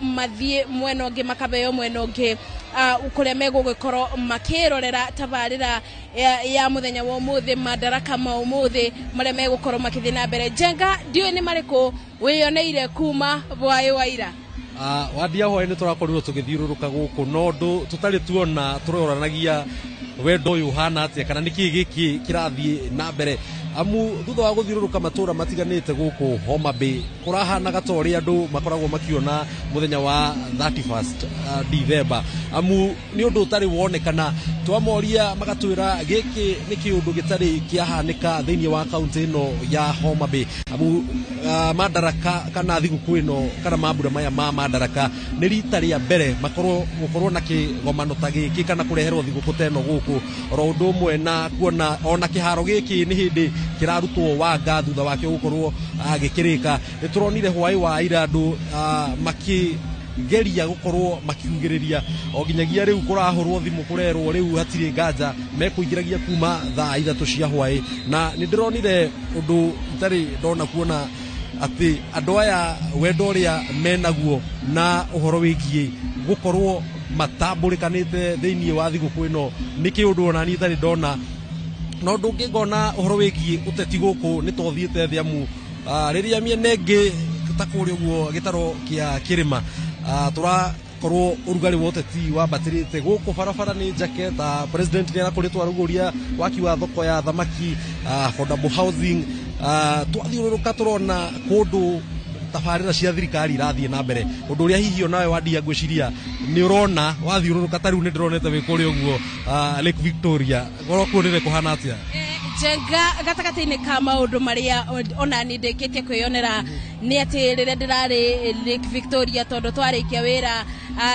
mathiĩ mwena ũngĩ, makabeo mwena ũngĩ kũrĩa megũgĩkorwo makĩrorera tabarĩra ya mũthenya wa ũmũthĩ, Madaraka ma ũmũthĩ marĩa megũkorwo makĩthiĩ na mbere. Njenga, ndiũĩ nĩ marĩkũ wĩyoneire kuma bwaĩ wa ira? Wandia, hwaĩ nĩ tũrakorirwo tũgĩthiũrũrũka gũkũ, no ũndũ tũtarĩ tuona, tũroranagia wendo ũyũ ũhana atĩa kana nĩkĩ gĩkĩ kĩrathiĩ na mbere, amu thutha wa gũthiũrũrũka matũra matiganĩte gũkũ Homa Bay, kũrahanaga ta ũrĩa andũ makoragwo makiona mũthenya wa 31st December, amu nĩ ũndũ ũtarĩ wonekana. Twamoria magatwĩra gĩkĩ nĩ kĩũndũ gĩtarĩ kĩahanĩka thĩinĩ wa kaunti ĩno ya Homa Bay, amu Madaraka kana thigũkũ ĩno kana mambura maya ma Madaraka nĩ rita rĩa mbere makorwo gũkorwo na kĩgomano ta gĩkĩ kana kũreherwo thigũkũ ta ĩno gũkũ, oro ũndũ ũmwe na kuona ona kĩharo gĩkĩ nĩ hĩndĩ kĩrarutwo wanga thutha wakĩo gũkorwo gĩkĩrĩka. Nĩ tũronire hwaĩ wa ira andũ makĩ geria gũkorwo makiugĩrĩria, o nginyagia rĩu kũrahũrwo thimũ kũrerwo rĩu hatirĩ nganja mekũingĩragia kuma thaa 3 cia hwaĩ. Na nĩ ndĩronire ũndũ itarĩ ndona, kuona atĩ andũ aya wendo ũrĩa menaguo na ũhoro wĩgiĩ gũkorwo matambũrĩkanĩte thĩinĩ wa thigũkũ ĩno nĩ kĩũndũ ona niĩ itarĩ ndona. Na ũndũ ũngĩ ngona ũhoro wĩgiĩ ũteti gũkũ nĩ tothiĩte thĩ, amu rĩrĩa mĩena ĩngĩ ta kũrĩa ũguo gĩtaro kĩa kĩrĩma tũrakorwo ũrugarĩ wa ũteti wambatĩrĩte, gũkũ barabara nĩ njake, ta president nĩ arakoretwo arugũria waki wa thoko ya thamaki, affordable housing. Twathiũrũrũka tũrona kũndũ tabarĩra cia thirikari irathiĩ na mbere, ũndũ ũrĩa hihi onawe wandia ngwĩciria nĩ ũrona wathiũrũrũka. Ta rĩu nĩ ndĩronete wĩ kũrĩa ũguo Lake Victoria, korwo kuonire kũhana atĩa? Njenga, gatagatĩ-inĩ ka maũndũ marĩa ona niĩ ndĩkĩtie kwĩyonera nĩ atĩ rĩrĩa ndĩrarĩ Lake Victoria, tondũ twarĩkia wĩra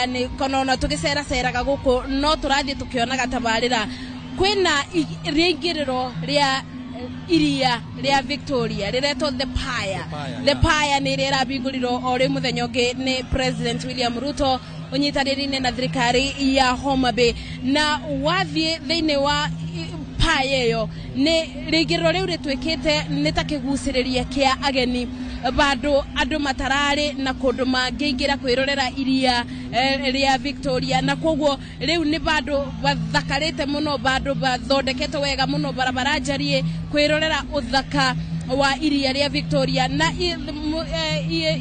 nĩ kono tũgĩceraceraga gũkũ, no tũrathiĩ tũkĩonaga tabarĩra kwĩna rĩingĩrĩro rĩa iria rĩa Victoria rĩretwo The Pier. The Pier nĩ ĩrĩa ĩrabingũrirwo o rĩ mũthenya ũngĩ nĩ President William Ruto ũnyitanĩri-inĩ na thirikari ya Homa Bay. Na wathiĩ thĩinĩ wa pier ĩyo, nĩ rĩingĩrĩro rĩu rĩtuĩkĩte nĩ ta kĩgucĩrĩria kĩa ageni, bandũ andũ matararĩ na kũndũ mangĩingĩra kwĩrorera iria rĩa Victoria. Na koguo rĩu nĩ bandũ bathakarĩte mũno, bandũ bathondeketwo wega mũno, barabara njariĩ, kwĩrorera ũthaka wa iria rĩa Victoria. Na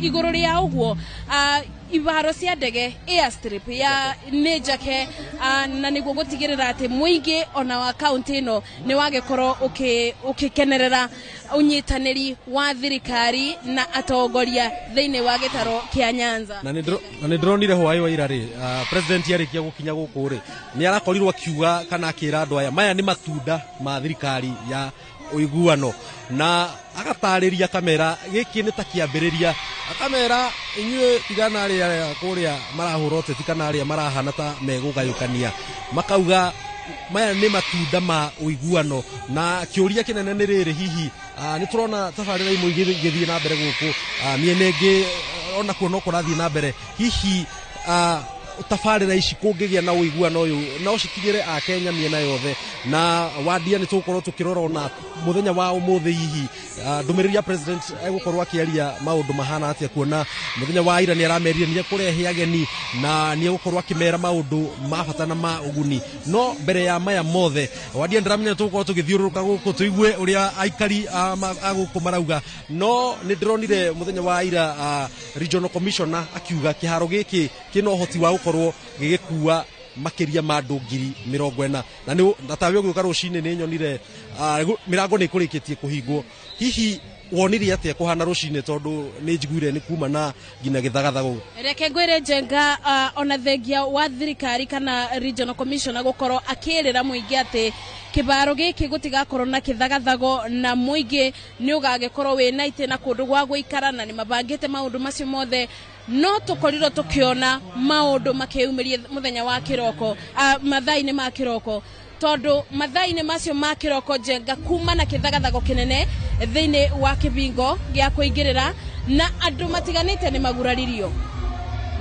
igũrũ rĩa ũguo, ibaro cia ndege, airstrip ya nĩ njake, na nĩguo gũtigĩrĩra atĩ mũingĩ ona wa kaunti ĩno nĩ wagĩkorwo ũkĩkenerera ũnyitanĩri wa thirikari na atongoria thĩinĩ wa gĩtaro kĩa Nyanza. Na nĩ ndĩronire hwaĩ wa ira rĩ, president arĩkia gũkinya gũkũ rĩ, nĩ arakorirwo akiuga kana akĩra andũ aya maya nĩ matunda ma thirikari ya ũiguano, na agatarĩria kamera gĩkĩ nĩ ta kĩambĩrĩria, akamera inyuĩ tigana arĩa kũrĩa marahũra ũteti kana arĩa marahana ta megũgayũkania, makauga maya nĩ matunda ma ũiguano. Na kĩũria kĩnene nĩ rĩrĩ, hihi nĩ tũrona tabarĩra imwe igĩthiĩ na mbere gũkũ, mĩena ĩngĩ ona kuo no kũrathiĩ na mbere, hihi tabarĩra ici kũngĩgĩa na ũiguano ũyũ no cikinyĩre akenya mĩena yothe? Na wandia, nĩ tũgũkorwo tũkĩrora ona mũthenya wa ũmũthĩ hihi ndũmĩrĩri ya president egũkorwo akĩaria maũndũ mahana atĩa, kuona mũthenya wa ira nĩ aramerire nĩ ekũrehe ageni na nĩ egũkorwo akĩmera maũndũ ma bata na ma ũguni. No mbere ya maya mothe, wandia, ndĩramenya tũgũkorwo tũgĩthiũrũrũka gũkũ tũigue ũrĩa aikari a gũkũ marauga, no nĩ ndĩronire mũthenya wa ira regional commissioner akiuga kĩharo gĩkĩ kĩna ũhoti wa gũkorwo gĩgĩkua makĩria ma andũ 40,000. Na nĩ na tawe ũgĩũka rũcinĩ nĩ nyonire mĩrango nĩ ĩkũrĩkĩtie kũhingwo. Hihi wonire atĩa kũhana rũcinĩ, tondũ nĩ njiguire nĩ kuma na nginya gĩthagathago? Reke ngwĩre Njenga, ona thengia wa thirikari kana regional commissioner gũkorwo akĩrĩra mũingĩ atĩ kĩbaro gĩkĩ gũtigakorwo na kĩthagathago na mũingĩ nĩ ũgagĩkorwo wĩna itĩ na kũndũ gwa gũikara na nĩ mabangĩte maũndũ macio mothe, no tũkorirwo tũkĩona maũndũ makĩyumĩria mũthenya wa kĩroko, mathaa-inĩ ma kĩroko, tondũ mathaa-inĩ macio ma kĩroko, Njenga, kuma na kĩthagathago kĩnene thĩinĩ wa kĩbingo gĩa kũingĩrĩra na andũ matiganĩte nĩ maguraririo.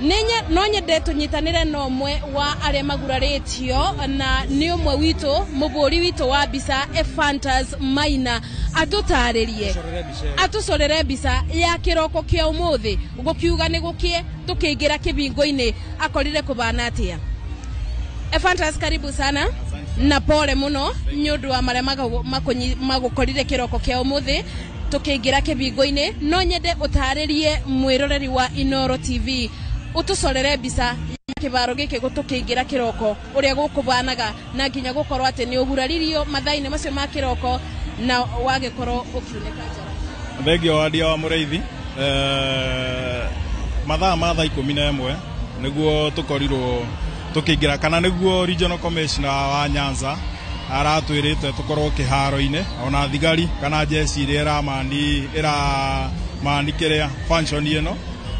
No nyende tũnyitanĩre na ũmwe wa arĩa magurarĩtio, na nĩ ũmwe witũ, mũbũri witũ wa mbica Ephantus Maina, atũtarĩrie, atũcorere mbica ya kĩroko kĩa ũmũthĩ, gũkiuga nĩ gũkĩe tũkĩingĩra kĩbingo-inĩ akorire kũbana atĩa. Ephantus, karibu sana na pole mũno nĩ ũndũ wa marĩa magũkorire kĩroko kĩa ũmũthĩ tũkĩingĩra kĩbingo-inĩ. No nyende ũtarĩrie mwĩroreri wa Inooro TV, ũtũcorere mbica ya kĩbaro gĩkĩ tũkĩingĩra kĩroko, ũrĩa gũkũbanaga, na nginya gũkorwo atĩ nĩ ũguraririo mathaa-inĩ macio ma kĩroko na wagĩkorwo ũkiunĩka njara. Thengio, Wandia wa Mũrĩithi. Mathaa ma thaa 11 nĩguo tũkorirwo tũkĩingĩra, kana nĩguo Regional Commissioner wa Nyanza aratwĩrĩte tũkorwo kĩharo-inĩ, ona thigari kana jeshi iria ĩramani ĩramani kĩrĩa function ĩno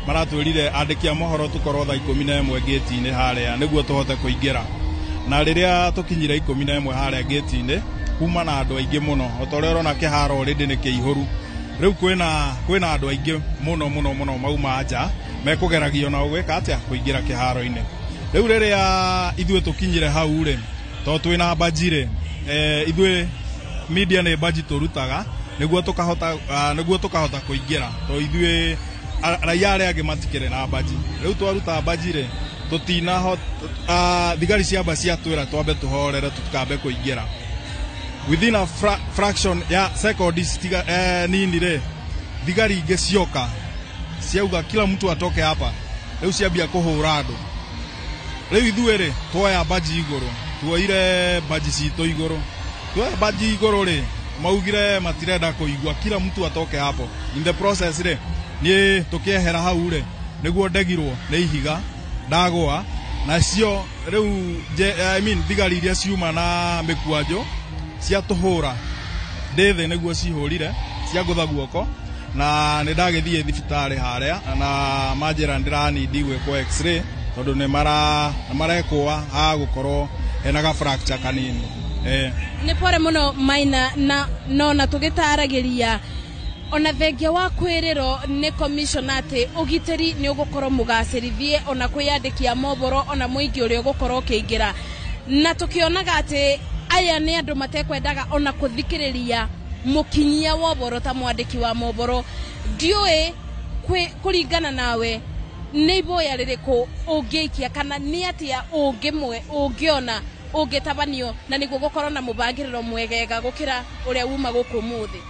maratwĩrire andĩki a mohoro tũkorwo thaa 11 gate-inĩ harĩa nĩguo tũhote kũingĩra. Na rĩrĩa tũkinyire 11 harĩa gate-inĩ, kuma na andũ aingĩ mũno, o ta ũrĩa ũrona kĩharo already nĩ kĩihũru. Rĩu kwĩna andũ aingĩ mũno mũno mũno mauma nja mekũgeragio na gwĩka atĩa kũingĩra kĩharo-inĩ. Rĩu rĩrĩa ithuĩ tũkinyire hau rĩ, to twĩna badge rĩ, ithuĩ media nĩ badge tũrutaga nĩguo tũkahota kũingĩra, to ithuĩ raia arĩa angĩ matikĩrĩ na badge. Rĩu twaruta badge rĩ, tũtinahota, thigari ciamba ciatwĩra twambe tũhorere, tũtikambe kũingĩra. Within a fraction ya seconds tiga nini rĩ, thigari ingĩ cioka ciauga, "Kila mtu atoke hapa." Rĩu ciambia kũhũra andũ. Rĩu ithuĩ rĩ, tuoya badge igũrũ, tuoire badge citũ igũrũ. Tuoya badge igũrũ rĩ, maugire matirenda kũigua, "Kila mtu atoke hapo." In the process rĩ, niĩ tũkĩehera hau rĩ, nĩguo ndegirwo nĩ ihiga ndagũa nacio. Rĩu I mean, thigari iria ciuma na mĩkwanjũ ciatũhũra ndĩ thĩ, nĩguo cihũrire ciangũtha guoko, na nĩ ndagĩthiĩ thibitarĩ harĩa na manjĩra ndĩranindi gwĩkwo X-ray tondũ nĩ mara nĩ marekũa ha gũkorwo hena ga fracture kanini. Nĩ pore mũno, Maina, na nona tũgĩtaragĩria ona thengia wa kwĩrĩrwo nĩ commissioner atĩ ũgitĩri nĩ ũgũkorwo mũgacĩrithie, ona kwĩyandĩkia mohoro, ona mũingĩ ũrĩa ũgũkorwo ũkĩingĩra, na tũkĩonaga atĩ aya nĩ andũ matekwendaga ona kũthikĩrĩria mũkinyia wa ũboro ta mwandĩki wa mohoro. Ndiũĩ kũringana nawe nĩ iboya rĩrĩkũ ũngĩikia, kana nĩ atĩa ũngĩmwe ũngĩona ũngĩtabanio na nĩguo gũkorwo na mũbangĩrĩro mwegega gũkĩra ũrĩa uma gũkũ ũmũthĩ?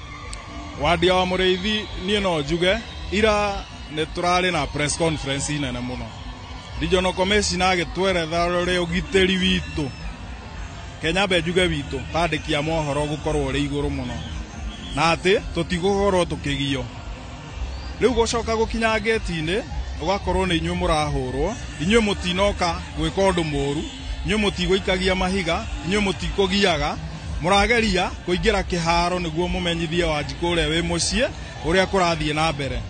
Wandia wa Mũrĩithi, niĩ no njuge ira nĩ tũrarĩ na press conference nene mũno, Regional Commissioner agĩtweretha ũrĩa ũgitĩri witũ, Kenya mbe njuge witũ tandĩki a mohoro, gũkorwo ũrĩ igũrũ mũno na atĩ tũtigũkorwo tũkĩgio. Rĩu gũcoka gũkinya ngĩti-inĩ, ũgakorwo nĩ inyuĩ mũrahũrwo, inyuĩ mũtinoka gwĩka ũndũ mũru, inyuĩ mũtigũikagia mahiga, inyuĩ mũtikũgiaga, mũrageria kũingĩra kĩharo nĩguo mũmenyithie Wanjikũ ũrĩa wĩ mũciĩ ũrĩa kũrathiĩ na mbere.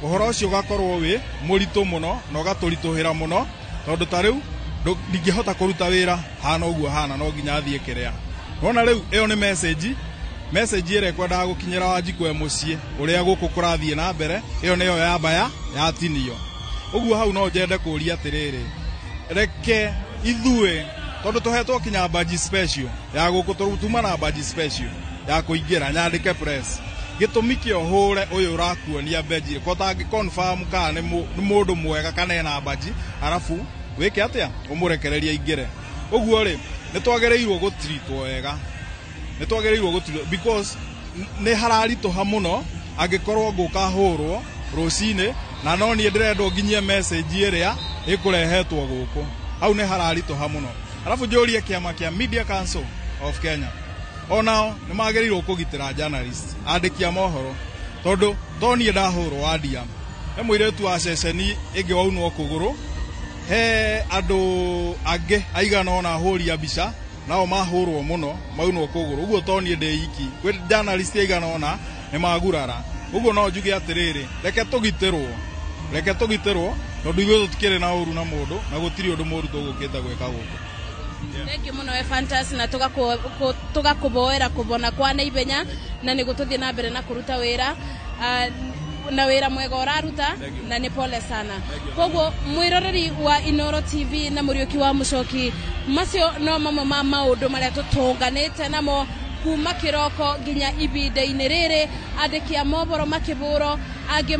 Ũhoro ũcio ũgakorwo wĩ mũritũ mũno na ũgatũritũhĩra mũno, tondũ ta rĩu ndingĩhota kũruta wĩra hana ũguo hana, no nginya thiĩ kĩrĩa wona. Rĩu ĩyo nĩ message ĩrĩa ĩkwendaga gũkinyĩra Wanjikũ e mũciĩ ũrĩa gũkũ kũrathiĩ na mbere, ĩyo nĩyo yamba ya yatinio. Ũguo hau no njende kũũria atĩrĩrĩ, reke ithuĩ, tondũ tũhetwo kinya badge special ya gũkũ, tuma na badge special ya kũingĩra nyandĩke press, gĩtũmi kĩa ũhũre ũyũ ũrakuonia badge ko tangĩ confirm kana nĩ mũndũ mwega kana ena badge, arabu wĩke atĩa ũmũrekererie aingĩre. Ũguo rĩ, nĩ twagĩrĩirwo gũtritwo wega, nĩ twagĩrĩirwo gũtritwo, because nĩ hararitũha mũno angĩkorwo ngũka hũrwo rũcinĩ na no niĩ ndĩrendwo nginyie message ĩrĩa ĩkũrehetwo gũkũ. Hau nĩ hararitũha mũno. Arabu njũrie kĩama kĩa Media Council of Kenya, onao nĩ magĩrĩirwo kũgitĩra journalist, andĩki a mohoro, tondũ to niĩ ndahũrwo, Wandia, he mũirĩtu wa ceceni ĩngĩ waunwo kũgũrũ, he andũ angĩ aigana ũna ahũri a mbica nao mahũrwo mũno maunwo kũgũrũ. Ũguo to niĩ ndĩ iki, kwĩ journalist aigana ũna nĩ magurara. Ũguo no njuge atĩrĩrĩ, reke tũgitĩrwo, reke tũgitĩrwo, tondũ ithuĩ tũtikĩrĩ na ũru na mũndũ na gũtirĩ ũndũ mũru tũgũkĩte gwĩka gũkũ. Thank you mũno, Ephantus, na tũgakũboera kũbona kwa naihenya na nĩguo tũthiĩ na mbere na kũruta wĩra. Na wĩra mwega ũraruta. Thank you. Na nĩ pole sana. Thank you. Koguo mwĩroreri wa Inoro TV na Mũriũki wa Mũcoki, macio no mamwe ma maũndũ marĩa tũtũnganĩte namo kuma kĩroko nginya ibinda-inĩ rĩrĩ. Andĩki a mohoro makĩbũrwo, angĩ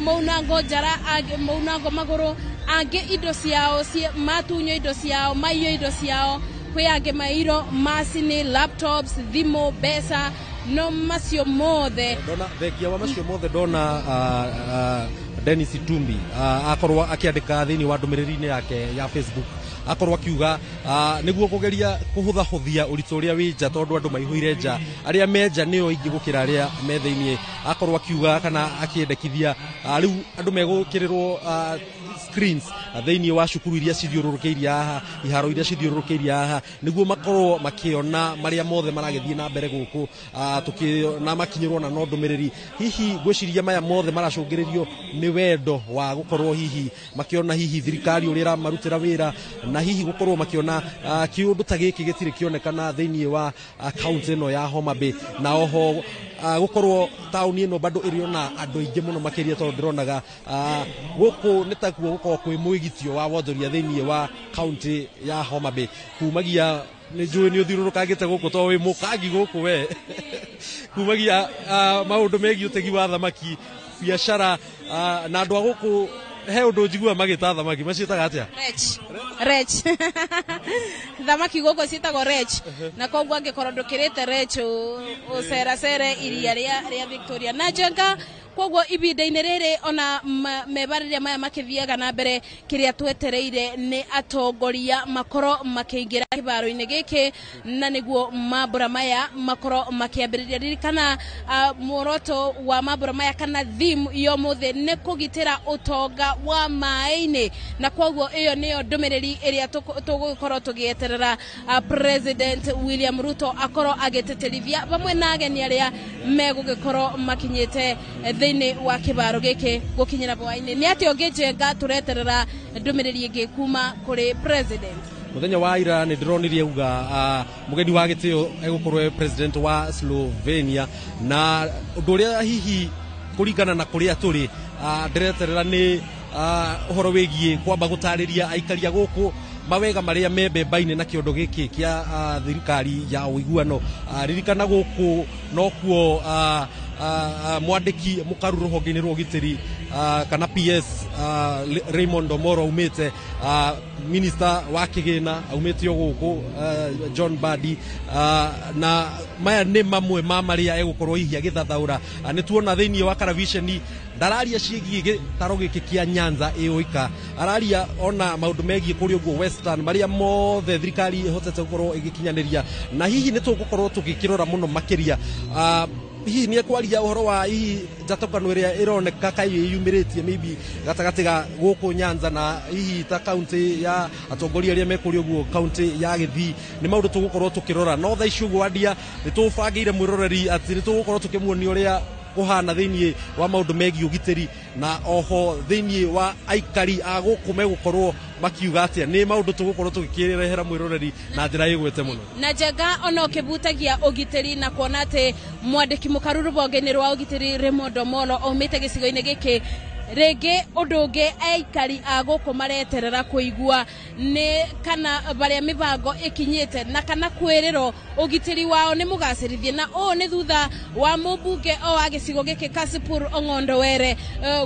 maunango njara, angĩ maunango magũrũ, angĩ indo ciao matunywo indo ciao, maiyo indo ciao, kwĩ angĩ mairo macini, laptops, thimũ, mbeca, no macio mothe. Ndona thengia wa macio mothe, ndona Dennis Itumbi akorwo akĩandĩka thĩinĩ wa ndũmĩrĩri-inĩ yake ya Facebook, akorwo akiuga nĩguo kũgeria kũhũthahũthia ũritũ ũrĩa wĩ nja, tondũ andũ maihũire nja, arĩa me nja nĩo aingĩ gũkĩra arĩa me thĩinĩ. Akorwo akiuga kana akĩendekithia rĩu andũ megũkĩrĩrwo screens thĩinĩ wa cukuru iria cithiũrũrũkĩirie haha, iharo iria cithiũrũrũkĩirie haha, nĩguo makorwo makĩona marĩa mothe maragĩthiĩ na mbere gũkũ, tũkĩona makinyĩrwo na no ndũmĩrĩri. Hihi ngwĩciria maya mothe maracũngĩrĩrio nĩ wendo wa gũkorwo hihi makĩona hihi thirikari ũrĩa ĩramarutĩra wĩra, na hihi gũkorwo makĩona kĩũndũ ta gĩkĩ gĩtirĩ kĩonekana thĩinĩ wa kaunti ĩno ya Homa Bay, na oho gũkorwo taũni ĩno bado ĩrĩ ona andũ aingĩ mũno makĩria, tondũ ndĩronaga gũkũ nĩ takuo gũkorwo kwĩ mwĩgitio wa wonjoria thĩinĩ wa kaunti ya Homa Bay. Kumagia nĩ njũĩ nĩ ũthiũrũrũkangĩte gũkũ tondũ wĩ mũkangi gũkũ we, kumagia maũndũ megiĩ ũtegi wa thamaki, biacara, na andũ a gũkũ he ũndũ njiguaga magĩta thamaki, maciĩtaga atĩa? Rech. Rech. Thamaki gũkũ ciĩtagwo rech, na koguo angĩkorwo ndũkĩrĩte rech ũceracere iria rĩa Victoria na Njenga. Koguo ibinda-inĩ rĩrĩ ona mebarĩria maya makĩthiaga na mbere, kĩrĩa twetereire nĩ atongoria makorwo makĩingĩra kĩbaro-inĩ gĩkĩ, na nĩguo mambũra maya makorwo makĩambĩrĩria. Ririkana muoroto wa mambũra maya kana theme ya ũmũthĩ nĩ kũgitĩra ũtonga wa maĩ-inĩ, na koguo ĩyo nĩyo ndũmĩrĩri ĩrĩa tũgũkorwo tũgĩeterera President William Ruto akorwo agĩtĩtĩrithia vamwe na ageni arĩa megũgĩkorwo makinyĩte thĩinĩ wa kĩbaro gĩkĩ gũkinyĩra bwainĩ. Nĩ atĩa ũngĩ, Njenga, tũreterera ndũmĩrĩri ĩngĩ kuma kũrĩ president? Muthenya wa ira nĩ ndĩronire auga mũgeni wa gĩtĩo egũkorwo e president wa Slovenia, na ũndũ ũrĩa hihi kũringana na kũrĩa tũrĩ ndĩreterera nĩ ũhoro wĩgiĩ kwamba gũtarĩria aikaria gũkũ mawega marĩa me mbemba-inĩ na kĩondo gĩkĩ kĩa thirikari ya ũiguano. Ririkana gũkũ nokuo mwandĩki mũkaru rũhonge-inĩ rwa ũgitĩri kana PS Raymond Omoro aumĩte, minister wa kĩgĩna aumĩte o gũkũ, John Mbadi, na maya nĩ mamwe ma marĩa egũkorwo hihi agĩthathaũra. Nĩ tuona thĩinĩ wa karaviceni ndararia ciĩgiĩ gĩtaro gĩkĩ kĩa Nyanza ĩũika, araria ona maũndũ megiĩ kũrĩa ũguo Western, marĩa mothe thirikari ĩhotete gũkorwo ĩgĩkinyanĩria, na hihi nĩ tũgũkorwo tũgĩkĩrora mũno makĩria hihi nĩ ekwaria ũhoro wa hihi njatũkano ĩrĩa ĩroneka kaĩ yumĩrĩtie maybe gatagatĩ ga gũkũ Nyanza na hihi ta kaunti ya atongoria arĩa me kũrĩa ũguo kaunti ya Gĩthii. Nĩ maũndũ tũgũkorwo tũkĩrora, no thaa ici ũguo andia nĩ tũbangĩire mwĩroreri atĩ nĩ tũgũkorwo tũkĩmuonia ũrĩa kũhana thĩinĩ wa maũndũ megiĩ ũgitĩri, na oho thĩinĩ wa aikari a gũkũ megũkorwo makiuga atĩa. Nĩ maũndũ tũgũkorwo tũgĩkĩrehera mwĩroreri na njĩra ĩgwete mũno. Na Njenga, ona ũkĩbutagia ũgitĩri na kuona atĩ mwandĩki mũkaru rũhonge-inĩ rwa ũgitĩri Raymond Omolo aumĩte gĩcigo-inĩ gĩkĩ rĩngĩ, ũndũ ũngĩ aikari a gũkũ mareterera kũigua nĩ kana barĩa mĩbango ĩkinyĩte na kana kwĩrĩrwo ũgitĩri wao nĩ mũgacĩrithie, na ũũ nĩ thutha wa mũmbunge o wa gĩcigo gĩkĩ Kasipul Ong'ondo Were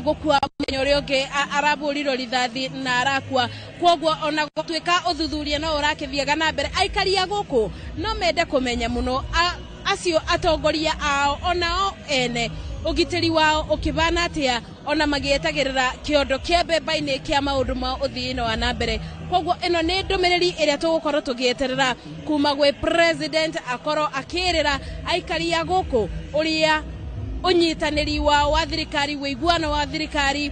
gũkua mũthenya ũrĩa ũngĩ arabũrirwo rithathi na arakua. Koguo ona gũtuĩka ũthuthuria no ũrakĩthiaga na mbere, aikari a gũkũ no mende kũmenya mũno acio atongoria ao onao ene ũgitĩri wao ũkĩbana atĩa, ona magĩetagĩrĩra kĩondo kĩa mbemba-inĩ kĩa maũndũ ma ũthii wa na mbere. Koguo ĩno nĩ ndũmĩrĩri ĩrĩa tũgũkorwo tũgĩeterera kuma gwĩ president, akorwo akĩrĩra aikari a gũkũ ũrĩa ũnyitanĩri wao wa thirikari, ũiguano wa thirikari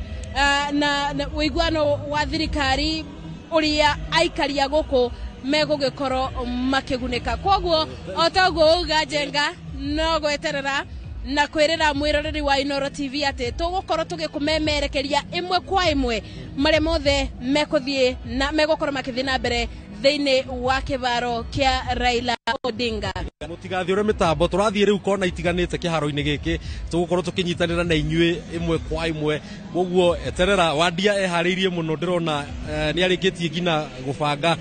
na ũiguano wa thirikari ũrĩa aikari a gũkũ megũgĩkorwo makĩgunĩka. Koguo o toguo uga, Njenga, no gweterera na kwĩrĩra mwĩroreri wa Inoro TV atĩ tũgũkorwo tũgĩkũmemerekeria ĩmwe kwa ĩmwe marĩa mothe mekũthiĩ na megũkorwo makĩthiĩ na mbere thĩinĩ wa kĩbaro kĩa Raila Odinga. Mũtigathiũre mĩtambo, tũrathiĩ rĩu kona itiganĩte kĩharo-inĩ gĩkĩ, tũgũkorwo tũkĩnyitanĩra na inyuĩ ĩmwe kwa ĩmwe. Koguo eterera, Wandia eharĩirie mũno, ndĩrona nĩ arĩkĩtie nginya gũbanga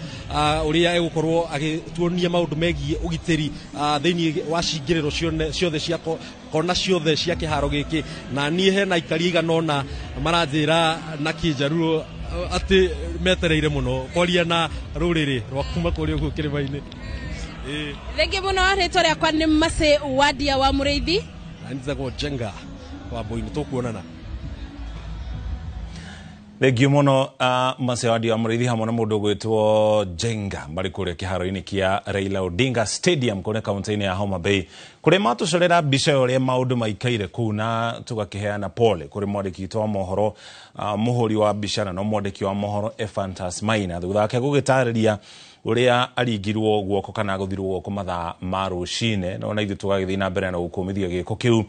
ũrĩa egũkorwo agĩtuonia maũndũ megiĩ ũgitĩri thĩinĩ wa cingĩrĩro ciothe cia kona ciothe cia kĩharo gĩkĩ. Na niĩ hena aikari aigana ũna maranjĩra na kĩnjaruo atĩ metereire mũno kwaria na rũrĩrĩ rwa kuma kũrĩa ũguo kĩrĩma-inĩ. Thengi muno, rĩtwa rĩakwa nĩ Mercy Wandia wa Mũrĩithi. Na njĩtagwo Njenga wa Mbũinĩ, tũkuonana. Thengio muno, Mercy Wandia wa Mũrĩithi hamwe na mũndũ ũgwĩtwo Njenga marĩ kũrĩa kĩharo-inĩ kĩa Raila Odinga Stadium kũrĩa kaunti-inĩ ya Homa Bay, kũrĩa matũcorera mbica ya ũrĩa maũndũ maikaire kũu, na tũgakĩheana pole kũrĩ mwandĩki witũ wa mohoro, mũhũri wa mbica na no mwandĩki wa mohoro Ephantus Maina, thutha wake gũgĩtarĩria ũrĩa aringirwo guoko kana agũthirwo guoko mathaa ma rũcinĩ. No na ithuĩ tũgagĩthiĩ na mbere na gũkũmithia gĩko kĩu.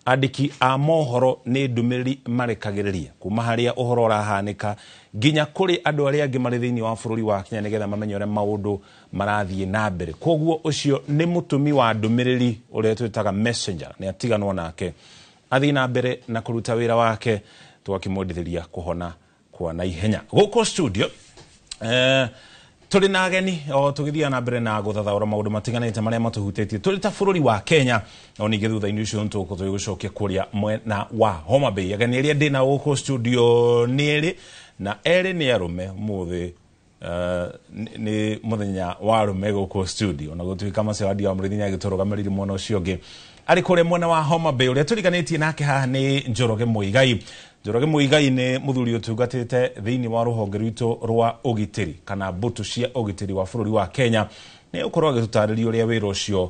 Andĩki a mohoro nĩ ndũmĩrĩri marekagĩrĩria kuma harĩa ũhoro ũrahanĩka nginya kũrĩ andũ arĩa angĩ marĩ thĩinĩ wa bũrũri wa Kenya, nĩgetha mamenye ũrĩa maũndũ marathiĩ na mbere. Koguo ũcio nĩ mũtũmi wa ndũmĩrĩri ũrĩa twĩtaga messenger, nĩ atiganwo nake athiĩ na mbere na kũruta wĩra wake, tũgakĩmwendithĩria kũhona kwa naihenya. Gũkũ studio tũrĩ na ageni o tũgĩthiaga na mbere na gũthathaũra maũndũ matiganĩte marĩa matũhutĩtie tũrĩ ta bũrũri wa Kenya. No ningĩ thutha-inĩ ũcio nĩtũgũkorwo tũgĩgũcokia kũrĩa mwena wa Homa Bay. Ageni arĩa ndĩ nao gũkũ studio nĩ erĩ, na erĩ nĩ arũme. Ũmũthĩ nĩ mũthenya wa arũme gũkũ studio, na gũtuĩka Mercy Wandia wa Mũrĩithi nĩ agĩtũrũgamĩrĩire mwena ũcio ũngĩ arĩ kũrĩa mwena wa Homa Bay. Ũrĩa tũriganĩtie nake haha nĩ Njoroge Muigai. Njoroge Muigai nĩ mũthuri ũtungatĩte thĩinĩ wa rũhonge rwitũ rwa ũgitĩri kana mbũtũ cia ũgitĩri wa bũrũri wa Kenya. Nĩ ũkorwo agĩtũtarĩria ũrĩa wĩra ũcio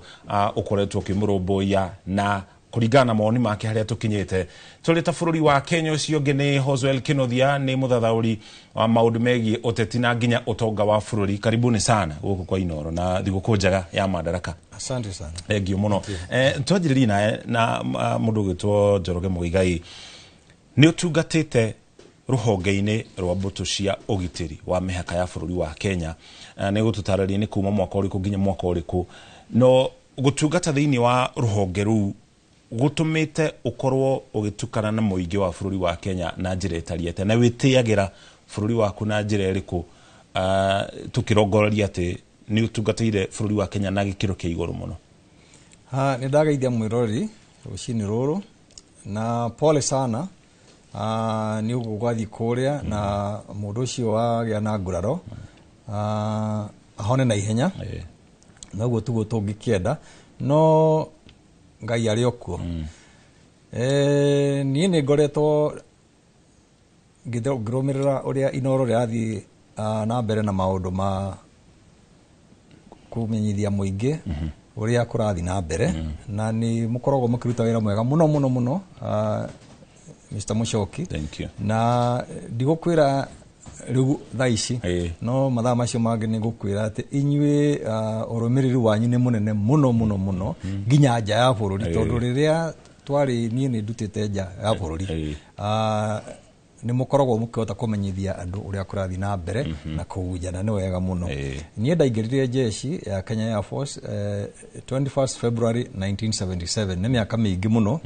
ũkoretwo ũkĩmũrũmbũiya na kũringana na mawoni make harĩa tũkinyĩte tũrĩ ta bũrũri wa Kenya. Ũcio ũngĩ nĩ Hoswell Kinothia, nĩ mũthathaũri wa maũndũ megiĩ ũteti na nginya ũtonga wa bũrũri. Karibuni sana gũkũ kwa Inoro na thigũkũ njega ya Madaraka. Asante sana. Thengio mũno. Twanjĩrĩrie nawe na mũndũ ũgwĩtwo Njoroge Muigai. Nĩ ũtungatĩte rũhonge-inĩ rwa mbũtũ cia ũgitĩri wa mĩhaka ya bũrũri wa Kenya. Nĩ gũtũtarĩria nĩ kuma mwaka ũrĩkũ nginya mwaka ũrĩkũ, no gũtungata thĩinĩ wa rũhonge rũu gũtũmĩte ũkorwo ũgĩtukana na mũingĩ wa bũrũri wa Kenya na njĩra ĩtariĩ atĩa, na wĩtĩagĩra bũrũri waku na njĩra ĩrĩkũ, tũkĩrongoreria atĩ nĩ ũtungatĩire bũrũri wa Kenya na gĩkĩro kĩa igũrũ mũno? Ha, nĩ ndageithia mwĩroreri rũcinĩ rũrũ na pole sana nĩ ũguo gwathiĩ kũrĩa na mũndũ ũcio wagĩa na nguraro, ahone na ihenya. Noguo tuguo tũngĩkĩenda, no Ngai arĩ o kuo. Niĩ nĩ ngoretwo ngĩrũmĩrĩra ũrĩa Inoro rĩrathiĩ na mbere na maũndũ ma kũmenyithia mũingĩ ũrĩa kũrathiĩ na mbere, na nĩ mũkoragwo mũkĩruta wĩra mwega mũno mũno mũno, Mr. Muchoki. Thank you. Na ndigũkwĩra rĩu thaa ici, no mathaa macio mangĩ nĩ ngũkwĩra atĩ inyuĩ, ũrũmĩrĩri wanyu nĩ mũnene mũno mũno mũno nginya nja ya bũrũri, tondũ rĩrĩa twarĩ, niĩ nĩ ndutĩte nja ya bũrũri, nĩ mũkoragwo mũkĩhota kũmenyithia andũ ũrĩa kũrathiĩ na mbere na kũu nja, na nĩ wega mũno. Niĩ ndaingĩrire jeshi ya Kenya Air Force 21st February 1977, nĩ mĩaka mĩingĩ mũno,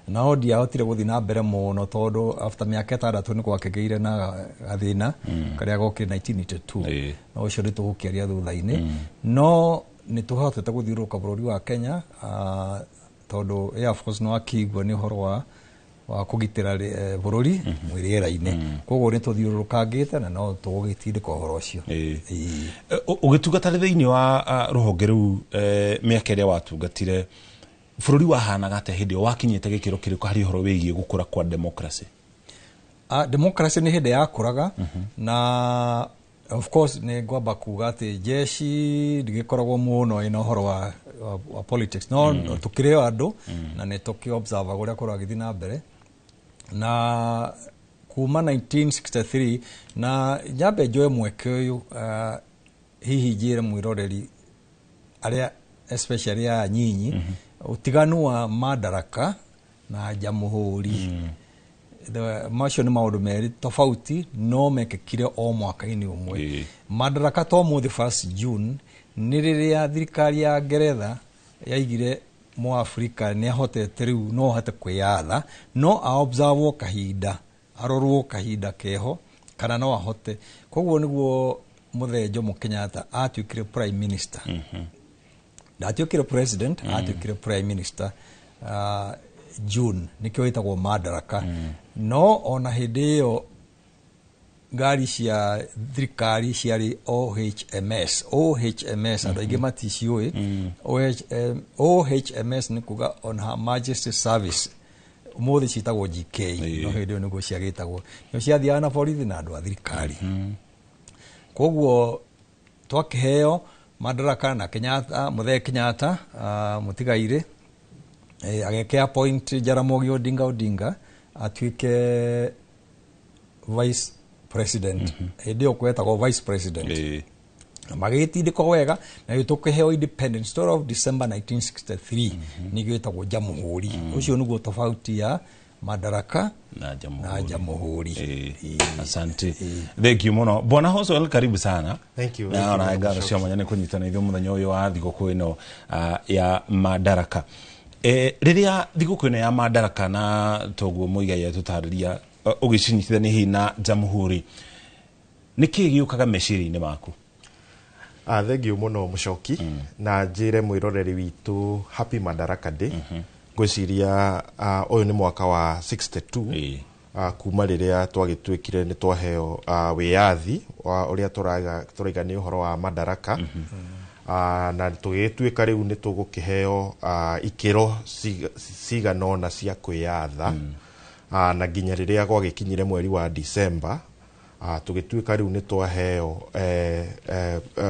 no ndiahotire gũthiĩ na mbere mũno tondũ after mĩaka 6 nĩ gwakĩgĩire na gathĩna karĩa gokire 1982. No ũcio nĩ tũgũkĩaria thutha-inĩ. No nĩ tũhotete gũthiũrũrũka bũrũri wa Kenya, tondũ Air Force no akĩigua nĩ ũhoro wa kũgitĩra bũrũri mwĩ rĩera-inĩ, koguo nĩ tũthiũrũrũkangĩte na no tũgũgĩtindĩka ũhoro ũcio. Ũgĩtungata thĩinĩ wa rũhonge rũu, mĩaka ĩrĩa watungatire, bũrũri wahanaga atĩa hĩndĩ ĩyo? Wakinyĩte gĩkĩro kĩrĩkũ harĩ ũhoro wĩgiĩ gũkũra kwa democracy? Democracy nĩ hĩndĩ yakũraga, na of course nĩ ngwamba kuga atĩ jeshi ndĩgĩkoragwo mũno ĩna ũhoro wa politics, no tũkĩrĩ o andũ na nĩ tũkĩ observe ũrĩa kũragĩthiĩ na mbere na kuma 1963. Na nyambe njoe mweke ũyũ, hihi njĩre mwĩroreri arĩa especially aya nyinyi ũtiganu wa Madaraka na Jamhuri. Macio nĩ maũndũ merĩ tofauti no mekĩkire o mwaka-inĩ ũmwe. Madaraka to mũthĩ 1st June Nĩ rĩrĩa thirikari ya Ngeretha yaigire Mũafrika nĩ ahotete rĩu no ahote kwĩyatha, no a-observe kahinda, arorwo kahinda keho kana no ahote. Koguo nĩguo Mũthee Jomo Kenyatta atuĩkire prime minister. Ndatuĩkire president, atuĩkire prime minister June, nĩkĩo ĩtagwo Madaraka. No ona hĩndĩ ĩyo ngari cia thirikari ciarĩ OHMS. OHMS andũ aingĩ maticiũĩ. OHMS nĩ kuga On Her Majesty Service. Ũmũthĩ ciĩtagwo GK, no hĩndĩ ĩyo nĩguo ciagĩtagwo. Nĩo ciathiaga na borithi na andũ a thirikari. Koguo twakĩheo madaraka na Kenyatta, Mũthee Kenyatta, mũtigairĩ, agĩkĩ appoint Jaramogi Odinga Odinga atuĩke vice president. Hĩndĩ ĩyo kwetagwo vice president. Na magĩgĩtindĩkwo wega na rĩu tũkĩheo independence 12 of December 1963, nĩkĩo ĩtagwo Jamhuri. Ũcio nĩguo tofauti ya Madaraka na Jamhuri. Na Jamhuri. Asante, thank you muno, Bwana Hoswell, karibu sana. Thank you. Na ona ngatho cia mwanya nĩ kũnyitana ithuĩ mũthenya ũyũ wa thigũkũ ĩno ya Madaraka. Rĩrĩa thigũkũ ĩno ya Madaraka na toguo Muigai atũtarĩria ũgĩcinyitithania hihi na Jamhuri, nĩ kĩĩ gĩũkaga meciria-inĩ maku? Thank you muno, Mũcoki, na njĩre mwĩroreri witũ happy Madaraka Day. Ngwĩciria ũyũ nĩ mwaka wa 62 kuma rĩrĩa twagĩtuĩkire nĩ twaheo wĩyathi wa ũrĩa tũraiga nĩ ũhoro wa madaraka. Na tũgĩgĩtuĩka rĩu nĩ tũgũkĩheo ikĩro cigana ũna cia kwĩyatha, na nginya rĩrĩa gwagĩkinyire mweri wa December, tũgĩtuĩka rĩu nĩ twaheo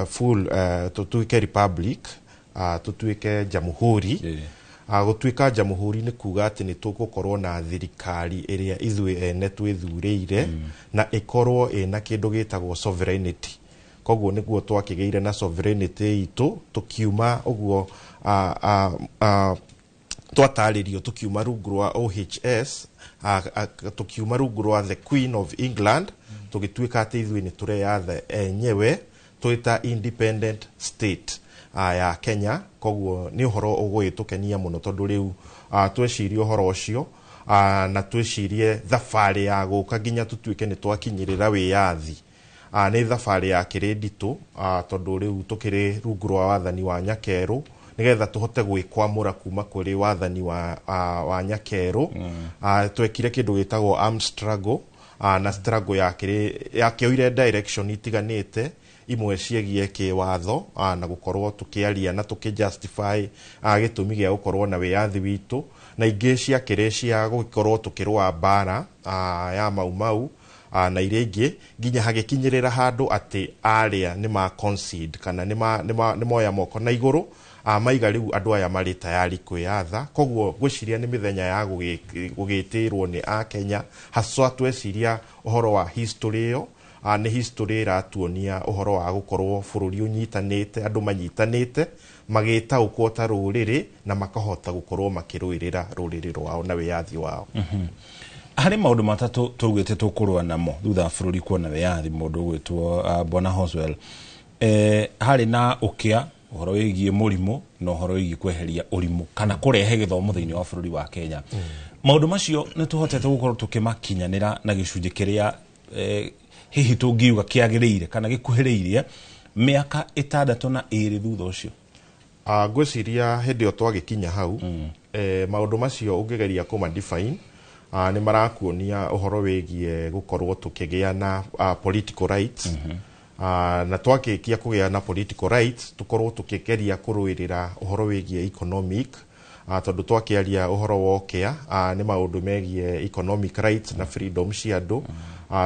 full, tũtuĩke republic, tũtuĩke jamhuri. Gũtuĩka jamhuri nĩ kuga atĩ nĩ tũgũkorwo na thirikari ĩrĩa ithuĩ ene twĩthurĩire na ĩkorwo ĩna kĩndũ gĩtagwo sovereignty. Koguo nĩguo twakĩgĩire na sovereignty itũ, tũkiuma ũguo twatarĩrio, tũkiuma rungu rwa OHS, tũkiuma rungu rwa the Queen of England, tũgĩtuĩka atĩ ithuĩ nĩ tũreyatha enyewe twĩta independent state ya Kenya. Koguo nĩ ũhoro ũgũgĩtũkenia mũno tondũ rĩu twecirie ũhoro ũcio, na twĩcirie thabarĩ ya gũka nginya tũtuĩke nĩ twakinyĩrĩra wĩyathi, nĩ thabarĩ ya kĩrĩ nditũ, tondũ rĩu tũkĩrĩ rungu rwa wathani wa nyakerũ. Nĩgetha tũhote gwĩkwamũra kuma kũrĩ wathani wa nyakerũ, twekire kĩndũ gĩtagwo armed struggle, na struggle yakĩrĩ yakĩoire direction itiganĩte, imwe ciĩgiĩ kĩwatho, na gũkorwo tũkĩaria na tũkĩ-justify gĩtũmi gĩa gũkorwo na wĩyathi witũ, na ingĩ ciakĩrĩ cia gũkorwo tũkĩrũa mbara ya Mau Mau, na iria ingĩ nginya hagĩkinyĩrĩra handũ atĩ arĩa nĩ ma concede kana nĩ moya moko na igũrũ, maiga rĩu andũ aya marĩ tayari kwĩyatha. Koguo ngwĩciria nĩ mĩthenya ya gũgĩtĩrwo nĩ akenya haswa tweciria ũhoro wa history ĩyo. Nĩ history ĩratuonia ũhoro wa gũkorwo bũrũri ũnyitanĩte, andũ manyitanĩte, magĩtaũkwo ta rũrĩrĩ na makahota gũkorwo makĩrũĩrĩra rũrĩrĩ rwao na wĩyathi wao. Harĩ maũndũ matatũ tũugĩte tũkũrũa namo thutha wa bũrũri kuona wĩyathi, mũndũ ũgwĩtwo Bwana Hoswell. Harĩ na ũkĩa, ũhoro wĩgiĩ mũrimũ na ũhoro wĩgiĩ kweheria ũrimũ kana kũrehe gĩthomo thĩinĩ wa bũrũri wa Kenya. Maũndũ macio nĩ tũhotete gũkorwo tũkĩmakinyanĩra na gĩcunjĩ kĩrĩa hihi tũngiuga kĩagĩrĩire kana gĩkuhĩrĩirie mĩaka 62 thutha ũcio? Ngwĩciria hĩndĩ ĩyo twagĩkinya hau, maũndũ macio ũngĩgeria kũma define, nĩ marakuonia ũhoro wĩgiĩ gũkorwo tũkĩgĩa na political rights, na twakĩkia kũgĩa na political rights, tũkorwo tũkĩgeria kũrũĩrĩra ũhoro wĩgiĩ economic, tondũ twakĩaria ũhoro wa ũkĩa, nĩ maũndũ megiĩ economic rights na freedom cia andũ.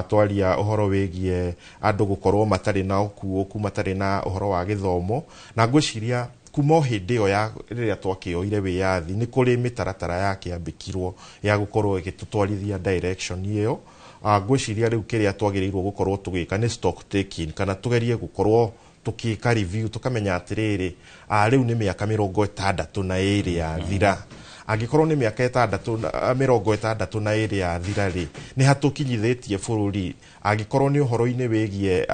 Twaria ũhoro wĩgiĩ andũ gũkorwo matarĩ na ũkuũku, matarĩ na ũhoro wa gĩthomo, na ngwĩciria kuma o hĩndĩ ĩyo ya rĩrĩa twakĩoire wĩyathi nĩ kũrĩ mĩtaratara yakĩambĩkirwo ya gũkorwo ĩgĩtũtwarithia direction ĩyo. Ngwĩciria rĩu kĩrĩa twagĩrĩirwo gũkorwo tũgĩka nĩ stock taking, kana tũgerie gũkorwo tũkĩka review, tũkamenya atĩrĩrĩ, rĩu nĩ mĩaka 62 yathira. Angĩkorwo nĩ mĩaka 62 yathira rĩ, nĩ hatũkinyithĩtie bũrũri? Angĩkorwo nĩ ũhoro-inĩ wĩgiĩ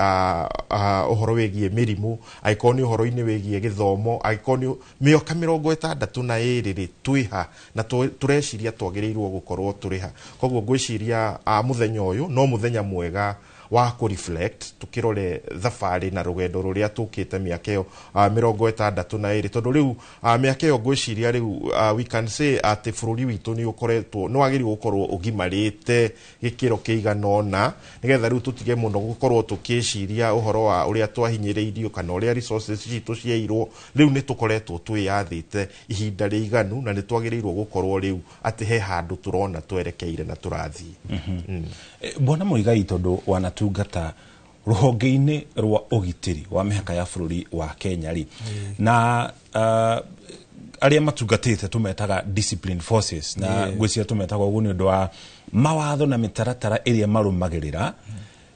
ũhoro wĩgiĩ mĩrimũ, angĩkorwo nĩ ũhoro-inĩ wĩgiĩ gĩthomo, angĩkorwo nĩ mĩaka 62 rĩ, twĩha na tũreciria twagĩrĩirwo gũkorwo tũrĩ ha? Koguo ngwĩciria mũthenya ũyũ no mũthenya mwega wa kũ reflect, tukirore thabarĩ na rũgendo rũrĩa tũkĩte mĩaka ĩyo 62, tondũ rĩu mĩaka ĩyo ngwĩciria rĩu we can say atĩ bũrũri witũ nĩ ũkoretwo, nĩ wagĩrĩirwo gũkorwo ũgimarĩte gĩkĩro kĩigana ũna, nĩgetha rĩu tũtige mũno gũkorwo tũkĩciria ũhoro wa ũrĩa twahinyĩrĩirio kana ũrĩa resources citũ ciairwo. Rĩu nĩ tũkoretwo twĩyathĩte ihinda rĩiganu na nĩ twagĩrĩirwo gũkorwo rĩu atĩ he handũ tũrona twerekeire na tũrathiĩ. Bwana Muigai, tondũ wanatungata rũhonge-inĩ rwa ũgitĩri wa mĩhaka ya bũrũri wa Kenya rĩ, na arĩa matungatĩte tũmetaga discipline forces, na ngwĩciria tũmetaga ũguo nĩ ũndũ wa mawatho na mĩtaratara ĩrĩa marũmagĩrĩra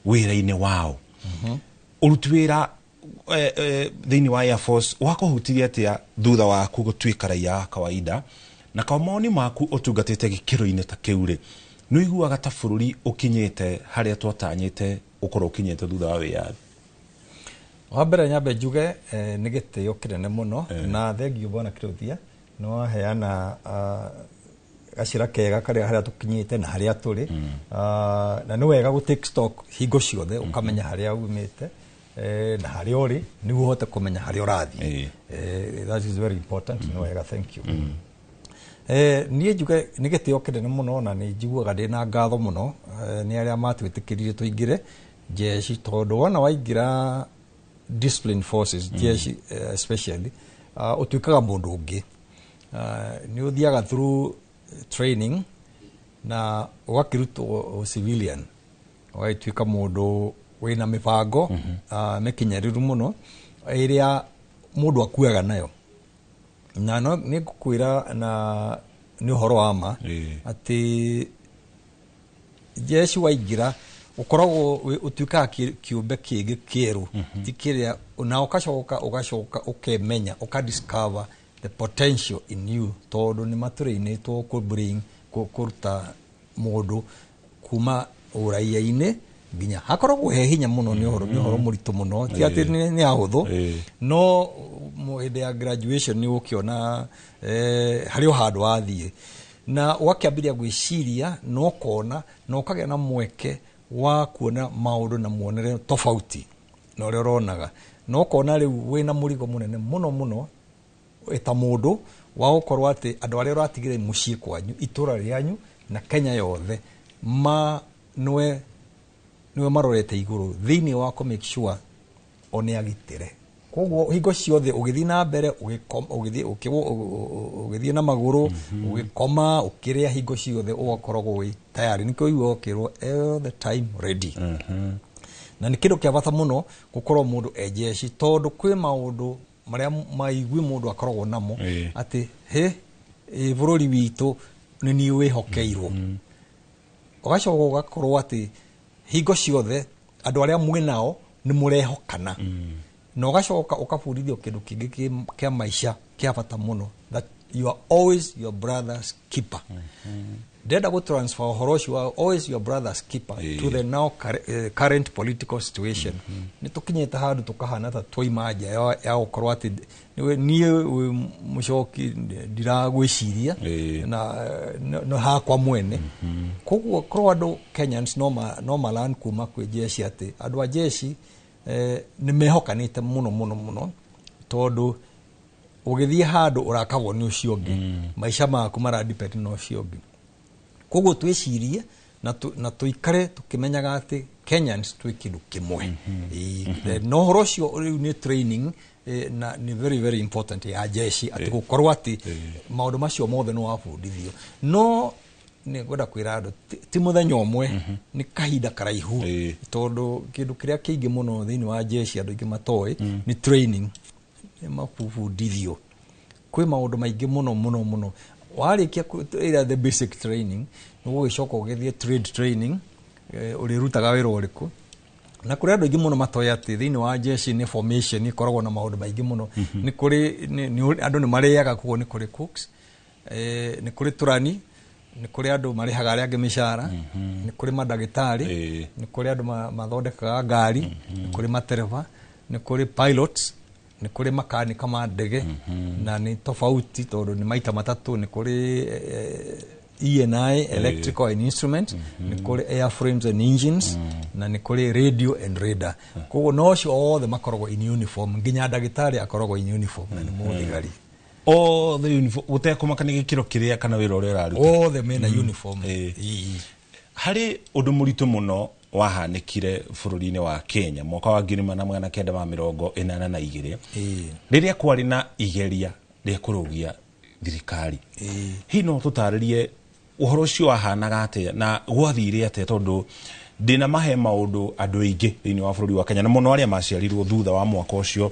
wĩra-inĩ wao. Ũruti wĩra thĩinĩ wa Air Force wakũhutirie atĩa thutha waku gũtuĩka raia wa kawaida, na kwa mawoni maku ũtungatĩte gĩkĩro-inĩ ta kĩu rĩ, nĩ ũiguaga ta bũrũri ũkinyĩte harĩa twatanyĩte ũkorwo ũkinyĩte thutha wa wĩyathi? Wa mbere nyambe njuge nĩ gĩtĩo kĩnene mũno na thengiũ bwana Kĩrũthia, nĩ waheana gacĩra kega karĩa harĩa tũkinyĩte na harĩa tũrĩ. Na nĩ wega gũ take stock hingo ciothe, ũkamenya harĩa umĩte na harĩa ũrĩ, nĩguo ũhote kũmenya harĩa ũrathiĩ. That is very important. Nĩ wega, thank you. Niĩ njuge nĩ gĩtĩo kĩnene mũno na nĩ njiguaga ndĩna ngatho mũno nĩ arĩa matwĩtĩkĩrire tũingĩre jeshi, tondũ wona waingĩra discipline forces, jeshi especially, ũtuĩkaga mũndũ ũngĩ. Nĩ ũthiaga through training na ũgakĩrutwo civilian, ũgagĩtuĩka mũndũ wĩna mĩbango mĩkinyĩrĩru mũno ĩrĩa mũndũ akuaga nayo. Na no nĩ ngũkwĩra na nĩ ũhoro wa ma atĩ jeshi waingĩra ũkoragwo ũtuĩkaga kĩũmbe kĩngĩ kĩerũ, ti kĩrĩa, na ũgacoka ũkemenya, ũka discover the potential in you, tondũ nĩ matũrĩinĩtwo kũ bring kũruta mũndũ kuma ũraia-inĩ nginya hakoragwo he hinya mũno. Nĩ ũhoro, nĩ ũhoro mũritũ mũno, ti atĩ nĩ ahũthũ, no hĩndĩ ya graduation nĩ ũkĩona harĩ o handũ wathiĩ na ũgakĩambĩrĩria gwĩciria na ũkona na ũkagĩa na mweke wa kuona maũndũ na muonere tofauti na ũrĩa ũronaga, na ũkona rĩu wĩna mũrigo mũnene mũno mũno ta mũndũ wa gũkorwo atĩ andũ arĩa ũratigĩra mũciĩ kwanyu, itũra rĩanyu na Kenya yothe, ma nĩwe marorete igũrũ thĩinĩ wa kũ make sure o nĩ agitĩre. Koguo hingo ciothe ũgĩthiĩ na mbere, ũgĩthiĩ na magũrũ, ũgĩkoma, ũkĩrĩa, hingo ciothe ũgakoragwo wĩ tayari. Nĩkĩo ũiguaga ũkĩrwo all the time ready. Na nĩ kĩndũ kĩa bata mũno gũkorwo mũndũ e jeshi, tondũ kwĩ maũndũ marĩa maigui mũndũ akoragwo namo atĩ he bũrũri witũ nĩ niĩ wĩhokeirwo. Ũgacoka ũgakorwo atĩ hingo ciothe andũ arĩa mwĩ nao nĩ mũrehokana. Na ũgacoka ũkabundithio kĩndũ kĩngĩ kĩa maica kĩa bata mũno, that you are always your brother's keeper. Ndĩrenda gũ transfer ũhoro ũcio wa always your brother's keeper to the now current political situation. Nĩ tũkinyĩte handũ tũkahana ta twaima nja ya gũkorwo atĩ niĩ wĩ mũcoki ndiragwĩciria na no hakwa mwene. Koguo korwo andũ Kenyans no malan kuma kwĩ jeshi atĩ andũ a jeshi nĩ mehokanĩte mũno mũno mũno, tondũ ũgĩthiĩ handũ ũrakagwo nĩ ũcio ũngĩ, maica maku mara depend na ũcio ũngĩ. Koguo twĩcirie na tũikare tũkĩmenyaga atĩ Kenyans twĩ kĩndũ kĩmwe. Na ũhoro ũcio rĩu nĩ training na nĩ very very important ya jeshi, atĩ gũkorwo atĩ maũndũ macio mothe nĩ wabundithio. No nĩ ngwenda kwĩra andũ ti mũthenya ũmwe, nĩ kahinda karaihu, tondũ kĩndũ kĩrĩa kĩingĩ mũno thĩinĩ wa jeshi andũ aingĩ matoĩ nĩ training, nĩ mabundithio. Kwĩ maũndũ maingĩ mũno mũno mũno. Warĩkia ĩrĩa the basic training, nĩ ũgũgĩcoka ũgĩthiĩ trade training, ũrĩrutaga wĩra ũrĩkũ. Na kũrĩ andũ aingĩ mũno matoĩ atĩ thĩinĩ wa jeshi nĩ formation ĩkoragwo na maũndũ maingĩ mũno. Nĩ kũrĩ andũ nĩ marĩaga, koguo nĩ kũrĩ cooks, Nĩ kũrĩ tũrani, nĩ kũrĩ andũ marĩhaga arĩa angĩ mĩcara, nĩ kũrĩ mandagĩtarĩ, nĩ kũrĩ andũ mathondekaga ngari, nĩ kũrĩ matereba, nĩ kũrĩ pilots, nĩ kũrĩ makanika ma ndege, na nĩ tofauti tondũ nĩ maita matatũ. Nĩ kũrĩ E&I, electrical and instrument, nĩ kũrĩ airframes and engines, na nĩ kũrĩ radio and radar. Koguo no ũcio othe makoragwo in uniform, nginya ndagĩtarĩ akoragwo in uniform na nĩ mũthigari. Othe uniform, gũtekũmakania gĩkĩro kĩrĩa kana wĩra ũrĩa ũraruta. Othe mena uniform. Harĩ ũndũ mũritũ mũno wahanĩkire bũrũri-inĩ wa Kenya mwaka wa 1982, rĩrĩa kwarĩ na igeria rĩa kũrũgia thirikari. Hihi no tũtarĩrie ũhoro ũcio wahanaga atĩa na gwathire atĩa, tondũ ndĩna mahe maũndũ andũ aingĩ thĩinĩ wa bũrũri wa Kenya, na mũno arĩa maciarirwo thutha wa mwaka ũcio,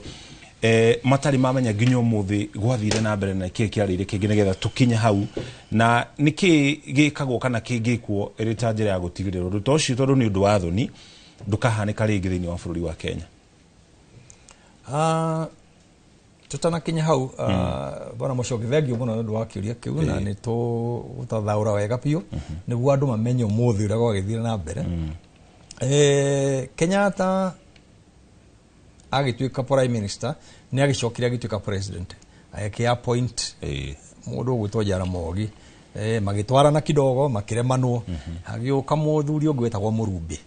matarĩ mamenya nginya ũmũthĩ gwathire na mbere na kĩĩ kĩarĩire kĩngĩ nĩgetha tũkinye hau, na nĩkĩ gĩkagwo kana kĩngĩkwo ĩrĩ ta njĩra ya gũtigĩrĩra ũndũ ta ũcio, tondũ nĩ ũndũ wa thoni, ndũkahanĩka rĩngĩ thĩinĩ wa bũrũri wa Kenya? Tutanakinya hau, bwana Mũcoki, thengiũ mũno nĩ ũndũ wa kĩũria kĩu, na nĩ tũgũtathaũra wega biũ nĩguo andũ mamenye ũmũthĩ ũrĩa gwagĩthire na mbere. Kenyatta agĩtuĩka prime minister, nĩ agĩcokire agĩtuĩka president, agĩkĩ appoint mũndũ ũgwĩtwo Jaramogi. Magĩtwarana kidogo, makĩremanwo, hagĩũka mũthuri ũngĩ wetagwo Mũrumbĩ.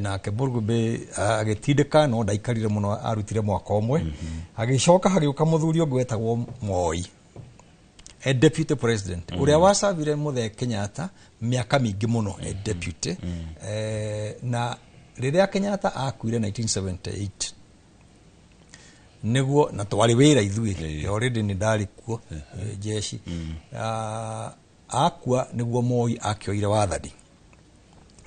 Nake Mũrumbĩ agĩtindĩka, no ndaikarire mũno, arutire mwaka ũmwe. Hagĩcoka hagĩũka mũthuri ũngĩ wetagwo Moi, e deputy president, ũrĩa wacabire Mũthee Kenyatta mĩaka mĩingĩ mũno e deputy. Na rĩrĩa Kenyatta akuire 1978, nĩguo na twarĩ wĩra ithuĩ, already nĩ ndarĩ kuo jeshi. Akua nĩguo Moi akĩoire wathani.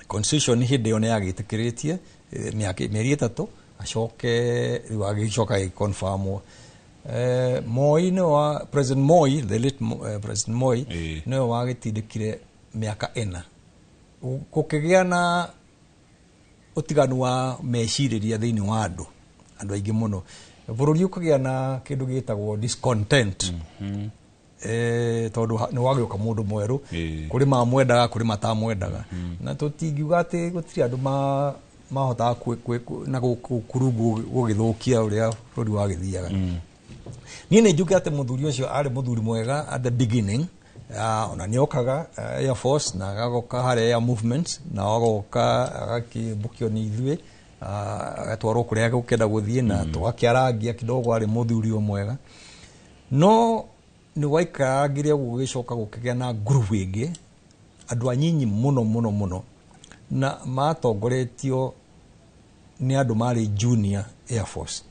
Constitution hĩndĩ ĩyo nĩ yagĩtĩkĩrĩtie mĩeri 3, acoke rĩu agĩcoka agĩconfirmwo. Moi nĩwe wa President Moi, the late President Moi, nĩwe wagĩtindĩkire mĩaka 4. Gũkĩgĩa na ũtiganu wa mecirĩria thĩinĩ wa andũ aingĩ mũno, bũrũri ũkagĩa na kĩndũ gĩtagwo discontent, tondũ nĩ wagĩũka mũndũ mwerũ, kũrĩ mamwendaga, kũrĩ matamwendaga, na tũtingiuga atĩ gũtirĩ andũ mahotaga na gũkurungu gũgĩthũkia ũrĩa bũrũri wagĩthiaga. Niĩ nĩ njuge atĩ mũthuri ũcio arĩ mũthuri mwega at the beginning. Ona nĩ okaga Air Force, na agoka harĩa air movement, na agoka agakĩmbũkio nĩ ithuĩ, agatwarwo kũrĩa gũkĩenda gũthiĩ, na tũgakĩarangia kidogo, arĩ mũthuri o mwega. No nĩ waikarangire gũgĩcoka gũkĩgĩa na group ĩngĩ, andũ anyinyi mũno mũno mũno, na matongoretio nĩ andũ marĩ junior Air Force,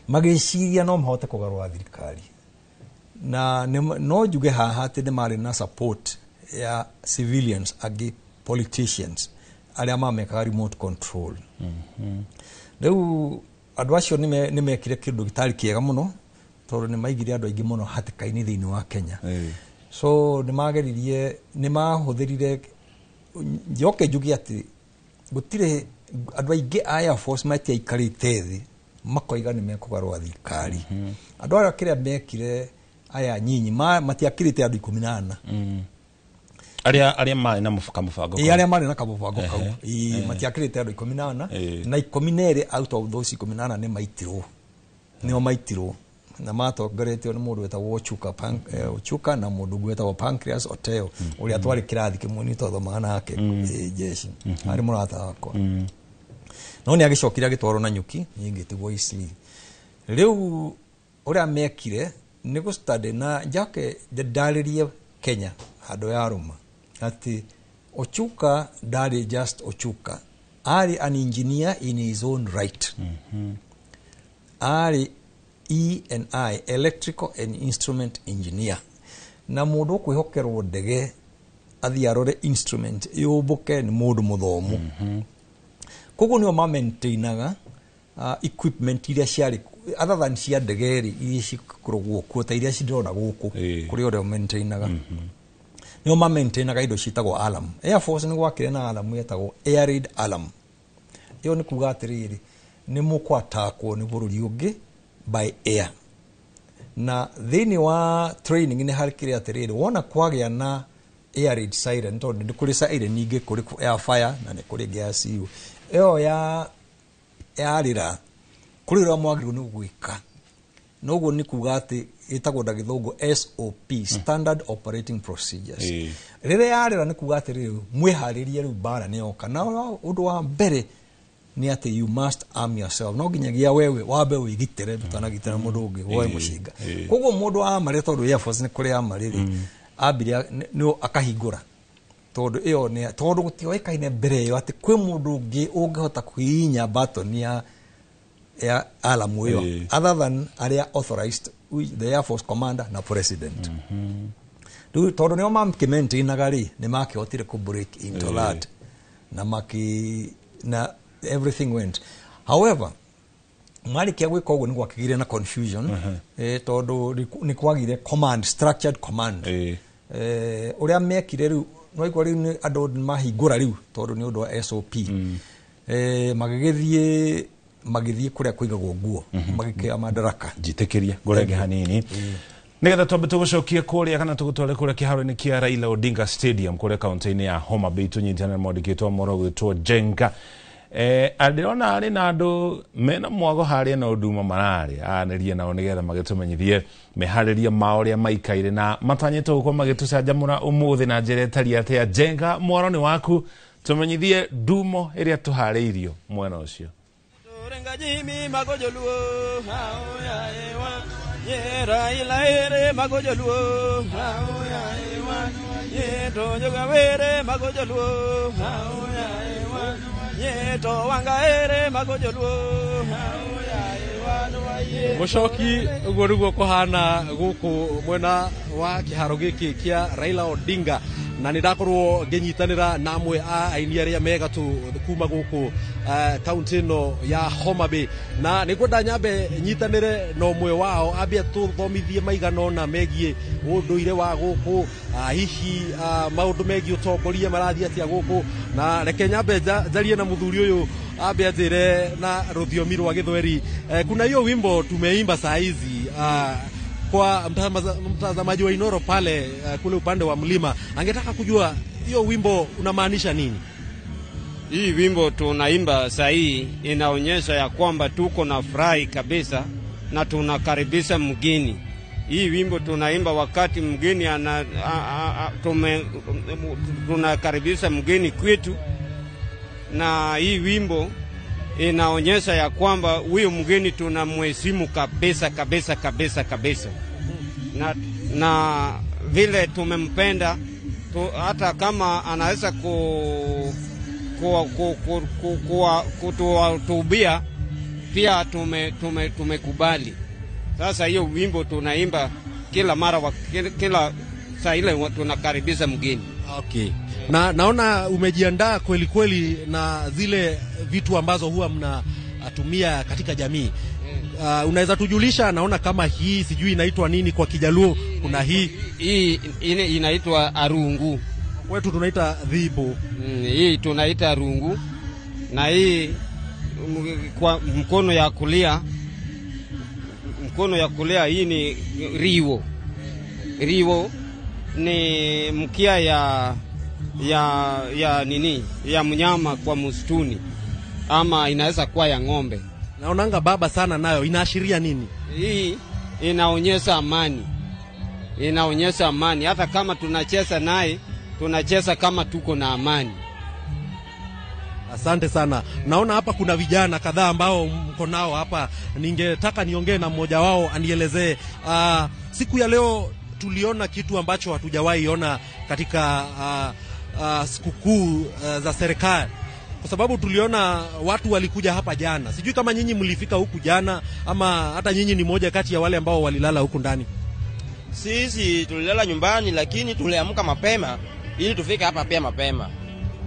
magĩciria no mahote kũgarũra thirikari. Na no njuge haha atĩ nĩ marĩ na support ya civilians angĩ, politicians arĩa mamekaga remote control. Rĩu andũ acio nĩ mekire kĩndũ gĩtarĩ kĩega mũno, tondũ nĩ maigire andũ aingĩ mũno hatĩka-inĩ thĩinĩ wa Kenya. So nĩ mageririe, nĩ mahũthĩrire, njoke njuge atĩ gũtirĩ andũ aingĩ a Air Force matiaikarĩte thĩ makoiga nĩ mekũgarũra thirikari. Andũ arĩa kĩrĩa mekire, aya nyinyi matiakĩrĩte andũ 14. Arĩa marĩ na kamũbango. Arĩa marĩ na kamũbango kau matiakĩrĩte andũ 14, na 12 out of those 14 nĩ maitirwo, nĩo maitirwo, na matongoretio nĩ mũndũ wetagwo Ochuka, Ochuka, na mũndũ ũngĩ wetagwo Pancreas Oteo, ũrĩa twarĩ kĩrathi kĩmwe, nĩ twathomaga nake jeshi, arĩ mũrata wakwa. No nĩ agĩcokire agĩtwarwo na nyuki, niĩ ngĩtigwo Eastleigh. Rĩu ũrĩa mekire nĩ gũstudy, na njoke ndarĩrie Kenya handũ ya rũma atĩ Ochuka ndarĩ just Ochuka, arĩ an engineer in his own right. Arĩ E&I, electrical and instrument engineer, na mũndũ ũkwĩhokerwo ndege athiĩ arore instrument yũmbũke nĩ mũndũ mũthomu. Koguo nĩo ma-maintainaga equipment iria ciarĩ other than cia ndege rĩ, iria cikoragwo kuo ta iria ndĩrona gũkũ, kũrĩ ũrĩa maintainaga, nĩo ma-maintainaga indo ciĩtagwo alarm. Air Force nĩ gwakĩrĩ na alarm yetagwo air raid alarm. Ĩyo nĩ kuga atĩrĩrĩ, nĩ mũkwatakwo nĩ bũrũri ũngĩ by air. Na thĩinĩ wa training nĩ harĩkĩrĩ atĩrĩrĩ, wona kwagĩa na air raid siren, tondũ nĩ kũrĩ siren ingĩ, kũrĩ ya fire na nĩ kũrĩ ĩngĩ ya CU, ĩyo ya yarĩra kũrĩ ũrĩa mwagĩrĩirwo nĩ gwĩka. Noguo nĩ kuga atĩ ĩtagwo na gĩthũngũ SOP, Standard Operating Procedures. Rĩrĩa yarĩra nĩ kuga atĩrĩrĩ, mwĩharĩrie rĩu mbara nĩ yoka. Na ũndũ wa mbere nĩ atĩ you must arm yourself, no nginyagia wewe wambe wĩgitĩre ũtanagitĩra mũndũ ũngĩ, woe mũcinga. Koguo mũndũ amarĩ, tondũ Air Force nĩ kũrĩ amarĩ rĩ, ambire nĩ akahingũra, tondũ ĩyo nĩ tondũ gũtioĩkaine mbere ĩyo atĩ kwĩ mũndũ ũngĩ ũngĩhota kũhihinya button ya alarm ĩyo other than arĩa authorized, the Air Force commander na president. Rĩu tondũ nĩo makĩmaintainaga rĩ, nĩ makĩhotire kũ break into that na maki na everything went. However, marĩkia gwĩka ũguo nĩ gwakĩgĩire na confusion, tondũ nĩ kwagire command, structured command. Ũrĩa mekire rĩu, nĩwaigua rĩu nĩ andũ mahingũra rĩu tondũ nĩ ũndũ wa SOP, magĩthiĩ kũrĩa kũigagwo nguo, magĩkĩoya madaraka. Njĩtĩkĩria ngũrenge hanini nigetha twambe tũgũcokie kũrĩa kana tũgũtware kũrĩa kĩharo-inĩ kĩa Raila Odinga Stadium kũrĩa kaunti-inĩ ya Homa Bay, tũnyitane na mwandĩkĩtwo moro gwĩtwo Jenga. Ndĩrona arĩ na andũ mena mwago harĩa na ũnduma mararĩ anĩrie nao nĩgetha magĩtũmenyithie meharĩria mao ũrĩa maikaire na matanyĩtwo gũkorwo magĩtũcanjamũra ũmũthĩ na njĩra ĩtariĩ atĩa. Jenga, mwaro nĩ waku, tũmenyithie ndumo ĩrĩa tũharĩirio mwena ũcio. Jimmy Magojoluo, hao ye Raila ere Magojoluo, hao ye to Jogawere Magojoluo, hao ye to Wanga ere Magojoluo, hao. Mũcoki, ũguo nĩguo kũhana gũkũ mwena wa kĩharo gĩkĩ kĩa Raila Odinga, na nĩ ndakorwo ngĩnyitanĩra na amwe a aini arĩa megatũ kuma gũkũ kaunti ĩno ya Homa Bay, na nĩngwenda nyambe nyitanĩre na ũmwe wao ambie tũthomithie maigana ũna megiĩ ũndũire wa gũkũ, hihi maũndũ megiĩ ũtongoria marathiĩ atĩa gũkũ. Na reke nyambe njarie na mũthuri ũyũ ambe anjĩre na rũthiomi rwa Gĩthweri. Kuna hiyo wimbo tumeimba saa hizi, kwa mtazamaji wa Inoro pale kule upande wa mlima angetaka kujua hiyo wimbo unamaanisha nini? Hii wimbo tunaimba saa hii inaonyesha ya kwamba tuko na furahi kabisa na tunakaribisha mgeni. Hii wimbo tunaimba wakati mgeni tunakaribisha mgeni kwetu, na hii wimbo inaonyesha ya kwamba huyo mgeni tunamheshimu kabisa kabisa kabisa kabisa, na vile tumempenda hata kama anaweza kutuhutubia pia tumekubali. Sasa hiyo wimbo tunaimba kila mara, kila saa ile tunakaribisha mgeni. Okay. Na naona umejiandaa kweli kweli na zile vitu ambazo huwa mnatumia katika jamii. Unaweza tujulisha? Naona kama hii sijui inaitwa nini kwa Kijaluo, kuna hii inaitwa arungu, kwetu tunaita dhibo. Hii tunaita arungu, na hii kwa mkono ya kulia, hii ni riwo. Riwo ni mkia ya nini, ya mnyama kwa msituni, ama inaweza kuwa ya ng'ombe. Naonanga baba sana nayo, inaashiria nini? Hii inaonyesha amani. Inaonyesha amani. Hata kama tunacheza naye, tunacheza kama tuko na amani. Asante sana. Naona hapa kuna vijana kadhaa ambao mko nao hapa. Ningetaka niongee na mmoja wao anielezee. Siku ya leo tuliona kitu ambacho hatujawahi ona katika sikukuu za serikali, kwa sababu tuliona watu walikuja hapa jana. Sijui kama nyinyi mlifika huku jana ama hata nyinyi ni moja kati ya wale ambao walilala huku ndani. Sisi tulilala nyumbani, lakini tuliamka mapema ili tufike hapa pia mapema.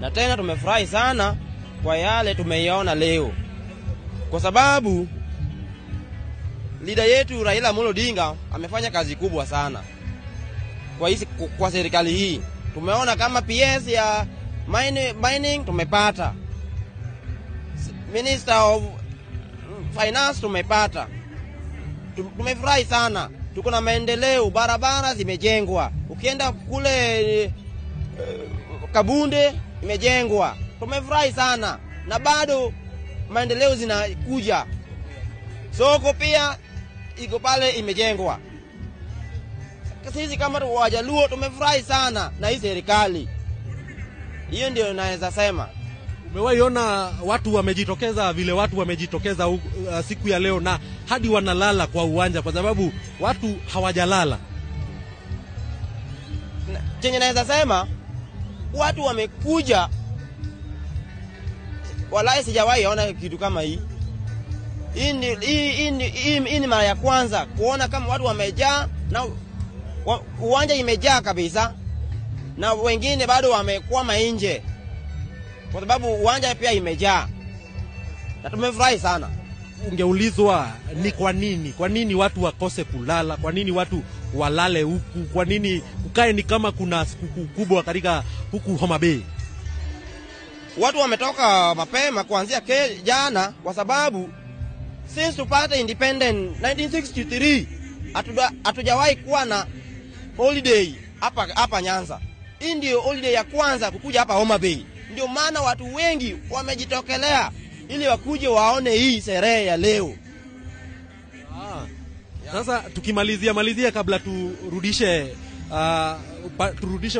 Na tena tumefurahi sana kwa yale tumeiona leo, kwa sababu leader yetu Raila Amolo Odinga amefanya kazi kubwa sana kwa serikali hii. Tumeona kama PS ya mining tumepata, Minister of Finance tumepata. Tumefurahi sana. Tuko na maendeleo, barabara zimejengwa. Ukienda kule Kabunde imejengwa. Tumefurahi sana na bado maendeleo zinakuja. Soko pia iko pale imejengwa. Sisi kama Wajaluo tumefurahi sana na hii serikali. Hiyo ndio naweza sema. Umewahi ona watu wamejitokeza vile watu wamejitokeza siku ya leo na hadi wanalala kwa uwanja kwa sababu watu hawajalala? Chenye naweza sema watu wamekuja, walai sijawahi ona kitu kama hii. Hii ni mara ya kwanza kuona kama watu wamejaa na uwanja imejaa kabisa, na wengine bado wamekwama nje kwa sababu uwanja pia imejaa, na tumefurahi sana. Ungeulizwa ni kwa nini watu wakose kulala, kwa nini watu walale huku, kwa nini kukae ni kama kuna sikukuu kubwa katika huku Homa Bay? Watu wametoka mapema kuanzia jana kwa sababu since tupate independent 1963 hatujawahi kuwa na holiday hapa Nyanza. Hii ndio holiday ya kwanza kukuja hapa Homa Bay. Ndio maana watu wengi wamejitokelea ili wakuje waone hii sherehe ya leo. Sasa tukimalizia kabla turudishe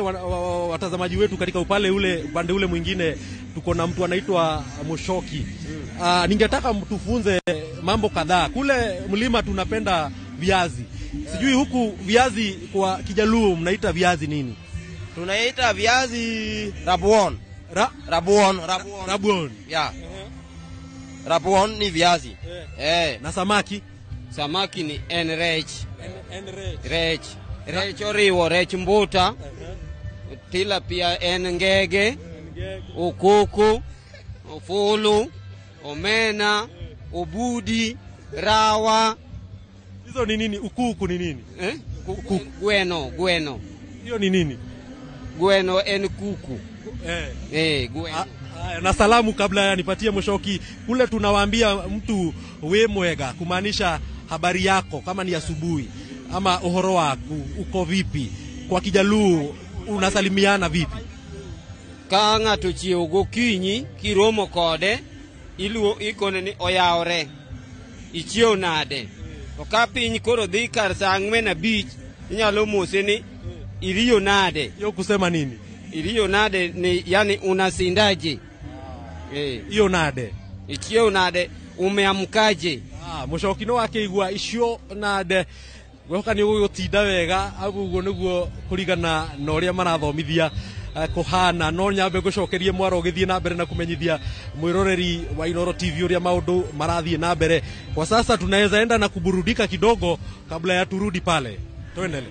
watazamaji wetu katika upande ule mwingine, tuko na mtu anaitwa Mushoki. Ningetaka mtufunze mambo kadhaa. Kule mlima tunapenda viazi. Sijui huku viazi kwa Kijaluo mnaita viazi nini? Tunaita viazi rabuon. Rabuon. Rabuon. Yeah. Rabuon ni viazi. Na samaki? Samaki ni enrech. Rech. Rech oriwo, rech mbuta. Tilapia en ngege, ukuku, ofulu, omena, obudi, rawa. Hizo ni nini? Ukuku ni nini? Kuku. Gweno. Hiyo ni nini? Gweno en kuku. Gweno. Na salamu kabla ya nipatie Mushoki, kule tunawaambia mtu we mwega, kumaanisha habari yako kama ni asubuhi ama uhoro wako uko vipi. Kwa Kijaluo unasalimiana vipi? Ka ng'ato chiew gokinyi kiromo kode iluo ikone ni oyawre, ichiew nade. To ka piny koro dhi kar saa 4:30 inyalo mose ni iriyo nade. Hiyo kusema nini? Iriyo nade ni yani unasindaje? Iyo nade. Ichiew nade, umeamkaje? Mushoki no akĩigua icio nade gwehoka nĩ ũgũtinda wega aguo nĩguo kũringana na ũrĩa marathomithia kũhana. No nyambe ngũcokerie mwaro ũgĩthiĩ na mbere na kũmenyithia mwĩroreri wa Inooro TV ũrĩa maũndũ marathiĩ na mbere. Kwa sasa tunaweza enda na kuburudika kidogo kabla ya turudi pale. Tuendele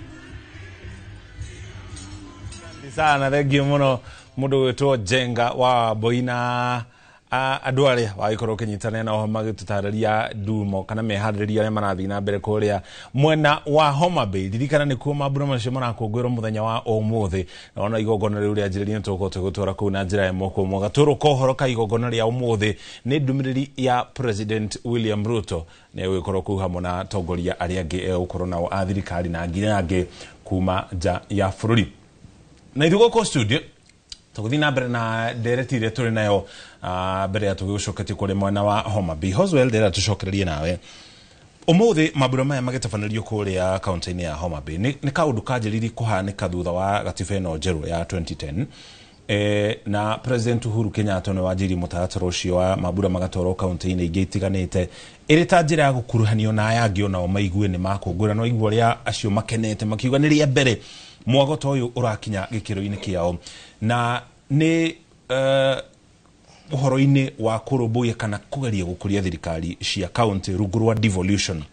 sana. Thank you muno mundu gwitwo Jenga wa Boina andũ arĩa wagĩkorwo ũkĩnyitanĩra nao magĩtũtarĩria ndumo kana meharĩrĩria arĩa marathiĩ na mbere kũrĩa mwena wa Homa Bay. Ririkana nĩkuo mambura macio marakũngũĩrwo mũthenya wa ũmũthĩ, na ona igongona rĩu rĩanjĩrĩria nĩtũgũkorwo tũgĩtwara kũu na njĩra ĩmwe kwa ĩmwe. Gatũrũka ũhoro ka igongona rĩa ũmũthĩ nĩ ndũmĩrĩri ya President William Ruto, nĩ egũgĩkorwo kũu hamwe na atongoria arĩa angĩ egũkorwo nao a thirikari na nginya angĩ kuma nja ya bũrũri. Na ithuĩ gũkũ studio tũgũthiĩ na mbere na ndereti ĩrĩa tũrĩ nayo mbere ya tũgĩgũcoketie kũrĩ mwena wa Homa Bay. Hoswell, ndĩrenda tũcokererie nawe ũmũthĩ mambura maya magĩtabanĩrio kũrĩa kaunti-inĩ ya Homa Bay nĩ kaũndũ kanjĩrĩirie kũhanĩka thutha wa gatiba ĩno njerũ ya 2010 na President Uhuru Kenyatta nĩ wanjĩrĩirie mũtaratara ũcio wa mambura magatwarwo kaunti-inĩ ingĩ itiganĩte ĩrĩ ta njĩra ya gũkuruhanio na aya angĩ onao maigue nĩ makũngũĩra. No igua ũrĩa acio makenete makiuga nĩ rĩa mbere mwago ta ũyũ ũrakinya gĩkĩro-inĩ kĩao, na nĩ ũhoro-inĩ wa kũrũmbũiya kana kũgeria gũkũria thirikari cia kaunti rungu rwa devolution.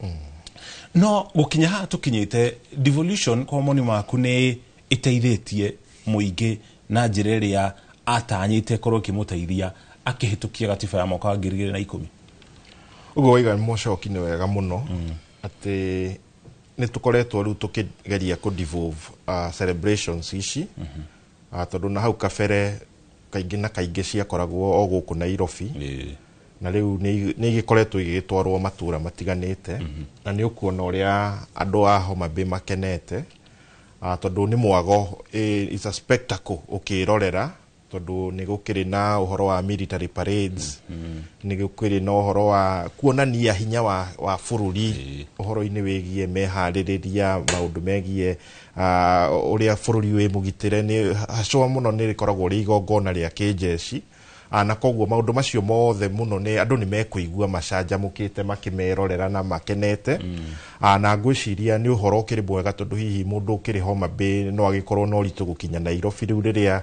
No gũkinya haha tũkinyĩte, devolution kwa moni maku nĩ ĩteithĩtie mũingĩ na njĩra ĩrĩa atanyĩte ĩkorwo ĩkĩmũteithia akĩhĩtũkia gatiba ya mwaka wa 2010? Ũguo waiga Mũcoki nĩ wega mũno atĩ nĩ tũkoretwo rĩu tũkĩgeria kũ devolve celebrations ici, tondũ na hau kabere kaingĩ na kaingĩ ciakoragwo o gũkũ Nairobi. Na rĩu nĩ igĩkoretwo igĩgĩtwarwo matũra matiganĩte, na nĩ ũkuona ũrĩa andũ a Homa Bay makenete, tondũ nĩ mwago, is a spectacle ũkĩrorera, tondũ nĩ gũkĩrĩ na ũhoro wa military parades, nĩ gũkĩrĩ na ũhoro wa kuonania hinya wa bũrũri ũhoro-inĩ wĩgiĩ meharĩrĩria maũndũ megiĩ ũrĩa bũrũri wĩ mũgitĩre. Nĩ hacwa mũno nĩ rĩkoragwo rĩ igongona rĩa kĩnjeci, na koguo maũndũ macio mothe mũno nĩ andũ nĩ mekũigua macanjamũkĩte makĩmerorera na makenete. Na ngwĩciria nĩ ũhoro ũkĩrĩ mwega, tondũ hihi mũndũ ũkĩrĩ Homa Bay no agĩkorwo na ũritũ gũkinya Nairobi rĩu rĩrĩa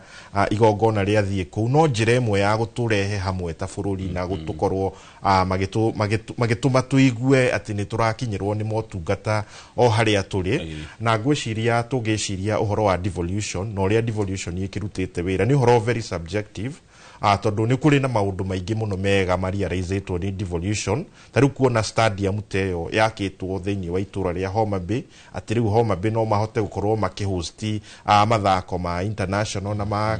igongona rĩathiĩ kũu. No njĩra ĩmwe ya gũtũrehe hamwe ta bũrũri na gũtũkorwo magĩtũma tũigue atĩ nĩ tũrakinyĩrwo nĩ motungata o harĩa tũrĩ. Na ngwĩciria tũngĩciria ũhoro wa devolution na ũrĩa devolution ĩkĩrutĩte wĩra, nĩ ũhoro very subjective, tondũ nĩ kũrĩ na maũndũ maingĩ mũno mega marealizĩtwo nĩ devolution. Ta rĩu kuona stadium ta ĩyo yakĩtwo thĩinĩ wa itũra rĩa Homa Bay, atĩ rĩu Homa Bay no mahote gũkorwo makĩhost mathako ma international na ma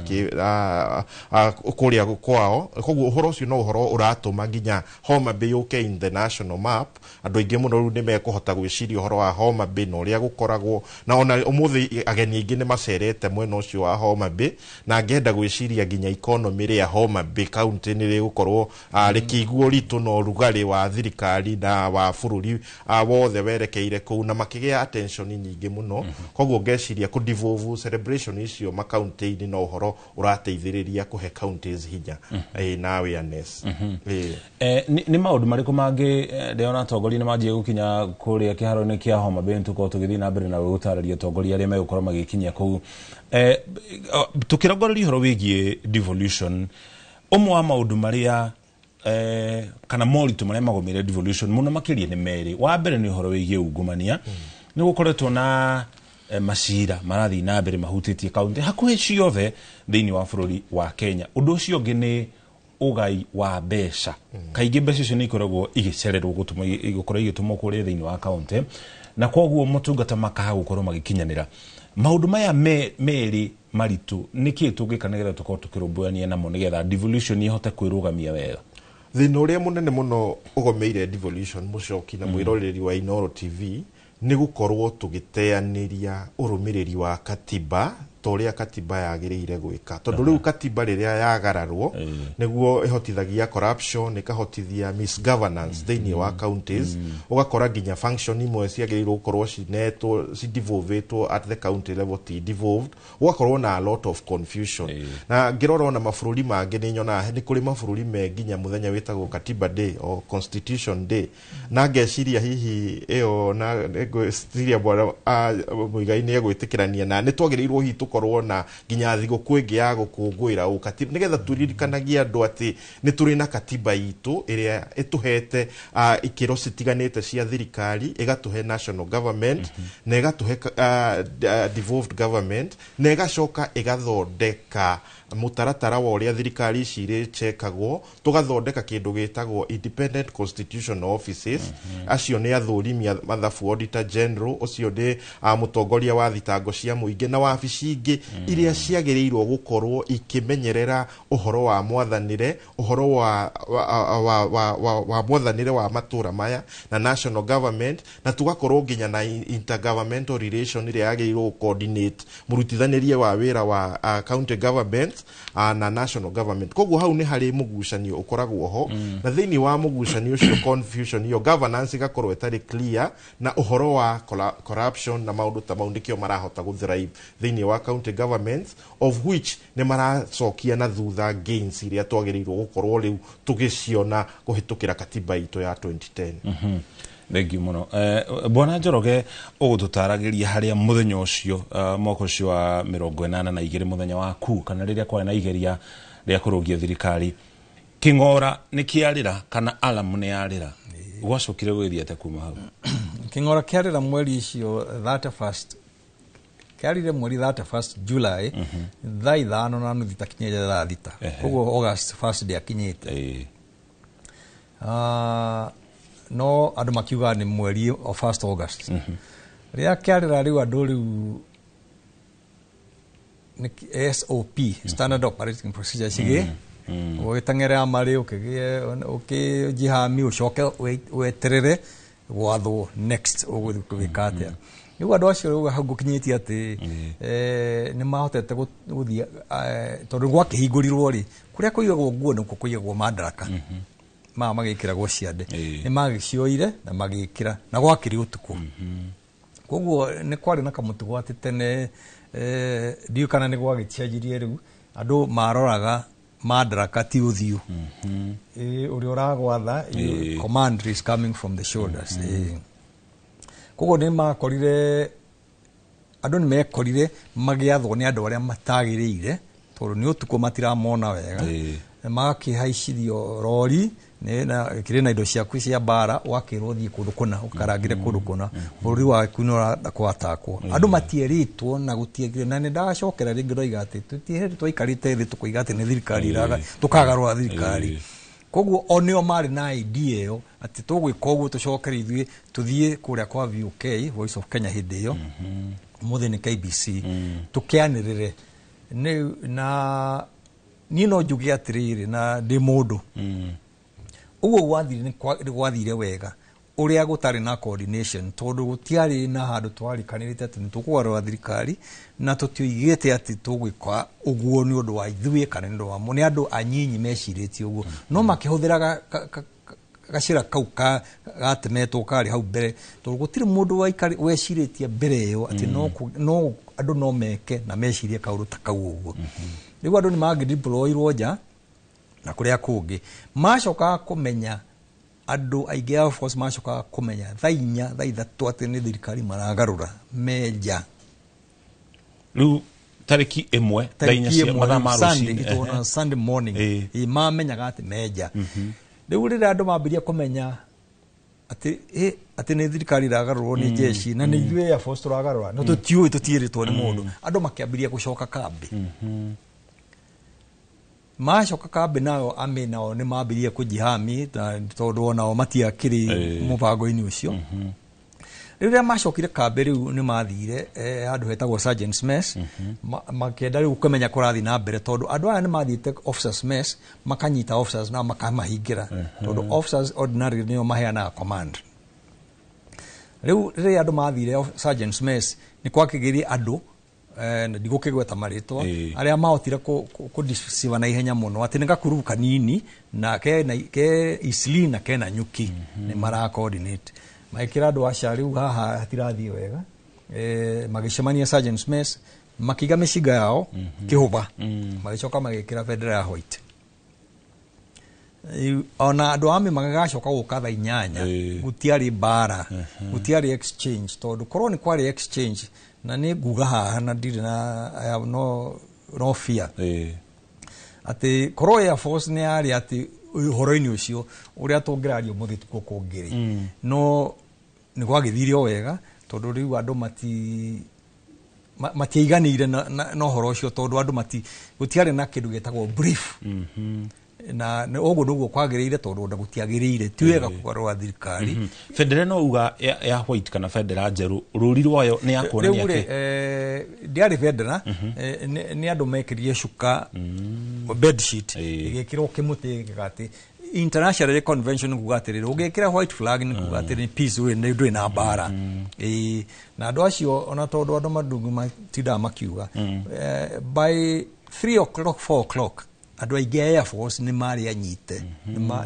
kũrĩa kwao. Koguo ũhoro ũcio no ũhoro ũratũma nginya Homa Bay yũke in the national map. Andũ aingĩ mũno rĩu nĩ mekũhota gwĩciria ũhoro wa Homa Bay na ũrĩa gũkoragwo, na ona ũmũthĩ ageni aingĩ nĩ macerete mwena ũcio wa Homa Bay, na ngenda gwĩciria nginya economy rĩa Homa Bay County nĩ rĩgũkorwo rĩkĩiguo ũritũ na ũrugarĩ wa thirikari na wa bũrũri wothe werekeire kũu, na makĩgĩa attention nyingĩ mũno. Koguo ngeciria kũ devolve celebration icio makaunti-inĩ no ũhoro ũrateithĩrĩria kũhe counties hinya na awareness. Nĩ maũndũ marĩkũ mangĩ ndĩrona atongoria nĩ manjie gũkinya kũrĩa kĩharo-inĩ kĩa Homa Bay? Tũkorwo tũgĩthiĩ na mbere na gũtarĩria atongoria arĩa megũkorwo magĩkinyia kũu. Tũkĩrongoreria ũhoro wĩgiĩ devolution, ũmwe wa maũndũ marĩa kana moritũ marĩa magũmĩire devolution mũno makĩria nĩ merĩ. Wa mbere nĩ ũhoro wĩgiĩ ungumania. Nĩ gũkoretwo na macira marathiĩ na mbere mahutĩtie kaunti hakuhĩ ciothe thĩinĩ wa bũrũri wa Kenya. Ũndũ ũcio ũngĩ nĩ ũgai wa mbeca. Kaingĩ mbeca icio nĩ ikoragwo igĩcererwo gũkorwo igĩtũmwo kũrĩa thĩinĩ wa kaunti, na koguo motungata makaga gũkorwo magĩkinyanĩra. Maũndũ maya merĩ maritũ nĩkĩ tũngĩka nĩgetha tũkorwo tũkĩrũmbũyania namo nĩgetha devolution ĩhote kwĩrũgamia wega? Thĩna ũrĩa mũnene mũno ũgomeire devolution, mũcoki na mwĩroreri wa Inooro TV, nĩ gũkorwo tũgĩteanĩria ũrũmĩrĩri wa katiba ta ũrĩa katiba yagĩrĩire gwĩka, tondũ rĩu katiba rĩrĩa yagararwo nĩguo ĩhotithagia corruption, ĩkahotithia misgovernance thĩinĩ wa counties. Ũgakora nginya function imwe ciagĩrĩirwo gũkorwo cinetwo cidevolvetwo at the county level ti devolved, ũgakorwo na a lot of confusion. Na ngĩrora ona mabũrũri mangĩ nĩ nyonaga nĩ kũrĩ mabũrũri me nginya mũthenya wĩtagwo Katiba Day or Constitution Day, na ngeciria hihi ĩyo na ngwĩciria bwana Muigai nĩ egwĩtĩkĩrania na nĩ twagĩrĩirwo hihi tũkorwo na nginya thigũkũ ĩngĩ ya gũkũngũĩra ũkatiba, nĩgetha tũririkanagie andũ atĩ nĩ tũrĩ na katiba itũ ĩrĩa ĩtũhete ikĩro citiganĩte cia thirikari, ĩgatũhe national government na ĩgatũhe devolved government, na ĩgacoka ĩgathondeka mũtaratara wa ũrĩa thirikari ici irĩchekagwo, tũgathondeka kĩndũ gĩtagwo independent constitutional offices. Acio nĩ athũrimi a mathabu, auditor general, ũcio nĩ mũtongoria wa thitango cia mũingĩ, na wabici ingĩ iria ciagĩrĩirwo gũkorwo ikĩmenyerera ũhoro wa mwathanĩre, ũhoro wa mwathanĩre wa matũra maya na national government, na tũgakorwo nginya na intergovernmental relation ĩrĩa yagĩrĩirwo coordinate mũrutithanĩrie wa wĩra wa county government na national government. Koguo hau nĩ harĩ mũgucanio ũkoragwo ho, na thĩinĩ wa mũgucanio ũcio confusion iyo governance ĩgakorwo ĩtarĩ clear, na ũhoro wa corruption na maũndũ ta mau nĩkĩo marahota gũthrive thĩinĩ wa county governments, of which nĩ maracokia na thutha gains iria twagĩrĩirwo gũkorwo rĩu tũgĩciona kũhĩtũkĩra katiba itũ ya 2010. Thank you mũno. Bwana Njoroge, ũgũtũtaragĩria harĩa mũthenya ũcio, mwaka ũcio wa 82, mũthenya wa ku kana rĩrĩa kwarĩ na igeria rĩa kũrũngia thirikari, kĩng'ora nĩ kĩarĩra kana alarm nĩ yarĩra, gwacokire gũgĩthiĩ atĩa kuma hau? Kĩng'ora kĩarĩra mweri ũcio 31st, kĩarĩre mweri 31st July thaa 5:30 itakinyĩte thaa 6, koguo August 1st ndĩakinyĩte. No andũ makiuga nĩ mweri o 1st August. Rĩrĩa kĩarĩra rĩu andũ rĩu nĩ SOP, Standard Operating Procedure, Ũgĩteng'ere amarĩ ũkĩgĩe ũkĩjihami ũcoke weterere gwathwo next ũgũthiĩ gwĩka atĩa. Rĩu andũ acio rĩu hau ngũkinyĩtie atĩ nĩ mahotete gũthiĩ tondũ gwakĩhingũrirwo rĩ kũrĩa kũigagwo nguo nĩkuo kũigagwo mandaraka maya magĩkĩragwo ciande nĩ magĩcioire na magĩkĩra na gwakĩrĩ ũtukũ. Koguo nĩ kwarĩ na kamũtugo atĩ tene ndiũĩ kana nĩ gwagĩcenjirie rĩu andũ maroraga mandaraka ti ũthiũ. Ũrĩa ũragwatha command is coming from the shoulders. Koguo nĩ makorire andũ nĩ mekorire magĩathwo nĩ andũ arĩa matagĩrĩire tondũ nĩ ũtukũ matiramona wega. Magakĩhaicithio rori kĩrĩ na indo ciaku cia mbara ũgakĩrwo thiĩ kũndũ kũna ũkarangĩre kũndũ kũna bũrũri waku nĩ ũrenda kwatakwo. Andũ matierĩtwo na gũtiekire na nĩ ndacokera rĩngĩ ndoiga atĩ tũtirĩ twaikarĩte thĩ tũkoiga atĩ nĩ thirikari iraga tũkagarũra thirikari. Koguo o nĩo marĩ na idea ĩyo atĩ tũgwĩka ũguo tũcokere ithuĩ tũthiĩ kũrĩa kwa VOK Voice of Kenya hĩndĩ ĩyo ũmũthĩ nĩ KBC tũkĩanĩrĩre na niĩ no njuge atĩrĩrĩ na ndĩ mũndũ ũguo gwathire nĩ gwathire wega ũrĩa gũtarĩ na coordination tondũ gũtiarĩ na handũ twarikanĩrĩte atĩ nĩ tũkũgarũra thirikari na tũtioigĩte atĩ tũgwĩka ũguo nĩ ũndũ wa ithuĩ kana nĩ ũndũ wa nĩ andũ anyinyi mecirĩtie ũguo no makĩhũthĩra gacĩra kau gatemetwo karĩ hau mbere tondũ gũtirĩ mũndũ wecirĩtie mbere ĩyo atĩ no andũ no meke na mecirie kaũndũ ta kau ũguo. Rĩu andũ nĩ mangĩdeployirwo nja na kũrĩa kũngĩ macokaga kũmenya andũ aingĩ a force macokaga kũmenya thaa 4 thaa 3 atĩ nĩ thirikari maragarũra me nja. Rĩu tarĩki 1 thaa 4 cia mathaa ma rũcinĩ Sunday morning mamenyaga atĩ me nja. Rĩu rĩrĩa andũ mambĩrĩria kũmenya atĩ atĩ nĩ thirikari iragarũrwo nĩ jeshi na nĩ ithuĩ Air Force tũragarũra no tũtiũĩ tũtiĩrĩtwo nĩ mũndũ andũ makĩambĩrĩria gũcoka kambĩ. Macoka kambĩ nao amĩ nao nĩ mambĩrĩria kũjihami tondũ onao matiakĩrĩ mũbango-inĩ ũcio. Rĩrĩa macokire kambĩ rĩu nĩ mathire handũ hetagwo Sergeant's Mess makĩenda rĩu kũmenya kũrathiĩ na mbere tondũ andũ aya nĩ mathiĩte officers mess makanyita officers na makamahingĩra tondũ officers ordinarily nĩo maheanaga command. Rĩu rĩrĩa andũ mathire Sergeant's Mess nĩ kwakĩgĩire andũ ndigũkĩgweta marĩtwa arĩa mahotire kũdeceive na ihenya mũno atĩ nĩ gakurubu kanini na ke Isli na kena Nyuki nĩ mara coordinate magĩkĩra andũ aca rĩu haha hatirathiĩ wega magĩcemania Sergeant's Mess makĩiga mĩcinga yao kĩhũba magĩcoka magĩkĩra bendera ya white. Ona andũ a magĩgacoka gũka thaa 8 gũtiarĩ mbara gũtiarĩ exchange tondũ korwo nĩ kwarĩ exchange na nĩ nguga haha na ndirĩ na I have no fear atĩ korwo Air Force nĩ yarĩ atĩ ũhoro-inĩ ũcio ũrĩa tũngĩraria ũmũthĩ tikuo kũngĩrĩ no nĩ gwagĩthire o wega tondũ rĩu andũ matiaiganĩire na ũhoro ũcio tondũ andũ gũtiarĩ na kĩndũ gĩtagwo brief na ũguo nĩguo kwagĩrĩire tondũ ona gũtiagĩrĩire ti wega kũgarũra thirikari. Bendera no uga ya white kana bendera njerũ rũri rwayo nĩ ya kuonania kĩ? Ndĩarĩ bendera nĩ andũ mekĩrire cuka bed sheet ĩgĩkĩrwo kĩmũtĩ gĩgatĩ international convention kuga atĩrĩrĩ ũngĩkĩra white flag nĩ kuga atĩrĩ peace ndwĩ na mbara. Na andũ acio ona tondũ andũ mandungu matindaga makiuga by 3 o'clock 4 o'clock andũ aingĩ a Air Force nĩ marĩ anyite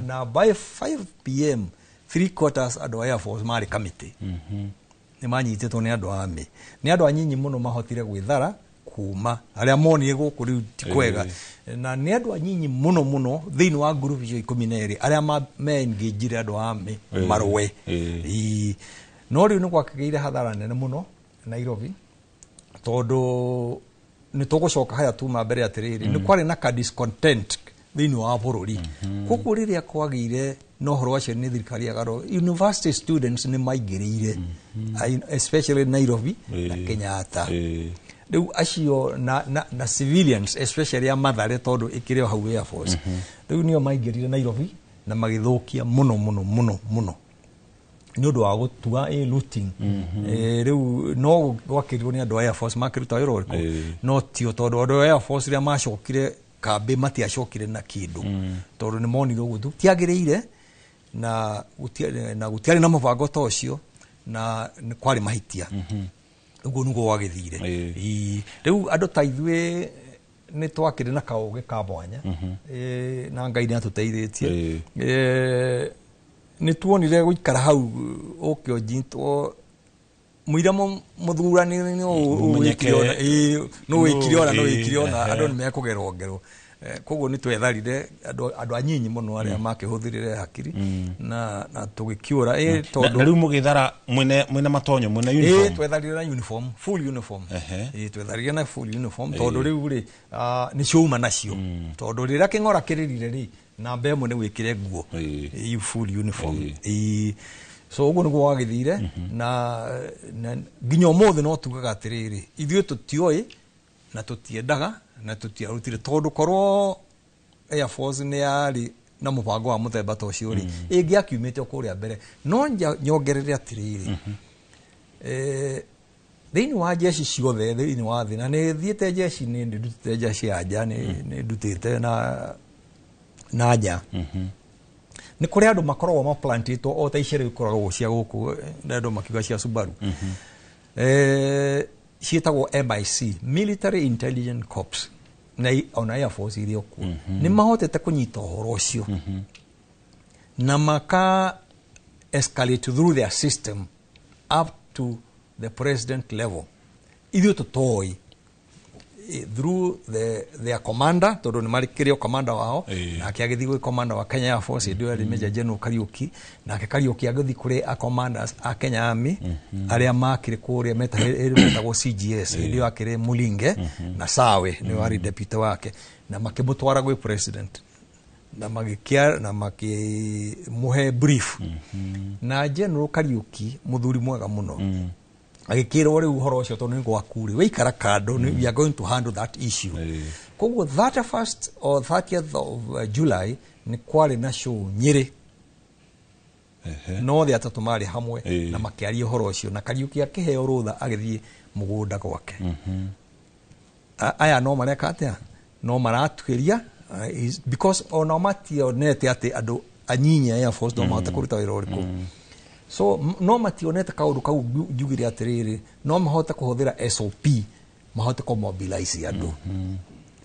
na by 5 p.m. 3/4 andũ a Air Force marĩ kamĩtĩ nĩ manyitĩtwo nĩ andũ a army. Nĩ andũ anyinyi mũno mahotire gwĩthara kuma arĩa monire gũkũ rĩu ti kwega na nĩ andũ anyinyi mũno mũno thĩinĩ wa group icio 12 arĩa me-engagire andũ a army marũe. No rĩu nĩ gwakĩgĩire hathara nene mũno Nairobi tondũ nĩ tũgũcoka haya tuma mbere atĩrĩrĩ nĩ kwarĩ na ka discontent thĩinĩ wa bũrũri. Koguo rĩrĩa kwagĩire na ũhoro wacio nĩ thirikari yagarũra university students nĩ maingĩrĩire especially Nairobi na Kenyatta. Rĩu acio na civilians especially a Mathare tondũ ĩkĩrĩ o hau Air Force rĩu nĩo maingĩrire Nairobi na magĩthũkia mũno mũno mũno mũno nĩ ũndũ wa gũtua looting. Rĩu no gwakĩrirwo nĩ andũ a Air Force makĩruta wĩra ũrĩkũ no tio tondũ andũ a Air Force rĩrĩa macokire kambĩ matiacokire na kĩndũ tondũ nĩ monire ũguo tũtiagĩrĩire na gũtiarĩ na mũbango ta ũcio na kwarĩ mahĩtia. Ũguo nĩguo gwagĩthire. Rĩu andũ ta ithuĩ nĩ twakĩrĩ na kaũgĩ ka mwanya, na Ngai nĩ atũteithĩtie. Nĩ tuonire gũikara hau ũke ũnyitwo mũira mũthurani no wĩkire ona no wĩkire ona andũ nĩ mekũgerwo ngero. Koguo nĩ twetharire andũ anyinyi mũno arĩa makĩhũthĩrire hakiri na tũgĩkĩũra. Na rĩu mũgĩthara mwĩna matonyo, mwĩna uniform? Twetharire na uniform, full uniform. Twetharire na full uniform tondũ rĩu rĩ nĩ ciauma nacio, tondũ rĩrĩa kĩng'ora kĩrĩrire rĩ namba ĩmwe nĩ wĩkĩre nguo full uniform. So ũguo nĩguo wagĩthire na nginya ũmũthĩ no tugaga atĩrĩrĩ, ithuĩ tũtioĩ na tũtiendaga na tũtiarutire, tondũ korwo Air Force nĩ yarĩ na mũbango wa mũthemba ta ũcio rĩ, ĩngĩakiumĩte o kũrĩa mbere. No nyongerere atĩrĩrĩ, thĩinĩ wa jeshi ciothe thĩinĩ wa thĩ, na nĩ thiĩte jeshi, nĩ ndutĩte jeshi ya nja, nĩ ndutĩte na nja, nĩ kũrĩ andũ makoragwo maplantĩtwo o ta icere ikoragwo cia gũkũ, na andũ makiuga cia Subaru, ciĩtagwo MIC, Military Intelligence Corps, na ona Air Force iria kuo nĩ mahotete kũnyita ũhoro ũcio na maka escalate through their system up to the president level. Ithuĩ tũtoĩ through their commander, tondũ nĩ marĩ commander wao, nake agĩthiĩ gwĩ commander wa Kenya Air Force hĩndĩ ĩyo yarĩ Major General Kariuki, nake Kariuki agĩthiĩ kũrĩ a commanders a Kenya Army arĩa makĩrĩ kũrĩa metagwo CGS, hĩndĩ ĩyo akĩrĩ Mulinge na Sawe nĩwe warĩ deputy wake, na makĩmũtwara gwĩ president na makĩmũhe brief. Na General Kariuki mũthuri mwega mũno agĩkĩrwo rĩu ũhoro ũcio tondũ nĩ gwaku rĩ, wĩikara kando, we are going to handle that issue. Koguo 31st or 30th of July nĩ kwarĩ na show Nyĩrĩ, no othe atatũ marĩ hamwe na makĩaria ũhoro ũcio, na Kariuki akĩheo rũtha agĩthiĩ mũgũnda gwake. Aya no mareka atĩa? No maratuĩria, because ona mationete atĩ andũ anyinyi a Air Force no mahote kũruta wĩra ũrĩkũ. So no mationete kaũndũ kau njugire atĩrĩrĩ, no mahote kũhũthĩra SOP, mahote kũmobilize andũ.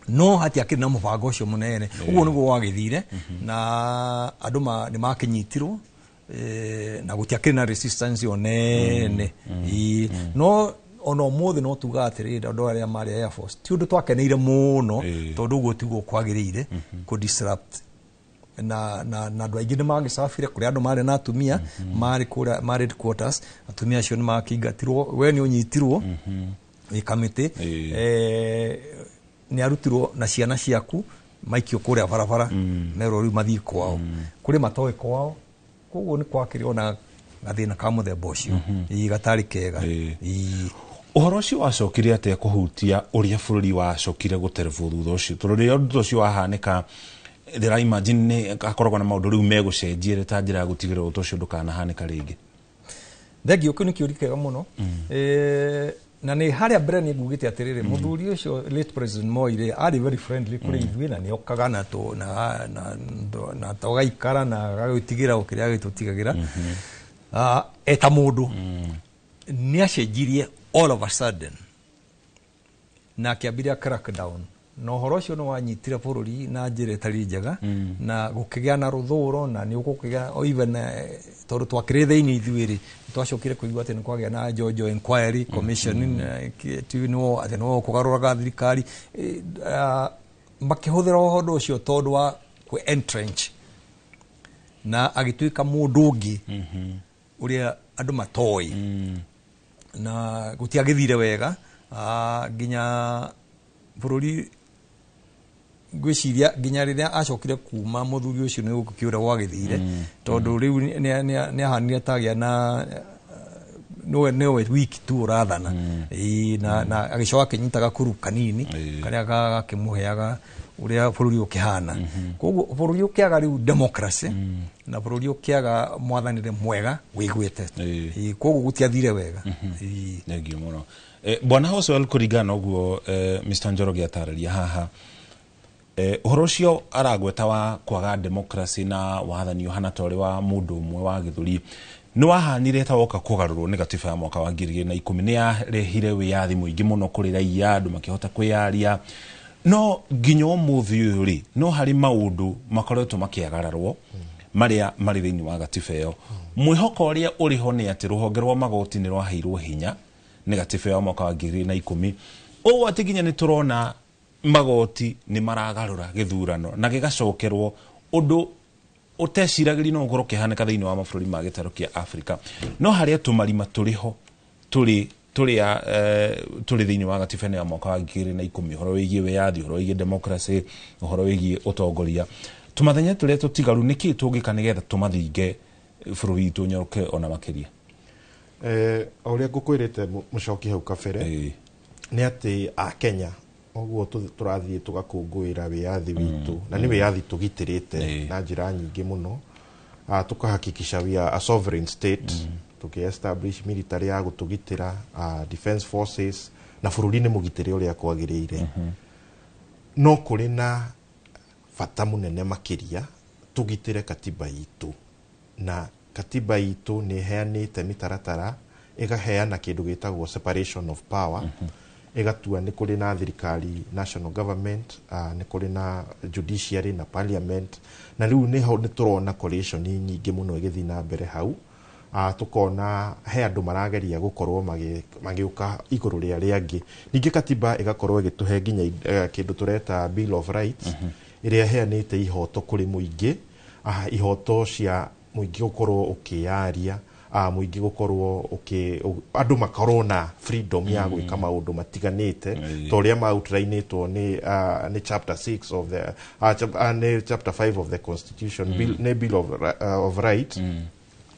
No hatiakĩrĩ na mũbango ũcio mũnene. Ũguo nĩguo wagĩthire na andũ nĩ makĩnyitirwo, na gũtiakĩrĩ na resistance yo nene. No ona ũmũthĩ no tugaga atĩrĩrĩ, andũ arĩa marĩ Air Force ti ũndũ twakeneire mũno, tondũ ũguo tiguo kwagĩrĩire kũ disrupt na andũ aingĩ nĩ magĩcabire kũrĩa andũ marĩ na atumia marĩ kũrĩa marĩ headquarters, atumia acio nĩ makĩingatirwo, we nĩ ũnyitirwo wĩ kamĩtĩ, nĩ arutirwo na ciana ciaku maikio kũrĩa barabara, merwo rĩu mathiĩ kwao, kũrĩ matoĩ kwao. Koguo nĩ kwakĩrĩ ona gathĩna ka mũthemba ũcio gatarĩ kega. Ũhoro ũcio wacokire atĩa kũhutia ũrĩa bũrũri wacokire gũterebwo thutha ũcio, tondũ rĩrĩa ũndũ ũcio wahanĩka ndĩra imagine nĩ akoragwo na maũndũ rĩu megũcenjia ta njĩra ya gũtigĩrĩra ũndũ ũcio ndũkanahanĩka rĩngĩ. Thengio, kĩu nĩ kĩũria kĩega mũno. Na nĩ harĩa mbere nĩ ngugĩte atĩrĩrĩ, mũthuri ũcio late President Moi rĩ, arĩ very friendly kũrĩ ithuĩ, na nĩokaga na tũgaikara na agagĩtigĩra o kĩrĩa agĩtũtigagĩra. Eta mũndũ nĩ acenjirie all of a sudden na akĩambĩrĩria crackdown, na ũhoro ũcio nĩ wanyitire bũrũri na njĩra ĩtarĩ njega, na gũkĩgĩa na rũthũro, na nĩ ũgũkĩgĩa even tondũ twakĩrĩ thĩinĩ ithuĩ rĩ, twacokire kũigua atĩ nĩ kwagĩa na Jojo Inquiry Commission, atĩ nĩo kũgarũraga thirikari, makĩhũthĩra ũhoro ũcio tondũ wa kũ entrench, na agĩtuĩka mũndũ ũngĩ ũrĩa andũ matoĩ, na gũtiagĩthire wega nginya bũrũri ngwĩciria nginya rĩrĩa acokire kuma mũthuri ũcio nĩ gũkĩũra gwagĩthire, tondũ rĩu nĩ ahanire tagĩa na nĩwe wiki tu ũrathana, na agĩcoka akĩnyita gakuru kanini karĩa gakĩmũheaga ũrĩa bũrũri ũkĩhana. Koguo bũrũri ũkĩaga rĩu democracy, na bũrũri ũkĩaga mwathanĩre mwega wĩiguĩte, koguo gũtiathire wega. Thengio mũno. Bwana Hoswell, kũringana na ũguo Mr. Njoroge atarĩria haha, Ũhoro ũcio aragweta wa kwaga democracy na wathani ũhana ta ũrĩ wa mũndũ ũmwe wa gĩthũri nĩ wahanire ta woka kũgarũrwo nĩ gatiba ya mwaka wa 2010. Nĩ yarehire wĩyathi mũingĩ mũno kũrĩ raia, andũ makĩhota kwĩyaria, no nginya ũmũthĩ ũyũ rĩ, no harĩ maũndũ makoretwo makĩagararwo marĩa marĩ thĩinĩ wa gatiba ĩyo. Mwĩhoko ũrĩa ũrĩ ho nĩ atĩ rũhonge rwa magoti nĩ rwaheirwo hinya nĩ gatiba ya mwaka wa 2010, ũũ atĩ nginya nĩ tũrona magoti nĩ maragarũra gĩthurano na gĩgacokerwo, ũndũ ũteciragĩria no ũkorwo ũkĩhanĩka thĩinĩ wa mabũrũri ma gĩtarũ kĩa Afrika. No harĩa tũmarima tũrĩ ho tũrĩ tũrĩa tũrĩ thĩinĩ wa gatiba ĩno ya mwaka wa 2010, ũhoro wĩgiĩ wĩyathi, ũhoro wĩgiĩ democracy, ũhoro wĩgiĩ ũtongoria, tũmathenya tũrĩa tũtigaru nĩkĩ tũngĩka nĩgetha tũmathinge bũrũri witũ ũnyoroke ona makĩria? O ũrĩa ngũkwĩrĩte mũcoki hau kabere nĩ atĩ a Kenya ũguo tũrathiĩ tũgakũngũĩra wĩyathi witũ, na nĩ wĩyathi tũgitĩrĩte na njĩra nyingĩ mũno, tukahakikisha we are a sovereign state, tuki-establish military ya gũtũgitĩra, defense forces, na bũrũri nĩ mũgitĩre ũrĩa kwagĩrĩire. No kũrĩ na bata mũnene makĩria tũgitĩre katiba itũ, na katiba itũ nĩ ĩheanĩte mĩtaratara, ĩgaheana kĩndũ gĩtagwo separation of power, ĩgatua nĩ kũrĩ na thirikari, national government, nĩ kũrĩ na judiciary na parliament, na rĩu nĩho nĩ tũrona coalition nyingĩ mũno ĩgĩthiĩ na mbere hau. Tukona he andũ marageria gũkorwo magĩũka igũrũ rĩa arĩa angĩ. Ningĩ katiba ĩgakorwo ĩgĩtũhe nginya kĩndũ tũreta Bill of Rights, ĩrĩa ĩheanĩte ihoto kũrĩ mũingĩ, ihoto cia mũingĩ gũkorwo ũkĩyaria, mũingĩ gũkorwo andũ makorwo na freedom ya gwĩka maũndũ matiganĩte ta ũrĩa ma-outline-ĩtwo nĩ chapter 6 of the nĩ chapter 5 of the constitution, bill, nĩ Bill of Rights.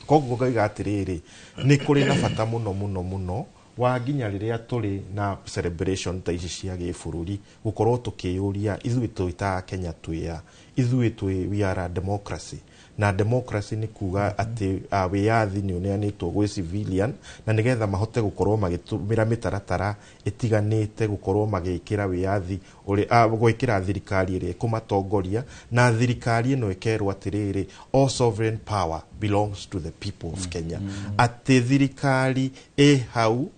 Koguo ngaiga atĩrĩrĩ, nĩ kũrĩ na bata mũno mũno mũno wa nginya rĩrĩa tũrĩ na celebration ta ici cia gĩbũrũri gũkorwo tũkĩyũria ithuĩ twĩ ta Kenya twĩ a, ithuĩ twĩ, we are a democracy, na democracy nĩ kuga atĩ wĩyathi nĩ ũneanĩtwo gwĩ civilian, na nĩgetha mahote gũkorwo magĩtũmĩra mĩtaratara ĩtiganĩte gũkorwo magĩkĩra wĩyathi gwĩkĩra thirikari ĩrĩa ĩkũmatongoria, na thirikari ĩno ĩkerwo atĩrĩrĩ, all sovereign power belongs to the people of Kenya, atĩ thirikari ĩ hau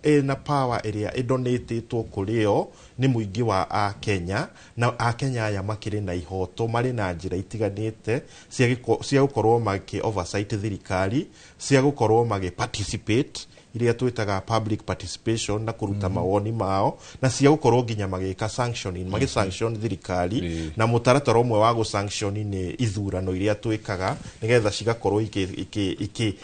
ĩna power ĩrĩa ĩdonatĩtwo kũrĩ yo nĩ mũingĩ wa Akenya, na Akenya aya makĩrĩ na ihoto, marĩ na njĩra itiganĩte cia gũkorwo makĩ oversight thirikari, cia gũkorwo magĩ participate iria twĩtaga public participation na kũruta mawoni mao, na cia gũkorwo nginya magĩka sanctioning, magĩ sanction thirikari, na mũtaratara ũmwe wa gũ sanction nĩ ithurano iria twĩkaga nĩgetha cigakorwo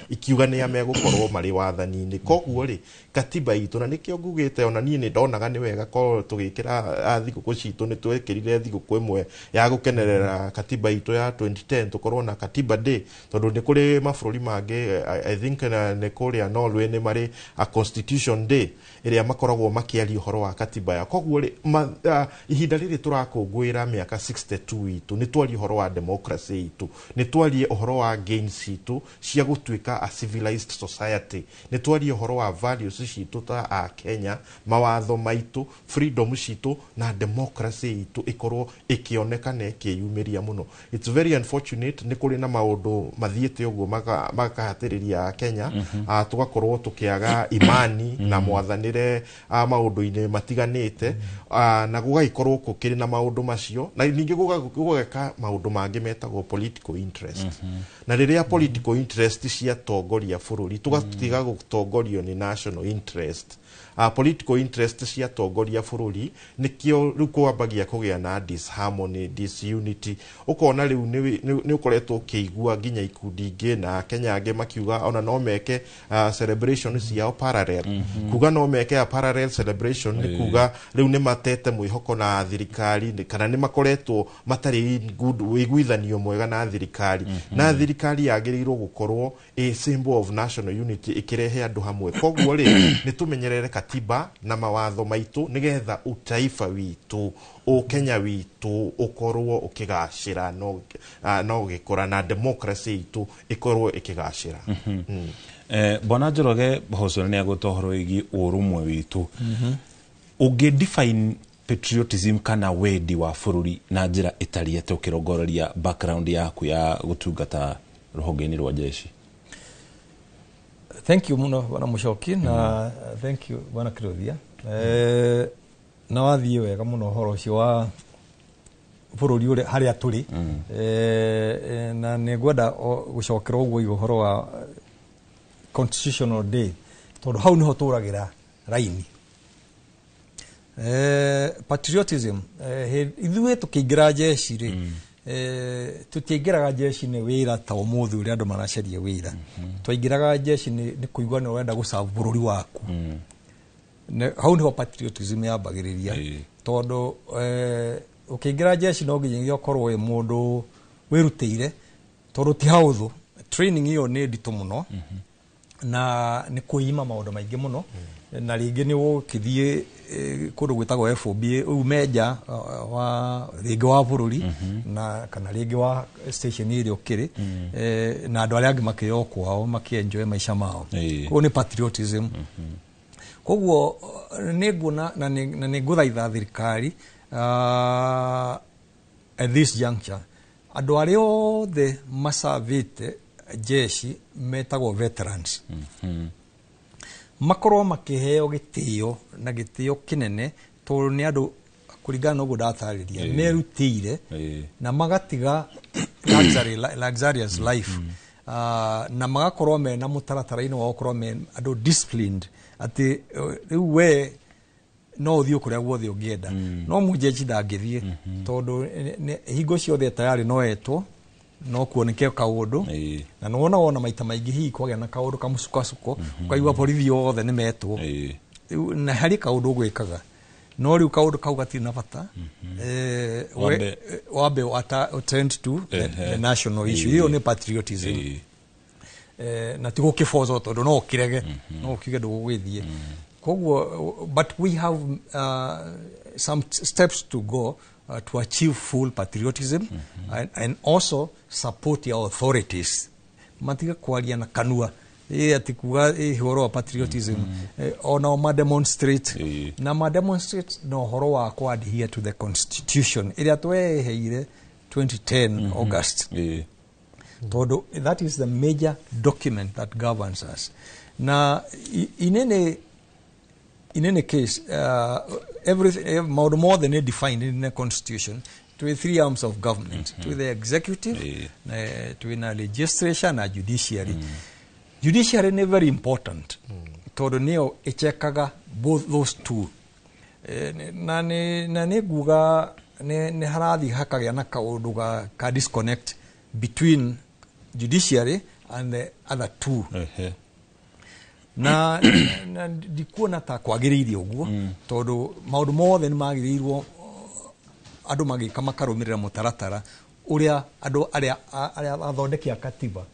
ikiuga nĩa megũkorwo marĩ wathani-inĩ. Koguo rĩ, katiba itũ, na nĩkĩo ngugĩte ona niĩ nĩ ndonaga nĩ wega korwo tũgĩkĩra thigũkũ citũ, nĩ twekĩrire thigũkũ ĩmwe ya gũkenerera katiba itũ ya 2010, tũkorwo na Katiba Day, tondũ nĩ kũrĩ mabũrũri mangĩ, I think nĩ kũrĩa Norway nĩ marĩ a Constitution Day ĩrĩa makoragwo makĩaria ũhoro wa katiba ya. Koguo rĩ, ihinda rĩrĩ tũrakũngũĩra mĩaka 62 itũ, nĩ twarie ũhoro wa democracy itũ, nĩ twarie ũhoro wa gains itũ cia gũtuĩka a civilized society, nĩ twarie ũhoro wa values citũ ta a Kenya, mawatho maitũ, freedom citũ na democracy itũ ĩkorwo ĩkĩoneka na ĩkĩyumĩria mũno. It's very unfortunate nĩ kũrĩ na maũndũ mathiĩte ũguo makahatĩrĩria a Kenya, tũgakorwo tũkĩaga imani na mwathanĩre maũndũ-inĩ matiganĩte, na gũgagĩkorwo gũkĩrĩ na maũndũ macio, na ningĩ gũgeka maũndũ mangĩ metagwo political interest. Na rĩrĩa political interest ciatongoria bũrũri, tũgatiga gũtongorio nĩ national interest, political interest ciatongoria bũrũri, nĩkĩo rĩu kwambagia kũgĩa na disharmony, disunity. Ũkona rĩu nĩ ũkoretwo ũkĩigua nginya ikundi ingĩ na Kenya angĩ makiuga ona no meke celebration ciao parallel. Kuga no meke a parallel celebration nĩ kuga rĩu nĩ matete mwĩhoko na thirikari, kana nĩ makoretwo matarĩ in good wĩiguithanio mwega na thirikari, na thirikari yagĩrĩirwo gũkorwo a symbol of national unity ĩkĩrehe andũ hamwe. Koguo rĩ, nĩ tũmenyerere katiba na mawatho maitũ nĩgetha utaifa witũ, ũkenya witũ ũkorwo ũkĩgacĩra na ũgĩkũra, na democracy itũ ĩkorwo ĩkĩgacĩra. Bwana Njoroge Hosoro nĩ agweta ũhoro wĩgiĩ ũrũmwe witũ. Ũngĩ define Patriotism kana wendi wa bũrũri na njĩra ĩtariĩ atĩa ũkĩrongoreria background yaku ya gũtungata rũhonge-inĩ rwa jeshi? Thank you muno, Bwana Mucoki, na thank you, Bwana Kiruthia. Na wathiĩ wega mũno ũhoro ũcio wa bũrũri ũrĩa harĩa tũrĩ. Na nĩ ngwenda gũcokera ũguo ũhoro wa Constitutional Day, tondũ hau nĩho tũragĩra raini. Patriotism, ithuĩ tũkĩingĩra jeshi rĩ, tũtiaingĩraga jeshi nĩ wĩra ta ũmũthĩ ũrĩa andũ maracaria wĩra. Twaingĩraga jeshi nĩ kũigua nĩ ũrenda gũcabu bũrũri waku. Hau nĩho patriotism yambagĩrĩria, tondũ ũkĩingĩra jeshi no nginyagia ũkorwo wĩ mũndũ wĩrutĩire, tondũ ti haũthũ. Training ĩyo nĩ nditũ mũno na nĩ kwĩima maũndũ maingĩ mũno, na rĩngĩ nĩ ũgũkĩthiĩ kũndũ gwĩtagwo FOB, ume nja wa rĩngĩ wa bũrũri na kana rĩngĩ wa station ĩrĩa ũkĩrĩ, na andũ arĩa angĩ makĩo kwao makĩenjoy maica mao. Koguo nĩ patriotism. Koguo nĩ nguona na nĩ ngũthaitha thirikari at this juncture, andũ arĩa othe macavĩte jeshi metagwo veterans makorwo makĩheo gĩtĩo na gĩtĩo kĩnene, tondũ nĩ andũ, kũringana na ũguo ndatarĩria, merutĩire na magatiga luxurious life, na magakorwo mena mũtaratara-inĩ wa gũkorwo me andũ disciplined, atĩ rĩu we no ũthiĩ kũrĩa guothe ũngĩenda, no mũjeshi ndangĩthiĩ, tondũ hingo ciothe tayarĩ no etwo no kuoneke kaũndũ. Na nĩwona wona maita maingĩ hihi kwagĩa na kaũndũ kamũcukasuko, ũkaigua borithi othe nĩ metwo. Rĩu, na harĩ kaũndũ ũgwĩkaga, no rĩu kaũndũ kau gatirĩ na bata. Wambe attend to the national issue. Ĩyo nĩ patriotism. Na ti gũkĩbocwo, tondũ no ũkĩrege, no ũkiuge ndũgũgĩthiĩ. Koguo, but we have some steps to go to achieve full patriotism and also support your authorities. Matige kwaria na kanua ĩ atĩ kuga ũhoro wa patriotism, onao ma demonstrate na ma demonstrate na ũhoro wa ku adhere to the Constitution ĩrĩa tweheire 2010 August, tondũ that is the major document that governs us. Na in any case, everything, maũndũ mothe nĩ defined in the Constitution. Twĩ three arms of government: twĩ the executive, twĩ na legislature na judiciary. Judiciary nĩ very important, tondũ nĩyo ĩchekaga both those two. Na nĩ nguga nĩ harathiĩ hakagĩa na kaũndũ ka disconnect between judiciary and the other two. Na ndikuona ta kwagĩrĩire ũguo, tondũ maũndũ mothe nĩ magĩrĩirwo andũ magĩka makarũmĩrĩra mũtaratara ũrĩa andũ arĩa athondeki a katiba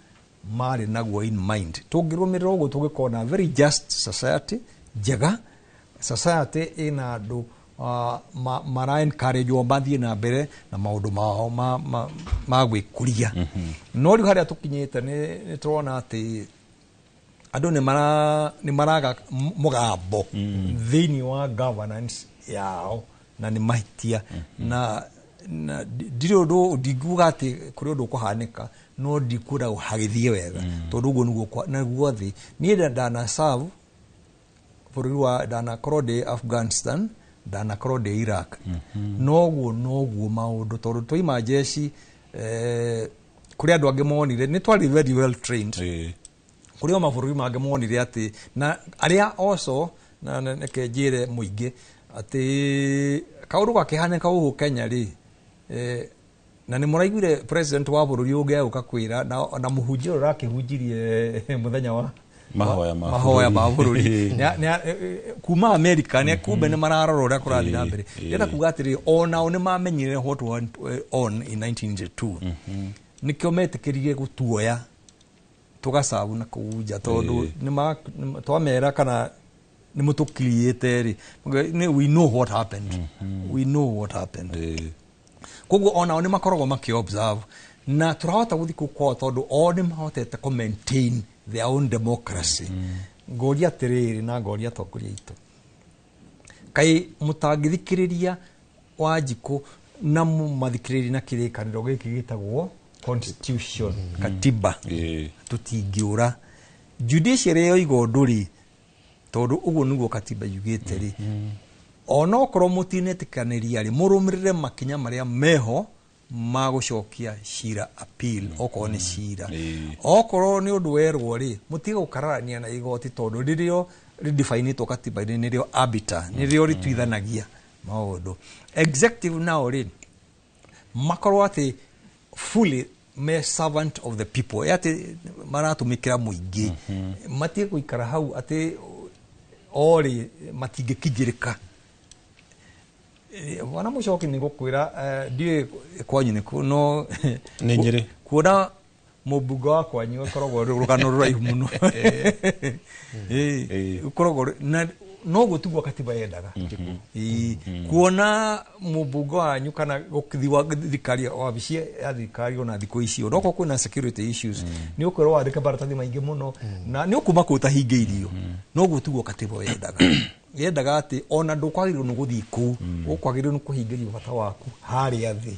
marĩ naguo in mind. Tũngĩrũmĩrĩra ũguo, tũngĩkorwo na very just society, njega society ĩna andũ mara encourage mathiĩ na mbere na maũndũ mao ma gwĩkũria. No rĩu harĩa tũkinyĩte nĩ tũrona atĩ andũ nĩ maraga mũgambo thĩinĩ wa governance yao, na nĩ mahĩtia. Na ndirĩ ũndũ ndingiuga atĩ kũrĩ ũndũ ũkũhanĩka, no ndikuona hagĩthiĩ wega, tondũ ũguo nĩguo naguo thĩ. Niĩ ndana serve bũrũri wa, ndanakorwo ndĩ Afghanistan, ndanakorwo ndĩ Iraq, noguo noguo maũndũ, tondũ twaima jeshi, kũrĩ andũ angĩ monire nĩ twarĩ very well trained. Kũrĩ o mabũrũri mangĩ monire atĩ na arĩa also na reke njĩre mũingĩ atĩ kaũndũ gakĩhanĩka gũkũ Kenya rĩ, na nĩ mũraiguire president wa bũrũri ũngĩ agũka kwĩra na mũhunjia ũrĩa ũrakĩhunjirie mũthenya wa mahoya ma mahoya ma bũrũri. Bũrũri. Kuma America nĩ kumbe nĩ mararora ũrĩa kũrathiĩ na mbere. Ndĩrenda kuga atĩrĩrĩ, onao nĩ mamenyire what went on in 1982, nĩkĩo metĩkĩrire gũtuoya tũgacabu na kũu nja, tondũ twamera kana nĩ mũtũkiriĩte rĩ, we know what happened, we know what happened. Koguo onao nĩ makoragwo makĩ observe, na tũrahota gũthiĩ kũu kwao tondũ o nĩ mahotete kũ maintain their own democracy. Ngoria atĩrĩrĩ, na ngoria atongoria aitũ, Kaĩ mũtangĩthikĩrĩria Wanjikũ na mũmathikĩrĩrie na kĩrĩkanĩro gĩkĩ gĩtagwo constitution, katiba, tũtingĩũra. Judiciary yoiga ũndũ rĩ, tondũ ũguo nĩguo katiba yugĩte rĩ, onokorwo mũtinetĩkanĩria rĩ, mũrũmĩrĩre makinya marĩa meho ma gũcokia cira, appeal, okorwo nĩ cira, okorwo nĩ ũndũ werwo rĩ, mũtige gũkararania na igoti, tondũ rĩrĩo rĩdefinĩtwo katiba-inĩ, nĩrĩo arbiter, nĩrĩo rĩtuithanagia maũndũ. Executive nao rĩ, makorwo atĩ fully me servant of the people, atĩ maratũmĩkĩra mũingĩ, matige gũikara hau atĩ orĩ matingĩkinyĩrĩka. Bwana Mũcoki, nĩ gũkwĩra, ndiũĩ kwanyu nĩkũ, no Nĩ Nyĩrĩ. Kuona mũmbunge wa kwanyu ĩkoragwo rĩ rũgano rũraihu mũno. Ũkoragwo na noguo tiguo katiba yendaga. Kuona mũmbunge wanyu kana gũkithi wa thirikari, wabici ya thirikari, ona thikũ ici onokorwo kwĩna security issues, nĩ ũkwĩrwo wandĩke maratathi maingĩ mũno na nĩ ũkuma kũu ũtahingĩirio. Noguo tiguo katiba yendaga. Yendaga atĩ ona ndũkwagĩrĩirwo nĩ gũthiĩ kũu, ũkwagĩrĩirwo nĩ kũhingĩrio bata waku harĩa thĩ,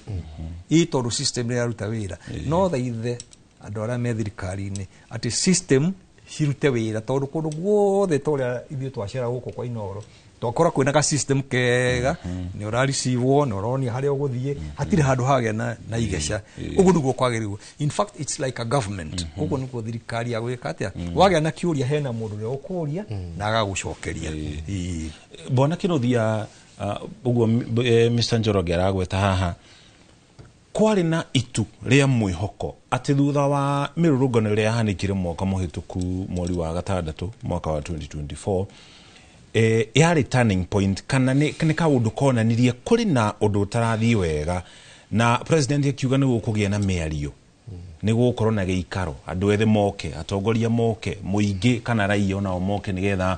ĩ tondũ system nĩ ĩraruta wĩra. No thaithe andũ arĩa me thirikari-inĩ atĩ system cirute wĩra, tondũ kũndũ guothe ta ũrĩa ithuĩ twacera gũkũ kwa Inooro, twakora kwĩna ga system kega, nĩ ũrareceive, nĩ ũronia harĩa ũgũthiĩ, hatirĩ handũ hagĩa na igeca. Ũguo nĩguo kwagĩrĩirwo. In fact, it's like a government. Ũguo nĩguo thirikari ya gwĩka atĩa, wagĩa na kĩũria, hena mũndũ ũrĩa ũkũria na agagũcokeria. Bwana Kinuthia, ũguo Mr. Njoroge aragweta haha, kwarĩ na itu rĩa mwĩhoko atĩ thutha wa mĩrũrũngano ĩrĩa yahanĩkire mwaka mũhĩtũku, mweri wa gatandatũ mwaka wa 2024, yarĩ turning point, kana nĩ kaũndũ konanirie kũrĩ na ũndũ ũtarathiĩ wega, na president akiuga nĩ gũkũgĩa na mĩario, nĩ gũgũkorwo na gĩikaro, andũ ethĩ moke, atongoria moke, mũingĩ kana raia onao moke, nĩgetha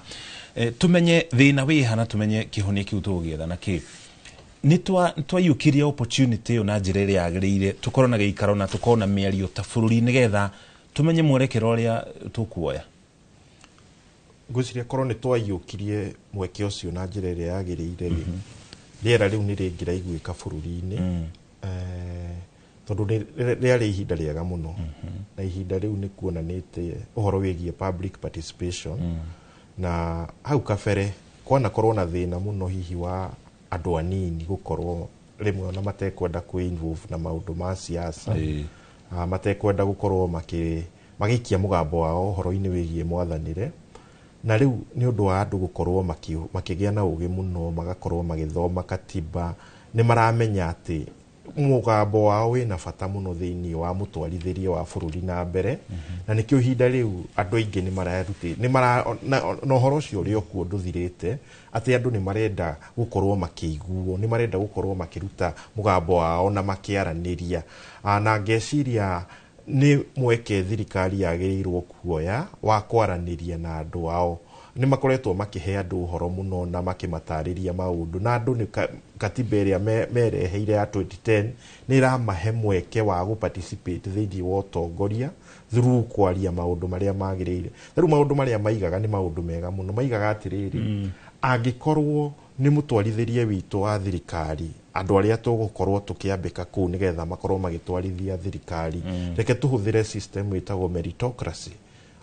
tũmenye thĩna wĩha na tũmenye kĩhonia kĩu tũgũgĩetha na kĩ. Nĩ twaiyũkirie opportunity ĩyo na njĩra ĩrĩa yagĩrĩire, tũkorwo na gĩikaro na tũkorwo na mĩario ta bũrũri, nĩgetha tũmenye mwerekero ũrĩa tũkuoya? Ngwĩciria korwo nĩ twaiyũkirie mweke ũcio na njĩra ĩrĩa yagĩrĩire rĩ, rĩera rĩu nĩ rĩngĩraiguĩka bũrũri-inĩ, tondũ rĩarĩ ihinda rĩega mũno, na ihinda rĩu nĩ kuonanĩte ũhoro wĩgiĩ public participation. Na hau kabere kwanakorwo na thĩna mũno hihi wa andũ anini gũkorwo rĩmwe ona matekwenda kwĩ involve na maũndũ ma siasa, matekwenda gũkorwo magĩikia mũgambo wao ũhoro-inĩ wĩgiĩ mwathanĩre. Na rĩu nĩ ũndũ wa andũ gũkorwo makĩgĩa na ũgĩ mũno, magakorwo magĩthoma katiba, nĩ maramenya atĩ mũgambo wao wĩna bata mũno thĩinĩ wa mũtwarithĩrie wa bũrũri na mbere. Na nĩkĩo ihinda rĩu andũ aingĩ nĩ marerutĩ nĩ mara na ũhoro ũcio ũrĩ o kuo ndũthirĩte, atĩ andũ nĩ marenda gũkorwo makĩiguo, nĩ marenda gũkorwo makĩruta mũgambo wao na makĩaranĩria. Na ngeciria nĩ mweke thirikari yagĩrĩirwo kuoya wa kwaranĩria na andũ ao. Nĩ makoretwo makĩhe andũ ũhoro mũno na makĩmatarĩria maũndũ, na andũ nĩ katiba ĩrĩa mereheire ya 2010 nĩ ĩramahe mweke wa gũ participate thĩinĩ wa ũtongoria through kwaria maũndũ marĩa magĩrĩire. Rĩu maũndũ marĩa maigaga nĩ maũndũ mega mũno. Maigaga atĩrĩrĩ, angĩkorwo nĩ mũtwarithĩrie witũ wa thirikari, andũ arĩa tũgũkorwo tũkĩambĩka kũu nĩgetha makorwo magĩtwarithia thirikari, reke tũhũthĩre system ĩtagwo meritocracy.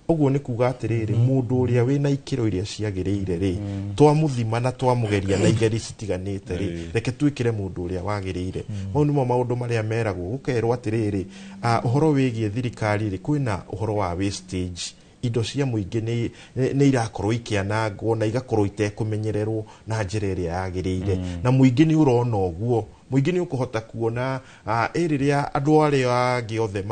Ũguo nĩ kuga atĩrĩrĩ, mũndũ ũrĩa wĩna ikĩro iria ciagĩrĩire rĩ, twamũthima na twamũgeria na igeri citiganĩte rĩ, reke twĩkĩre mũndũ ũrĩa wagĩrĩire. Mau nĩmo maũndũ marĩa meragwo. Gũkerwo atĩrĩrĩ, ũhoro wĩgiĩ thirikari rĩ, kwĩna ũhoro wa wastage, indo cia mũingĩ nĩ irakorwo ikĩanangwo na igakorwo itekũmenyererwo na njĩra ĩrĩa yagĩrĩire, na mũingĩ nĩ ũrona ũguo. Mũingĩ nĩ ũkũhota kuona ĩ rĩrĩa andũ arĩa angĩ othe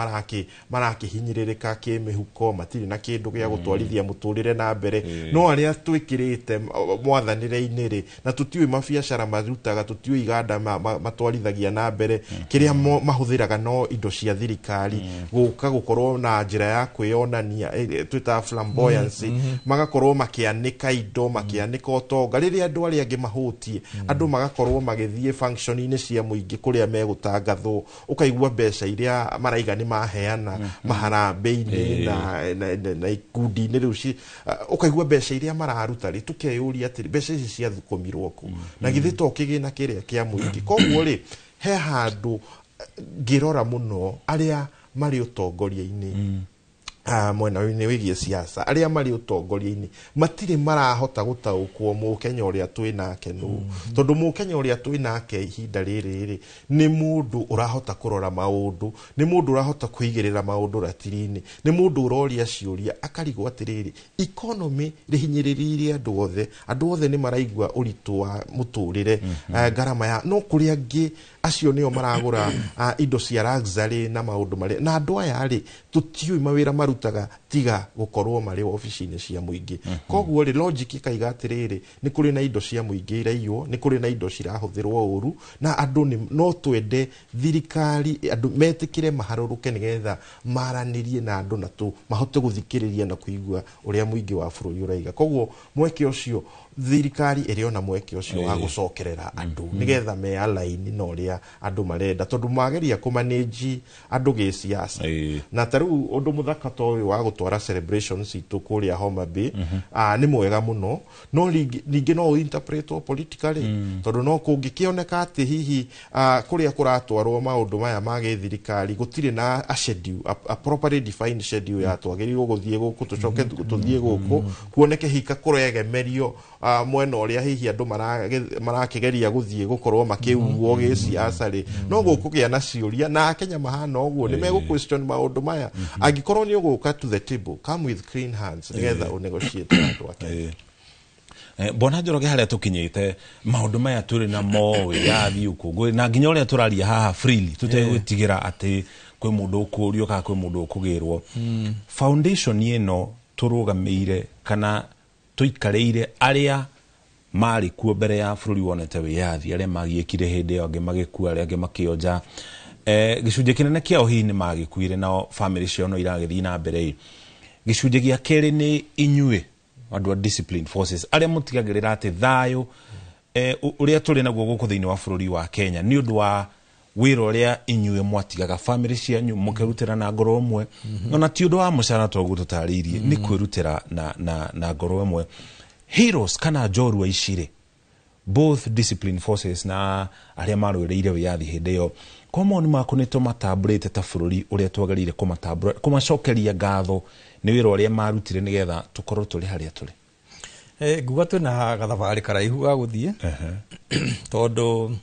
marakĩhinyĩrĩrĩka kĩmĩhuko, matirĩ na kĩndũ gĩa gũtwarithia mũtũrĩre na mbere, no arĩa twĩkĩrĩte mwathanĩre-inĩ rĩ, na tũtiũĩ mabiacara marutaga, tũtiũĩ iganda matwarithagia na mbere, kĩrĩa mahũthĩraga no indo cia thirikari gũka gũkorwo na njĩra ya kwĩyonania, twĩtaga flamboyancy, magakorwo makĩanĩka indo, makĩanĩka ũtonga rĩrĩa andũ arĩa angĩ mahũtiĩ, andũ magakorwo magĩthiĩ function-inĩ cia mũingĩ kũrĩa megũtangathwo, ũkaigua mbeca iria maraiga nĩ maheana maharambĩ-inĩ na ikundi-inĩ rĩu, ũkaigua mbeca iria mararuta rĩ, tũkeyũria atĩrĩ, mbeca ici ciathũkũmirwo kũ? Na githĩ to kĩgĩna kĩrĩa kĩa mũingĩ? Koguo rĩ, he handũ ngĩrora mũno arĩa marĩ ũtongoria-inĩ, mwena-inĩ wĩgiĩ siasa, arĩa marĩ ũtongoria-inĩ matirĩ marahota gũtaũkwo mũkenya ũrĩa twĩ nake nũ, tondũ mũkenya ũrĩa twĩ nake ihinda rĩrĩ rĩ nĩ mũndũ ũrahota kũrora maũndũ, nĩ mũndũ ũrahota kũigĩrĩra maũndũ ratiri-inĩ, nĩ mũndũ ũroria ciũria akarigwo atĩrĩrĩ, economy rĩhinyĩrĩrĩirie andũ othe, andũ othe nĩ maraigua ũritũ wa mũtũrĩre, ngarama ya no kũrĩ angĩ acio nĩo maragũra indo cia luxury na maũndũ marĩa, na andũ aya rĩ tũtiũĩ mawĩra marutaga tiga gũkorwo marĩ obici-inĩ cia mũingĩ. Koguo rĩ, logic ĩkaiga atĩrĩrĩ, nĩ kũrĩ na indo cia mũingĩ iraiywo, nĩ kũrĩ na indo cirahũthĩrwo ũru, na andũ no twende thirikari andũ metĩkĩre maharũrũke nĩgetha maranĩrie na andũ na mahote gũthikĩrĩria na kũigua ũrĩa mũingĩ wa bũrũri ũraiga. Koguo mweke ũcio thirikari ĩrĩ ona mweke ũcio wa gũcokerera andũ nĩgetha me align na ũrĩa andũ marenda, tondũ mageria kũmanage andũ gĩsiasa. Na ta rĩu ũndũ mũthaka ta ũyũ wa gũtwara celebrations citũ kũrĩa Homa Bay nĩ mwega mũno, no ningĩ no ũinterpretwo politically, tondũ no kũngĩkĩoneka atĩ hihi kũrĩa kũratwarwo maũndũ maya ma gĩthirikari gũtirĩ na a schedule, a properly defined schedule ya twagĩrĩirwo gũthiĩ gũkũ tũcoke tũthiĩ gũkũ, kuoneke hika kũregemerio mwena ũrĩa hihi andũ marakĩgeria gũthiĩ gũkorwo makĩuguo gĩsiasa rĩ, no gũkũgĩa na ciũria na Akenya mahana ũguo nĩ megũ question maũndũ maya. Angĩkorwo nĩ ũgũka to the table, come with clean hands nĩgetha ũnegotiate na andũ a Kenya. Bwana Njoroge, harĩa tũkinyĩte maũndũ maya tũrĩ namo wĩyathi ũkũngũĩri na nginya ũrĩa tũraria haha freely tũtegwĩtigĩra atĩ kwĩ mũndũ ũkũrio kana kwĩ mũndũ ũkũgĩrwo, foundation ĩno tũrũgamĩire kana tũikarĩire arĩa marĩ kuo mbere ya bũrũri wonete wĩyathi, arĩa magiĩkire hĩndĩ ĩyo, angĩ magĩkua, arĩa angĩ makĩonja, gĩcunjĩ kĩnene kĩao hihi nĩ magĩkuire nao famĩlĩ ciao no iragĩthiĩ na mbere. Gĩcunjĩ gĩa kerĩ nĩ inyuĩ andũ a discipline forces arĩa mũtigagĩrĩra atĩ thayũ ũrĩa tũrĩ naguo gũkũ thĩinĩ wa bũrũri wa Kenya nĩ ũndũ wa wĩra ũrĩa inyuĩ mwatigaga famĩlĩ cianyu mũkerutĩra na ngoro ĩmwe, ona ti ũndũ wa mũcara toguo tũtarĩirie, nĩ kwĩrutĩra na ngoro ĩmwe. Heroes kana njorua ici rĩ, both discipline forces na arĩa marũĩrĩire wĩyathi hĩndĩ ĩyo, kwa mawoni maku nĩ tũmatambũrĩte ta bũrũri ũrĩa twagĩrĩire kũmatambũra, kũmacokeria ngatho nĩ wĩra ũrĩa marutire nĩgetha tũkorwo tũrĩ harĩa tũrĩ? Nguga twĩna gathabarĩ karaihu ga gũthiĩ, tondũ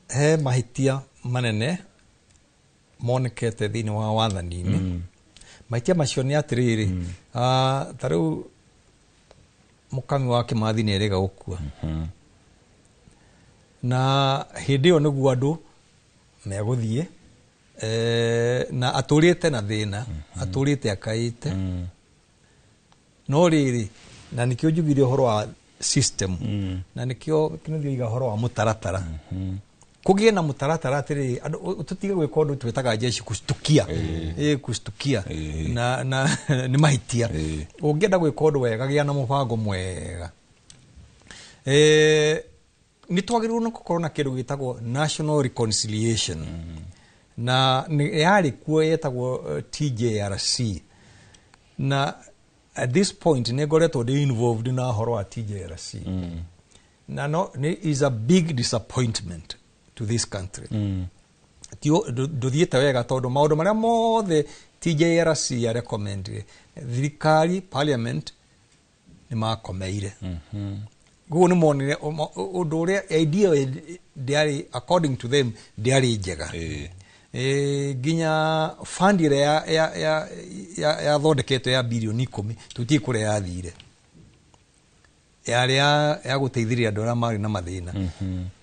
he mahĩtia manene monekete thĩinĩ wa wathani-inĩ. Mahĩtia macio nĩ atĩrĩrĩ, ta rĩu mũkami wa Kĩmathi nĩ erĩga gũkua, na hĩndĩ ĩyo nĩguo andũ megũthiĩ, na atũrĩte na thĩna, atũrĩte akaĩte, no rĩrĩ, na nĩkĩo njugire ũhoro wa system, na nĩkĩo kĩnĩthioiga ũhoro wa mũtaratara. Kũgĩe na mũtaratara atĩrĩrĩ, andũ tũtige gwĩka ũndũ twĩtaga jeshi kustukia, kustukia na nĩ mahĩtia. Ũngĩenda gwĩka ũndũ wega, gĩa na mũbango mwega. Nĩ twagĩrĩirwo nĩ gũkorwo na kĩndũ gĩtagwo national reconciliation, na yarĩ kuo yetagwo TJRC, na at this point nĩ ngoretwo ndĩ involved na ũhoro wa TJRC, na no is a big disappointment to this country. Ndũthiĩte wega tondũ maũndũ marĩa mothe TJRC ya recommendire thirikari, parliament nĩ makomeire. Guo nĩ monire ũndũ ũrĩa idea ndĩarĩ, according to them, ndĩarĩ njega. Nginya fund ĩrĩa yathondeketwo ya birioni 10 tũtiĩ kũrĩa yathire, yarĩ ya gũteithĩrĩria andũ arĩa marĩ na mathĩna.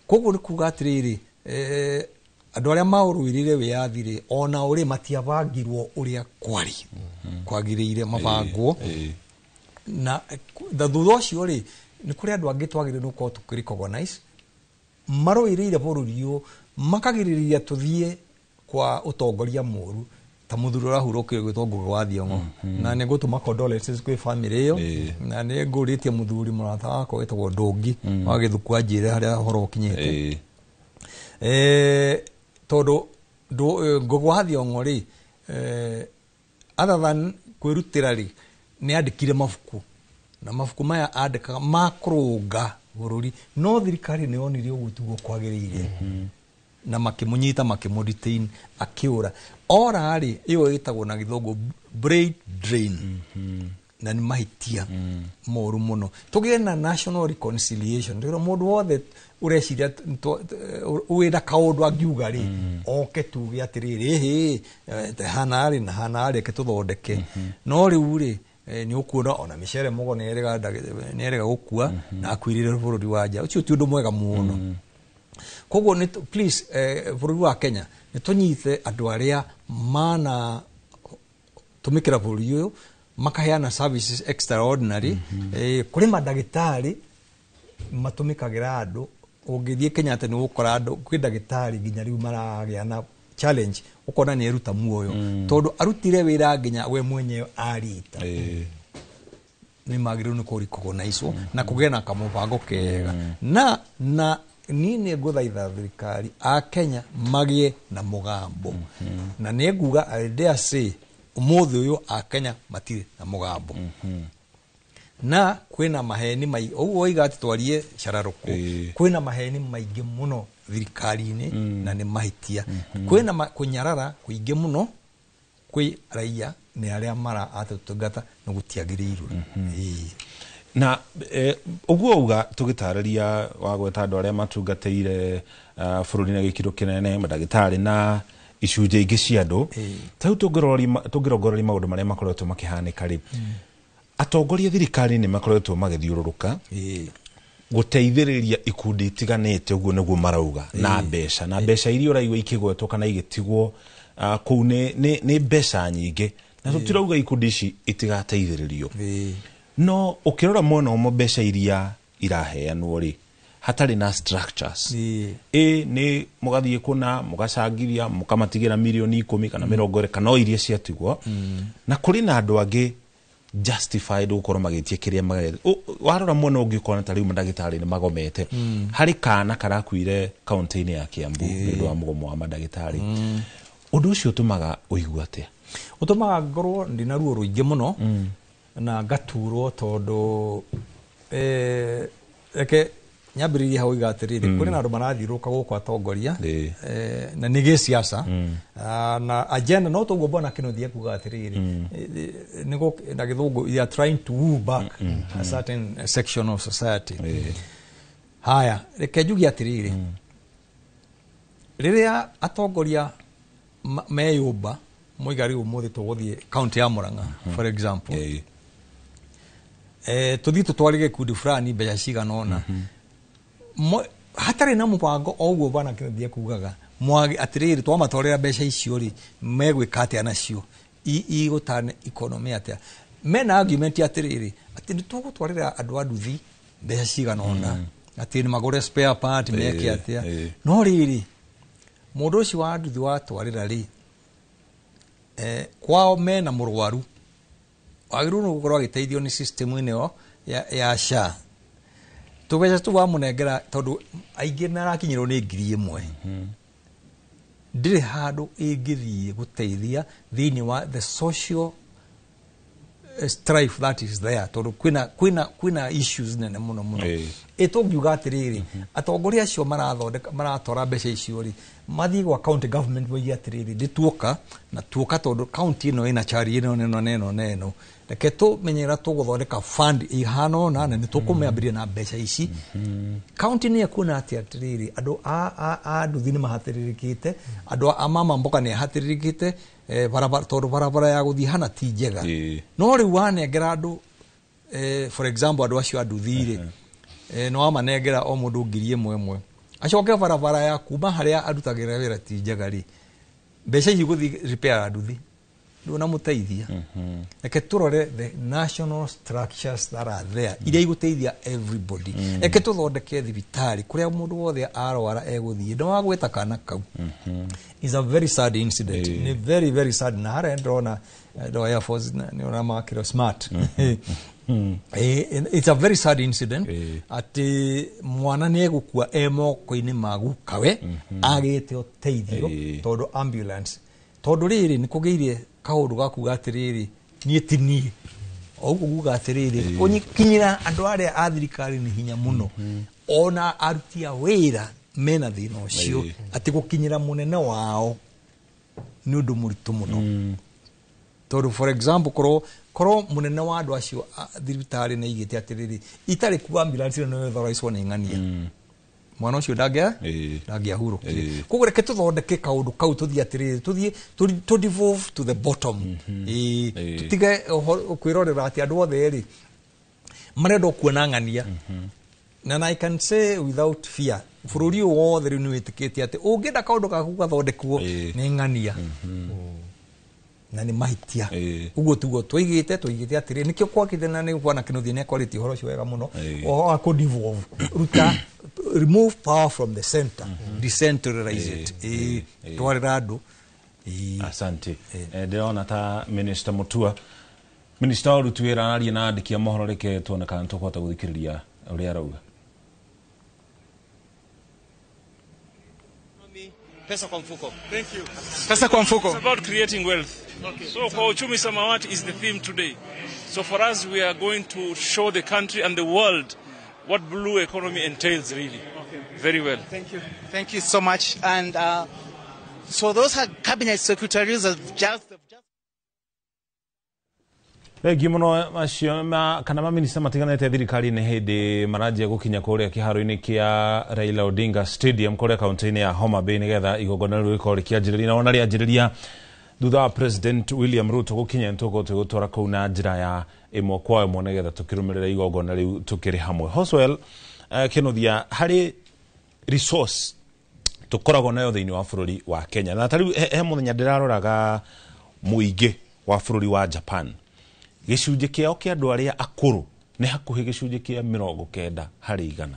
Koguo nĩ kuga atĩrĩrĩ, andũ arĩa maũrũĩrĩire wĩyathi rĩ, ona ũrĩ matiabangirwo ũrĩa kwarĩ kwagĩrĩire mabangwo, na thutha ũcio rĩ, nĩ kũrĩ andũ angĩ twagĩrĩirwo nĩ gũkorwo tũkĩ recognize marũĩrĩire bũrũri ũyũ, makagirĩrĩria tũthiĩ kwa ũtongoria mũru Ta muthuri ũrahurũkire gwĩtwo Ngugi wa Thiong'o, na nĩ ngũtũma condolences kwĩ family ĩyo, na nĩ ngũrĩtie mũthuri mũrata wakwa wĩtagwo Ndũngi wa Gĩthuku anjĩre harĩa ũhoro ũkinyĩte. Tondũ Ngugi wa Thiong'o rĩ, other than kwĩrutĩra rĩ, nĩ andĩkire mabuku, na mabuku maya andĩkaga ma kũrũnga bũrũri, no thirikari nĩ yonire ũguo tiguo kwagĩrĩire, na makĩmũnyita, makĩmũ detain, akĩũra. Ora rĩ, ĩyo ĩtagwo na gĩthũngũ brain drain, na nĩ mahĩtia moru mũno. Tũgĩe na national reconciliation, tũrĩa mũndũ wothe ũreciria wĩna kaũndũ angiuga rĩ, oke tuge atĩrĩrĩ, ĩhĩ, hana rĩ na hana rĩ, reke tũthondeke. No rĩu rĩ, nĩ ũkuona ona mĩcere mũgo nĩ erega gũkua na akuirire bũrũri wa nja. Ũcio ti ũndũ mwega mũno. Koguo nĩ please, bũrũri wa Kenya, nĩ tũnyite andũ arĩa mana tũmĩkĩra bũrũri ũyũ, makaheana services extraordinary. Kũrĩ mandagĩtarĩ matũmĩkagĩra andũ. Ũngĩthiĩ Kenyatta nĩ ũgũkora andũ, kwĩ ndagĩtarĩ nginya rĩu maragĩa na challenge, ũkona nĩ eruta muoyo tondũ arutire wĩra nginya we mwenyewe arita. Nĩ magĩrĩirwo nĩ kũ-recognize na kũgĩa na kamũbango kega. Na niĩ nĩ ngũthaitha thirikari a Kenya magĩe na mũgambo, na nĩ nguga, I dare say, ũmũthĩ ũyũ a Kenya matirĩ na mũgambo, na kwĩna maheni mai ũguo woiga atĩ twarie cararũkũ. Kwĩna maheni maingĩ mũno thirikari-inĩ, na nĩ mahĩtia. Kwĩna kũnyarara kũingĩ mũno kwĩ raia nĩ arĩa mara atũtungata, nĩ gũtiagĩrĩirwo. Na ũguo uga tũgĩtarĩria wagweta andũ arĩa matungatĩire bũrũri na gĩkĩro kĩnene, mandagĩtarĩ na icunjĩ ingĩ cia andũ. Ta rĩu tũngĩrongoreria maũndũ marĩa makoretwo makĩhanĩka rĩ, atongoria thirikari nĩ makoretwo magĩthiũrũrũka gũteithĩrĩria ikundi itiganĩte, ũguo nĩguo marauga, na mbeca, na mbeca iria ũraigua ikĩgwetwo kana igĩtigwo kũu nĩ mbeca nyingĩ, na tũtirauga ikundi ici itigateithĩrĩrio, no ũkĩrora mwena ũmwe mbeca iria iraheanwo rĩ, hatarĩ na structures, ĩ nĩ mũgathiĩ kũna mũgacangithia mũkamatigĩra mirioni 10 kana 20 kana o iria ciatigwo, na kũrĩ na andũ angĩ justified gũkorwo magĩtie kĩrĩa magete. Warora mwena ũngĩ ũkona ta rĩu mandagĩtarĩ nĩ magomete, harĩ kana karakuire kaunti-inĩ ya Kiambu nĩ ũndũ wa mũgomo wa mandagĩtarĩ. Ũndũ ũcio ũtũmaga ũigue atĩa? Ũtũmaga ngorwo ndĩna ruo rũingĩ mũno na ngaturwo, tondũ reke nyambĩrĩrie hau iga atĩrĩrĩ, kũrĩ na andũ marathiũrũrũka gũkũ atongoria, na nĩ gĩciaca. Ah, na agenda no toguo bwana Kĩnuthia kuga atĩrĩrĩ, nĩguo na gĩthũngũ they are trying to woo back a certain section of society. Haya, reke njuge atĩrĩrĩ, rĩrĩa atongoria meyũmba moiga rĩu ũmũthĩ tũgũthiĩ kaunti ya Murang'a, for example, tũthiĩ tũtware gĩkundi fulani mbeca cigana ũna, hatarĩ na mũbango o ũguo bwana Kĩnuthia kugaga mwage atĩrĩrĩ, twamatwarĩra mbeca icio rĩ, megwĩka atĩa nacio, igũtane economy atĩa? Mena argument atĩrĩrĩ, atĩ nĩ tũgũtwarĩra andũ a nduthi mbeca cigana ũna, atĩ nĩ magũre spare part, meke atĩa. No rĩrĩ, mũndũ ũcio wa nduthi watwarĩra rĩ, kwao mena mũrwaru wagĩrĩirwo nĩ gũkorwo agĩteithio nĩ system ĩno ya SHA. Tũbeca tũu wamũnengera, tondũ aingĩ marakinyĩrwo nĩ 1,000, ndĩrĩ handũ ĩngĩthiĩ gũteithia thĩinĩ wa the social strife that is there, tondũ kwĩna issues nene mũno mũno. Ĩ tũngiuga atĩrĩrĩ, atongoria acio marathondeka maratwara mbeca icio rĩ, mathiĩ gwa county government moige atĩrĩrĩ, ndĩ tuoka na tuoka tondũ county ĩno ĩna chari ĩno ĩno na ĩno na ĩno, reke tũmenyera tũgũthondeka fund ihana ũna na nĩ tũkũmĩambĩrĩria na mbeca ici. County nĩ ekuona atĩ atĩrĩrĩ, andũ a nduthi nĩ mahatĩrĩrĩkĩte, andũ a mama mboga nĩ ahatĩrĩrĩkĩte, barabara, tondũ barabara ya gũthiĩ hana ti njega. No rĩu wanengera andũ, for example, andũ acio a nduthi rĩ, nĩ wamanengera o mũndũ 1,000 ĩmwe, acoke barabara ya kuma harĩa arutagĩra wĩra ti njega rĩ, mbeca ici gũthiĩ repair ya nduthi. Ndũnamũteithia. Reke tũrore the national structures that are there iria igũteithia everybody. Reke tũthondeke thibitarĩ kũrĩa mũndũ wothe arwara egũthiĩ. Ndĩwagwĩta kana kau is a very sad incident. Nĩ very very sad. Na harĩa ndĩrona andũ a Air Force nĩ ũramakĩrwo smart. It's a very sad incident atĩ mwana nĩ egũkua e moko-inĩ ma gukawe agĩte ũteithio tondũ ambulance, tondũ rĩrĩ nĩ kũgĩire kaũndũ ga kuga atĩrĩrĩ, niĩ ti niĩ o ũguo kuga atĩrĩrĩ, kũnyikinyĩra andũ arĩa a thirikari nĩ hinya mũno, ona aruti a wĩra mena thĩna ũcio atĩ gũkinyĩra mũnene wao nĩ ũndũ mũritũ mũno, tondũ for example korwo mũnene wa andũ acio thibitarĩ nĩ aigĩte atĩrĩrĩ, itarĩ kuo ambulance ĩno nĩ ĩthoricwo nĩ ng'ania, mwana ũcio ndangĩahurũkire. Koguo reke tũthondeke kaũndũ kau, tũthiĩ atĩrĩrĩ, tũthiĩ tũ devolve to the bottom. Tũtige kwĩrorera atĩ andũ othe rĩ marenda kuona ng'ania. Na I can say without fear, bũrũri ũyũ wothe rĩu nĩ wĩtĩkĩtie atĩ ũngĩenda kaũndũ gaku gathondekwo nĩ ng'ania, na nĩ mahĩtia. Ũguo tiguo twaigĩte atĩrĩ, nĩkĩo kwakĩte, na nĩ bwana Kĩnuthia nĩ akwarĩtie ũhoro ũcio wega mũno, ũhoro wa kũ devolve, ruta, remove power from the center, decentralize it. Twarĩra andũ. Asante. Ndĩrona ta Minister Mutua, Minister wa ũruti wĩra, araria na andĩki a mohoro. Reke tuone kana nĩtũkũhota gũthikĩrĩria ũrĩa arauga. Pesa kwa mfuko. Thank you. Pesa kwa mfuko. It's about creating wealth. Okay. So kwa uchumi samawati is the theme today. So for us, we are going to show the country and the world what blue economy entails really. Okay. Very well. Thank you. Thank you so much. And so those are cabinet secretaries have just Thengiũ mũno. Macio kana maminista matiganĩte thirikari-inĩ hĩndĩ maranjia gũkinya kũrĩa kĩharo-inĩ kĩa Raila Odinga Stadium kũrĩa kaunti-inĩ ya Homa Bay, nĩgetha igongona rĩu rĩkorwo rĩkĩanjĩrĩria, na ona rĩanjĩrĩria thutha wa President William Ruto gũkinya, nĩtũgũkorwo tũgĩgũtwara kũu na njĩra ya ĩmwe kwa ĩmwe nĩgetha tũkĩrũmĩrĩra igongona rĩu tũkĩrĩ hamwe. Hoswell, Kĩnuthia, harĩ resource tũkoragwo nayo thĩinĩ wa bũrũri wa Kenya, na tarĩu he mũthenya ndĩraroraga mũingĩ wa bũrũri wa Japan, gĩcunjĩ kĩao kĩa andũ arĩa akũrũ nĩ hakuhĩ gĩcunjĩ kĩa 90%.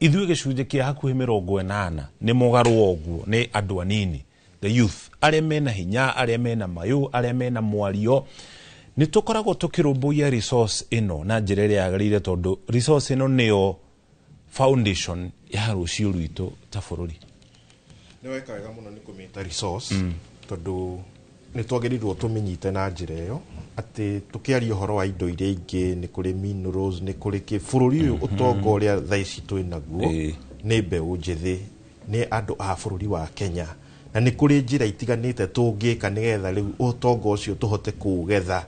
Ithuĩ gĩcunjĩ kĩa hakuhĩ 80, nĩ mũgarũ ũguo, nĩ andũ anini, the youth, arĩa mena hinya, arĩa mena mayũ, arĩa mena mwario. Nĩ tũkoragwo tũkĩrũmbũiya resource ĩno na njĩra ĩrĩa yagĩrĩire, tondũ resource ĩno nĩyo foundation ya rũciũ rwitũ ta bũrũri? Nĩ weka wega mũno nĩ kũmĩta resource, tondũ nĩ twagĩrĩirwo tũmĩnyite na njĩra ĩyo, atĩ tũkĩaria ũhoro wa indo iria ingĩ, nĩ kũrĩ minerals, nĩ kũrĩ kĩ. Bũrũri ũyũ, ũtonga ũrĩa thaa ici twĩ naguo nĩ mbeũ njĩthĩ, nĩ andũ a bũrũri wa Kenya, na nĩ kũrĩ njĩra itiganĩte tũngĩka nĩgetha rĩu ũtonga ũcio tũhote kũũgetha.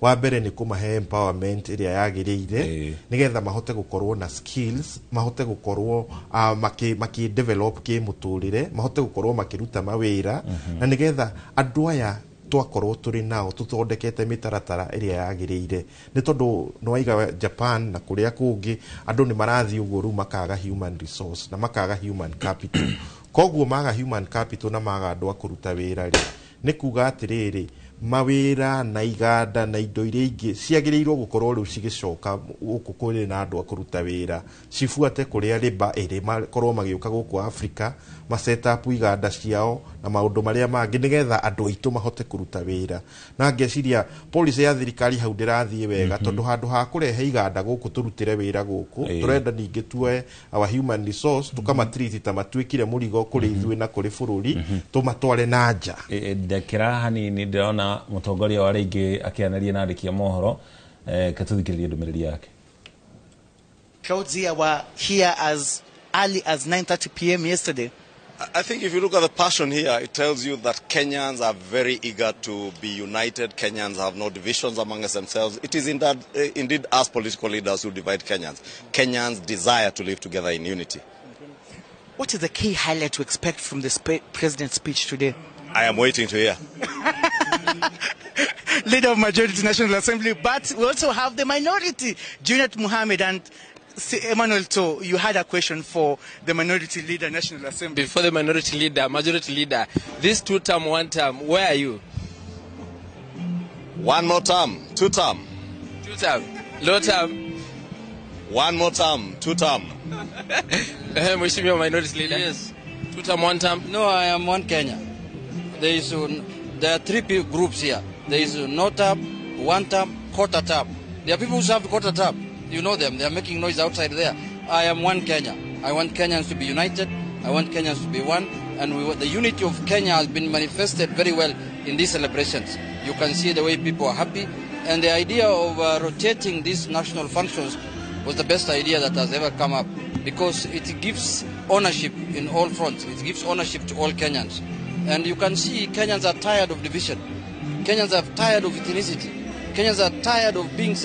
Wa mbere nĩ kũmahe empowerment ĩrĩa yagĩrĩire, nĩgetha mahote gũkorwo na skills, mahote gũkorwo makĩ develop kĩmũtũrĩre, mahote gũkorwo makĩruta mawĩra, na nĩgetha andũ aya twakorwo tũrĩ nao tũthondekete mĩtaratara ĩrĩa yagĩrĩire, nĩ tondũ nĩwaiga Japan na kũrĩa kũngĩ andũ nĩ marathiĩ ũguo rĩu makaga human resource na makaga human capital. Koguo maga human capital na maga andũ a kũruta wĩra rĩ, nĩ kuga atĩrĩrĩ, mawĩra na iganda na indo iria ingĩ ciagĩrĩirwo gũkorwo rĩu cigĩcoka gũkũ kũrĩ na andũ a kũruta wĩra, cibuate kũrĩa rĩba ĩrĩ, makorwo magĩũka gũkũ Africa, ma set up iganda ciao na maũndũ marĩa mangĩ, nĩgetha andũ aitũ mahote kũruta wĩra. Na ngeciria policy ya thirikari hau ndĩrathiĩ wega, tondũ handũ ha kũrehe iganda gũkũ tũrutĩre wĩra gũkũ, tũrenda ningĩ tuoe our human resource tũkamatreat ta matuĩkire mũrigo kũrĩ ithuĩ na kũrĩ bũrũri, tũmatware na nja. Ndekera hanini, ndĩrona mũtongoria wa rĩngĩ akĩanaria na andĩki a mohoro. Katũthikĩrĩrie ndũmĩrĩri yake. Crowds here were here as early as 9:30 p.m. yesterday. I think if you look at the passion here, it tells you that Kenyans are very eager to be united. Kenyans have no divisions amongst themselves. It is indeed us political leaders who divide Kenyans. Kenyans desire to live together in unity. What is the key highlight to expect from the president's speech today? I am waiting to hear. Leader of Majority National Assembly, but we also have the minority, Junet Mohammed, and Emmanuel To. You had a question for the minority leader, National Assembly. Before the minority leader, majority leader, this two-term, one term, where are you? One more term, two term. Two term. Low term. One more term, two term. Mheshimiwa Minority Leader. Yes. Two term, one term. No, I am one Kenya. There are three groups here. There is no term, one term, quarter term. There are people who serve quarter term. You know them. They are making noise outside there. I am one Kenya. I want Kenyans to be united. I want Kenyans to be one. And the unity of Kenya has been manifested very well in these celebrations. You can see the way people are happy. And the idea of rotating these national functions was the best idea that has ever come up, because it gives ownership in all fronts. It gives ownership to all Kenyans. And you can see Kenyans are tired of division. Kenyans are tired of ethnicity. Kenyans are tired of being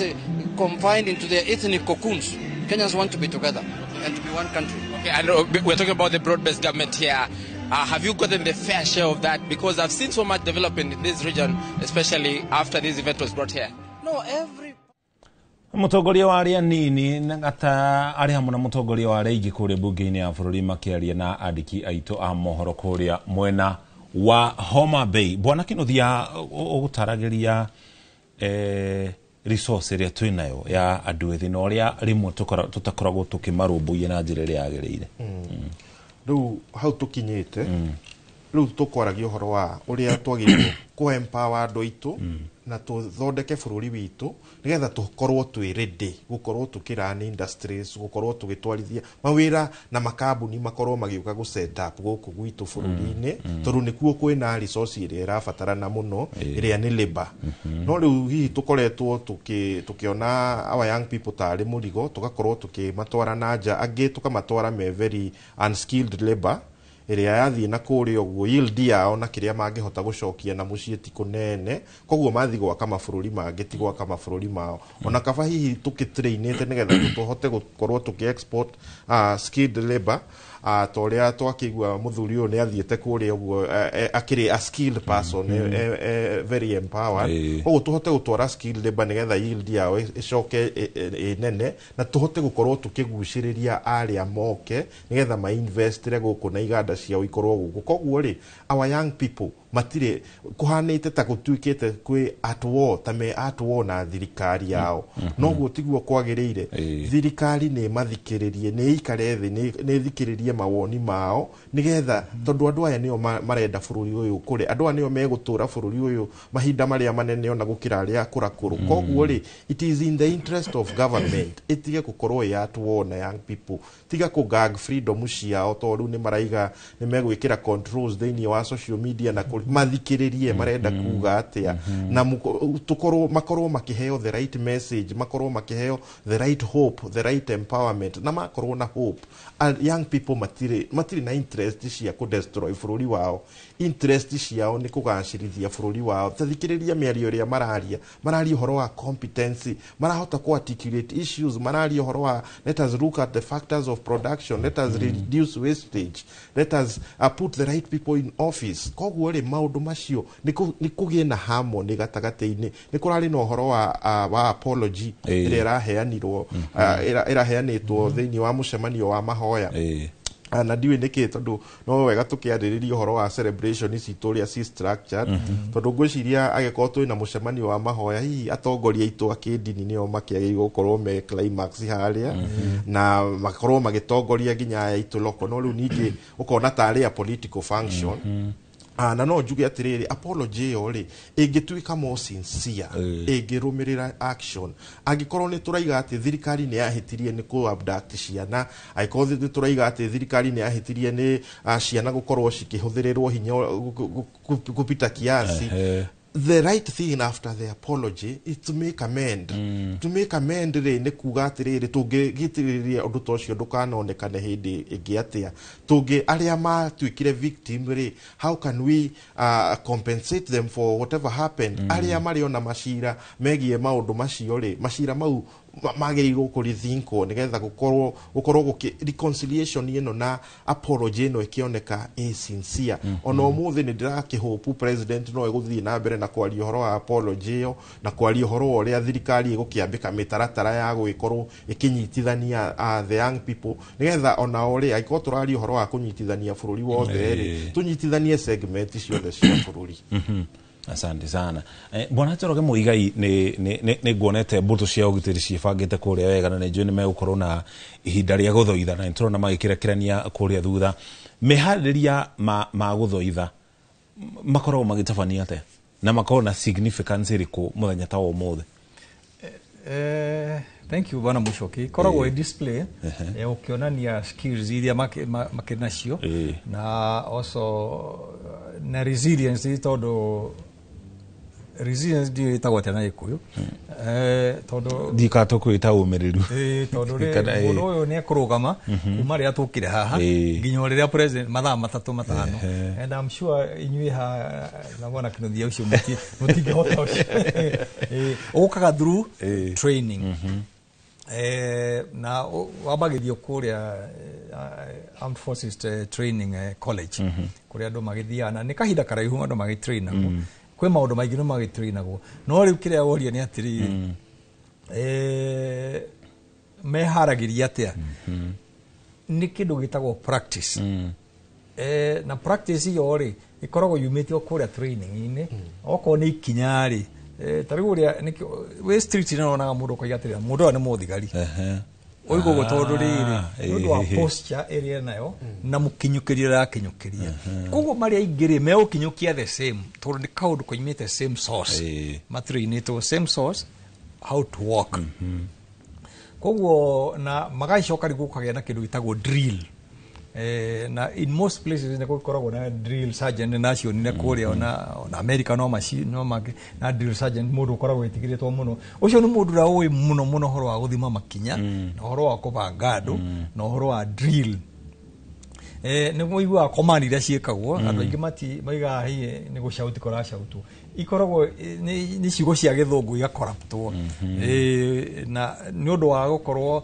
confined into their ethnic cocoons. Kenyans want to be together and to be one country. Okay, and we're talking about the broad-based government here. Have you gotten the fair share of that? Because I've seen so much development in this region, especially after this event was brought here. No, every... Mutongoria wa aria nini ata ari hamwe na mutongoria wa aria ingĩ kũrĩa bunge-inĩ ya bũrũri makĩaria na andĩki aitũ a mohoro kũrĩa mwena wa Homa Bay. Bwana Kinuthia, ũgũtaragĩria resource ĩrĩa twĩ nayo ya andũ ethĩ na ũrĩa rĩmwe tũtakoragwo tũkĩmarũmbũiya na njĩra ĩrĩa yagĩrĩire. Rĩu hau tũkinyĩte, rĩu tũkwaragia ũhoro wa ũrĩa twagĩrĩirwo kũ empower andũ aitũ na tũthondeke bũrũri witũ nĩgetha tũkorwo twĩ ready gũkorwo tũkĩrun industries, gũkorwo tũgĩtwarithia mawĩra na makambuni makorwo magĩũka gũ set up gũkũ gwitũ bũrũri-inĩ, tondũ nĩkuo kwĩna resource ĩrĩa ĩrabatarana mũno ĩrĩa nĩ labor. No rĩu hihi tũkoretwo tũkĩona our young people tarĩ mũrigo, tũgakorwo tũkĩmatwara na nja, angĩ tũkamatwara me very unskilled labor ĩrĩa yathiĩ na kũrĩa ũguo yield yao na kĩrĩa mangĩhota gũcokia na mũciĩ ti kũnene, koguo mathiĩ gwaka mabũrũri mangĩ ti gwaka mabũrũri mao. Ona kaba hihi tũkĩtrainĩte nĩgetha tũhote gũkorwo tũkĩ export skilled labor, ta ũrĩa twakĩigua mũthuri ũyũ nĩ athiĩte kũrĩa ũguo akĩrĩ a skilled person, very empowered, koguo tũhote gũtwara skilled labor nĩgetha yield yao ĩcoke ĩnene na tũhote gũkorwo tũkĩgucĩrĩria arĩa moke nĩgetha mainvestire gũkũ na iganda ciao ikorwo gũkũ. Koguo rĩ, our young people matirĩ kũhanĩte ta gũtuĩkĩte kwĩ at war, ta me at war na thirikari yao. Noguo tiguo kwagĩrĩire. Thirikari nĩ mathikĩrĩrie, nĩ ĩikare thĩ, nĩ ĩthikĩrĩrie mawoni mao nĩgetha, tondũ andũ aya nĩo marenda bũrũri ũyũ ũkũre, andũ aya nĩo megũtũra bũrũri ũyũ mahinda marĩa manene ona gũkĩra arĩa akũrakũrũ. Koguo rĩ, it is in the interest of government ĩtige gũkorwo ĩ at war na young people, tiga kũ gag freedom ciao, tondũ rĩu nĩ maraiga nĩ megwĩkĩra controls thĩinĩ wa social media na mathikĩrĩrie marenda kuga atĩa, na tũkorwo makorwo makĩheo the right message, makorwo makĩheo the right hope, the right empowerment, na makorwo na hope. And young people matirĩ na interest cia kũ destroy bũrũri wao, interest ciao nĩ kũgacĩrithia bũrũri wao. Tathikĩrĩria mĩario ĩrĩa mararia, mararia ũhoro wa competency, marahota kũ articulate issues, mararia ũhoro wa let us look at the factors of production, let us reduce wastage, let us put the right people in office. Koguo rĩ, maũndũ macio nĩ kũgĩe na harmony gatagatĩ-inĩ. Nĩ kũrarĩ na ũhoro wa apology ĩrĩa ĩraheanirwo, ĩraheanĩtwo thĩinĩ wa mũcemanio wa mahoya. Na ndiũĩ nĩkĩ, tondũ no wega tũkĩarĩrĩria ũhoro wa celebration citũ ũrĩa ci structured, tondũ ngwĩciria angĩkorwo twĩna mũcemanio wa mahoya, hihi atongoria aitũ a kĩndini nĩo makĩagĩrĩirwo gũkorwo me climax harĩa, na makorwo magĩtongoria nginya aya aitũ local. No rĩu ningĩ ũkona tarĩ a political function. Na no njuge atĩrĩrĩ, apology ĩyo rĩ ĩngĩtuĩka more sincere, ĩngĩrũmĩrĩra action. Angĩkorwo nĩ tũraiga atĩ thirikari nĩ yahĩtirie nĩ kũ abduct ciana, angĩkorwo nĩ tũraiga atĩ thirikari nĩ yahĩtirie nĩ ciana gũkorwo cikĩhũthĩrĩrwo hinya kupita kiasi, the right thing after the apology is to make amend. To make amend rĩ nĩ kuga atĩrĩrĩ, tũngĩgitĩrĩria ũndũ ta ũcio ndũkanonekane hĩndĩ ĩngĩ atĩa, tũngĩ arĩa matuĩkire victim rĩ, how can we compensate them for whatever happened? Arĩa marĩ ona macira megiĩ maũndũ macio rĩ, macira mau magĩrĩirwo kũrithinkwo nĩgetha gũkorwo gũkĩ reconciliation ĩno na apology ĩno ĩkĩoneka ĩ sincere. Ona ũmũthĩ nĩ ndĩrakĩhope president no egũthiĩ na mbere na kwaria ũhoro wa apology ĩyo, na kwaria ũhoro wa ũrĩa thirikari ĩgũkĩambĩka mĩtaratara ya gũgĩkorwo ĩkĩnyitithania the young people, nĩgetha ona o rĩ angĩkorwo tũraria ũhoro wa kũnyitithania bũrũri wothe rĩ, tũnyitithanie segment ciothe cia bũrũri. Asante sana. Bwana Njoroge Muigai, nĩ nguonete mbũtũ cia ũgitĩri ciĩbangĩte kũrĩa wega, na nĩ njũĩ nĩ megũkorwo na ihinda rĩa gũthoitha, na nĩtũrona magĩkĩrekerania kũrĩa thutha. Meharĩrĩria ma gũthoitha makoragwo magĩtabania atĩa na makoragwo na significance ĩrĩkũ mũthenya ta wa ũmũthĩ? Thank you, Bwana Mucoki. Ikoragwo ĩ display ya gũkĩonania skills iria makĩrĩ nacio, na also na resilience, tondũ resilience ndiũ ĩtagwo atĩa na Gĩkũyũ, tondũ Ndika tũkwĩta ũmĩrĩru. Tondũ rĩ Kana, mũndũ ũyũ nĩ ekũrũgama kuma rĩrĩa tũkire haha nginya o rĩrĩa president, mathaa 3 5. And I'm sure inyuĩ ha na bwana Kinuthia ũcio mũtingĩhota ũcio. Ũkaga through training. Na wambagĩrio kũrĩa Armed Forces Training College, kũrĩa andũ magĩthiaga, na nĩ kahinda karaihu andũ magĩtrainagwo. Kwĩ maũndũ maingĩ no magĩtrainagwo, no rĩu kĩrĩa woria nĩ atĩrĩrĩ, meharagĩria atĩa? Nĩ kĩndũ gĩtagwo practice. Na practice ĩyo rĩ, ĩkoragwo yumĩte o kũrĩa training-inĩ. Okorwo nĩ ikinya rĩ, ta rĩu ũrĩa wĩ street nĩ wonaga mũndũ ũkoiga atĩrĩrĩ, mũndũ ũyũ nĩ mũthigari. Oiga ũguo tondũ rĩrĩ, nĩ ũndũ wa posture ĩrĩa enayo na mũkinyũkĩrie ũrakinyũkĩria. Koguo marĩa aingĩ rĩ, megũkinyũkia the same, tondũ nĩ kaũndũ koimĩte same source, matrainĩtwo same source how to walk. Koguo na magacoka rĩu gũkagĩa na kĩndũ gĩtagwo drill. Na in most places nĩ gũkoragwo na drill sergeant, na acionire kũrĩa ona America no maci no mangĩ na drill sergeant, mũndũ ũkoragwo wĩtigĩrĩtwo mũno. Ũcio nĩ mũndũ ũrĩa ũĩ mũno mũno ũhoro wa gũthima makinya, na ũhoro wa kũbanga andũ, na ũhoro wa drill. Nĩ ũiguaga command iria ciĩkagwo, andũ aingĩ mati maigaga hihi nĩ gũcauti kũracautwo, ikoragwo nĩ ciugo cia gĩthũngũ igakoraptwo. Na nĩ ũndũ wa gũkorwo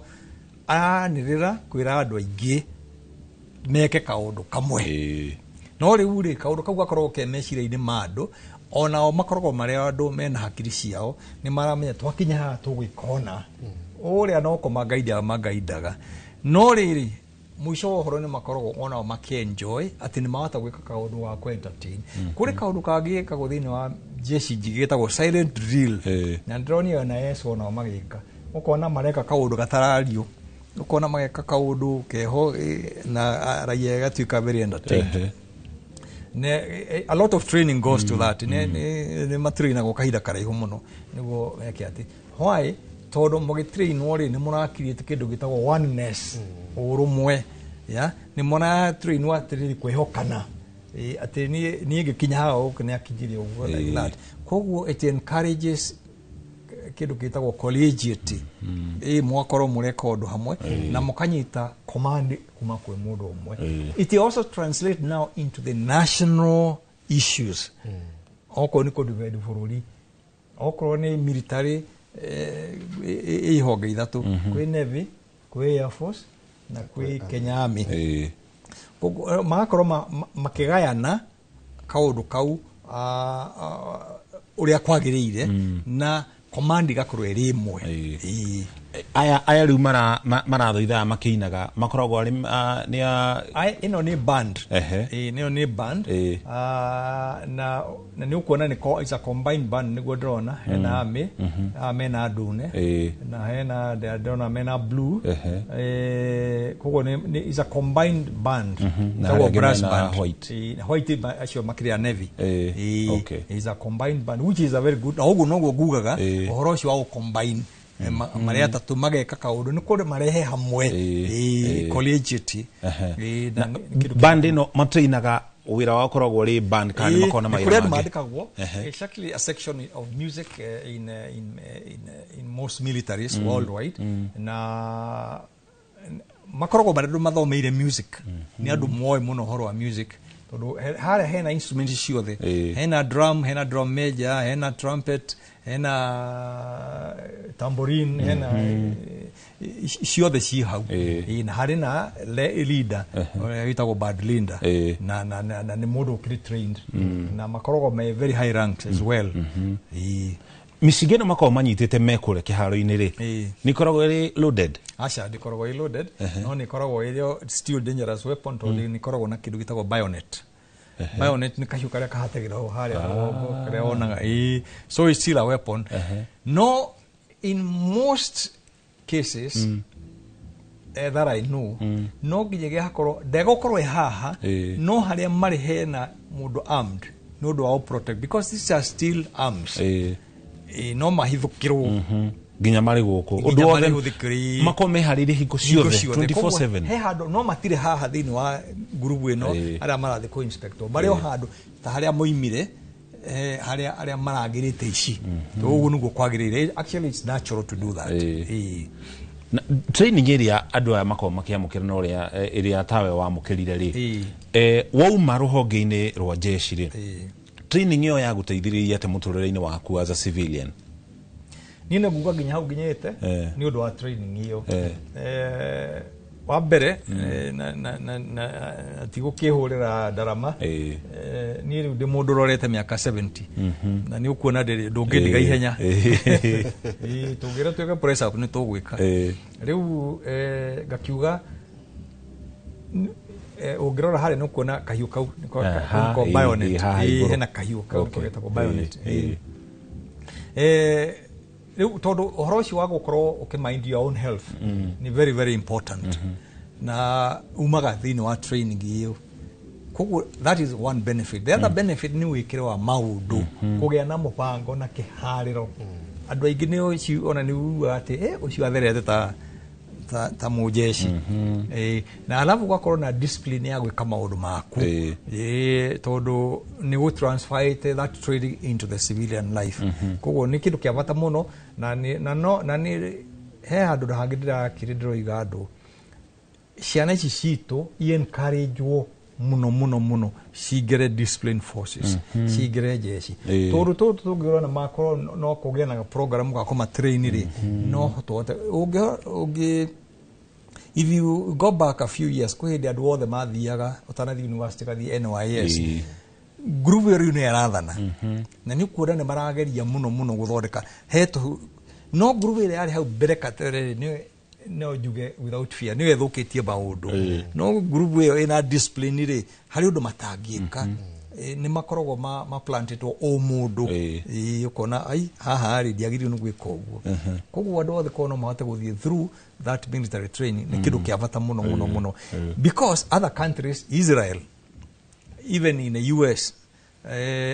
aranĩrĩra kwĩra andũ aingĩ meke kaũndũ kamwe, no rĩu rĩ, kaũndũ kau gakoragwo ke meciria-inĩ ma andũ, onao makoragwo marĩ andũ mena hakiri ciao, nĩ maramenya twakinya haha tũgwĩka ũna, ũrĩa no kũmangaindaga mangaindaga. No rĩrĩ, mũico wa ũhoro nĩ makoragwo onao makĩenjoy atĩ nĩ mahota gwĩka kaũndũ ga kũ entertain. Kũrĩ kaũndũ kangĩ gekagwo thĩinĩ wa jeshi njigĩ getagwo silent drill, na ndĩronire ona Yesu onao magĩka, ũkona mareka kaũndũ gatarario, ũkona mageka kaũndũ keho, na raia ĩgatuĩka very entertained. Ne, a lot of training goes to that. Ne matrainagwo kahinda karaihu mũno nĩguo meke atĩ why, tondũ mũgĩtrainwo rĩ, nĩ mũrakiriĩte kĩndũ gĩtagwo oneness, ũrũmwe, ya nĩ mũratrainwo atĩrĩrĩ kwĩhokana, atĩ niĩ ngĩkinya haha gũkũ nĩ akinyirie ũguo, like that. Koguo it encourages kĩndũ gĩtagwo collegiate, mũgakorwo mũreka ũndũ hamwe na mũkanyita command kuma kwĩ mũndũ ũmwe. It also translate now into the national issues. Okorwo nĩ kũdivide bũrũri, okorwo nĩ military, ĩ ihonge ithatũ: kwĩ Navy, kwĩ Air Force na kwĩ Kenya Army. Koguo magakorwo makĩgayana kaũndũ kau ũrĩa kwagĩrĩire, na command igakorwo ĩrĩ ĩmwe. Aya rĩu marathoithaga makĩinaga makoragwo arĩ nĩ a Ĩno nĩ band. Ĩno nĩ band. Na nĩ ũkuona nĩ it's a combined band, nĩguo ndĩrona hena army, mena ndune, na hena ndĩrona mena blue. Koguo nĩ is a combined band. Na Ĩtagwo harĩa angĩ brass mena band. white. White acio makĩrĩ a Navy. Is a combined band, which is a very good, na ũguo noguo ngugaga ũhoro ũcio wa gũ-combine marĩa atatũ mageka kaũndũ nĩ kũrĩ marehe hamwe, collegiate. Na nĩ kĩndũ Band ĩno matrainaga wĩra wao ũkoragwo ũrĩ band kana nĩ makoragwo na nĩ mawĩra kũrĩ andũ mangĩ? mandĩkagwo. Exactly, a section of music in most militaries worldwide, na makoragwo marĩ andũ mathomeire music, nĩ andũ moĩ mũno ũhoro wa music, tondũ harĩa hena instrument ciothe, hena drum, hena drum major, hena trumpet, hena tambourine, hena ciothe ci hau. Na harĩ na leader ũrĩa wĩtagwo band leader, na nĩ mũndũ ũkĩrĩ trained, na makoragwo me very high ranked as well. Mĩcinga ĩno makoragwo manyitĩte me kũrĩa kĩharo-inĩ rĩ, nĩ ĩkoragwo ĩrĩ loaded? Aca, ndĩkoragwo ĩ loaded, no nĩ ĩkoragwo ĩrĩ still dangerous weapon, tondũ nĩ ĩkoragwo na kĩndũ gĩtagwo bayonet. Bayonet nĩ kahiũ karĩa kahatagĩra hau harĩa rũgongo karĩa wonaga. Ĩĩ, so it's still a weapon. No in most cases that I know, no nginyagia hakorwo ndegũkorwo ĩ haha, no harĩa marĩ hena mũndũ armed nĩ ũndũ wa protect, because these are still arms. No mahithũkĩrwo. Nginya marĩ gũkũ. Nginya Ũndũ wothe marĩ gũthikĩrĩ- makorwo meharĩirie hingo Hingo ciothe. ciothe. Koguo, 24/7. he handũ no matirĩ haha thĩinĩ wa ngurubu ĩno, arĩa marathiĩ kũ inspect marĩ o handũ ta harĩa moimire, harĩa arĩa maragĩrĩte ici. Ũguo nĩguo kwagĩrĩire. Actually, it's natural to do that. Na training ĩrĩa andũ aya makoragwo makĩamũkĩra na ũrĩa ĩrĩa tawe wamũkĩrire rĩ, wauma rũhonge-inĩ rwa jeshi rĩ, training ĩyo yagũteithĩrĩria atĩa mũtũrĩre-inĩ waku as a civilian? Niĩ nĩ nguga nginya hau nginyĩte nĩ ũndũ wa training ĩyo. Wa mbere, na ti gũkĩhũrĩra ndarama, niĩ rĩu ndĩ mũndũ ũrorete mĩaka 70, na nĩ ũkuona ndũngĩndiga ihenya. Tũngĩra twĩke press up nĩ tũgwĩka. Rĩu ngakiuga ũngĩrora harĩa nĩ ũkuona kahiũ kau nĩko nĩko bayonet. Haha igũrũ. Hena kahiũ kau nĩko getagwo bayonet. Rĩu tondũ ũhoro ũcio wa gũkorwo ũkĩmind your own health nĩ very very important, na umaga thĩinĩ wa training ĩyo. Koguo that is one benefit. The other benefit nĩ wĩkĩre wa maũndũ, kũgĩa na mũbango na kĩharĩro. Andũ aingĩ nĩ ũcio ona nĩ ugaga atĩ ũcio atherete ta mũjeshi. Na alafu ũgakorwo na discipline ya gwĩka maũndũ maku, tondũ nĩ gũ transfer that training into the civilian life. Koguo nĩ kĩndũ kĩa bata mũno, na nĩ- na no na nĩ he handũ hangĩ ndĩrakĩrĩ ndĩroiga andũ ciana ici citũ i-encourage-wo mũno mũno mũno cingĩre discipline forces, cingĩre jeshi, tondũ tũtũ tũngĩrona makorwo no kũgĩa na program ga kũmatrain rĩ, no tũhote ũngĩ if you go back a few years, kwĩ hĩndĩ andũ othe mathiaga ũtanathiĩ university gathiĩ NYS. Group ĩyo rĩu nĩ ĩrathana, na nĩ ũkuona nĩ marageria mũno mũno gũthondeka he tũ, no group ĩrĩa yarĩ hau mbere katere nĩ no njuge without fear nĩyo ĩthũkĩtie maũndũ. No group ĩyo ĩna discipline rĩ, harĩ ũndũ matangĩka. Nĩ makoragwo ma plantĩtwo o mũndũ. Ũkona ai haha rĩ ndiagĩrĩirwo nĩ gwĩka ũguo. Koguo andũ othe korwo no mahote gũthiĩ through that military training, nĩ kĩndũ kĩa bata mũno mũno mũno, because other countries, Israel, even in the US,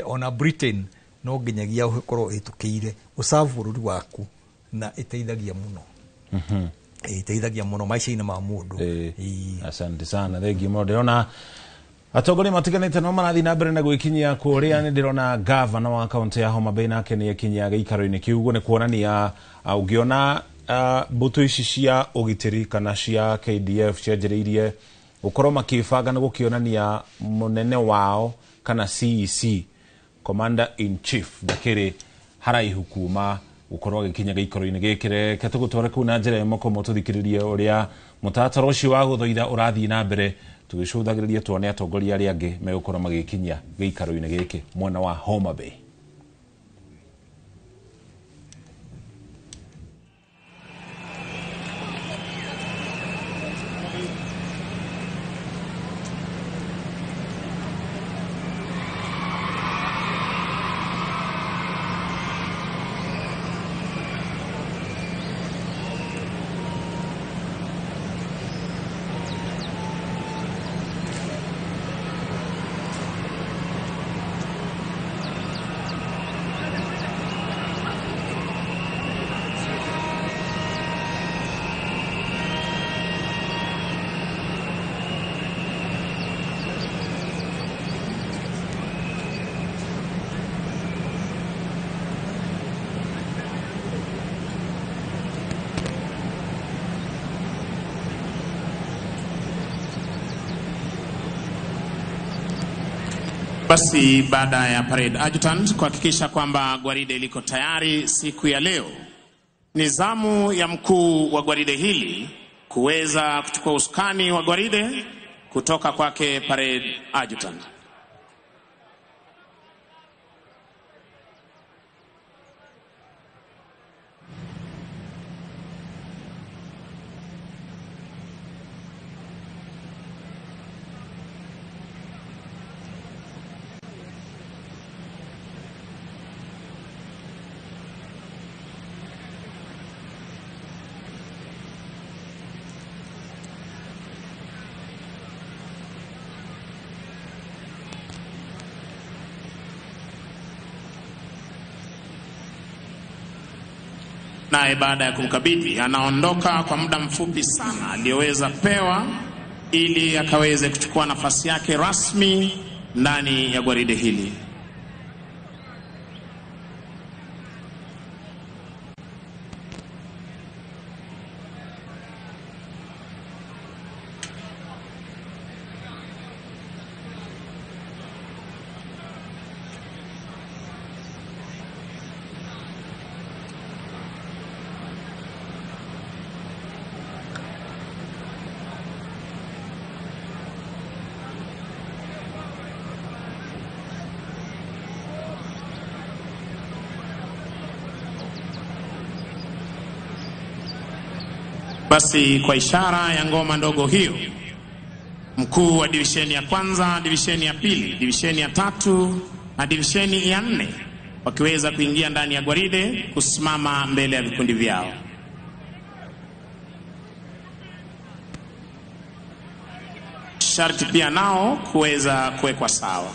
ona Britain, no nginyagia ũkorwo ĩtũkĩire ũcabu bũrũri waku, na ĩteithagia mũno. Ĩteithagia mũno maica-inĩ ma mũndũ. Asante sana, thengiũ mũno. Ndĩrona atongoria matiganĩte no marathiĩ na mbere na gwĩkinyia kũrĩa. Nĩ ndĩrona gavana wa kaunti ya Homa Bay nake nĩ ekinyia gĩikaro-inĩ kĩu. Ũguo nĩ kuonania ũngĩona mbũtũ ici cia ũgitĩri kana cia KDF cianjĩrĩirie gũkorwo makĩbanga nĩ gũkĩonania mũnene wao kana CEC, Commander in Chief, ndakĩrĩ haraihu kuma gũkorwo agĩkinya gĩikaro-inĩ gĩkĩ. Reke tũgũtware kũu na njĩra ĩmwe kwa tũthikĩrĩrie ũrĩa mũtaratara ũcio wa gũthoitha ũrathiĩ na mbere, tũgĩcũthagĩrĩria tuone atongoria arĩa angĩ megũkorwo magĩkinyia gĩikaro-inĩ gĩkĩ mwena wa Homa Bay. Basi baada ya parade adjutant kuhakikisha kwamba gwaride liko tayari siku ya leo, ni zamu ya mkuu wa gwaride hili kuweza kuchukua usukani wa gwaride kutoka kwake parade adjutant. Naye baada ya kumkabidhi anaondoka kwa muda mfupi sana aliyoweza pewa ili akaweze kuchukua nafasi yake rasmi ndani ya gwaride hili. Basi kwa ishara ya ngoma ndogo hiyo, mkuu wa divisheni ya kwanza, divisheni ya pili, divisheni ya tatu na divisheni ya nne wakiweza kuingia ndani ya gwaride kusimama mbele ya vikundi vyao. Sharti pia nao kuweza kuwekwa sawa.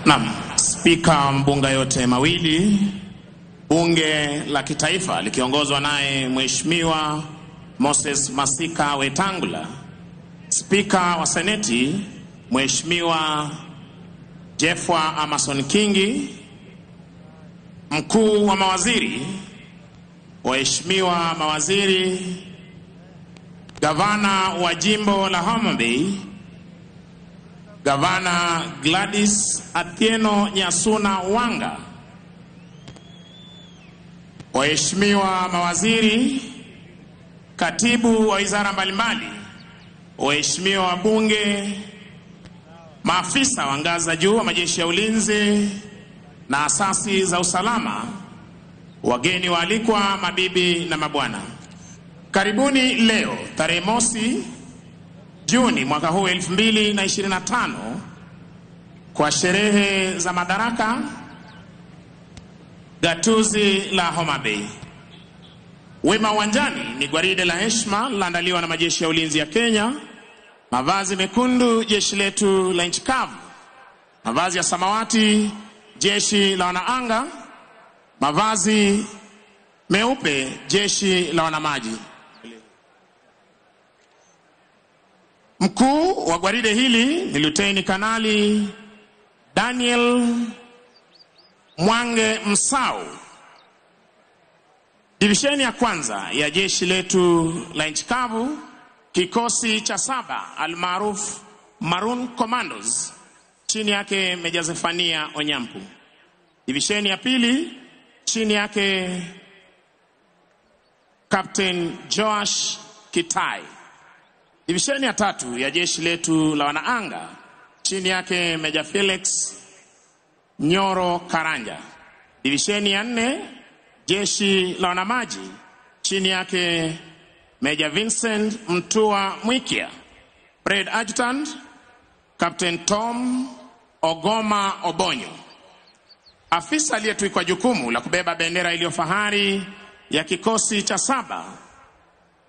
Naam, spika wa mabunge yote mawili, bunge la kitaifa likiongozwa naye Mheshimiwa Moses Masika Wetangula, spika wa seneti Mheshimiwa Jeffwa Amason Kingi, mkuu wa mawaziri, waheshimiwa mawaziri, gavana wa jimbo la Homa Bay, Gavana Gladys Atieno Nyasuna Wanga, waheshimiwa mawaziri, katibu wa wizara mbalimbali, waheshimiwa wabunge, maafisa wa ngazi za juu wa majeshi ya ulinzi na asasi za usalama, wageni waalikwa, mabibi na mabwana, karibuni leo tarehe mosi Juni mwaka huu 2025 kwa sherehe za Madaraka, gatuzi la Homa Bay. Wema uwanjani ni gwaride la heshima lililoandaliwa na majeshi ya ulinzi ya Kenya. Mavazi mekundu, jeshi letu la nchi kavu. Mavazi ya samawati, jeshi la wanaanga. Mavazi meupe, jeshi la wanamaji. Mkuu wa gwaride hili ni Luteni Kanali Daniel Mwange Msau. Divisheni ya kwanza ya jeshi letu la nchi kavu, kikosi cha 7 almaarufu Maroon Commandos, chini yake Meja Zefania Onyampu. Divisheni ya pili chini yake Captain Joash Kitai. Divisheni ya tatu ya jeshi letu la wanaanga chini yake Meja Felix Nyoro Karanja. Divisheni ya 4 jeshi la wanamaji chini yake Meja Vincent Mtua Mwikia. Parade Adjutant Captain Tom Ogoma Obonyo. Afisa aliyetwikwa jukumu la kubeba bendera iliyo fahari ya kikosi cha 7,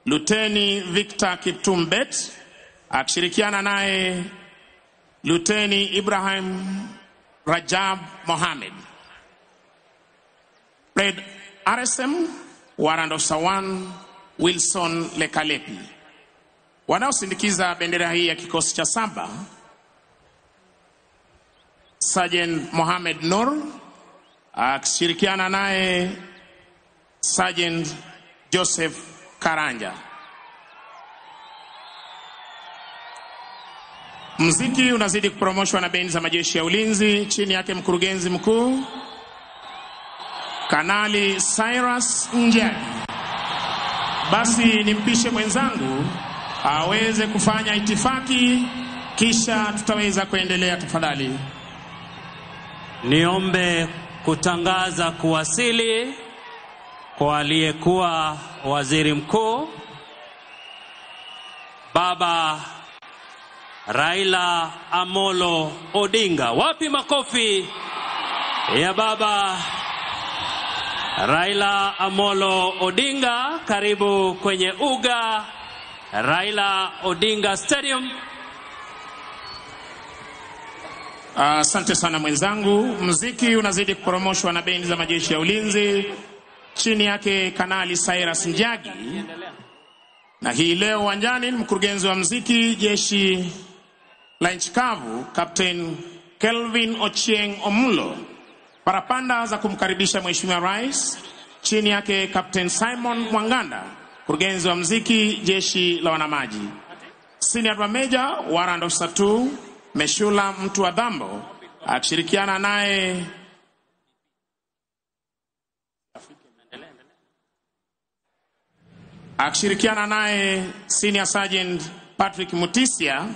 Luteni Victor Kiptumbet, akishirikiana naye Luteni Ibrahim Rajab Mohamed. Parade RSM Warrant Officer 1 Wilson Lekalepi. Wanaosindikiza bendera hii ya kikosi cha 7, Sergeant Mohamed Nur akishirikiana naye Sergeant Joseph Karanja. Mziki unazidi kupromoshwa na bendi za majeshi ya ulinzi chini yake mkurugenzi mkuu Kanali Cyrus Njagi. Basi nimpishe mwenzangu aweze kufanya itifaki, kisha tutaweza kuendelea. Tafadhali. Niombe kutangaza kuwasili kwa aliyekuwa waziri mkuu Baba Raila Amolo Odinga. Wapi makofi ya Baba Raila Amolo Odinga? Karibu kwenye uga Raila Odinga Stadium. Asante sana mwenzangu. Mziki unazidi kupromoshwa na bendi za majeshi ya ulinzi chini yake Kanali Cyrus Njagi. Na hii leo uwanjani mkurugenzi wa mziki jeshi la nchi kavu Captain Kelvin Ochieng Omulo. Parapanda za kumkaribisha Mheshimiwa Rais chini yake Captain Simon Mwanganda, mkurugenzi wa mziki jeshi la wanamaji. Senior Major Warrant Officer 2 Meshula Mtu wa Dhambo akishirikiana naye Senior Sergeant Patrick Mutisia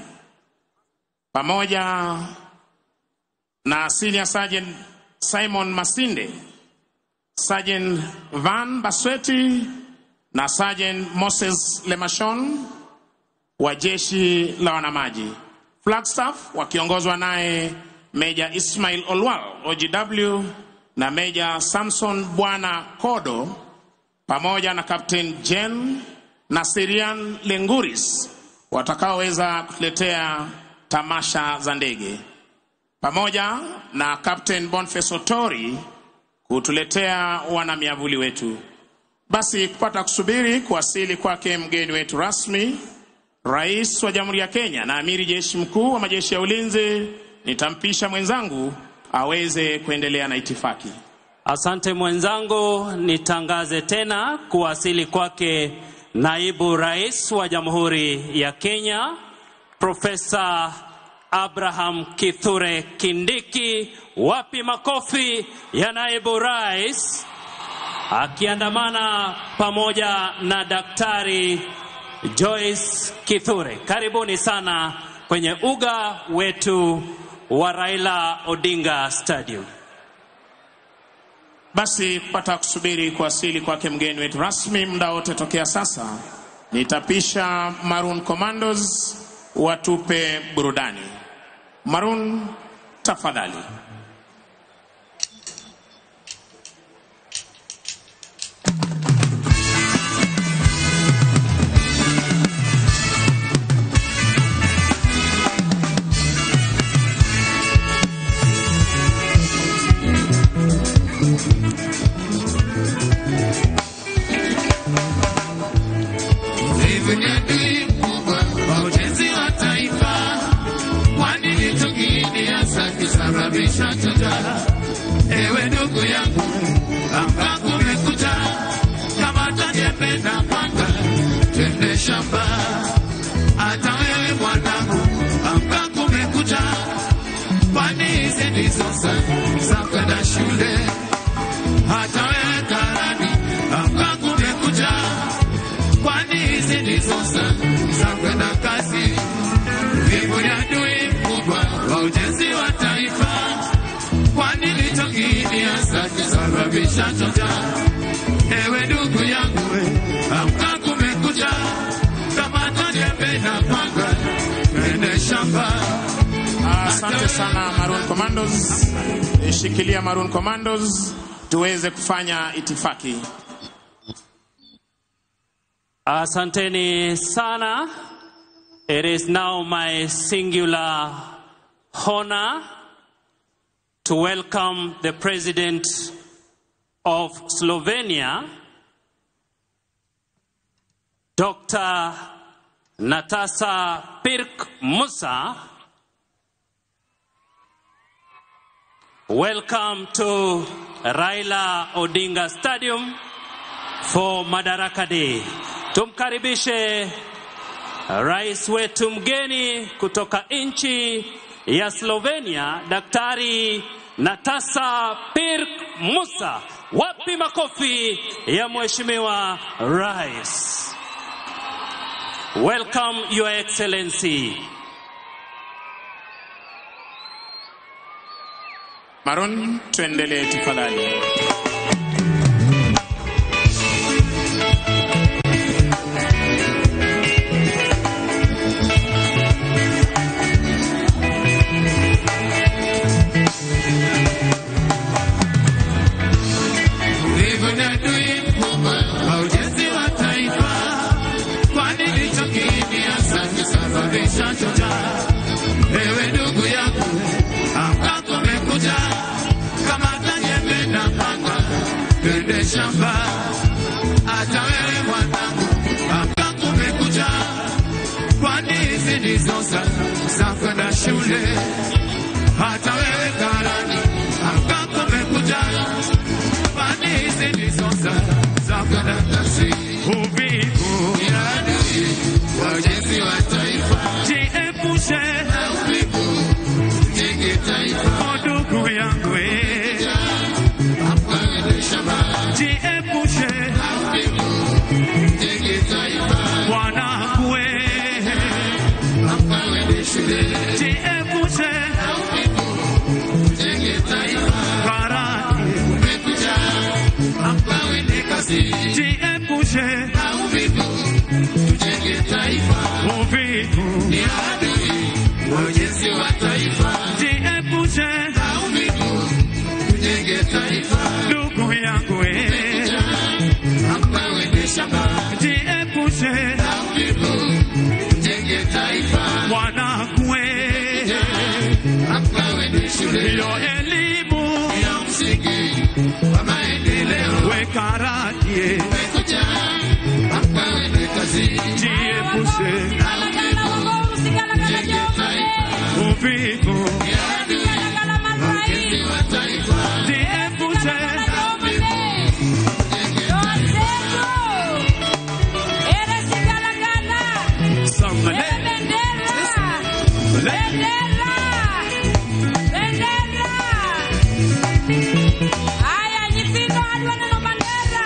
pamoja na Senior Sergeant Simon Masinde, Sergeant Van Basweti na Sergeant Moses Lemashon wa jeshi la wanamaji. Flagstaff wakiongozwa naye Major Ismail Olwal OGW na Major Samson Bwana Kodo pamoja na Captain Jen na Sirian Lenguris watakaoweza kutuletea tamasha za ndege, pamoja na Captain Boniface Otori kutuletea wanamiavuli wetu. Basi kupata kusubiri kuwasili kwake mgeni wetu rasmi, Rais wa Jamhuri ya Kenya na Amiri Jeshi Mkuu wa Majeshi ya Ulinzi, nitampisha mwenzangu aweze kuendelea na itifaki. Asante mwenzangu, nitangaze tena kuwasili kwake Naibu Rais wa Jamhuri ya Kenya, Profesa Abraham Kithure Kindiki. Wapi makofi ya Naibu Rais, akiandamana pamoja na Daktari Joyce Kithure. Karibuni sana kwenye uga wetu wa Raila Odinga Stadium. Basi kupata kusubiri kuwasili kwake mgeni wetu rasmi muda wote tokea sasa, nitapisha Maroon Commandos watupe burudani. Maroon, tafadhali. Ewe ndugu yangu, amka kumekucha, kamata jembe na panga, twende shamba. Hata wewe mwanangu, amka kumekucha, kwani hizi ndizo saa za kwenda shule. Hata wewe karani, amka kumekucha, kwani hizi ndizo saa za kwenda kazi. Vivu ni adui mkubwa wa ujenzi wa taifa, kwani lichokini hasa kisababisha chocha. Ewe ndugu yangu, amka kumekucha, kamata jembe na panga, twende shamba. Asante sana Maroon Commandos. Shikilia Maroon Commandos tuweze kufanya itifaki. Asanteni sana. It is now my singular honor to welcome the President of Slovenia, Dr. Natasa Pirk Musa. Welcome to Raila Odinga Stadium for Madaraka Day. Tumkaribishe rais wetu mgeni kutoka nchi ya Slovenia, Daktari Natasa Pirk Musa. Wapi makofi ya Mheshimiwa Rais? Welcome, Your Excellency. Maroon, tuendelee tafadhali. Ewe ndugu yangu, amka kumekucha, kamata jembe na panga, twende shamba. Hata wewe mwanangu, amka kumekucha, kwani hizi ndizo saa za kwenda shule. Hata wewe karani, amka kumekucha, kwani hizi ndizo saa za kwenda kazi. Uvivu ni adui wa ujenzi wa taifa. Jiepushe na uvivu, tujenge taifa. Ndugu yangu, amka uende shamba. Jiepushe na uvivu, tujenge taifa. Mwanangu, amka uende shule. Jiepushe na uvivu, tujenge taifa. Karani umekuja, amka uende kazi. Jiepushe na uvivu, tujenge taifa. Uvivu ni adui wa ujenzi wa taifa. Jiepushe na uvivu, tujenge taifa. Ndugu yangu, amka uende shamba. Jiepushe na uvivu, tujenge taifa. Mwanangu, amka uende shule. Hiyo elimu ya msingi wa maendeleo. Wekaratie umekuja, amka uende kazi. Jiepushe na uvivu, tujenge taifa. Uvivu ni adui wa ujenzi wa taifa. Jiepushe na uvivu, tujenge taifa. Aya, nyithindo adwa neno bandera.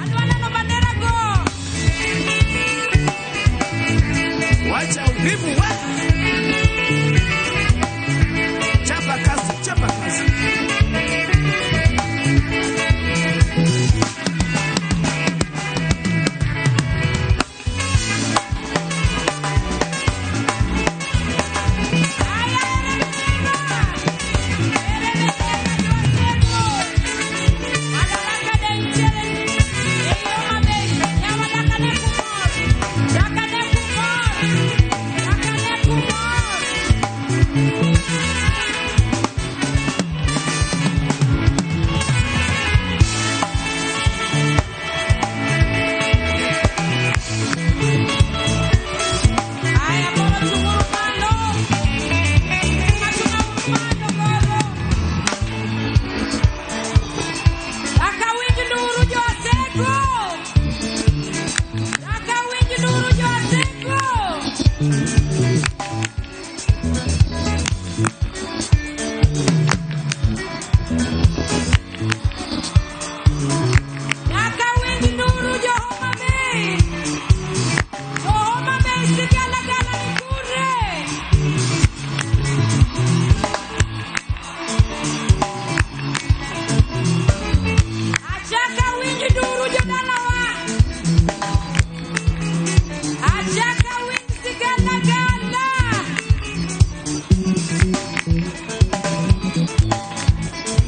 Adwa neno bandera go. Wacha uvivu we. Chapa kazi, chapa kazi.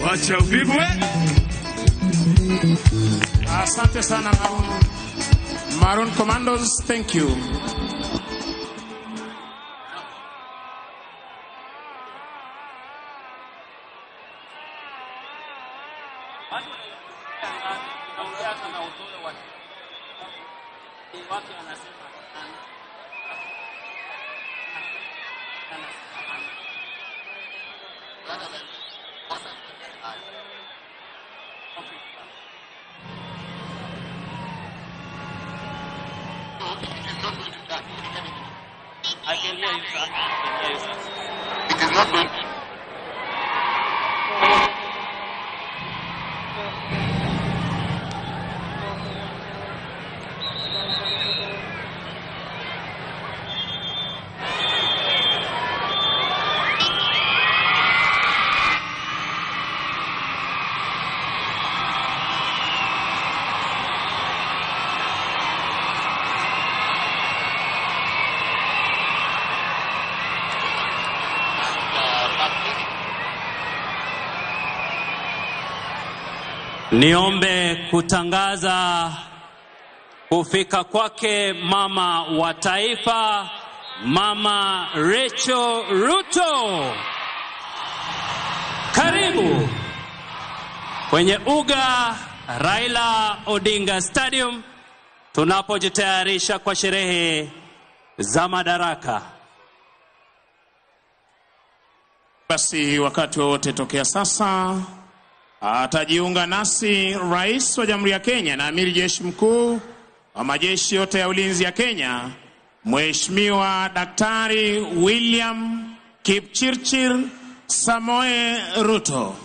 Wacha uvivu we. Asante sana Maroon. Maroon Commandos, thank you. I can hear you, sir. I can hear you, sir. It is not going to. Niombe kutangaza kufika kwake mama wa taifa, Mama Rachel Ruto. Karibu kwenye uga Raila Odinga Stadium tunapojitayarisha kwa sherehe za Madaraka. Basi wakati wowote tokea sasa atajiunga nasi Rais wa Jamhuri ya Kenya na Amiri Jeshi Mkuu wa majeshi yote ya ulinzi ya Kenya, Mheshimiwa Daktari William Kipchirchir Samoei Ruto.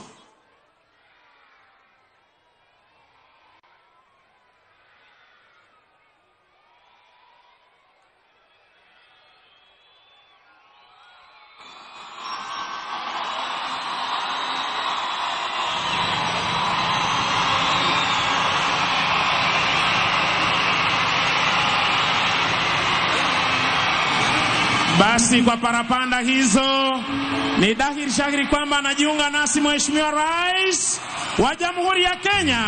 Basi kwa parapanda hizo ni dhahiri shahiri kwamba anajiunga nasi Mheshimiwa Rais wa Jamhuri ya Kenya,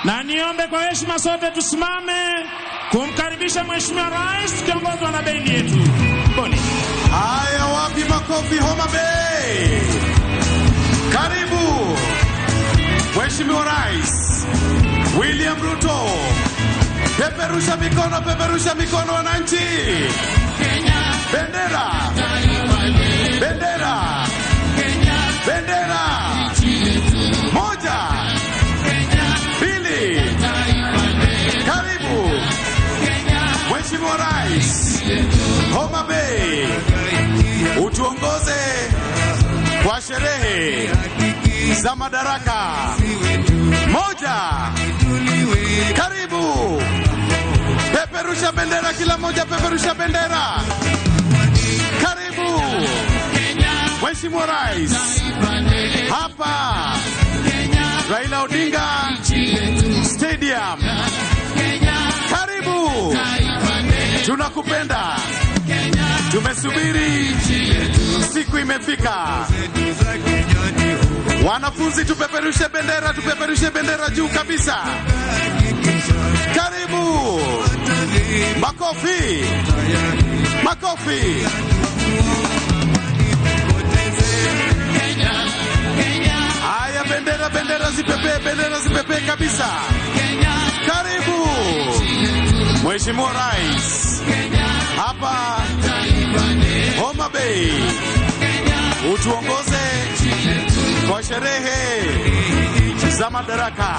na niombe kwa heshima sote tusimame kumkaribisha Mheshimiwa Rais tukiongozwa na bendi yetu. Boni. Haya, wapi makofi Homa Bay? Karibu Mheshimiwa Rais William Ruto. Peperusha mikono, peperusha mikono wananchi. Bendera, bendera, bendera. Moja, mbili. Karibu Mheshimiwa Rais Homa Bay, utuongoze kwa sherehe za Madaraka. Moja, karibu. Peperusha bendera, kila moja peperusha bendera. Karibu Mheshimiwa Rais hapa Raila Odinga Stadium. Karibu, tunakupenda, tumesubiri, siku imefika. Wanafunzi, tupeperushe bendera, tupeperushe bendera juu kabisa. Karibu, makofi, makofi. Haya, bendera, bendera zipepee, bendera zipepee kabisa. Karibu Mheshimiwa Rais hapa Homa Bay, utuongoze kwa sherehe za Madaraka.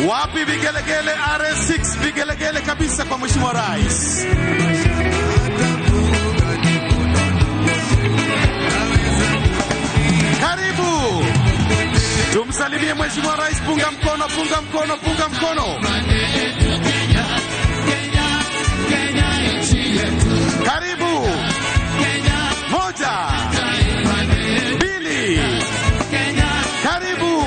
Wapi vigelegele? RS6 vigelegele kabisa kwa Mheshimiwa Rais. Karibu tumsalimie Mheshimiwa Rais. Punga mkono, punga mkono, punga mkono. Karibu. Moja, mbili. Karibu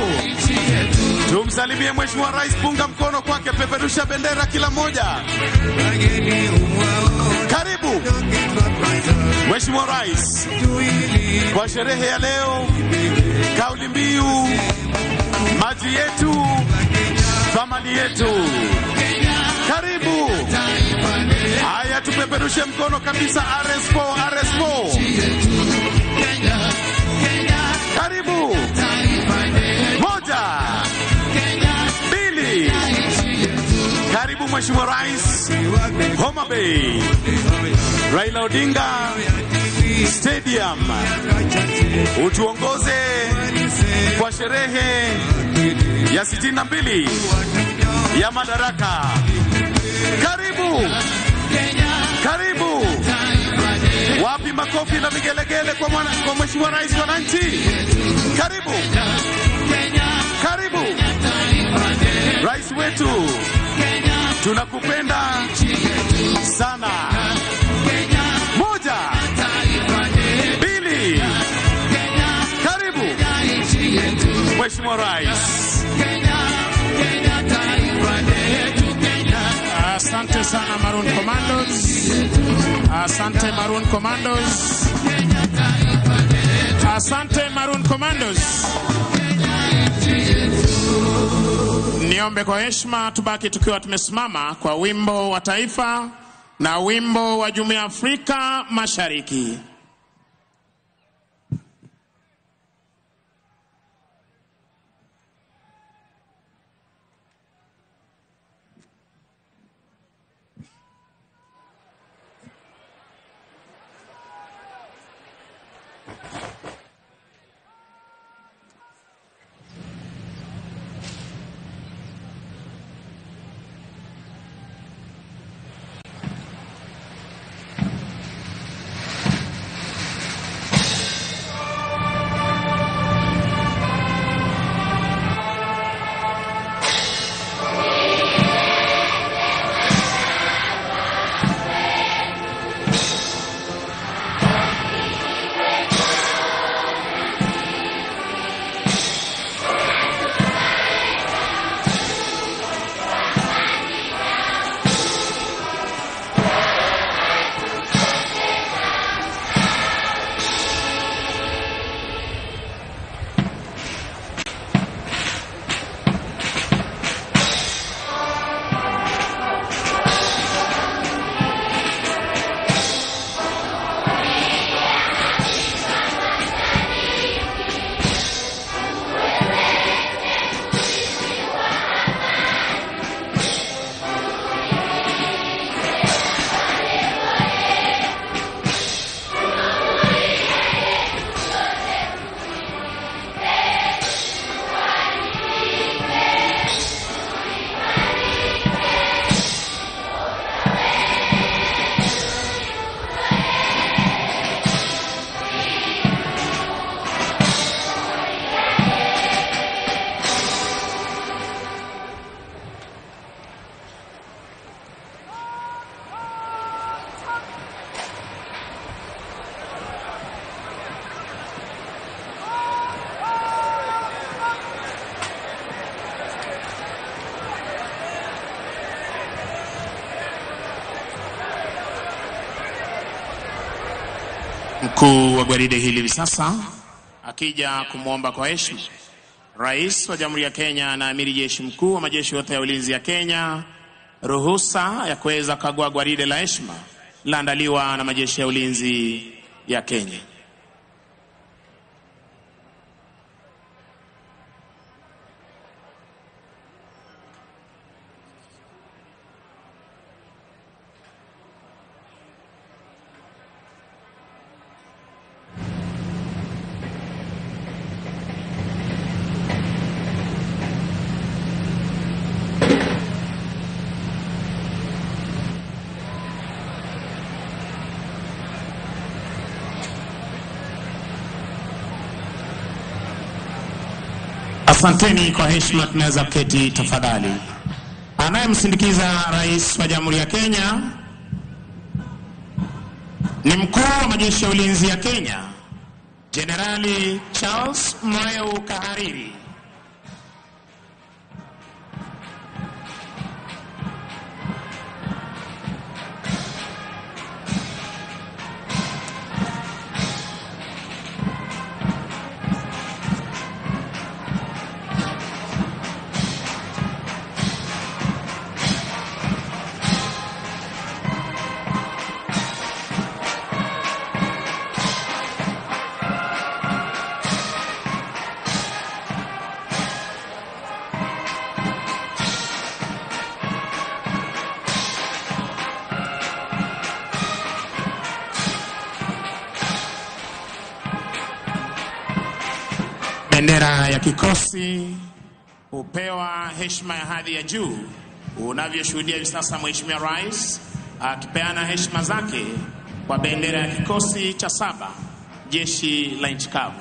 tumsalimie Mheshimiwa Rais. Punga mkono kwake, peperusha bendera kila moja. Karibu Mheshimiwa Rais kwa sherehe ya leo, kauli mbiu maji yetu, thamani yetu. Karibu. Haya, tupeperushe mkono kabisa. RS4, RS4. Karibu. Moja, mbili. Karibu Mheshimiwa Rais Homa Bay, Raila Odinga Stadium, utuongoze kwa sherehe ya 62 ya Madaraka. Karibu, karibu. Wapi makofi na vigelegele kwa Mheshimiwa Rais wa wananchi? Karibu, karibu Rais wetu, tunakupenda sana. 1, 2, karibu Mheshimiwa Rais. Asante sana Maroon Commandos. Asante Maroon Commandos. Asante Maroon Commandos. Niombe kwa heshima tubaki tukiwa tumesimama kwa wimbo wa taifa na wimbo wa Jumuiya ya Afrika Mashariki. Mkuu wa gwaride hili hivi sasa akija kumwomba kwa heshima Rais wa Jamhuri ya Kenya na Amiri Jeshi Mkuu wa majeshi yote ya ulinzi ya Kenya ruhusa ya kuweza kukagua gwaride la heshima laandaliwa na majeshi ya ulinzi ya Kenya. Asanteni kwa heshima, tunaweza kuketi tafadhali. Anayemsindikiza Rais wa Jamhuri ya Kenya ni mkuu wa majeshi ya ulinzi ya Kenya, Jenerali Charles Mweu Kahariri. Bendera ya kikosi hupewa heshima ya hadhi ya juu unavyoshuhudia hivi sasa, Mheshimiwa Rais akipeana heshima zake kwa bendera ya kikosi cha 7 jeshi la nchi kavu.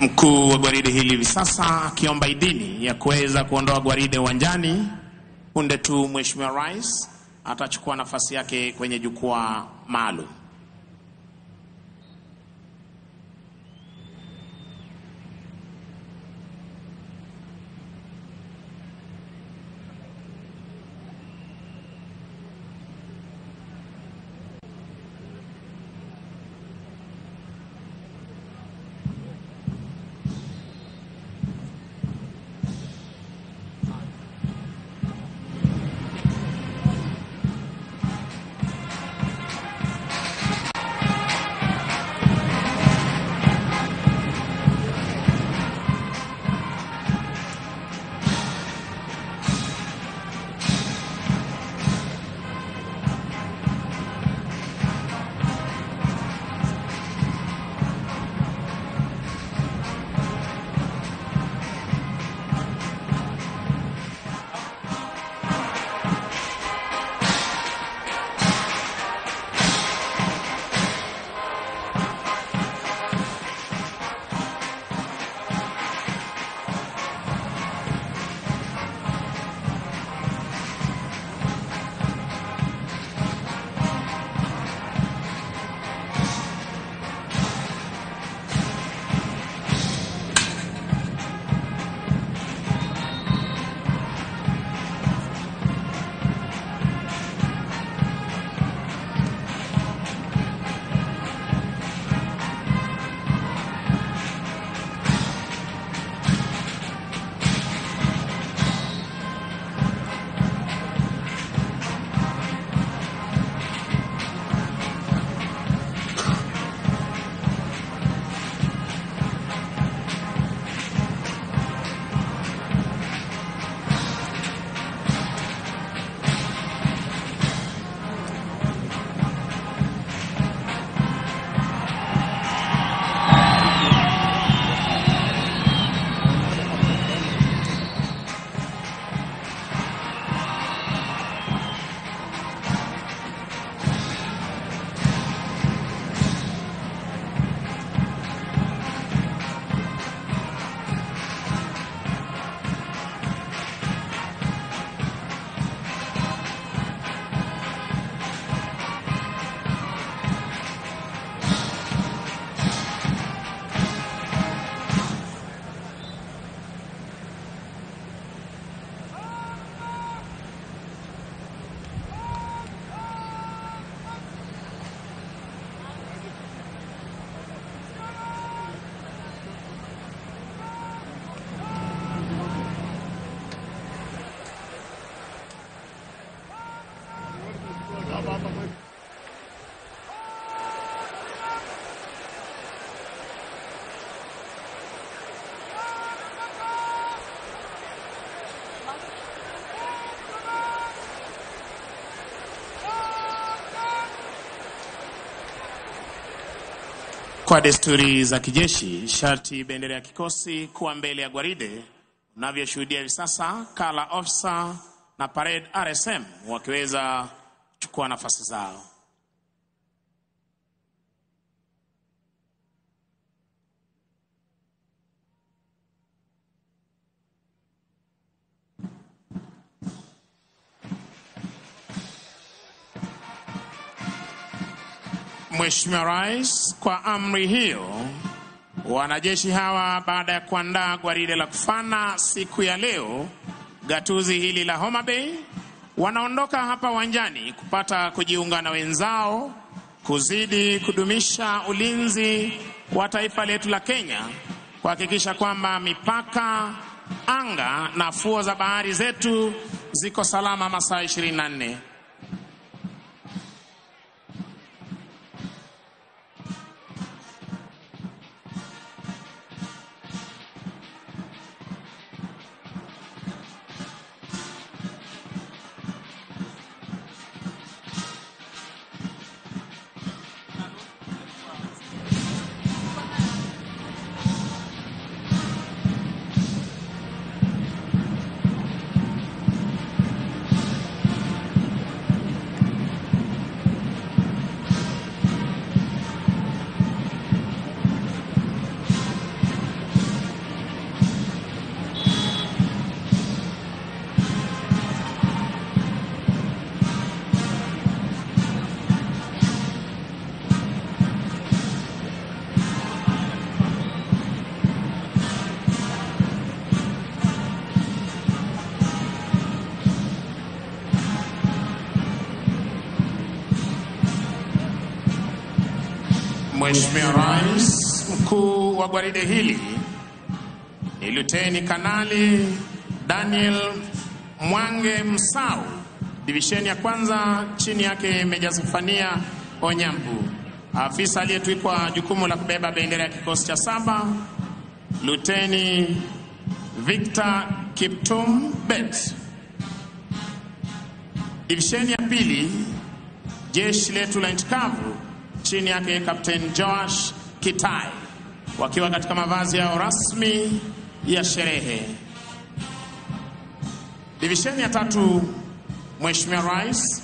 Mkuu wa gwaride hili hivi sasa akiomba idhini ya kuweza kuondoa gwaride uwanjani. Punde tu Mheshimiwa Rais atachukua nafasi yake kwenye jukwaa maalum. Kwa desturi za kijeshi, sharti bendera ya kikosi kuwa mbele ya gwaride. Unavyoshuhudia hivi sasa, Kala Officer na Parade RSM wakiweza kuchukua nafasi zao. Mheshimiwa Rais, kwa amri hiyo, wanajeshi hawa baada ya kuandaa gwaride la kufana siku ya leo, gatuzi hili la Homa Bay, wanaondoka hapa uwanjani kupata kujiunga na wenzao kuzidi kudumisha ulinzi wa taifa letu la Kenya, kuhakikisha kwamba mipaka, anga na fuo za bahari zetu ziko salama masaa 24. Mheshimiwa Rais, mkuu wa gwaride hili ni Luteni Kanali Daniel Mwange Msau, divisheni ya kwanza, chini yake Meja Zefania Onyambu. Afisa aliyetwikwa jukumu la kubeba bendera ya kikosi cha 7, Luteni Victor Kiptum Bet. Divisheni ya pili, jeshi letu la nchi kavu, chini yake Captain Joash Kitai, wakiwa katika mavazi yao rasmi ya sherehe. Divisheni ya tatu, Mheshimiwa Rais,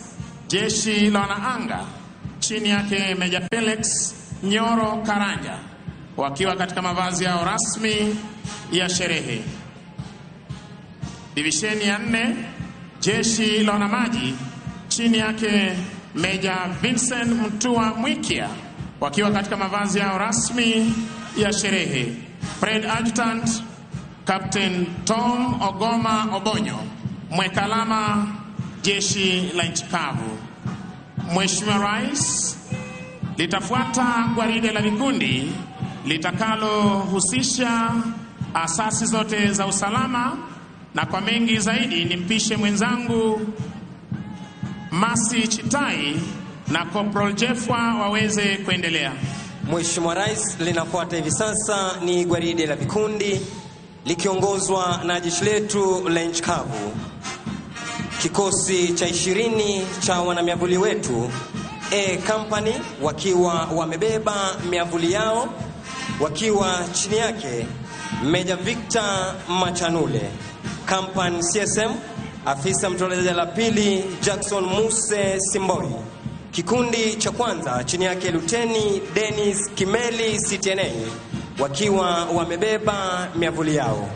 jeshi la wanaanga, chini yake Meja Felix Nyoro Karanja, wakiwa katika mavazi yao rasmi ya sherehe. Divisheni ya 4, jeshi la wanamaji, chini yake Meja Vincent Mtua Mwikia, wakiwa katika mavazi yao rasmi ya sherehe. Parade Adjutant Captain Tom Ogoma Obonyo, mwekalama jeshi la nchi kavu. Mheshimiwa Rais, litafuata gwaride la vikundi litakalohusisha asasi zote za usalama, na kwa mengi zaidi nimpishe mwenzangu Masi Chitai na Corporal Jeffwa waweze kuendelea. Mheshimiwa Rais, linafuata hivi sasa ni gwaride la vikundi likiongozwa na jeshi letu la nchi kavu. Kikosi cha 20 cha wanamiavuli wetu A Company wakiwa wamebeba miavuli yao, wakiwa chini yake Meja Victor Machanule, Company CSM, afisa mtoa la pili Jackson Muse Simboi. Kikundi cha kwanza chini yake Luteni Dennis Kimeli CTNA, wakiwa wamebeba miavuli yao.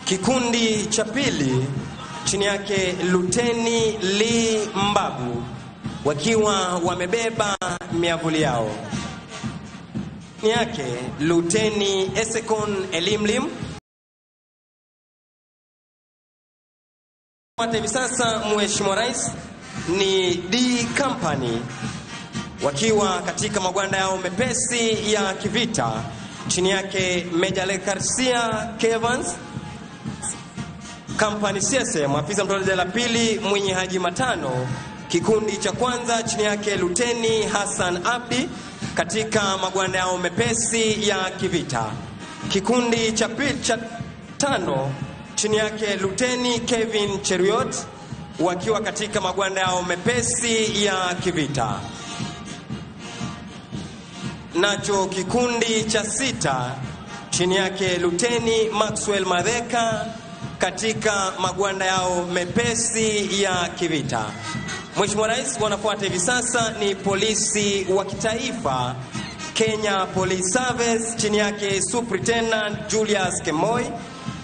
Kikundi cha pili chini yake Luteni Lee Mbabu, wakiwa wamebeba miavuli yao. Chini yake Luteni Esekon Elimlim. Hivi sasa Mheshimiwa Rais ni D Company wakiwa katika magwanda yao mepesi ya kivita, chini yake Meja Lekarsia Kevans, Company CSM, afisa mtoa la pili Mwinyi Haji Matano. Kikundi cha kwanza chini yake Luteni Hassan Abdi katika magwanda yao mepesi ya kivita. Kikundi cha pili cha tano chini yake Luteni Kevin Cheruiyot wakiwa katika magwanda yao mepesi ya kivita. Nacho kikundi cha 6 chini yake Luteni Maxwell Madheka katika magwanda yao mepesi ya kivita. Mheshimiwa Rais, wanafuata hivi sasa ni polisi wa kitaifa Kenya Police Service, chini yake Superintendent Julius Kemoi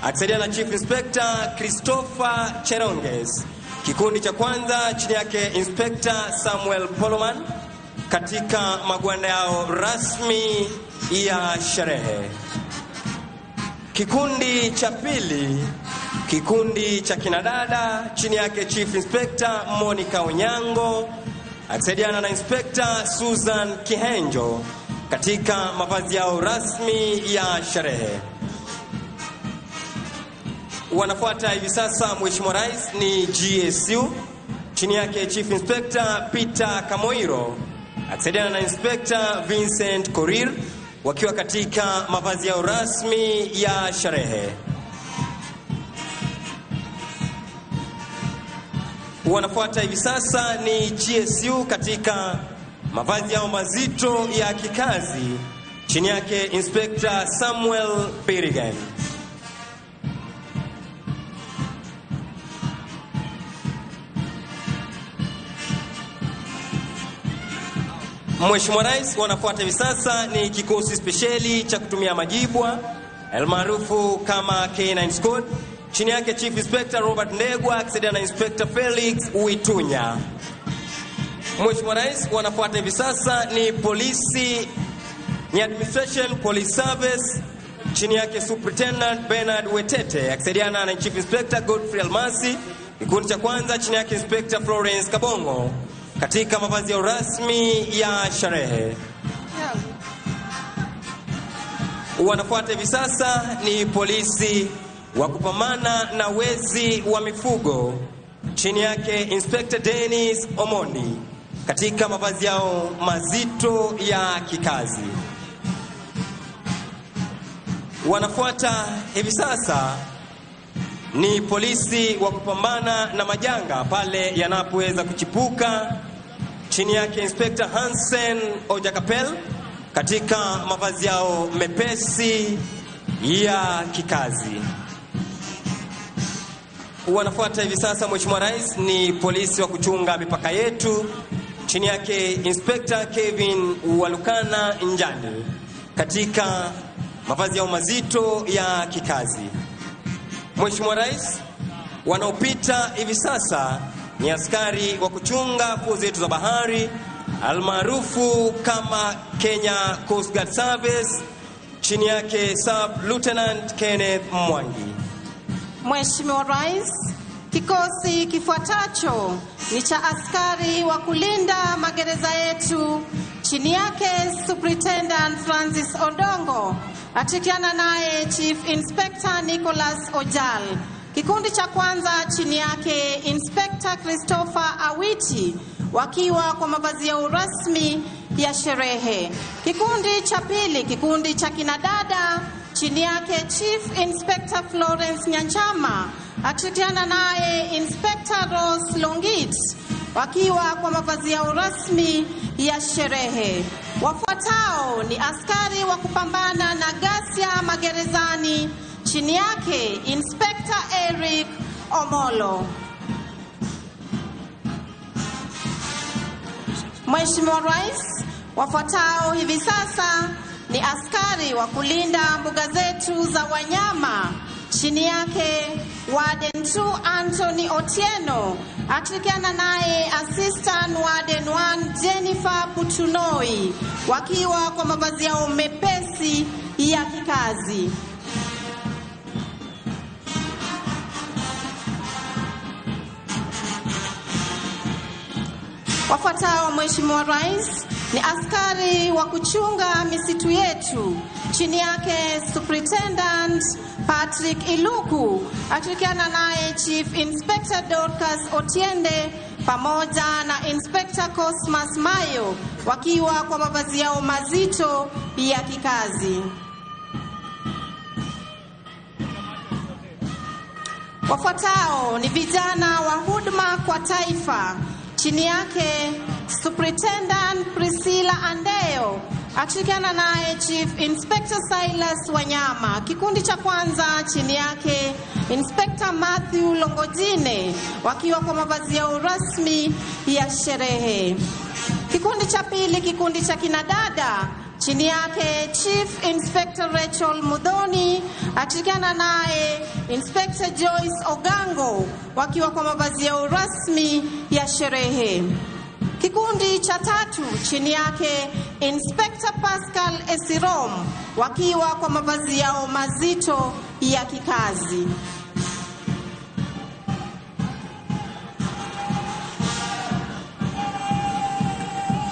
akisaidiana na Chief Inspector Christopher Cheronges. Kikundi cha kwanza chini yake Inspector Samuel Poloman katika magwanda yao rasmi ya sherehe. Kikundi cha pili, kikundi cha kinadada chini yake Chief Inspector Monica Onyango akisaidiana na Inspector Susan Kihenjo katika mavazi yao rasmi ya sherehe. Wanafuata hivi sasa Mheshimiwa Rais ni GSU chini yake Chief Inspector Peter Kamoiro akisaidiana na Inspector Vincent Korir wakiwa katika mavazi yao rasmi ya sherehe. Wanafuata hivi sasa ni GSU katika mavazi yao mazito ya kikazi chini yake Inspector Samuel Pirigan. Mheshimiwa Rais, wanafuata hivi sasa ni kikosi spesheli cha kutumia majibwa almaarufu kama K9 Squad chini yake Chief Inspector Robert Ndegwa akisaidiana na Inspector Felix Uitunya. Mheshimiwa Rais, wanafuata hivi sasa ni polisi, ni Administration Police Service chini yake Superintendent Bernard Wetete akisaidiana na Chief Inspector Godfrey Almasi. Kikundi cha kwanza chini yake Inspector Florence Kabongo katika mavazi ya rasmi ya sherehe. Wanafuata hivi sasa ni polisi wa kupambana na wezi wa mifugo chini yake Inspector Dennis Omondi katika mavazi yao mazito ya kikazi. Wanafuata hivi sasa ni polisi wa kupambana na majanga pale yanapoweza kuchipuka chini yake Inspector Hansen Ojakapel katika mavazi yao mepesi ya kikazi. Wanafuata hivi sasa Mheshimiwa Rais ni polisi wa kuchunga mipaka yetu chini yake Inspector Kevin Walukana Njani katika mavazi yao mazito ya kikazi. Mheshimiwa Rais, wanaopita hivi sasa ni askari wa kuchunga fuo zetu za bahari almaarufu kama Kenya Coast Guard Service chini yake Sub Lieutenant Kenneth Mwangi. Mheshimiwa Rais, kikosi kifuatacho ni cha askari wa kulinda magereza yetu chini yake Superintendent Francis Odongo akishirikiana naye Chief Inspector Nicholas Ojal. Kikundi cha kwanza chini yake Inspector Christopher Awiti wakiwa kwa mavazi yao rasmi ya sherehe. Kikundi cha pili, kikundi cha kinadada chini yake Chief Inspector Florence Nyanchama akishirikiana naye Inspector Rose Longit wakiwa kwa mavazi yao rasmi ya sherehe. Wafuatao ni askari wa kupambana na ghasia magerezani chini yake Inspector Eric Omolo. Mheshimiwa Rais, wafuatao hivi sasa ni askari wa kulinda mbuga zetu za wanyama chini yake Warden 2 Anthony Otieno akishirikiana naye Assistant Warden 1 Jennifer Putunoi wakiwa kwa mavazi yao mepesi ya kikazi. Wafuatao Mheshimiwa Rais ni askari wa kuchunga misitu yetu chini yake Superintendent Patrick Iluku akishirikiana naye Chief Inspector Dorcas Otiende pamoja na Inspector Cosmas Mayo wakiwa kwa mavazi yao mazito ya kikazi. Wafuatao ni vijana wa huduma kwa taifa chini yake Superintendent Priscilla Andeo akishirikiana naye Chief Inspector Silas Wanyama. Kikundi cha kwanza chini yake Inspector Matthew Longojine wakiwa kwa mavazi yao rasmi ya sherehe. Kikundi cha pili, kikundi cha kinadada, chini yake Chief Inspector Rachel Mudhoni akishirikiana naye Inspector Joyce Ogango wakiwa kwa mavazi yao rasmi ya sherehe. Kikundi cha tatu chini yake Inspector Pascal Esirom wakiwa kwa mavazi yao mazito ya kikazi.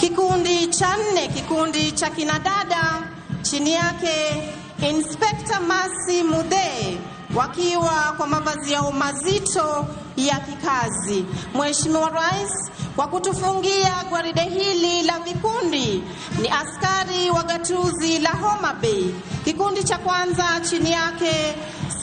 Kikundi cha nne, kikundi cha kinadada, chini yake Inspector Masi Mudhe wakiwa kwa mavazi yao mazito ya kikazi. Mheshimiwa Rais, kwa kutufungia gwaride hili la vikundi ni askari wa gatuzi la Homa Bay. Kikundi cha kwanza chini yake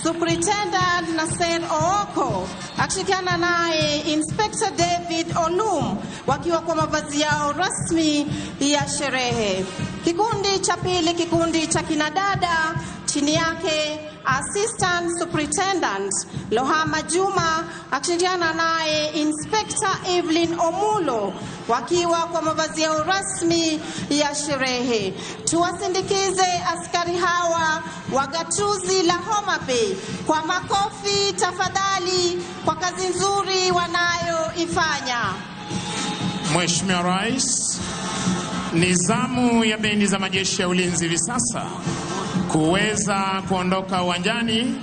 Superintendent Nasser Ooko akishirikiana naye Inspector David Olum wakiwa kwa mavazi yao rasmi ya sherehe. Kikundi cha pili, kikundi cha kinadada, chini yake Assistant Superintendent Lohama Juma akishirikiana naye Inspector Evelyn Omulo wakiwa kwa mavazi yao rasmi ya sherehe. Tuwasindikize askari hawa wa gatuzi la Homa Bay kwa makofi tafadhali, kwa kazi nzuri wanayoifanya. Mheshimiwa Rais, ni zamu ya bendi za majeshi ya ulinzi hivi sasa kuweza kuondoka uwanjani,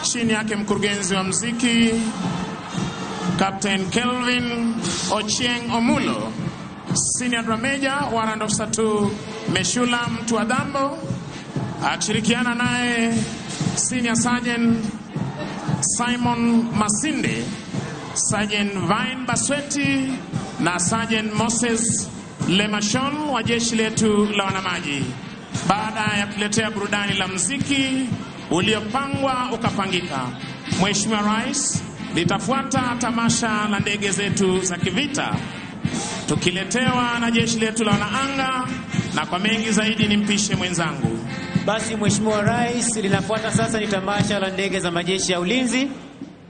chini yake mkurugenzi wa muziki Captain Kelvin Ochieng Omulo, Senior Drum Major Warrant Officer 2 Meshula Mtuadambo akishirikiana naye Senior Sergeant Simon Masinde, Sergeant Vine Basweti na Sergeant Moses Lemashon wa jeshi letu la wanamaji. Baada ya kuletea burudani la muziki uliopangwa ukapangika, Mheshimiwa Rais, litafuata tamasha la ndege zetu za kivita tukiletewa na jeshi letu la wanaanga, na kwa mengi zaidi nimpishe mwenzangu. Basi Mheshimiwa Rais, linafuata sasa ni tamasha la ndege za majeshi ya ulinzi.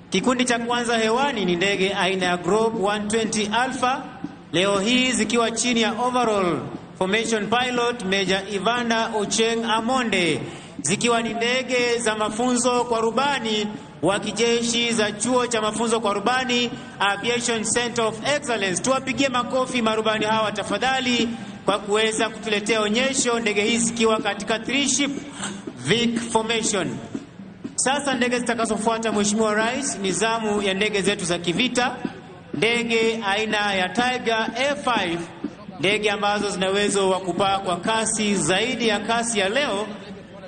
Kikundi cha kwanza hewani ni ndege aina ya Group 120 Alpha, leo hii zikiwa chini ya overall Formation Pilot Major Ivana Ocheng Amonde, zikiwa ni ndege za mafunzo kwa rubani wa kijeshi za chuo cha mafunzo kwa rubani Aviation Center of Excellence. Tuwapigie makofi marubani hawa tafadhali kwa kuweza kutuletea onyesho, ndege hizi zikiwa katika 3-ship Vic Formation. Sasa ndege zitakazofuata Mheshimiwa Rais ni zamu ya ndege zetu za kivita, ndege aina ya Tiger A5, ndege ambazo zina uwezo wa kupaa kwa kasi zaidi ya kasi ya leo.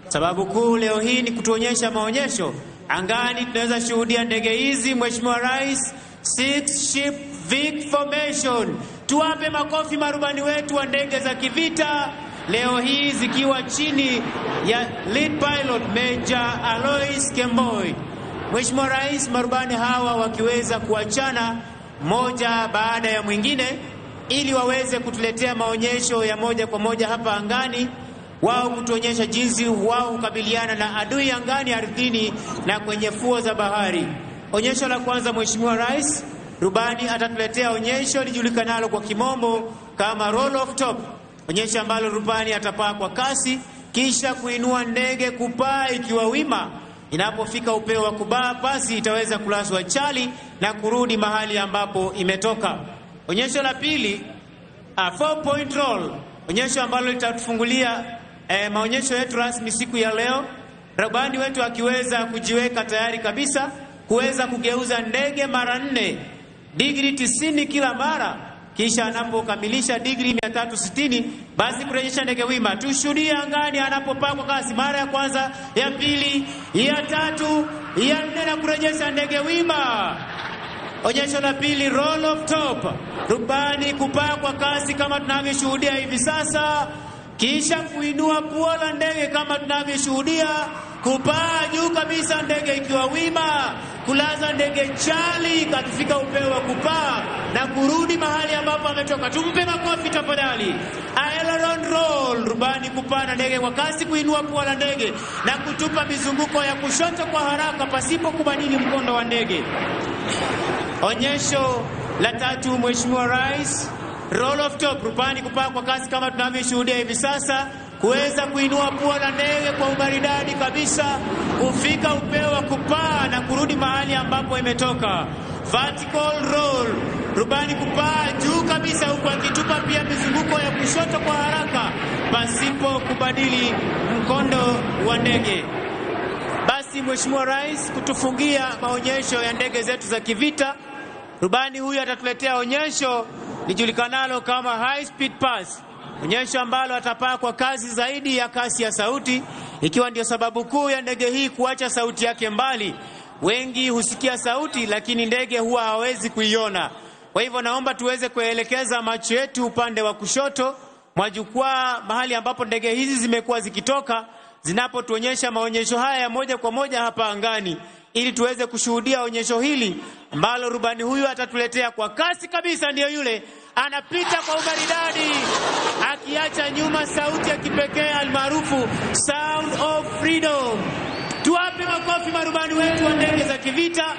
Sababu kuu leo hii ni kutuonyesha maonyesho angani. Tunaweza shuhudia ndege hizi Mheshimiwa Rais, 6-ship Vic Formation. Tuwape makofi marubani wetu wa ndege za kivita leo hii zikiwa chini ya lead pilot Major Alois Kemboi. Mheshimiwa Rais, marubani hawa wakiweza kuachana moja baada ya mwingine ili waweze kutuletea maonyesho ya moja kwa moja hapa angani, wao kutuonyesha jinsi wao hukabiliana na adui angani, ardhini na kwenye fuo za bahari. Onyesho la kwanza Mheshimiwa Rais, rubani atatuletea onyesho lijulikanalo kwa kimombo kama roll off top, onyesho ambalo rubani atapaa kwa kasi kisha kuinua ndege kupaa ikiwa wima. Inapofika upeo wa kubaa, pasi itaweza kulazwa chali na kurudi mahali ambapo imetoka. Onyesho la pili, a 4-point roll, onyesho ambalo litatufungulia maonyesho yetu rasmi siku ya leo, rubani wetu akiweza kujiweka tayari kabisa kuweza kugeuza ndege mara 4 digri 90 kila mara, kisha anapokamilisha digri 360 basi kurejesha ndege wima. Tushuhudie angani anapopaa kwa kasi mara ya kwanza, ya pili, ya tatu, ya nne na kurejesha ndege wima. Onyesho la pili, roll off top, rubani kupaa kwa kasi kama tunavyoshuhudia hivi sasa, kisha kuinua pua la ndege kama tunavyoshuhudia, kupaa juu kabisa ndege ikiwa wima, kulaza ndege chali akifika upeo wa kupaa na kurudi mahali ambapo ametoka. Tumpe makofi tafadhali. Aileron roll, rubani kupaa na ndege kwa kasi, kuinua pua la ndege na kutupa mizunguko ya kushoto kwa haraka pasipo kubadili mkondo wa ndege. Onyesho la tatu, Mheshimiwa Rais, roll off top, rubani kupaa kwa kasi kama tunavyoshuhudia hivi sasa, kuweza kuinua pua la ndege kwa umaridadi kabisa, kufika upeo wa kupaa na kurudi mahali ambapo imetoka. Vertical roll, rubani kupaa juu kabisa huku akitupa pia mizunguko ya kushoto kwa haraka pasipo kubadili mkondo wa ndege. Basi Mheshimiwa Rais, kutufungia maonyesho ya ndege zetu za kivita, rubani huyu atatuletea onyesho lijulikanalo kama high speed pass, onyesho ambalo atapaa kwa kasi zaidi ya kasi ya sauti, ikiwa ndio sababu kuu ya ndege hii kuacha sauti yake mbali. Wengi husikia sauti lakini ndege huwa hawezi kuiona. Kwa hivyo naomba tuweze kuelekeza macho yetu upande wa kushoto mwa jukwaa, mahali ambapo ndege hizi zimekuwa zikitoka zinapotuonyesha maonyesho haya ya moja kwa moja hapa angani, ili tuweze kushuhudia onyesho hili ambalo rubani huyu atatuletea kwa kasi kabisa. Ndiyo yule anapita kwa umaridadi akiacha nyuma sauti ya kipekee almaarufu Sound of Freedom. Tuwape makofi marubani wetu wa ndege za kivita.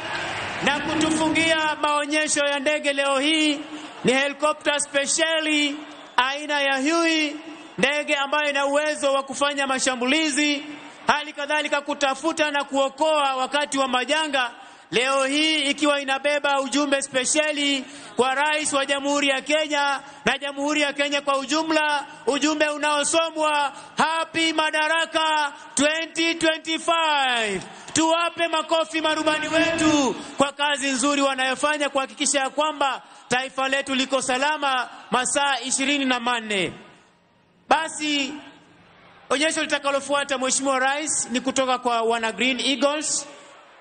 Na kutufungia maonyesho ya ndege leo hii ni helikopta spesheli aina ya Huey, ndege ambayo ina uwezo wa kufanya mashambulizi, hali kadhalika kutafuta na kuokoa wakati wa majanga. Leo hii ikiwa inabeba ujumbe spesheli kwa Rais wa Jamhuri ya Kenya na Jamhuri ya Kenya kwa ujumla, ujumbe unaosomwa Happy Madaraka 2025. Tuwape makofi marubani wetu kwa kazi nzuri wanayofanya kuhakikisha ya kwamba taifa letu liko salama masaa 24. Basi onyesho litakalofuata Mheshimiwa Rais ni kutoka kwa wana Green Eagles,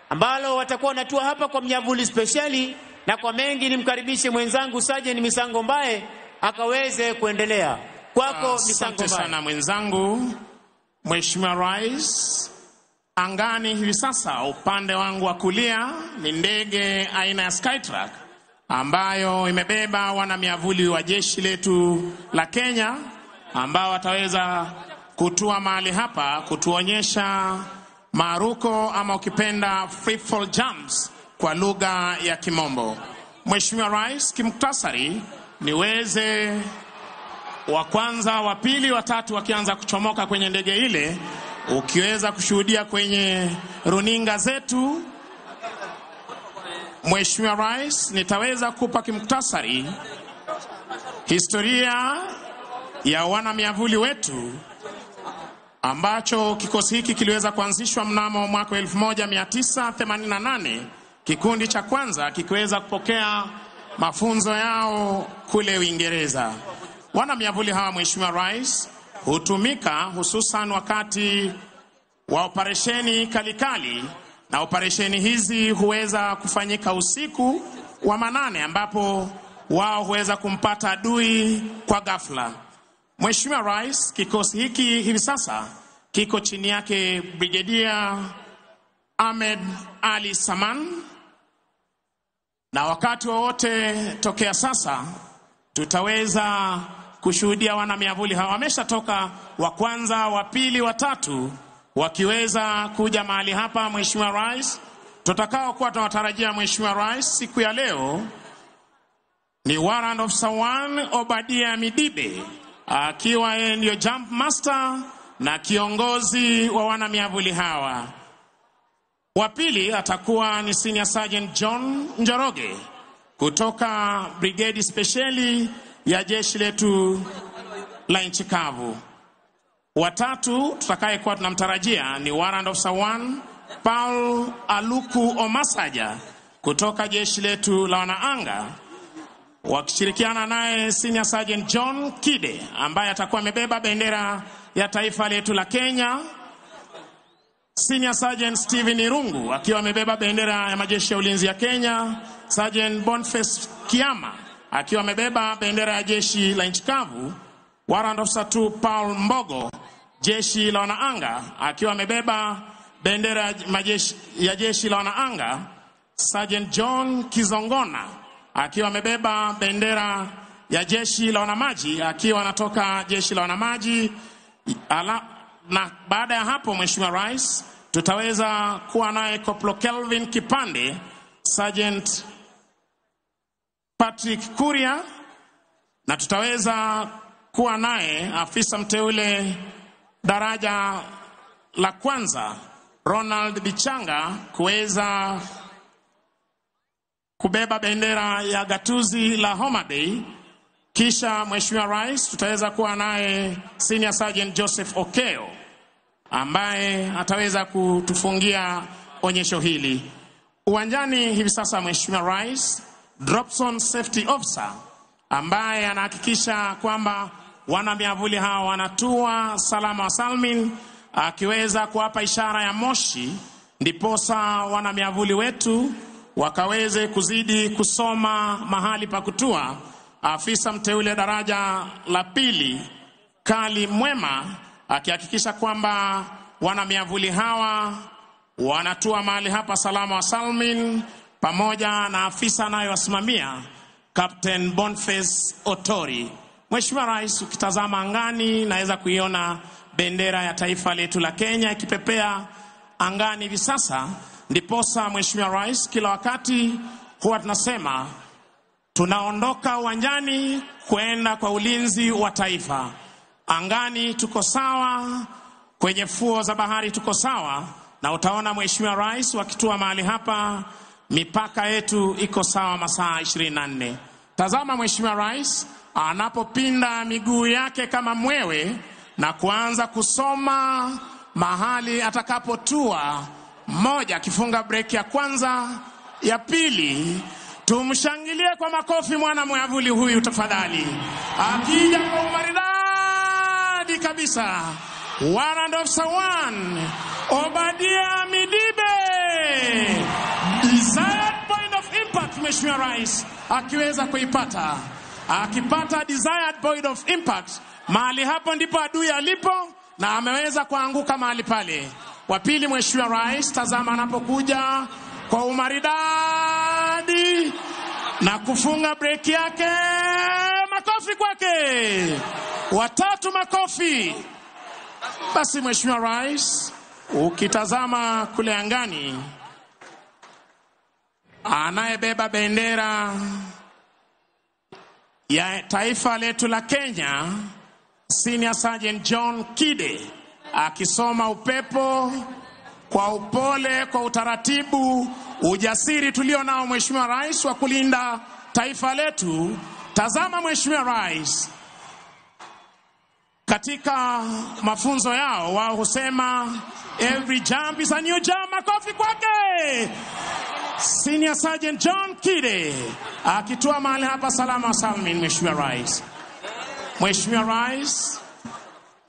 ambalo watakuwa wanatua hapa kwa mnyavuli spesheli, na kwa mengi nimkaribishe mwenzangu Sergeant Misango Mbae akaweze kuendelea. Kwako Misango Mbae. Asante sana mwenzangu. Mheshimiwa Rais, angani hivi sasa upande wangu wa kulia ni ndege aina ya Skytruck ambayo imebeba wana miavuli wa jeshi letu la Kenya ambao wataweza kutua mahali hapa kutuonyesha maruko ama ukipenda free fall jumps kwa lugha ya Kimombo. Mheshimiwa Rais, kimuktasari niweze wa kwanza, wa pili, wa tatu wakianza kuchomoka kwenye ndege ile, ukiweza kushuhudia kwenye runinga zetu. Mheshimiwa Rais, nitaweza kupa kimuktasari historia ya wana miavuli wetu ambacho kikosi hiki kiliweza kuanzishwa mnamo mwaka 1988, kikundi cha kwanza kikiweza kupokea mafunzo yao kule Uingereza. Wana miavuli hawa, Mheshimiwa Rais, hutumika hususan wakati wa operesheni kalikali, na operesheni hizi huweza kufanyika usiku wa manane ambapo wao huweza kumpata adui kwa ghafla. Mheshimiwa Rais, kikosi hiki hivi sasa kiko chini yake Brigadier Ahmed Ali Saman, na wakati wowote tokea sasa tutaweza kushuhudia wana miavuli hawa wameshatoka wa kwanza, wa pili, wa tatu wakiweza kuja mahali hapa. Mheshimiwa Rais, tutakao kuwa tunawatarajia Mheshimiwa Rais siku ya leo ni Warrant Officer 1 Obadia Midibe akiwa yeye ndio jump master na kiongozi wa wana miavuli hawa. Wa pili atakuwa ni Senior Sergeant John Njoroge kutoka brigade spesheli ya jeshi letu la nchi kavu. Watatu tutakayekuwa tunamtarajia ni Warrant Officer 1 Paul Aluku Omasaja kutoka jeshi letu la wanaanga, wakishirikiana naye Senior Sergeant John Kide ambaye atakuwa amebeba bendera ya taifa letu la Kenya, Senior Sergeant Steven Irungu akiwa amebeba bendera ya majeshi ya ulinzi ya Kenya, Sergeant Boniface Kiama akiwa amebeba bendera ya jeshi la nchi kavu, Warrant Officer 2 Paul Mbogo jeshi la wanaanga akiwa amebeba bendera ya jeshi la wanaanga, Sergeant John Kizongona akiwa amebeba bendera ya jeshi la wanamaji akiwa anatoka jeshi la wanamaji. Na baada ya hapo, Mheshimiwa Rais, tutaweza kuwa naye Koplo Kelvin Kipande, Sergeant Patrick Kuria, na tutaweza kuwa naye afisa mteule daraja la kwanza Ronald Bichanga kuweza kubeba bendera ya gatuzi la Homa Bay. Kisha Mheshimiwa Rais, tutaweza kuwa naye Senior Sergeant Joseph Okeo ambaye ataweza kutufungia onyesho hili. Uwanjani hivi sasa, Mheshimiwa Rais, Dropson Safety Officer ambaye anahakikisha kwamba wana miavuli hawa wanatua salama wa salmin, akiweza kuwapa ishara ya moshi, ndiposa wana miavuli wetu wakaweze kuzidi kusoma mahali pa kutua. Afisa mteule daraja la pili Kali Mwema akihakikisha kwamba wana miavuli hawa wanatua mahali hapa salama wa salmin, pamoja na afisa anayewasimamia Captain Boniface Otori. Mheshimiwa Rais, ukitazama angani naweza kuiona bendera ya taifa letu la Kenya ikipepea angani hivi sasa. Ndiposa Mheshimiwa Rais, kila wakati huwa tunasema tunaondoka uwanjani kwenda kwa ulinzi wa taifa. Angani tuko sawa, kwenye fuo za bahari tuko sawa, na utaona Mheshimiwa Rais wakitua mahali hapa, mipaka yetu iko sawa masaa 24. Tazama Mheshimiwa Rais anapopinda miguu yake kama mwewe na kuanza kusoma mahali atakapotua. Moja, akifunga breki ya kwanza, ya pili. Tumshangilie kwa makofi mwana mwavuli huyu tafadhali. Akija kwa umaridadi kabisa. Warrant Officer 1 Obadia Midibe, desired point of impact, Mheshimiwa Rais akiweza kuipata. Akipata desired point of impact, mahali hapo ndipo adui alipo na ameweza kuanguka mahali pale. Wa pili, Mheshimiwa Rais, tazama anapokuja kwa umaridadi na kufunga breki yake. Makofi kwake. Watatu, makofi. Basi Mheshimiwa Rais, ukitazama kule angani, anayebeba bendera ya taifa letu la Kenya, Senior Sergeant John Kide, akisoma upepo kwa upole, kwa utaratibu, ujasiri tulio nao Mheshimiwa Rais wa kulinda taifa letu. Tazama Mheshimiwa Rais, katika mafunzo yao wao husema every jump is a new jump. Makofi kwake Senior Sergeant John Kide akitua mahali hapa salama salmin. Mheshimiwa Rais, Mheshimiwa Rais,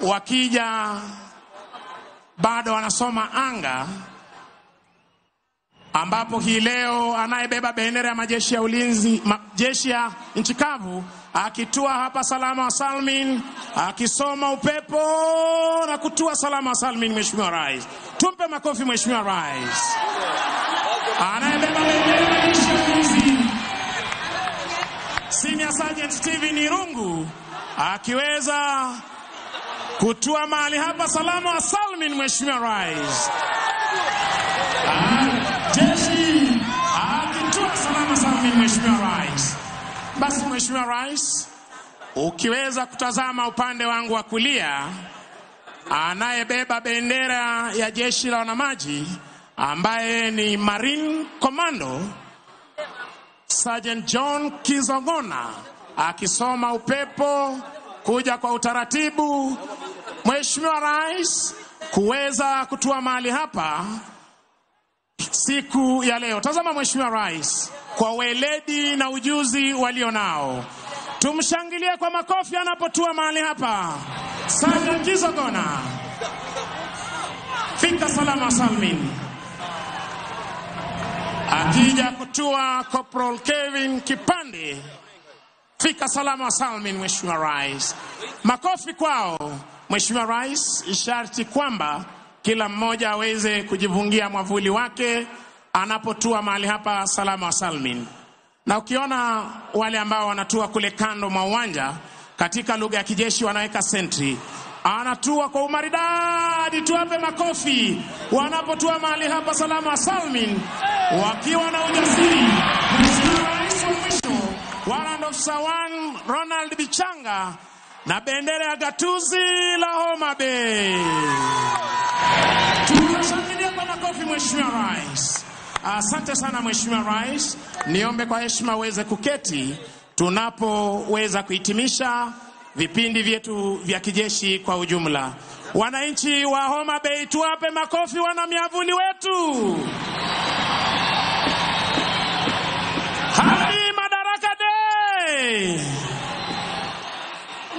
wakija bado wanasoma anga, ambapo hii leo anayebeba bendera ya majeshi ya ulinzi, majeshi ya nchi kavu, akitua hapa salama wa salmin, akisoma upepo na kutua salama wa salmin. Mheshimiwa Rais, tumpe makofi Mheshimiwa Rais. Anayebeba bendera ya majeshi ya ulinzi Senior Sergeant Steven Irungu akiweza kutua mahali hapa salama wa salmin. Mheshimiwa Rais, jeshi akitua salama salmin. Mheshimiwa Rais. Basi Mheshimiwa Rais, ukiweza kutazama upande wangu wa kulia, anayebeba bendera ya jeshi la wanamaji ambaye ni Marine Commando Sergeant John Kizongona akisoma upepo kuja kwa utaratibu, Mheshimiwa Rais, kuweza kutua mahali hapa siku ya leo. Tazama Mheshimiwa Rais, kwa weledi na ujuzi walionao, tumshangilie kwa makofi anapotua mahali hapa. Sergeant Kizongona, fika salama salmin. Akija kutua Corporal Kevin Kipande, fika salama salmin. Mheshimiwa Rais, makofi kwao. Mheshimiwa Rais, sharti kwamba kila mmoja aweze kujivungia mwavuli wake anapotua mahali hapa salama wa salmin. Na ukiona wale ambao wanatua kule kando mwa uwanja, katika lugha ya kijeshi wanaweka sentry. Anatua kwa umaridadi, tuwape makofi wanapotua mahali hapa salama salmin wakiwa na ujasiri. Mheshimiwa Rais wa mwisho Warrant Officer 1 Ronald Bichanga na bendera ya gatuzi la Homa Bay. Tunashangilia kwa makofi Mheshimiwa Rais. Asante sana Mheshimiwa Rais. Niombe kwa heshima uweze kuketi tunapoweza kuhitimisha vipindi vyetu vya kijeshi kwa ujumla. Wananchi wa Homa Bay, tuwape makofi wana miavuli wetu. Hadi Madaraka Day.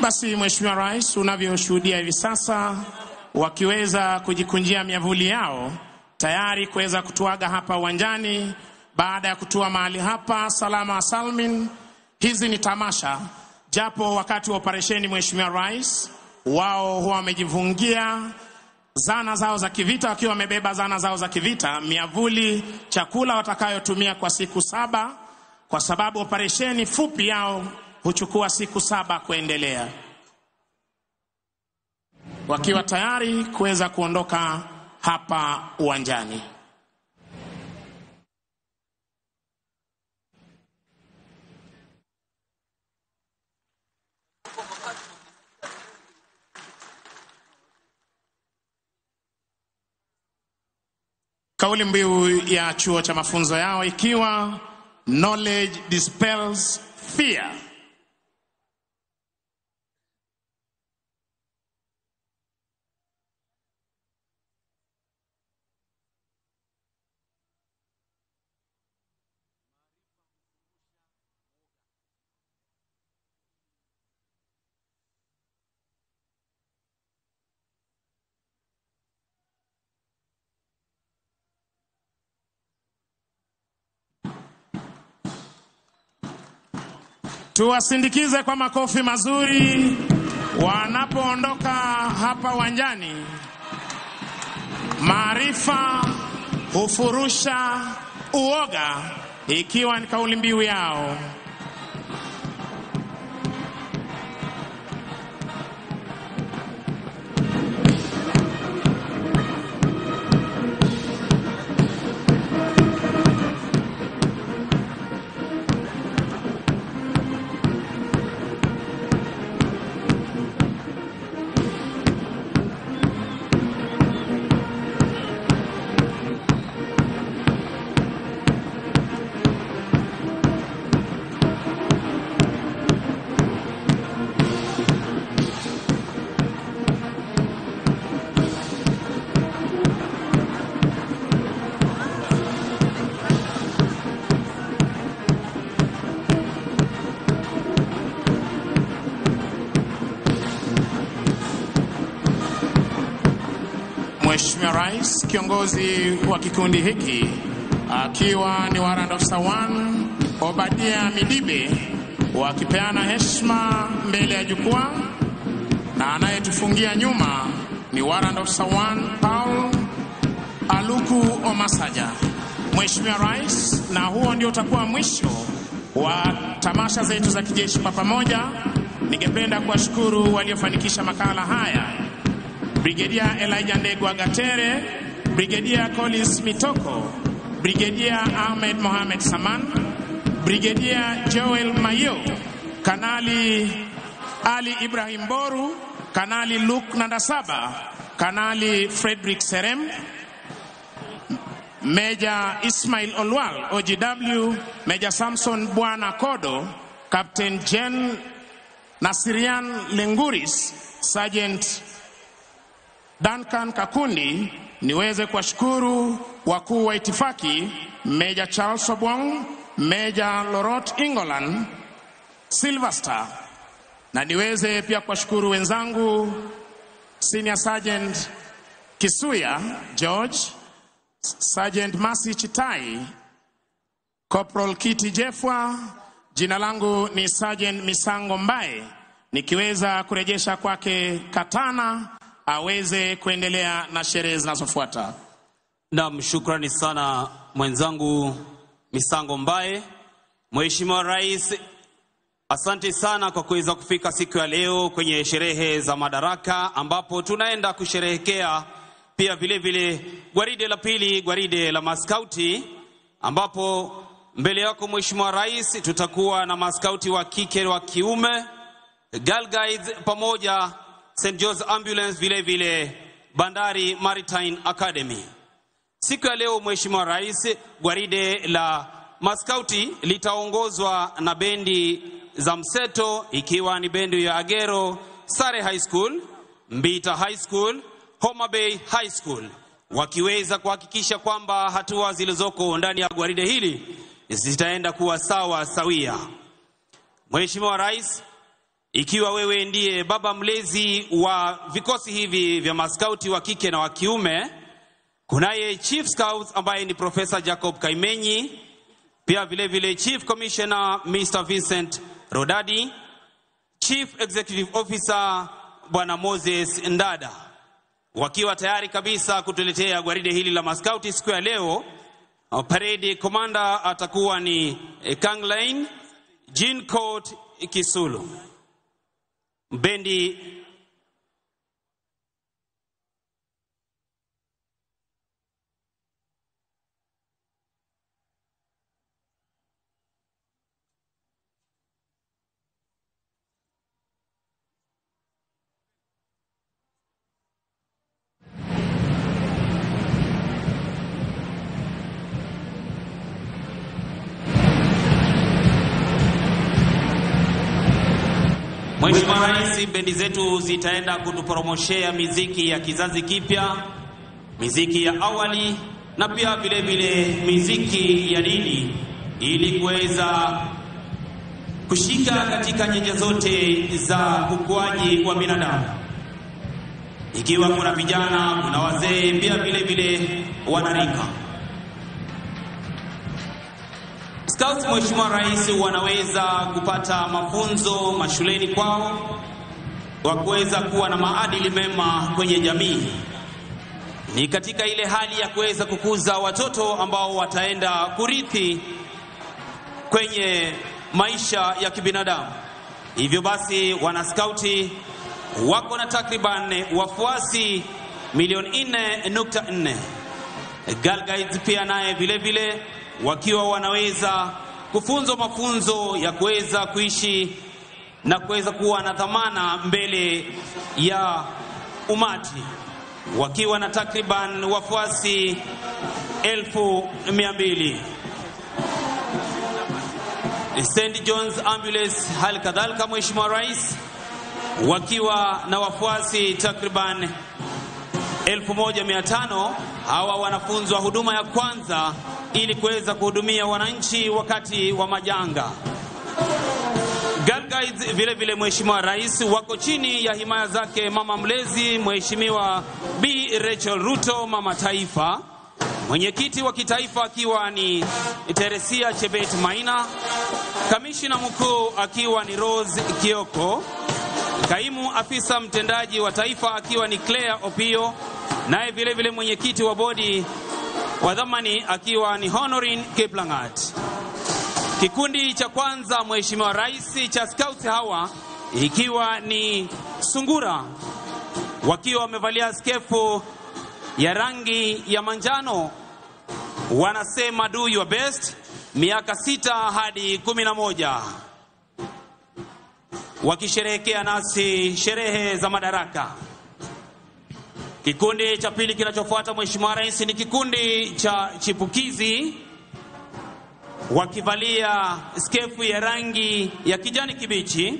Basi Mheshimiwa Rais, unavyoshuhudia hivi sasa wakiweza kujikunjia miavuli yao tayari kuweza kutuaga hapa uwanjani baada ya kutua mahali hapa salama salmin. Hizi ni tamasha, japo wakati wa operesheni Mheshimiwa Rais wao huwa wamejifungia zana zao za kivita, wakiwa wamebeba zana zao za kivita, miavuli, chakula watakayotumia kwa siku 7, kwa sababu operesheni fupi yao huchukua siku 7 kuendelea, wakiwa tayari kuweza kuondoka hapa uwanjani. Kauli mbiu ya chuo cha mafunzo yao ikiwa knowledge dispels fear. Tuwasindikize kwa makofi mazuri wanapoondoka hapa uwanjani. Maarifa hufurusha uoga, ikiwa ni kauli mbiu yao. Mheshimiwa Rais, kiongozi wa kikundi hiki akiwa ni Warrant Officer 1 Obadia Midibe, wakipeana heshima mbele ya jukwaa, na anayetufungia nyuma ni Warrant Officer 1 Paul Aluku Omasaja. Mheshimiwa Rais, na huo ndio utakuwa mwisho wa tamasha zetu za kijeshi kwa pamoja. Ningependa kuwashukuru waliofanikisha makala haya: Brigadier Elijah Ndegwa Gatere, Brigadier Collins Mitoko, Brigadier Ahmed Mohamed Saman, Brigadier Joel Mayo, Kanali Ali Ibrahim Boru, Kanali Luke Nandasaba, Kanali Frederick Serem, Major Ismail Olwal, OGW, Major Samson Bwana Kodo, Captain Jen Nasirian Lenguris, Sergeant Duncan Kakundi. Niweze kuwashukuru wakuu wa itifaki Major Charles Obwong, Major Lorot Ingolan, Silverstar, na niweze pia kuwashukuru wenzangu Senior Sergeant Kisuya George, Sergeant Masi Chitai, Corporal Kiti Jeffwa. Jina langu ni Sergeant Misango Mbae, nikiweza kurejesha kwake Katana aweze kuendelea na sherehe zinazofuata. Naam, shukrani sana mwenzangu Misango Mbae. Mheshimiwa Rais, asante sana kwa kuweza kufika siku ya leo kwenye sherehe za Madaraka, ambapo tunaenda kusherehekea pia vile vile gwaride la pili, gwaride la maskauti, ambapo mbele yako Mheshimiwa Rais tutakuwa na maskauti wa kike, wa kiume, Girl Guides pamoja St. George Ambulance, vile vile Bandari Maritime Academy. Siku ya leo Mheshimiwa Rais, gwaride la maskauti litaongozwa na bendi za mseto, ikiwa ni bendi ya Agero Sare High School, Mbita High School, Homa Bay High School, wakiweza kuhakikisha kwamba hatua zilizoko ndani ya gwaride hili zitaenda kuwa sawa sawia. Mheshimiwa Rais, ikiwa wewe ndiye baba mlezi wa vikosi hivi vya maskauti wa kike na wa kiume, kunaye Chief Scouts ambaye ni Professor Jacob Kaimenyi, pia vile vile Chief Commissioner Mr. Vincent Rodadi, Chief Executive Officer Bwana Moses Ndada, wakiwa tayari kabisa kutuletea gwaride hili la maskauti siku ya leo. Parade Commander atakuwa ni Kangline Jean Court Kisulu. Bendi Mheshimiwa Rais, bendi zetu zitaenda kutupromoshea miziki ya kizazi kipya, miziki ya awali na pia vile vile miziki ya dini, ili kuweza kushika katika nyanja zote za ukuaji wa binadamu. Ikiwa kuna vijana, kuna wazee, pia vile vile wanarika. Scouts, Mheshimiwa Rais, wanaweza kupata mafunzo mashuleni kwao wa kuweza kuwa na maadili mema kwenye jamii. Ni katika ile hali ya kuweza kukuza watoto ambao wataenda kurithi kwenye maisha ya kibinadamu. Hivyo basi wanaskauti wako na takriban wafuasi milioni 4.4. Girl Guides pia naye vile vile wakiwa wanaweza kufunzwa mafunzo ya kuweza kuishi na kuweza kuwa na dhamana mbele ya umati, wakiwa na takriban wafuasi 200,000. St. John's Ambulance hali kadhalika Mheshimiwa Rais, wakiwa na wafuasi takriban 1500. Hawa wanafunzwa huduma ya kwanza ili kuweza kuhudumia wananchi wakati wa majanga. Girl Guides vile vile Mheshimiwa Rais wako chini ya himaya zake mama mlezi Mheshimiwa B. Rachel Ruto, mama taifa, mwenyekiti wa kitaifa akiwa ni Teresia Chebet Maina, kamishina mkuu akiwa ni Rose Kioko, kaimu afisa mtendaji wa taifa akiwa ni Claire Opio, naye vile vile mwenyekiti wa bodi wa dhamani akiwa ni Honorin Kiplangat. Kikundi cha kwanza Mheshimiwa Rais cha Scouts hawa ikiwa ni Sungura, wakiwa wamevalia skefu ya rangi ya manjano, wanasema do your best, miaka 6 hadi 11, wakisherehekea nasi sherehe za Madaraka. Kikundi cha pili kinachofuata Mheshimiwa Rais ni kikundi cha chipukizi, wakivalia skefu ya rangi ya kijani kibichi,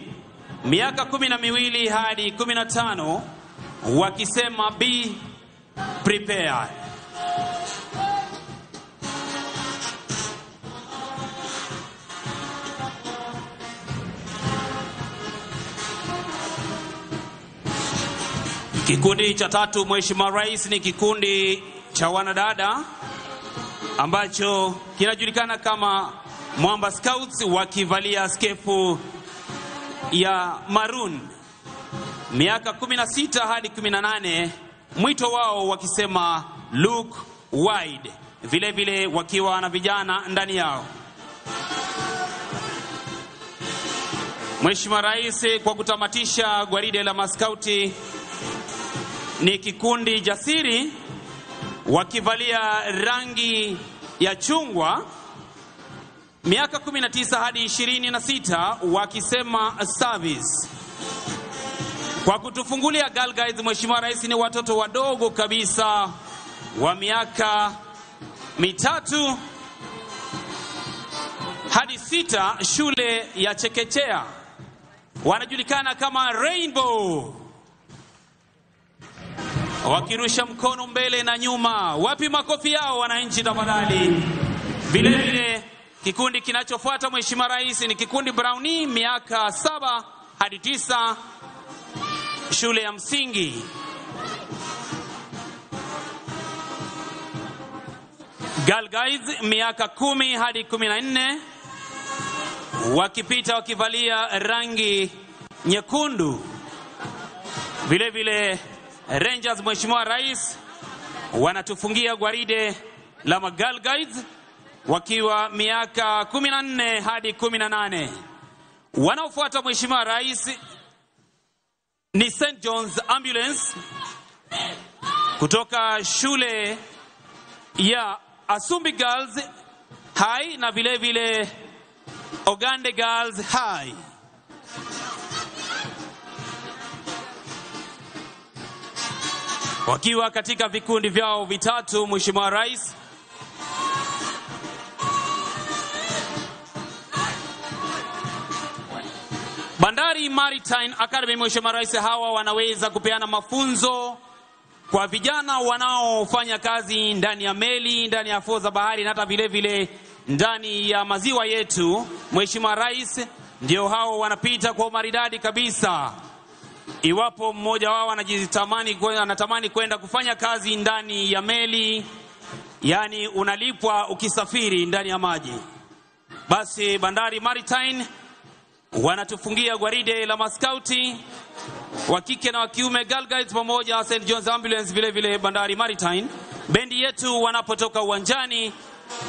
miaka 12 hadi 15, wakisema be prepared. Kikundi cha tatu Mheshimiwa Rais ni kikundi cha wanadada ambacho kinajulikana kama Mwamba Scouts, wakivalia skefu ya maroon, miaka 16 hadi 18, mwito wao wakisema look wide. vile vile wakiwa na vijana ndani yao. Mheshimiwa Rais, kwa kutamatisha gwaride la maskauti ni kikundi jasiri wakivalia rangi ya chungwa, miaka 19 hadi 26, wakisema service. Kwa kutufungulia Girl Guides, Mheshimiwa Rais, ni watoto wadogo kabisa wa miaka 3 hadi 6, shule ya chekechea, wanajulikana kama Rainbow, wakirusha mkono mbele na nyuma. Wapi makofi yao wananchi tafadhali? Vile vile kikundi kinachofuata Mheshimiwa Rais ni kikundi Brownie, miaka 7 hadi 9, shule ya msingi. Girl Guides miaka 10 hadi 14, wakipita wakivalia rangi nyekundu. Vile vile Rangers, Mheshimiwa Rais, wanatufungia gwaride la Girl Guides wakiwa miaka 14 hadi 18. Wanaofuata Mheshimiwa Rais ni St. John's Ambulance kutoka shule ya Asumbi Girls High na vile vile Ogande Girls High. Wakiwa katika vikundi vyao vitatu, Mheshimiwa Rais. Bandari Maritime Academy, Mheshimiwa Rais, hawa wanaweza kupeana mafunzo kwa vijana wanaofanya kazi ndani ya meli, ndani ya fuo za bahari na hata vile vile ndani ya maziwa yetu. Mheshimiwa Rais, ndio hao wanapita kwa umaridadi kabisa. Iwapo mmoja wao anatamani kwenda kufanya kazi ndani ya meli, yani unalipwa ukisafiri ndani ya maji, basi Bandari Maritime wanatufungia gwaride la maskauti wa kike na wa kiume, Girl Guides pamoja St. John's Ambulance, vile vile Bandari Maritime. Bendi yetu wanapotoka uwanjani,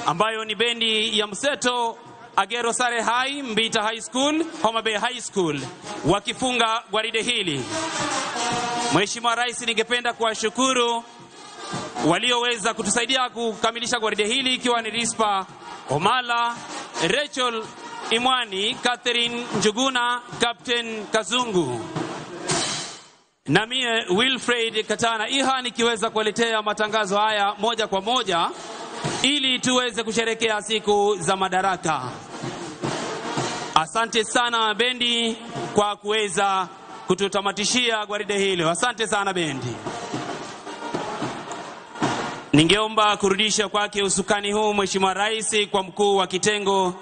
ambayo ni bendi ya mseto Agero Sare High, Mbita High School, Homa Bay High School, wakifunga gwaride hili. Mheshimiwa Rais, ningependa kuwashukuru walioweza kutusaidia kukamilisha gwaride hili, ikiwa ni Rispa Omala, Rachel Imwani, Catherine Njuguna, Captain Kazungu na mie Wilfred Katana Iha nikiweza kuwaletea matangazo haya moja kwa moja ili tuweze kusherekea siku za madaraka. Asante sana bendi kwa kuweza kututamatishia gwaride hilo. Asante sana bendi. Ningeomba kurudisha kwake usukani huu Mheshimiwa Rais kwa mkuu wa kitengo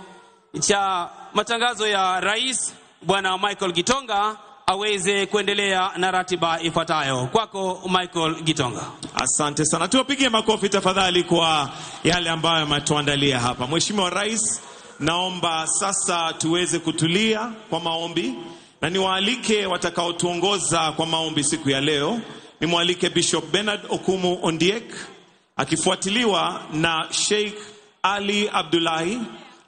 cha matangazo ya Rais Bwana Michael Gitonga aweze kuendelea na ratiba ifuatayo. Kwako Michael Gitonga. Asante sana. Tuwapigie makofi tafadhali kwa yale ambayo ametuandalia hapa. Mheshimiwa Rais, naomba sasa tuweze kutulia kwa maombi, na niwaalike watakaotuongoza kwa maombi siku ya leo. Nimwalike Bishop Bernard Okumu Ondiek, akifuatiliwa na Sheikh Ali Abdullahi,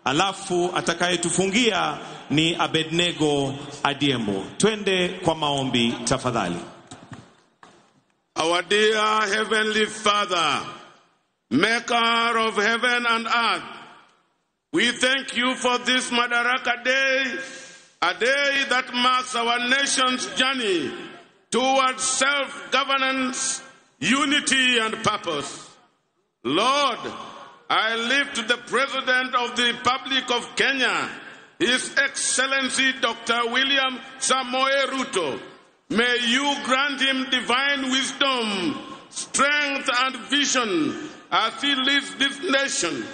alafu atakayetufungia ni Abednego Adiembo. Twende kwa maombi tafadhali. Our dear Heavenly Father, maker of heaven and earth, we thank you for this Madaraka Day, a day that marks our nation's journey towards self-governance, unity, and purpose. Lord, I lift the President of the Republic of Kenya, His Excellency Dr. William Samoei Ruto. May you grant him divine wisdom, strength, and vision as he leads this nation.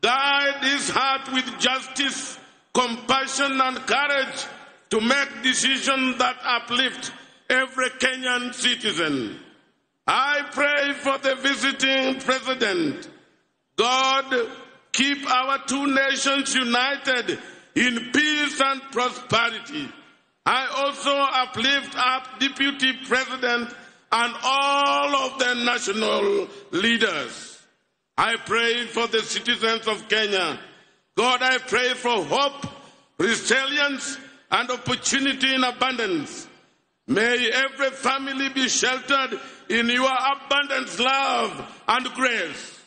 Guide his heart with justice, compassion, and courage to make decisions that uplift every Kenyan citizen. I pray for the visiting president. God, keep our two nations united in peace and prosperity. I also uplift up Deputy President and all of the national leaders. I pray for the citizens of Kenya. God, I pray for hope, resilience, and opportunity in abundance. May every family be sheltered in your abundant love and grace.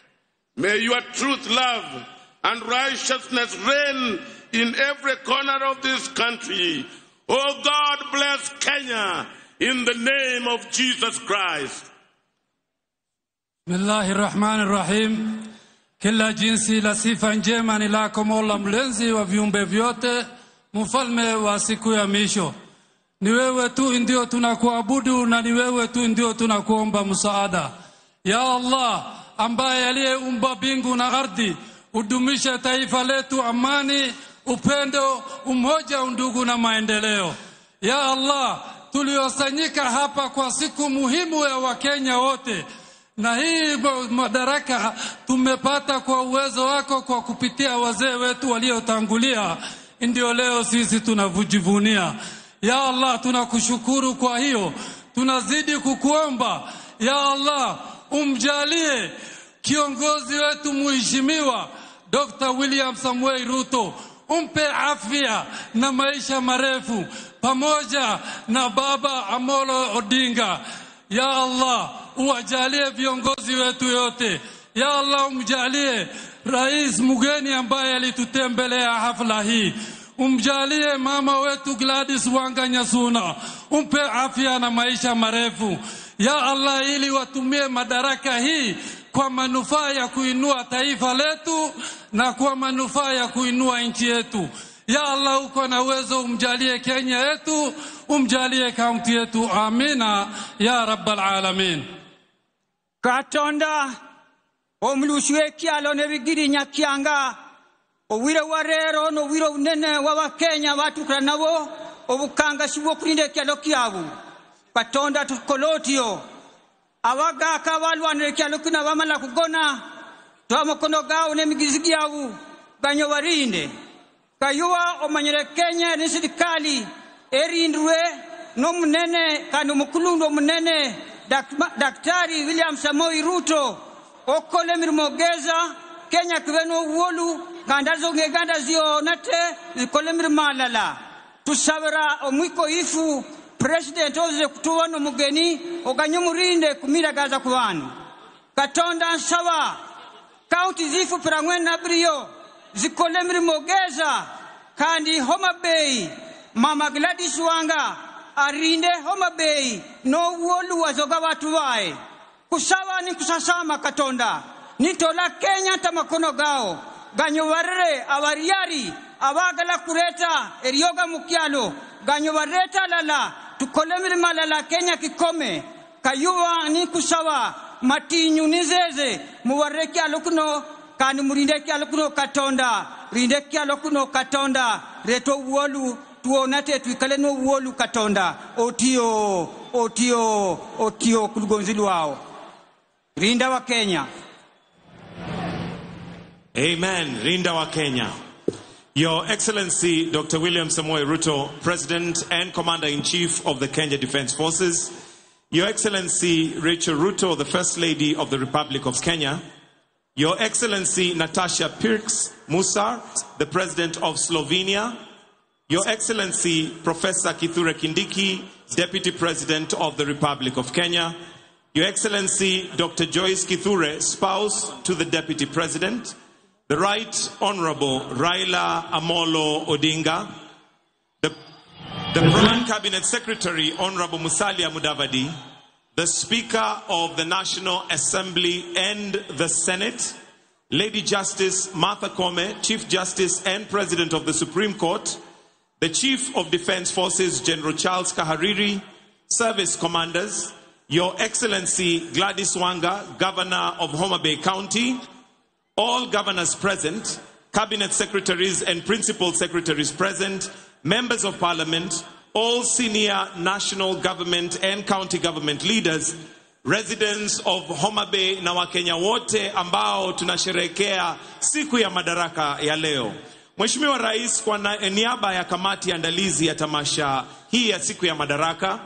May your truth, love, and righteousness reign in every corner of this country. Oh God, bless Kenya in the name of Jesus Christ. Bismillahirrahmanirrahim. Kila jinsi la sifa njema ni lako Mola mlezi wa viumbe vyote, mfalme wa siku ya misho. Ni wewe tu ndio tunakuabudu na ni wewe tu ndio tunakuomba msaada. Ya Allah, ambaye aliyeumba mbingu na ardhi, udumishe taifa letu amani, upendo, umoja, undugu na maendeleo. Ya Allah, tuliosanyika hapa kwa siku muhimu ya Wakenya wote, na hii madaraka tumepata kwa uwezo wako, kwa kupitia wazee wetu waliotangulia, ndio leo sisi tunajivunia. Ya Allah, tunakushukuru kwa hiyo, tunazidi kukuomba ya Allah, umjalie kiongozi wetu mheshimiwa Dr. William Samoei Ruto, umpe afya na maisha marefu, pamoja na baba Amolo Odinga. Ya Allah, uwajalie viongozi wetu yote. Ya Allah, umjalie rais mgeni ambaye alitutembelea hafla hii. Umjalie mama wetu Gladys Wanga Nyasuna, umpe afya na maisha marefu. Ya Allah, ili watumie madaraka hii kwa manufaa ya kuinua taifa letu na kwa manufaa ya kuinua nchi yetu. Ya Allah, uko na uwezo, umjalie Kenya yetu, umjalie kaunti yetu. Amina ya Rabbal Alamin. Katonda omulusi w'ekyalo n'ebigiri Nyakyanga, obwire bwa leero n'obwire obunene bw'Abakenya batukula nabo obukangasi bw'okulinda ekyalo kyabwe. Katonda tukole otyo, abagaaka abalwanira ekyalo kino bamala kugona, twa amakono gaabo n'emigizi gyabwe ganyo barinde. Kayuwa omanyire Kenya ne serikali erindwe n'omunene kandi omukulundu omunene Daktari William Samoei Ruto okole emirimu geza Kenya kibe n'obuwolu nganda ng'Uganda ziyonate zikole emirimu alala. Tusabira omwiko ifu President oze kutuwa n'omugeni oganye omurinde kumiragaza ku bantu. Katonda nsaba kaunti zifu pirangwe na biriyo zikole emirimu geza kandi Homa Bay Mama Gladys Wanga arinde Homa Bay n'obuwolu wazoga batu bae. Kusaba ni kusasama Katonda nitola Kenya tamakono gao ganyobarere abariari abagala kureta erioga mukyalo ganyobareta lala tukole emirimu lala Kenya kikome. Kayuwa ni kusaba matinyu nizeze mubarre kyalo kuno kandi murinde kyalo kuno Katonda rinde kyalo kuno Katonda reto obuwolu tuonate tuikale n'obuwolu Katonda otio otio otio kulugonzi lwao rinda wa Kenya. Amen. Rinda wa Kenya. Your Excellency, Dr. William Samoei Ruto, President and Commander-in-Chief of the Kenya Defense Forces. Your Excellency, Rachel Ruto, the First Lady of the Republic of Kenya. Your Excellency, Natasha Pirks Musar, the President of Slovenia. Your Excellency, Professor Kithure Kindiki, Deputy President of the Republic of Kenya. Your Excellency, Dr. Joyce Kithure, spouse to the Deputy President. The Right Honorable Raila Amolo Odinga, the Prime Cabinet Secretary, Honorable Musalia Mudavadi, the Speaker of the National Assembly and the Senate, Lady Justice Martha Koome, Chief Justice and President of the Supreme Court, the Chief of Defense Forces, General Charles Kahariri, Service Commanders, Your Excellency Gladys Wanga, Governor of Homa Bay County, all governors present, cabinet secretaries and principal secretaries present, members of parliament, all senior national government and county government leaders, residents of Homa Bay na Wakenya wote ambao tunasherehekea siku ya madaraka ya leo. Mheshimiwa Rais, kwa niaba ya kamati andalizi ya tamasha hii ya siku ya madaraka,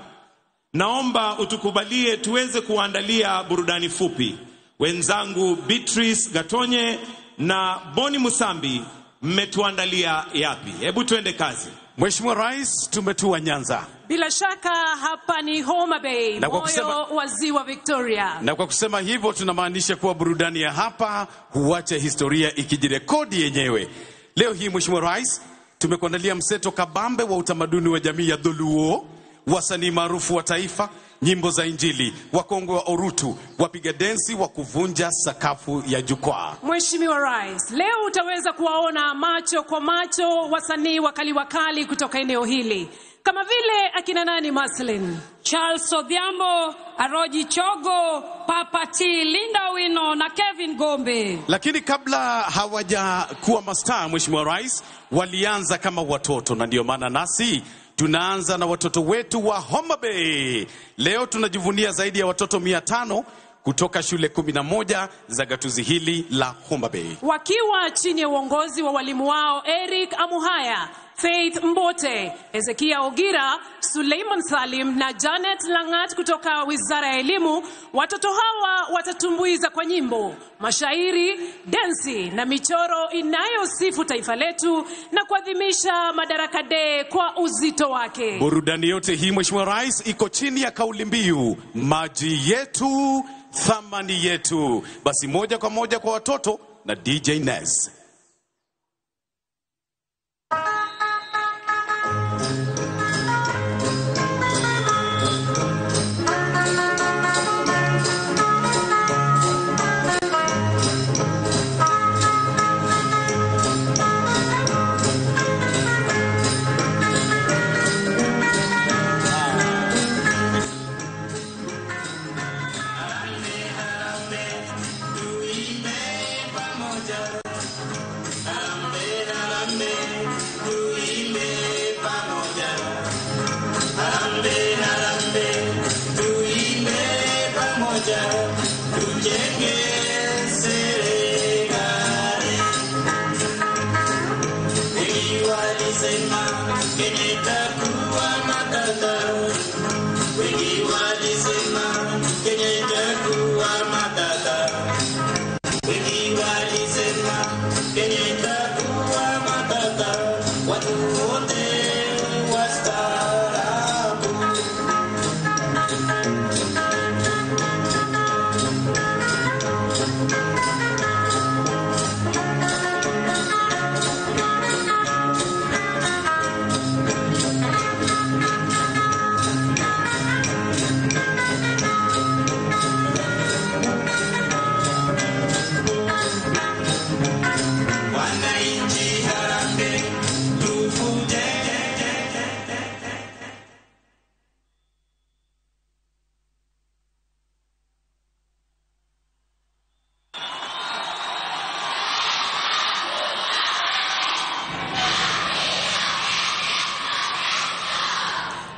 naomba utukubalie tuweze kuandalia burudani fupi. Wenzangu Beatrice Gatonye na Boni Musambi, mmetuandalia yapi? Hebu tuende kazi. Mheshimiwa Rais, tumetua Nyanza. Bila shaka hapa ni Homa Bay, moyo wa Ziwa Victoria. Na kwa kusema hivyo tunamaanisha kuwa burudani ya hapa huacha historia ikijirekodi yenyewe. Leo hii Mheshimiwa Rais, tumekuandalia mseto kabambe wa utamaduni wa jamii ya Dholuo, wasanii maarufu wa taifa, nyimbo za Injili, wakongwe wa Orutu, wapiga densi wa kuvunja sakafu ya jukwaa. Mheshimiwa Rais, leo utaweza kuwaona macho kwa macho wasanii wakali wakali kutoka eneo hili, kama vile akina nani Maslin? Charles Odhiambo, Aroji Chogo, Papa T, Linda Wino na Kevin Gombe. Lakini kabla hawajakuwa mastaa, Mheshimiwa Rais, walianza kama watoto, na ndio maana nasi tunaanza na watoto wetu wa Homa Bay. Leo tunajivunia zaidi ya watoto 500 kutoka shule 11 za gatuzi hili la Homa Bay, wakiwa chini ya uongozi wa walimu wao Eric Amuhaya, Faith Mbote, Ezekia Ogira, Suleiman Salim na Janet Langat kutoka Wizara ya Elimu. Watoto hawa watatumbuiza kwa nyimbo, mashairi, densi na michoro inayosifu taifa letu na kuadhimisha Madaraka Day kwa uzito wake. Burudani yote hii Mheshimiwa Rais iko chini ya kauli mbiu maji yetu thamani yetu. Basi moja kwa moja kwa watoto na DJ Nez.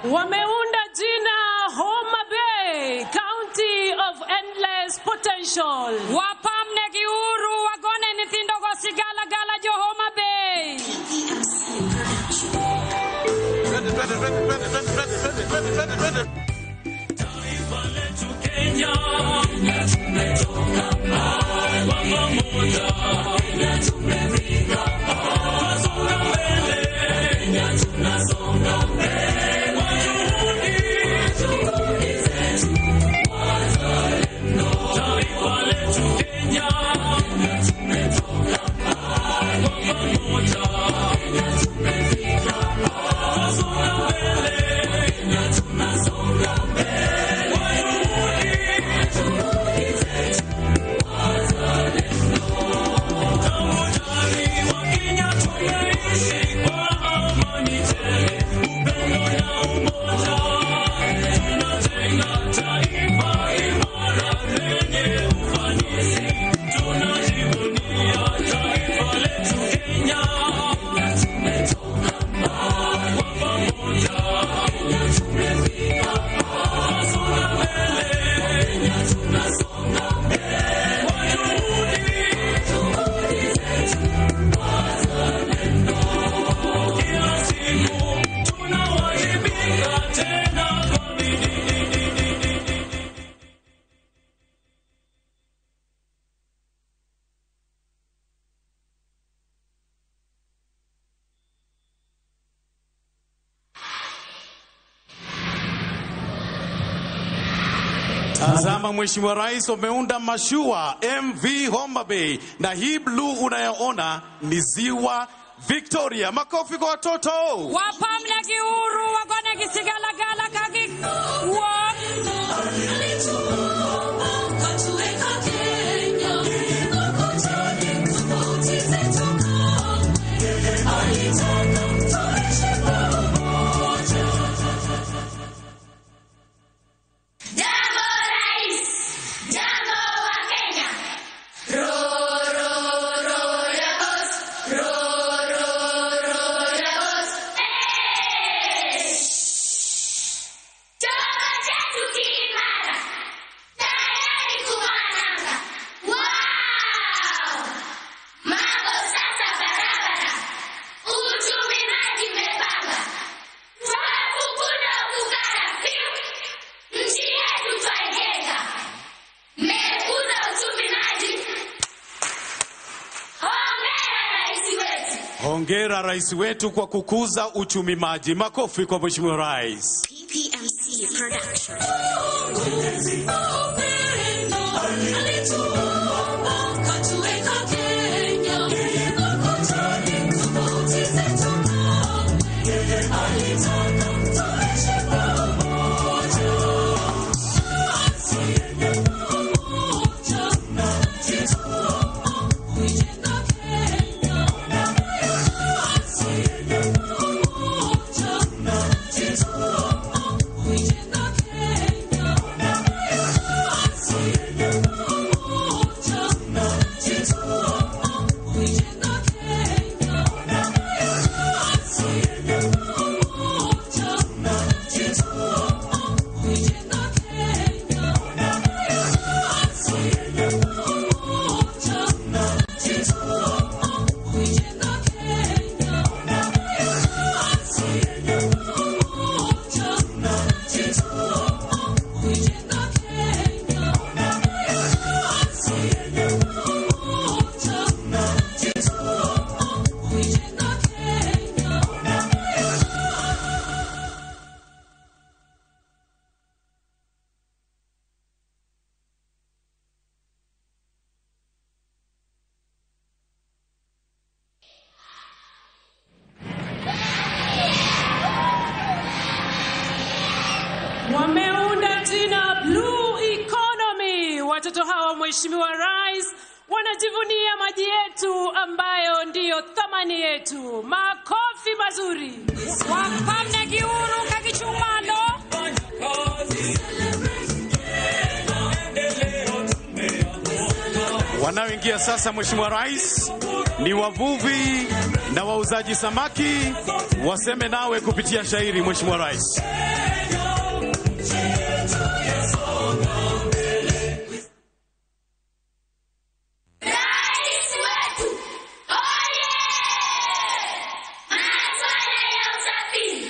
Wameunda jina Homa Bay, County of Endless Potential. Wapamne giuru wagone nyithindo go sigala gala jo Homa Bay. Taifa letu Kenya, tumetoka mbali kwa pamoja, Kenya tumefika, tunasonga mbele, Kenya tunasonga mbele. Tazama Mheshimiwa Rais, wameunda mashua MV Homa Bay, na hii bluu unayoona ni ziwa Victoria. Makofi kwa watoto. Wapamne giuru wagone gisigalagala kagi wuok. Jambo Rais, jambo wa Kenya. Ro ro ro ya boss, ro ro ro ya boss. Eh! Chombo chetu kiimara, tayari kuwananga. Wow! Mambo sasa barabara, uchumi maji mepanga. Twafukuda ufukara piu. Nchi yetu twaijenga. Mmekuza uchumi maji. Hongera rais wetu. Hongera rais wetu kwa kukuza uchumi maji. Makofi kwa Mheshimiwa Rais. PPMC Production. Wameunda jina Blue Economy. Watoto hawa, Mheshimiwa Rais, wanajivunia maji yetu ambayo ndiyo thamani yetu. Makofi mazuri. Wapamne giuru kagichumalo. Wanaoingia sasa Mheshimiwa Rais ni wavuvi na wauzaji samaki, waseme nawe kupitia shairi Mheshimiwa Rais. Rais wetu, oye! Masuala ya usafiri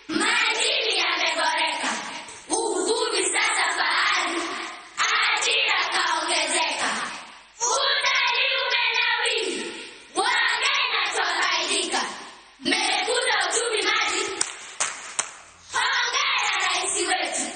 majini yameboreka, uvuvi sasa fahari, ajira kaongezeka, utalii umenawiri, Wakenya twafaidika, mmekuza uchumi maji. Hongera rais wetu.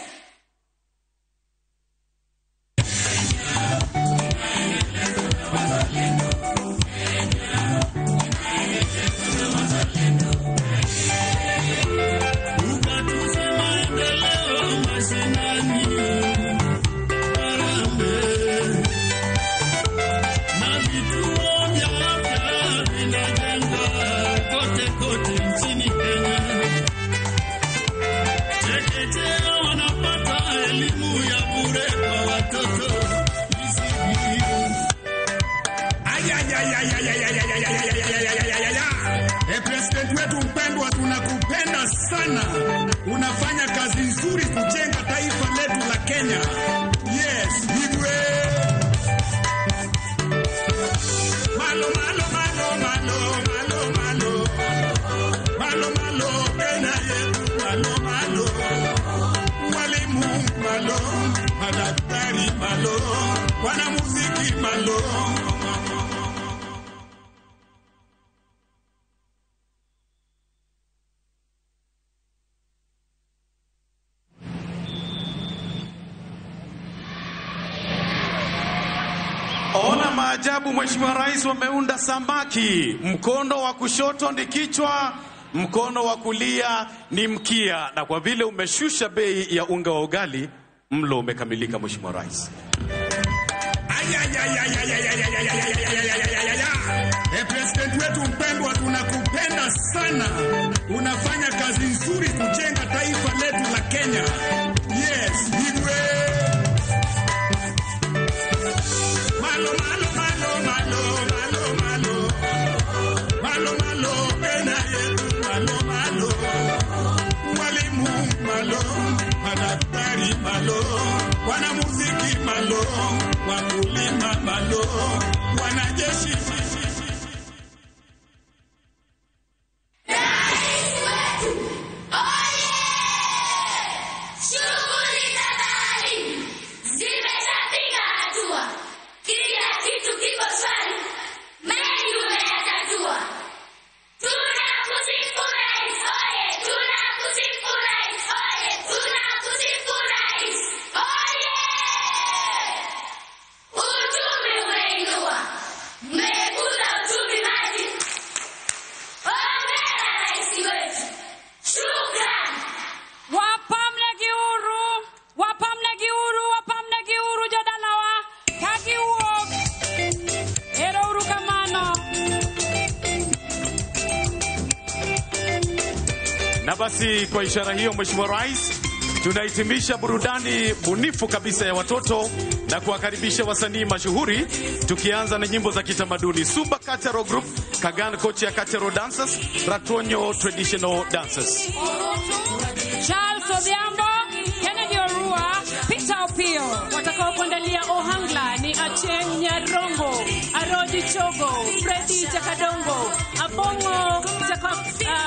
President wetu mpendwa, tunakupenda sana. Unafanya kazi nzuri kujenga taifa letu la Kenya. Yes, Igwe. Malo, malo, malo, malo, malo, malo. Malo, malo, Kenya yetu, malo, malo. Walimu, malo. Madaktari, malo. Wanamuziki, malo. Ona maajabu, Mheshimiwa Rais, wameunda samaki. Mkono wa kushoto ni kichwa, mkono wa kulia ni mkia, na kwa vile umeshusha bei ya unga wa ugali, mlo umekamilika, Mheshimiwa Rais. President wetu mpendwa, tunakupenda sana. Unafanya kazi nzuri kujenga taifa letu la Kenya. Yes, Igwe. Malo, malo, malo, malo, malo, malo. Malo, malo, Kenya yetu, malo, malo. Walimu, malo. Madaktari, malo. Wanamuziki, malo. Wakulima, malo. Wanajeshi. Shughuli za baharini zimeshafika hatua, kila kitu kiko shwari, mengi umeyatatua. Tunakusifu Rais, oye! Tunakusifu Rais, oye! Tunakusifu Rais, oye! Uchumi umeinua, mmekuza uchumi maji. Hongera rais wetu, shukran. Wapamne giuru, wapamne giuru, wapamne giuru jodalawa, kagiwuok. Ero uru kamano. Na basi kwa ishara hiyo, Mheshimiwa Rais, tunahitimisha burudani bunifu kabisa ya watoto na kuwakaribisha wasanii mashuhuri, tukianza na nyimbo za kitamaduni: Suba Cultural Group, Kagan Kocha Cultural Dancers, Ratonyo Traditional Dancers. Charles Odhiambo, Kennedy Orua, Peter Opio. Watakaokuandalia Ohangla ni Acheng Nyarongo, Aroji Chogo, Freddy Jakadongo, Abongo Jacob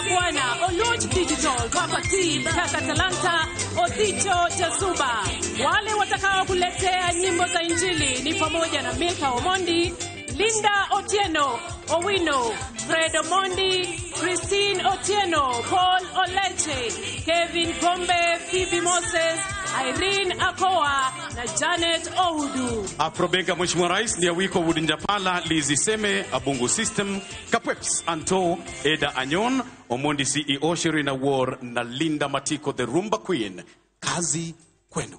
Bwana, Oluch Digital, Papa T, Kaka Talanta, Odicho Jasuba. Wale watakaokuletea nyimbo za Injili ni pamoja na Milka Omondi, Linda Otieno, Owino, Fred Omondi, Christine Otieno, Paul Oleche, Kevin Kombe, Phoebe Moses, Irene Akoa na Janet Ohudu. Afrobenga, Mheshimiwa Rais, ni Awiko Wudinjapala, Lizi Seme, Abungu System, Kapweps, Anto, Eda Anyon, Omondi CEO, Shirina War na Linda Matiko, the Rumba Queen. Kazi kwenu.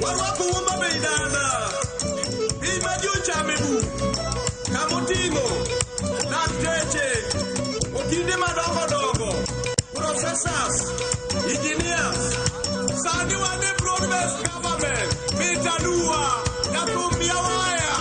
Warwako Homa Bay dala, piny ma ji ochame buk, kamoting'o lakteche, okinde madongo dongo, professors, engineers. Sani wan e broad-based government, mitanua, jathum miya waya.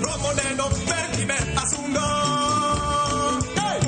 Romo neno, ber kiber asungo. Hey!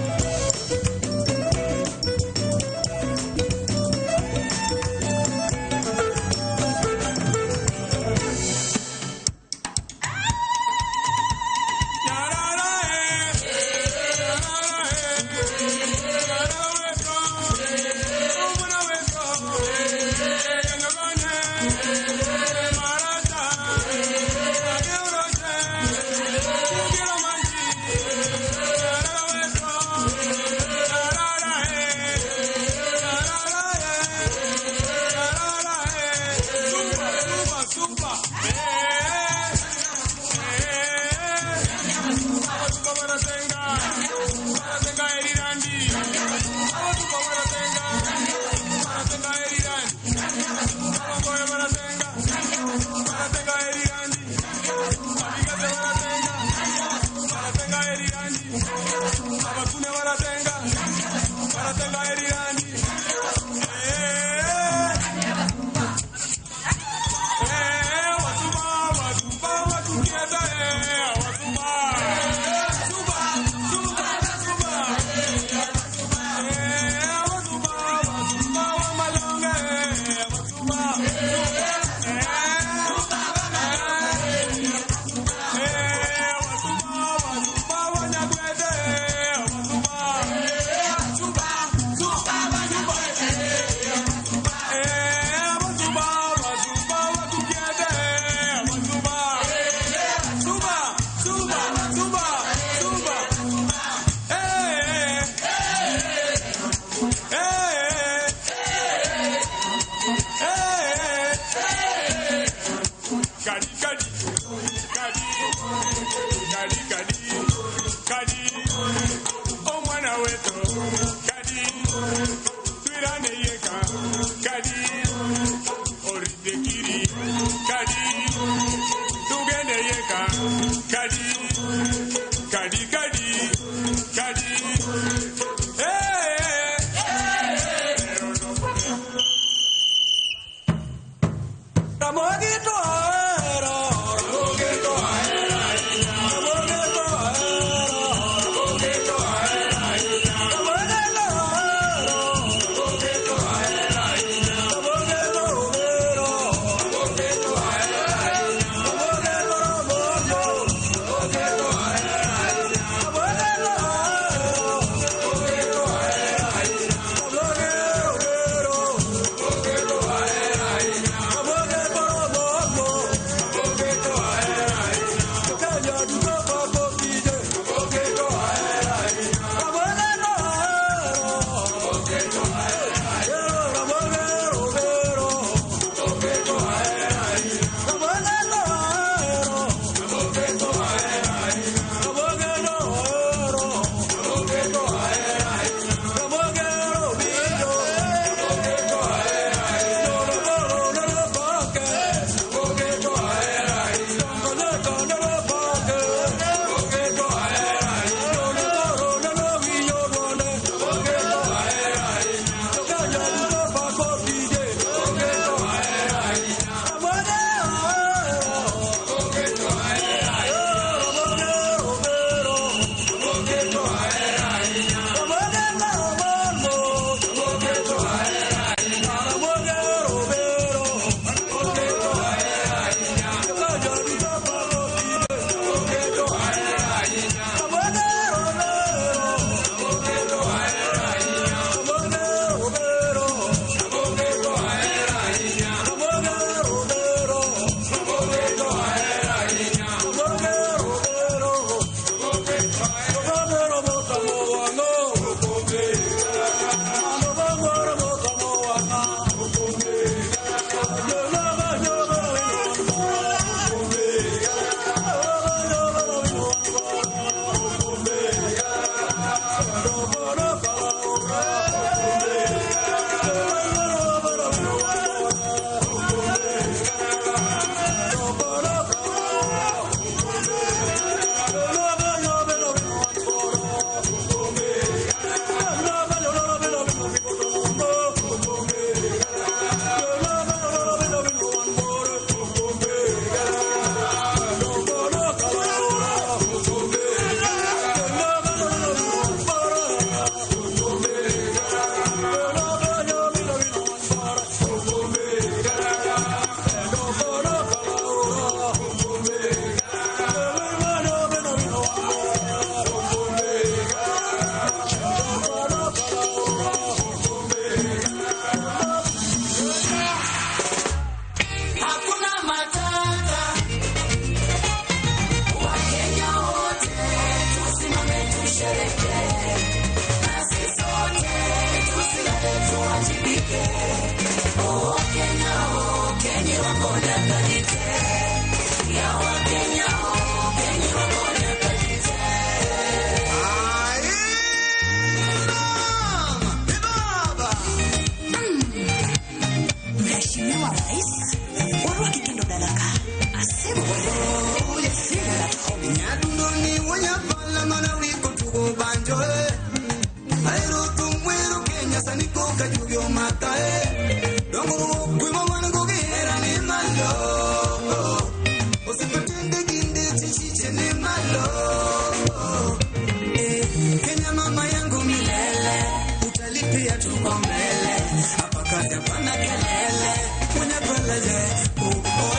Hapa kazi hapana kelele, mwenye oh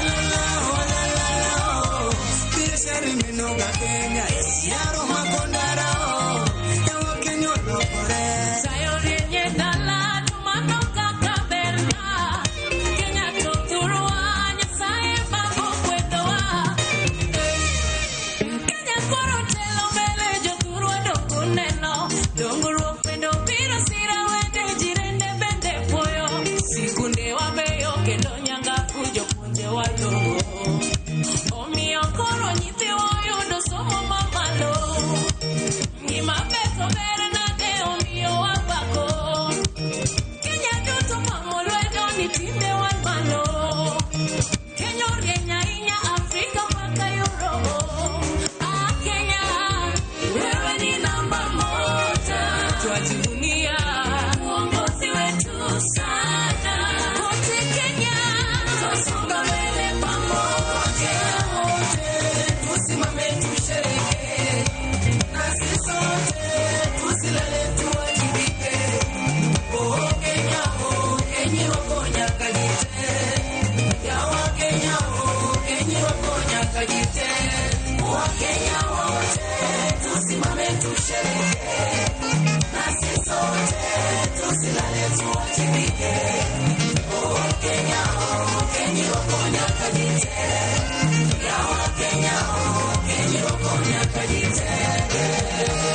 la la, oh la la la, oh. Biashara imenoga Kenya, yaro makondara, oh. Yawa Kenya olokore. Tayo rienye dala, tumanoka kaberna. Kenya toturwa, Nyasaye babo kwedowa. Kenya koro telo mbele, jothurwa dok uneno. Dongruok bende biro sira wende, jirende bende puoyo. Sikunde wabeyo kendo nyangafu jopuonje walongo. Omiyo koro nyithiwa oyudo somo mamalo. Ngima ber to ber nade omiyo wapako. Kenya duto pamo lwedo ni tinde wan malo. Kenya orieny ahinya Afrika mpaka Europe. Ah, Kenya, wewe ni namba moja. Twajivunia uongozi wetu sana. Kote Kenya, twasonga mbele pamoja. Wote tusimame tusherehekee, nasi sote tusilale tuwajibike. Oh Kenya, oh enyi wakonya kajite, ya wa Kenya, oh enyi wakonya kajite. Wa Kenya wote tusimame tusherehekee, nasi sote tusilale tuwajibike. Oh Kenya, oh enyi wakonya kajite, ya wa Kenya, oh enyi wakonya kajite.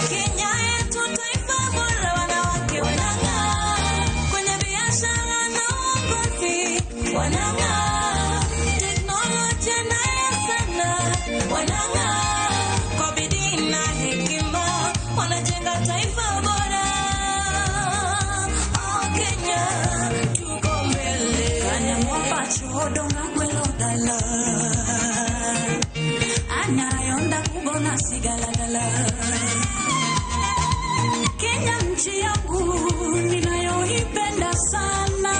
Kenya yetu taifa bora, wanawake wanang'aa kwenye biashara na uongozi wanang'aa, teknolojia nayo sana wanang'aa, kwa bidii na hekima wanajenga taifa bora. Oh Kenya, tuko mbele. Kanyamwa donga gwelo dala anyayonda kugona sigalagala. Kenya nchi yangu ninayoipenda sana,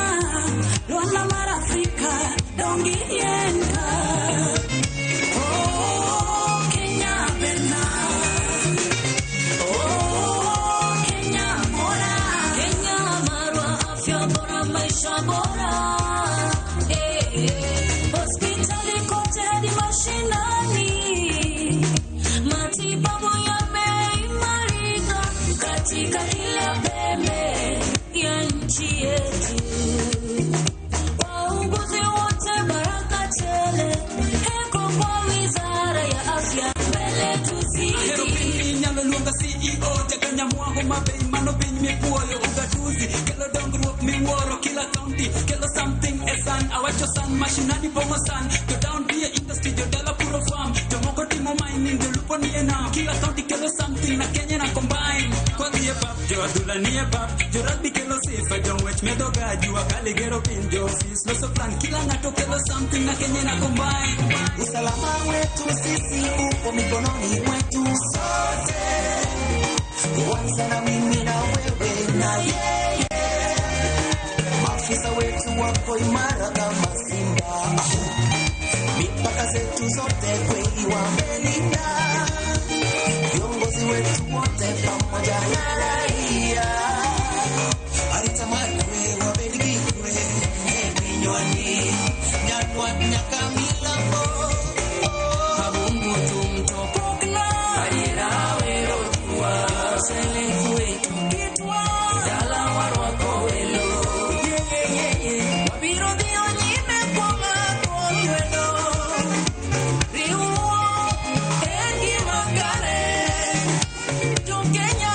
Rwanda mara Afrika dongi yenda. Oh Kenya bena, oh Kenya bora, Kenya marwa, afya bora, maisha bora. Eh, hospitali kote hadi mashinani, matibabu yameimarika katika kila pembe ya nchi yetu. Wauguzi wote baraka tele, heko kwa wizara ya afya, mbele Ahero tuzidi. piny inyalo luonga CEO jakanyamwa Homa Bay mano piny mipuoyo ugatuzi kelo dongruok miwuoro kila county kelo something e san awacho san mashinani pong'o san jo town tie industry jodala puro farm jomoko timo mining jolupo nie nam kila county kelo something na Kenya na combine kodhi e pap jo adhula nie pap jo rugby kelo sifa jo ng'wech medo ga jua kali gero piny jo ofis loso plan kila ng'ato kelo something na Kenya na combine. Usalama wetu sisi upo mikononi mwetu sote, kuanza na mimi na wewe na yeye. Maafisa wetu wako imara kama simba, mipaka zetu zote kweli wamelinda. Viongozi wetu wote pamoja na raia, Aritamakwe wabedgikwe kinywani nyakwa nyakamilambo Abungu tumtopokna adiera wero tuwa sele kitwa dala warwako welo wabiro dhiyo nyime kuom lwedo riwruok en gima kare jo Kenya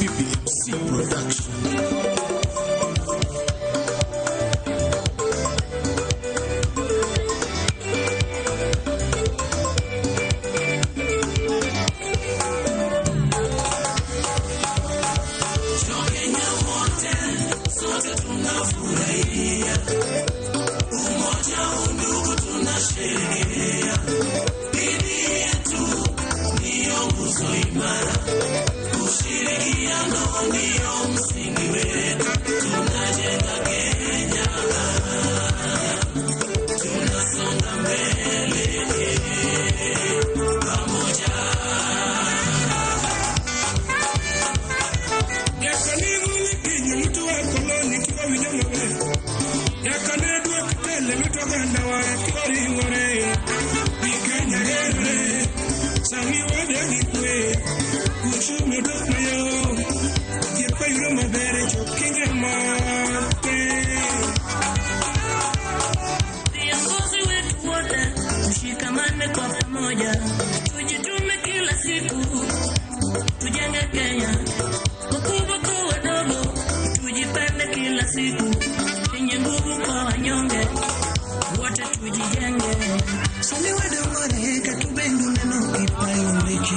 PPMC Production. Kenya wote sote tunafurahia umoja, undugu tunasherehekea. Bidii yetu ndiyo nguzo imara, ushirikiano ndiyo msingi wetu. Tunajenga Kenya, tunasonga mbele pamoja. Viongozi wetu wote tushikamane kwa pamoja, tujitume kila siku, tujenge Kenya, wakubwa kwa wadogo, tujipende kila siku, yenye nguvu kwa wanyonge, wote tujijenge. Sani wadongore katubendu neno kipayo mbeche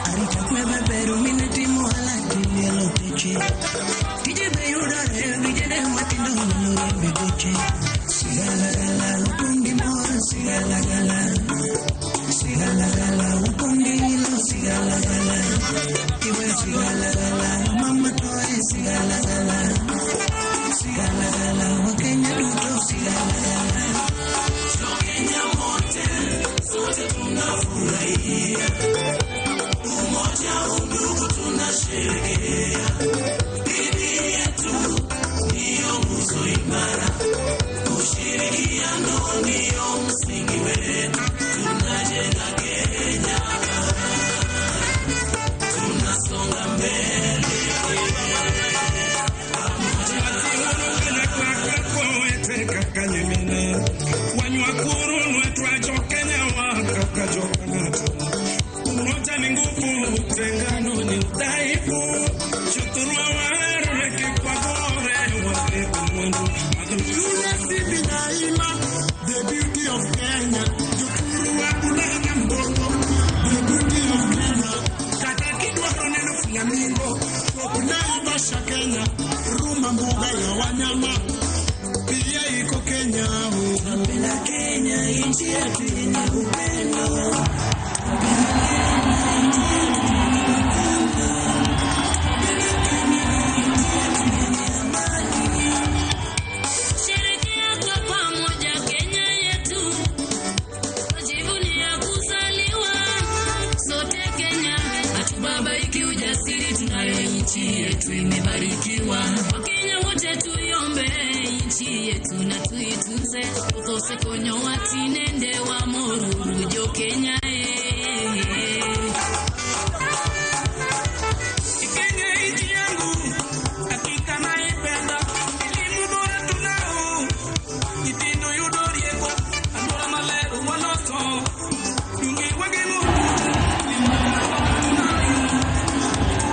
Arita kwebe beru mine timo halati lielo peche Tije beyudore vijene matindo neno rembe geche Sigala gala upungi mora sigala gala Sigala gala upungi ilo sigala gala Iwe sigala gala mama toe sigala gala Sigala gala wakenya duto sigala gala Kenya wote sote tunafurahia umoja, undugu tunasherehekea. Bidii yetu ndiyo nguzo imara, ushirikiano ndiyo msingi wetu. Tunajenga Kenya, tunasonga mbele Umoja ni nguvu, utengano ni udhaifu. Chuturwa wareke kwa gore wale kumwandu. Tunasibi daima, the beauty of Kenya. Jukuru wa Bulana Mbongo, the beauty of Kenya. Kata kidwaro neno flamingo, Naivasha Kenya, Ruma mbuga ya wanyama, pia iko Kenya. Tunapenda Kenya, nchi yetu yenye upendo. Sherekea kwa pamoja Kenya yetu, tujivunia kuzaliwa sote Kenya, hatubabaiki ujasiri, tunayo nchi yetu imebarikiwa. Wakenya wote tuiombe nchi yetu na tuitunze, ukose konyo watinende wa moruru jo Kenya eh. Kenya nchi yangu, hakika naipenda. Elimu bora tunao, nyithindo yudo rieko, alwora maler waloso. Dunge wageng'o tuoche, elimu bora tunayo.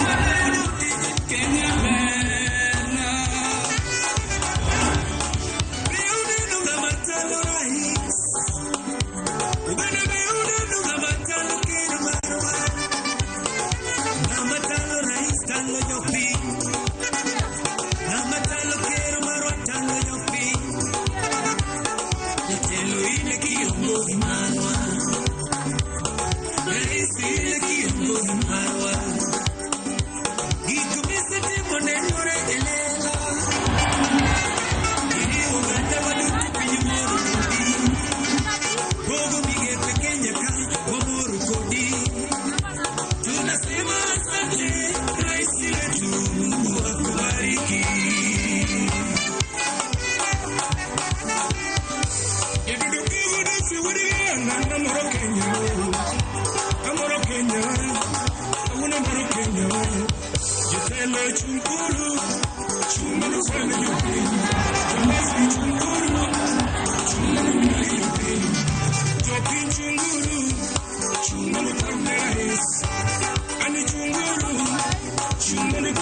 Wayudo tije Kenya berna. Be uneno ng'ama chalo rais, oganda be uneno ng'ama chalo ker marwa. Ng'ama chalo rais chalo jopiny, ng'ama chalo ker marwa chalo jopiny. Jatelo in e kiongozi marwa, rais in e kiongozi marwa. Gik misetimo nenore e lela, iriwo oganda waduto piny mor kodi. Pogo migepe Kenya ka wamor kodi. Tunasema asante rais wetu, Mungu akubariki. Tuma, me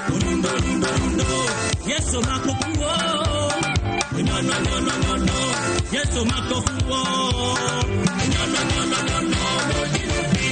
Rundo rundo rundo Yesu makufungo No no no no no no Yesu makufungo No no no no no no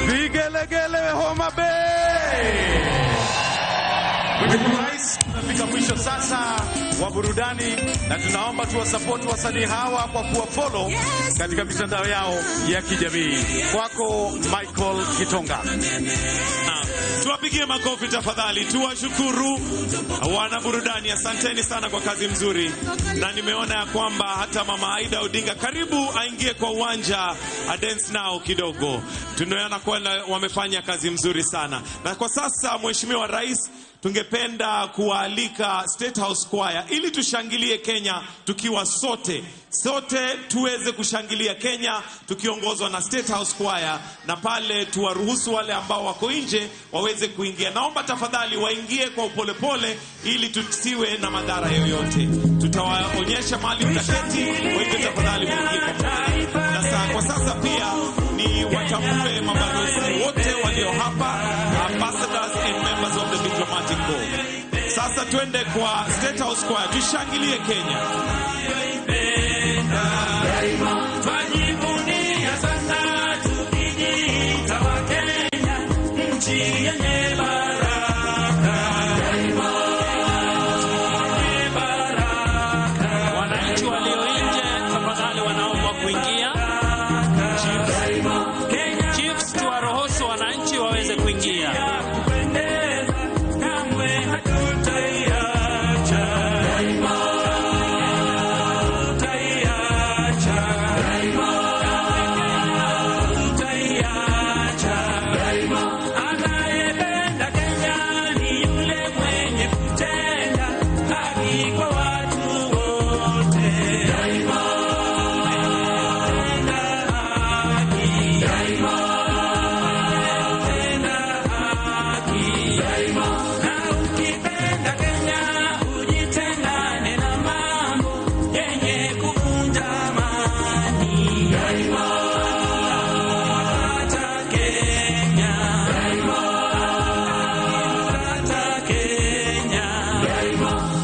Vigelegele Homa Bay. Mheshimiwa Rais, tunafika mwisho sasa wa burudani na tunaomba tuwasapoti wasanii hawa kwa kuwafollow katika mitandao yao ya kijamii. Kwako Michael Kitonga. Tuwapigie makofi tafadhali, tuwashukuru wana burudani, asanteni sana kwa kazi mzuri. Na nimeona ya kwamba hata mama Aida Odinga karibu aingie kwa uwanja a dance now kidogo. Tunaona kwamba wamefanya kazi mzuri sana. Na kwa sasa Mheshimiwa Rais, tungependa kuwaalika State House Choir ili tushangilie Kenya tukiwa sote. Sote tuweze kushangilia Kenya tukiongozwa na State House Choir, na pale tuwaruhusu wale ambao wako nje waweze kuingia. Naomba tafadhali waingie kwa upolepole ili tusiwe na madhara yoyote. Tutawaonyesha mahali mtaketi, kwa hivyo tafadhali muingie kwa pole. Sasa kwa sasa pia ni watambue mabalozi wote walio hapa, ambassadors and members of the diplomatic corps. Sasa twende kwa State House Choir, tushangilie Kenya. Twajivunia sana tukijiita Wakenya, nchi yenye baraka. Wananchi walio nje tafadhali wanaomba kuingia. Chiefs, tuwaruhusu wananchi waweze kuingia. Kamwe hatutaiacha. Hatutaiacha. Hatutaiacha. Anayependa Kenya ni yule mwenye kutenda haki kwa watu wote. Tenda haki. Tenda haki. Na ukipenda Kenya ujitengane na mambo yenye kuvunja amani. Acha Kenya. Acha Kenya.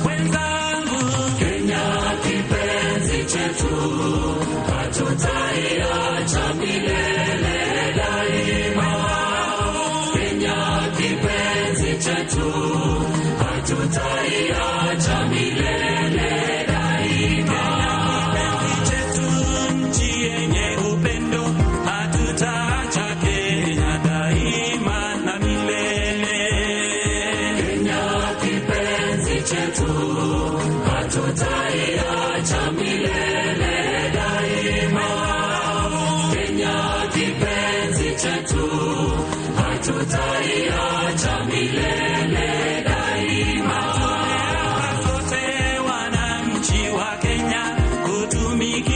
Wenzangu, Kenya kipenzi chetu, hatutaiacha milele daima. Kenya kipenzi chetu, hatutaiacha milele daima. Kipenzi chetu,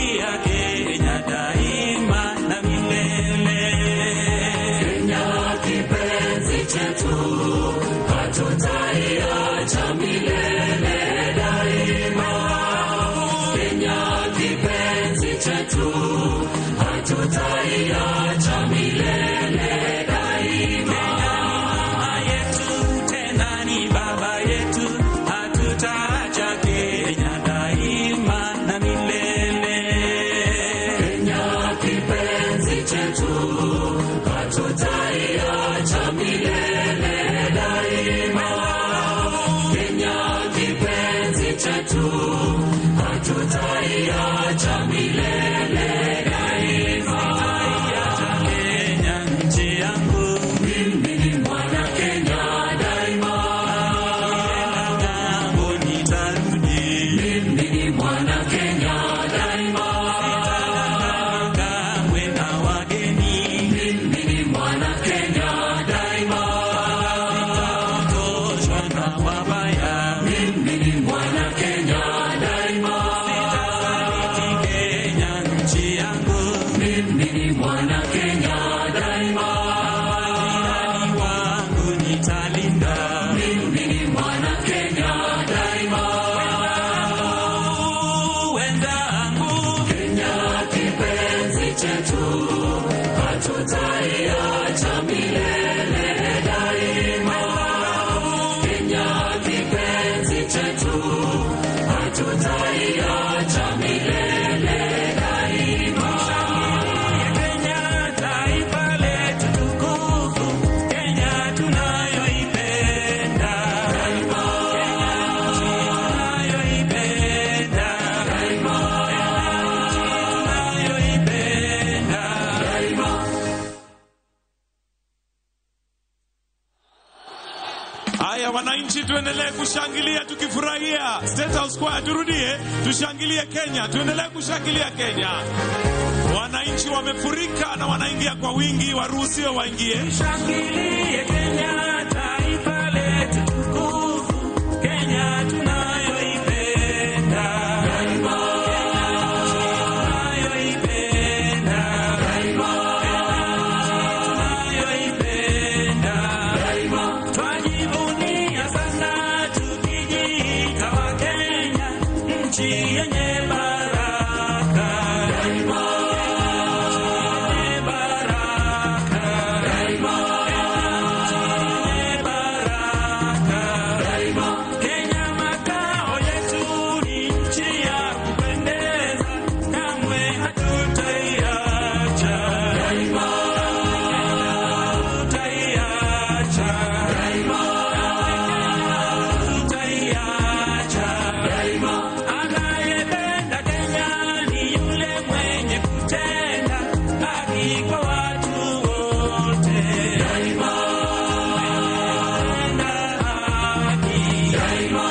kutumikia Kenya daima na milele. Kenya kipenzi chetu, hatutaiacha milele daima. Kenya kipenzi chetu, hatutaiacha milele daima. Kenya ni mama yetu, tena ni baba yetu, hatutaacha Kenya daima na milele. Kenya kipenzi chetu, hatutaiacha milele daima. Kenya kipenzi chetu, hatutaiacha milele daima. Sitaiacha Kenya nchi yangu, mimi ni mwana Kenya daima. Nikienda ng'ambo nitarudi, mimi ni mwana Kenya daima. Sitadanganywa kamwe na wageni, mimi ni mwana Kenya daima. Sitapotoshwa na wabaya, mimi ni mwana Kenya daima. Sitasaliti Kenya nchi yangu, mimi ni mwana Kenya daima. Majirani wangu nitalinda, mimi ni mwana Kenya daima. Wenzangu, Kenya kipenzi chetu, hatutaiacha milele daima. Kenya kipenzi chetu, hatutaiacha milele daima. Kenya taifa letu tukufu, Kenya tunayoipenda daima. Kenya nchi tunayoipenda daima. Kenya nchi tunayoipenda daima. Haya wananchi, tuendelee kushangilia tukifurahia State House Square. Turudie tushangilie Kenya, tuendelee kushangilia Kenya. Wananchi wamefurika na wanaingia kwa wingi, waruhusiwe waingie. Tushangilie Kenya taifa letu tukufu, Kenya tunayoipenda daima. Kenya nchi tunayoipenda daima. Kenya nchi tunayoipenda daima. Twajivunia sana tukijiita Wakenya, nchi yenye baraka daima. Kenya nchi yenye baraka daima. Kenya nchi yenye baraka daima. Kenya makao yetu ni nchi ya kupendeza, kamwe hatutaiacha daima. Hatutaiacha daima. Hatutaiacha daima. Anayependa Kenya ni yule mwenye kutenda haki kwa watu wote daima. Kutenda haki daima.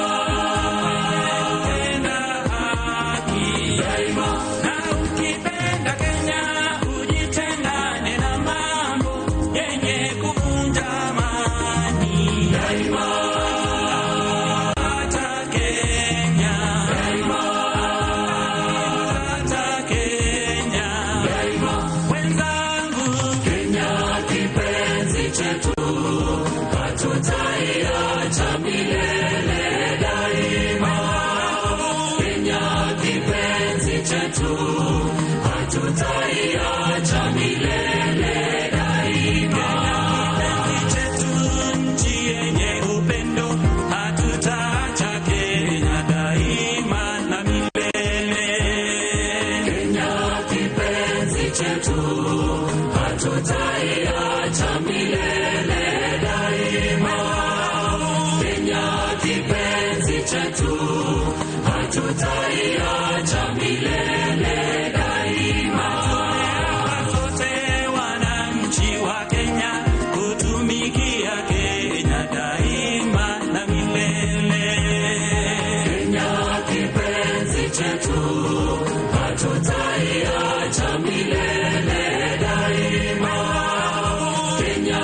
Kutenda haki daima. Na ukipenda Kenya ujitengane na mambo yenye kuvunja amani daima. Hata Kenya daima. Hata Kenya daima. Wenzangu, Kenya kipenzi chetu, hatutaiacha milele daima. Kenya kipenzi chetu, hatutaiacha milele daima. Kipenzi chetu, nchi yenye upendo, hatutaacha Kenya daima na milele. Kenya kipenzi chetu, hatutaiacha milele daima. Kenya kipenzi chetu, hatutaiacha milele daima. Tumeapa sote wananchi wa Kenya kutumikia Kenya daima na milele. Kenya kipenzi chetu, hatutaiacha milele daima. Kenya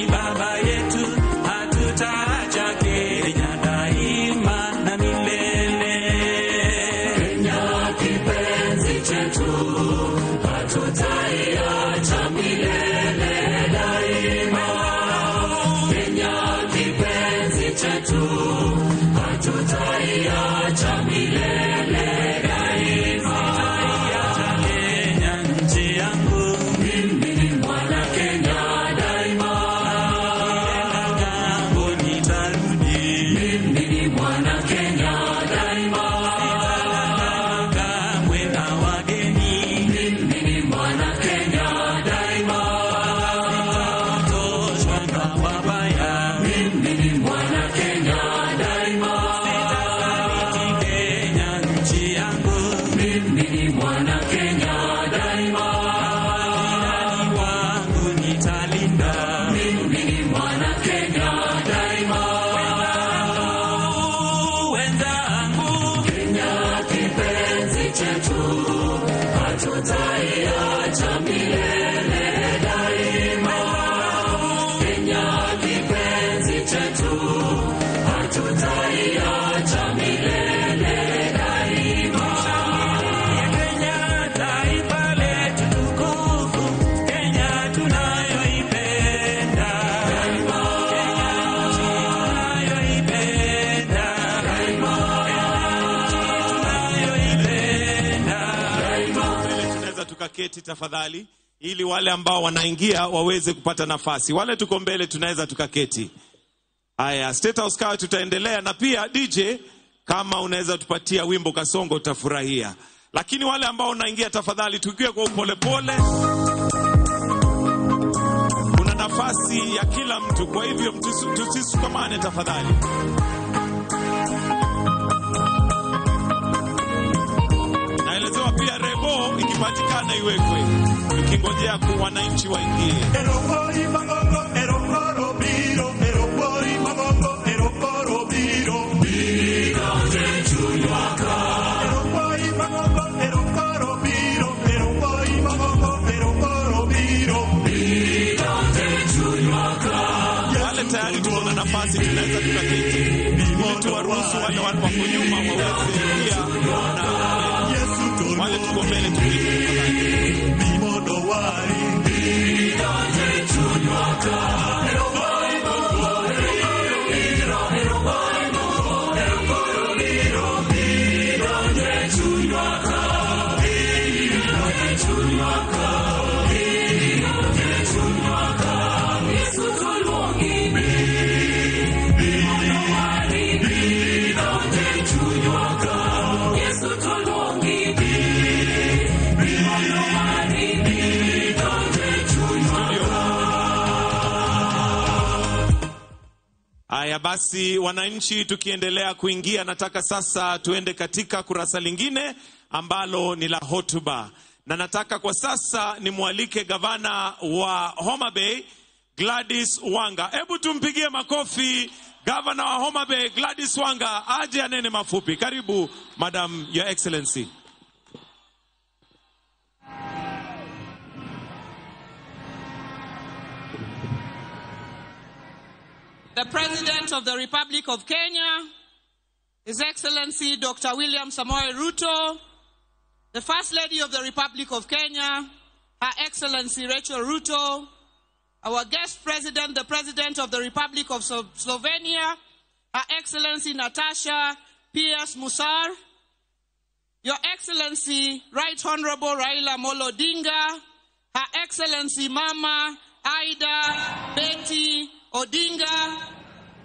ni baba yetu, hatutaacha Kenya daima na milele. Kenya kipenzi chetu, hatutaiacha milele daima. Kenya kipenzi chetu, hatutaiacha milele daima. Sitaiacha Kenya nchi yangu, mimi ni mwana Kenya daima. Nikienda ng'ambo nitarudi, mimi ni mwana Kenya daima. Sitadanganywa kamwe na wageni, mimi ni mwana Kenya daima. Sitapotoshwa na wabaya, mimi ni mwana Kenya daima. Sitasaliti Kenya nchi yangu, mimi ni mwana Kenya daima. Majirani wangu nitalinda, mimi ni mwana Kenya daima. Wenzangu, Kenya kipenzi chetu, hatutaiacha milele daima. Kenya kipenzi chetu, hatutaiacha milele daima. Tushangilie Kenya, taifa letu tukufu, Kenya tunayoipenda daima. Kenya nchi tunayoipenda daima. Kenya nchi tunayoipenda daima. Tunaweza tukaketi tafadhali, ili wale ambao wanaingia waweze kupata nafasi. Wale tuko mbele tunaweza tukaketi. Haya, State House kawa tutaendelea na pia DJ, kama unaweza tupatia wimbo Kasongo utafurahia. Lakini wale ambao unaingia tafadhali tukiwe kwa upolepole. Kuna nafasi ya kila mtu, kwa hivyo tusisukamane tafadhali. Naelezewa pia rebo ikipatikana iwekwe, ikingojea ku wananchi waingie. Wale tayari tuko na nafasi, tunaweza tukaketi ili tuwaruhusu wale watu wako nyuma waweze pia kuona. Wale tuko mbele tuketi. Haya basi, wananchi, tukiendelea kuingia, nataka sasa tuende katika kurasa lingine ambalo ni la hotuba, na nataka kwa sasa nimwalike gavana wa Homa Bay Gladys Wanga. Hebu tumpigie makofi gavana wa Homa Bay Gladys Wanga aje anene mafupi. Karibu Madam Your Excellency. The President of the Republic of Kenya, His Excellency Dr. William Samoei Ruto, the First Lady of the Republic of Kenya, Her Excellency Rachel Ruto, our guest president, the President of the Republic of Slovenia, Her Excellency Natasha Pius Musar, Your Excellency Right Honorable Raila Amolo Odinga, Her Excellency Mama Ida Betty Odinga,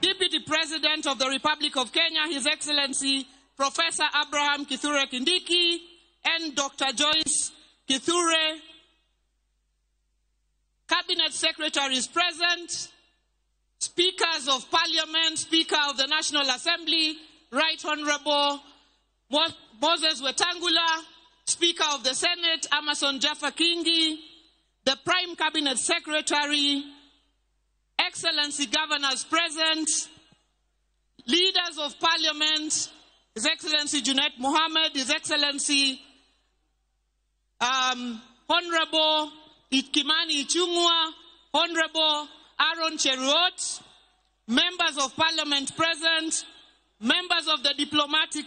Deputy President of the Republic of Kenya, His Excellency Professor Abraham Kithure Kindiki, and Dr. Joyce Kithure, Cabinet Secretaries present, Speakers of Parliament, Speaker of the National Assembly, Right Honorable Moses Wetangula, Speaker of the Senate, Amason Jaffa Kingi, the Prime Cabinet Secretary, Excellency Governors present, Leaders of Parliament, His Excellency Junet Mohammed, His Excellency Honorable Kimani Ichung'wah, Honorable Aaron Cheruiyot, members of parliament present, members of the diplomatic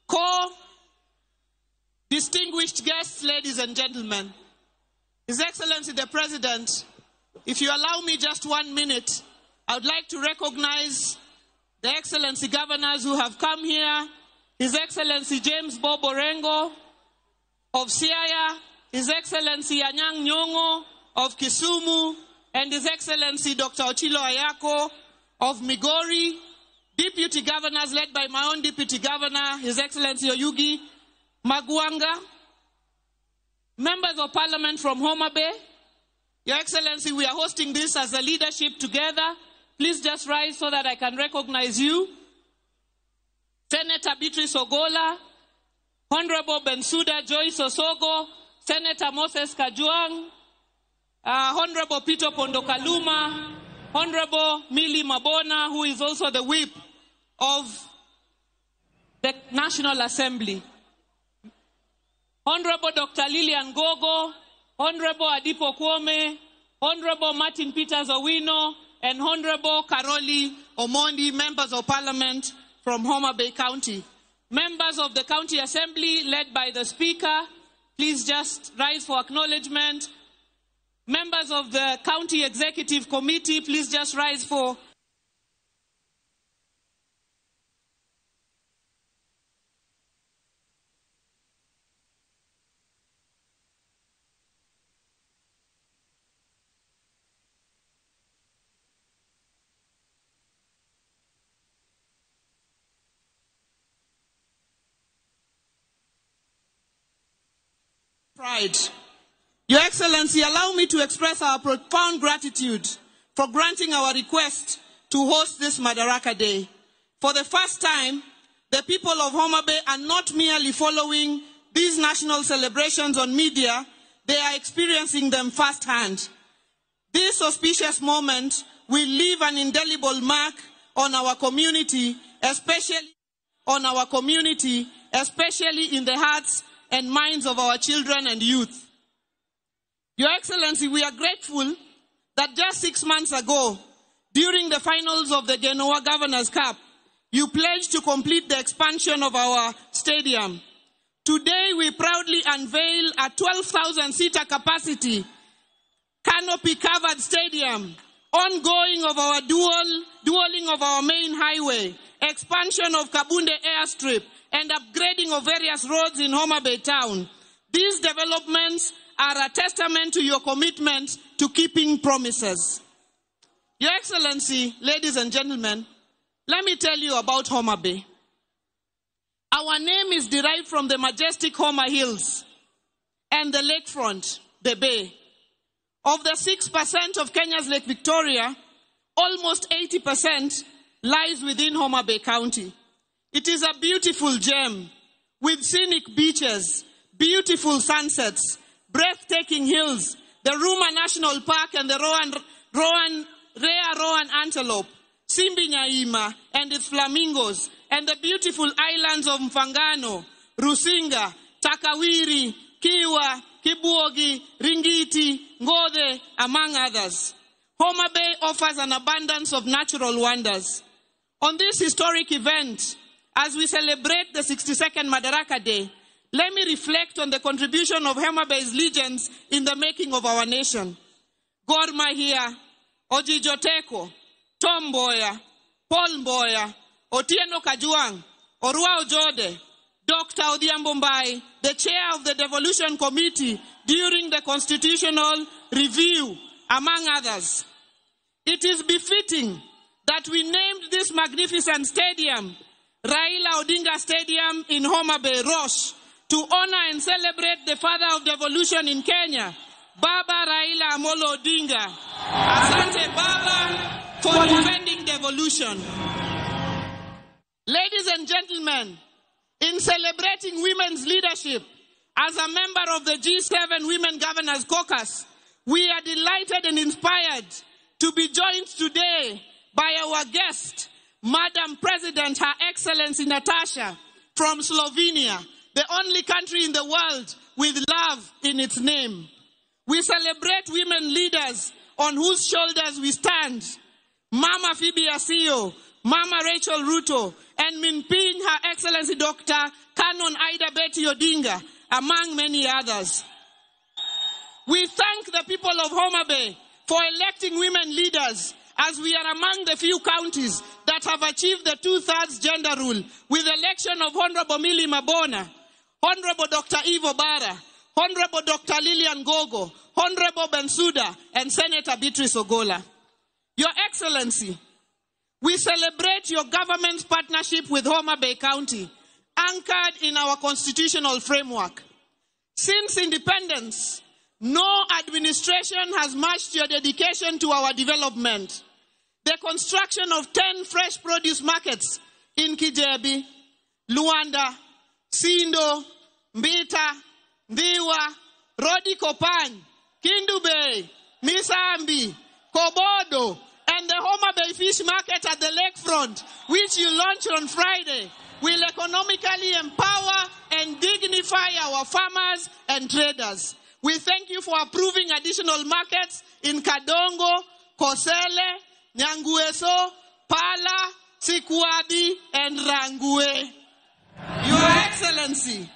corps, distinguished guests, ladies and gentlemen. His Excellency the President, if you allow me just 1 minute, I would like to recognize the Excellency Governors who have come here, His Excellency James Bob Orengo of Siaya, His Excellency Anyang' Nyong'o of Kisumu, and His Excellency Dr. Ochilo Ayako of Migori, Deputy Governors led by my own Deputy Governor, His Excellency Oyugi Magwanga, Members of Parliament from Homa Bay. Your Excellency, we are hosting this as a leadership together. Please just rise so that I can recognize you. Senator Beatrice Ogola, Honorable Bensuda Joyce Osogo, Senator Moses Kajwang, Honorable Peter Pondokaluma, Honorable Millie Mabona, who is also the whip of the National Assembly, Honorable Dr. Lillian Gogo, Honorable Adipo Kwome, Honorable Martin Peters Owino, and Honorable Caroli Omondi, members of Parliament from Homa Bay County. Members of the County Assembly, led by the Speaker, please just rise for acknowledgement. Members of the County Executive Committee, please just rise for pride. Your Excellency, allow me to express our profound gratitude for granting our request to host this Madaraka Day. For the first time, the people of Homa Bay are not merely following these national celebrations on media, they are experiencing them firsthand. This auspicious moment will leave an indelible mark on our community, especially in the hearts and minds of our children and youth. Your Excellency, we are grateful that just 6 months ago, during the finals of the Genoa Governors' Cup, you pledged to complete the expansion of our stadium. Today, we proudly unveil a 12,000-seater capacity, canopy-covered stadium, ongoing of our dualing of our main highway, expansion of Kabunde Airstrip, and upgrading of various roads in Homa Bay Town. These developments are a testament to your commitment to keeping promises. Your Excellency, ladies and gentlemen, let me tell you about Homa Bay. Our name is derived from the majestic Homa Hills and the lakefront, the bay. Of the 6% of Kenya's Lake Victoria, almost 80% lies within Homa Bay County. It is a beautiful gem with scenic beaches, beautiful sunsets, breathtaking hills, the Ruma National Park and the rare Roan antelope, Simbi Nyaima and its flamingos, and the beautiful islands of Mfangano, Rusinga, Takawiri, Kiwa, Kibuogi, Ringiti, Ngothe, among others. Homa Bay offers an abundance of natural wonders. On this historic event, as we celebrate the 62nd Madaraka Day, let me reflect on the contribution of Homa Bay's legends in the making of our nation. Gor Mahia, Ojijo Teko, Tom Mboya, Paul Mboya, Otieno Kajwang, Orwa Ojode, Dr. Odhiambo Mbai, the chair of the Devolution Committee during the Constitutional Review, among others. It is befitting that we named this magnificent stadium, Raila Odinga Stadium in Homa Bay, Rosh, to honor and celebrate the father of devolution in Kenya, Baba Raila Amolo Odinga. Asante Baba for defending devolution. Ladies and gentlemen, in celebrating women's leadership, as a member of the G7 Women Governors Caucus, we are delighted and inspired to be joined today by our guest, Madam President, Her Excellency Natasha from Slovenia, the only country in the world with love in its name. We celebrate women leaders on whose shoulders we stand, Mama Phoebe Asiyo, Mama Rachel Ruto, and Minping, Her Excellency Dr. Canon Ida Betty Odinga, among many others. We thank the people of Homa Bay for electing women leaders, as we are among the few counties that have achieved the two-thirds gender rule with the election of Honorable Millie Mabona, Honorable Dr. Eve Obara, Honorable Dr. Lillian Gogo, Honorable Bensuda, and Senator Beatrice Ogola. Your Excellency, we celebrate your government's partnership with Homa Bay County, anchored in our constitutional framework. Since independence, no administration has matched your dedication to our development. The construction of 10 fresh produce markets in Kijebi, Luanda, Sindo, Mbita, Ndiwa, Rodi Kopan, Kindu Bay, Misambi, Kobodo, and the Homa Bay Fish Market at the lakefront, which you launched on Friday, will economically empower and dignify our farmers and traders. We thank you for approving additional markets in Kadongo, Kosele, Nyangueso, Pala, Sikuabi, and Rangwe. Your Excellency,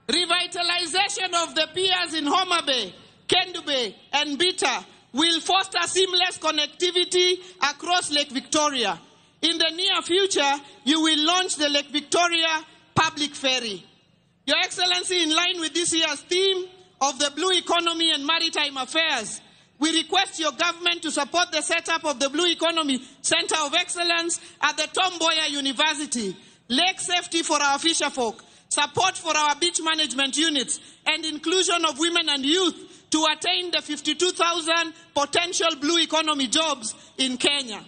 revitalization of the piers in Homa Bay, Kendu Bay, and Bita will foster seamless connectivity across Lake Victoria. In the near future, you will launch the Lake Victoria Public Ferry. Your Excellency, in line with this year's theme of the Blue Economy and Maritime Affairs, we request your government to support the setup of the Blue Economy Center of Excellence at the Tom Mboya University, lake safety for our fisherfolk, support for our beach management units, and inclusion of women and youth to attain the 52,000 potential blue economy jobs in Kenya.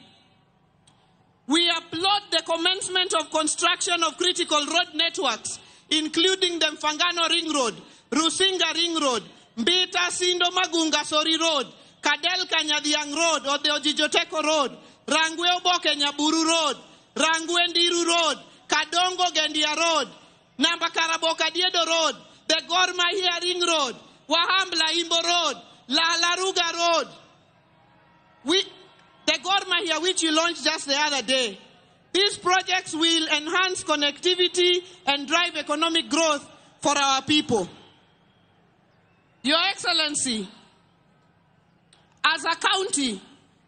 We applaud the commencement of construction of critical road networks, including the Mfangano Ring Road, Rusinga Ring Road, Mbita Sindo Magunga Sori Road, Kadelka Nyadhiang Road or the Ojijoteko Road, Rangwe Oboke Nyaburu Road, Rangwe Ndiru Road, Kadongo Gendia Road, Namba Karaboka Diedo Road, the Gor Mahia Ring Road, Wahambla Imbo Road, Lalaruga Road. The Gor Mahia, which you launched just the other day. These projects will enhance connectivity and drive economic growth for our people. Your Excellency, as a county,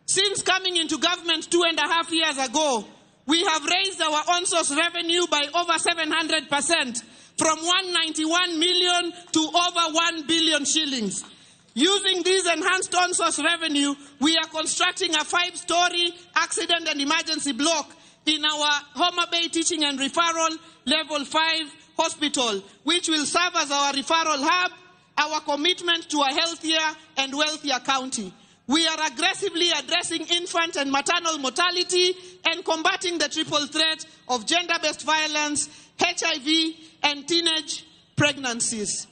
since coming into government 2.5 years ago, we have raised our on-source revenue by over 700%, from 191 million to over 1 billion shillings. Using this enhanced on-source revenue, we are constructing a 5-story accident and emergency block in our Homa Bay Teaching and Referral Level 5 Hospital, which will serve as our referral hub, our commitment to a healthier and wealthier county. We are aggressively addressing infant and maternal mortality and combating the triple threat of gender-based violence, HIV, and teenage pregnancies.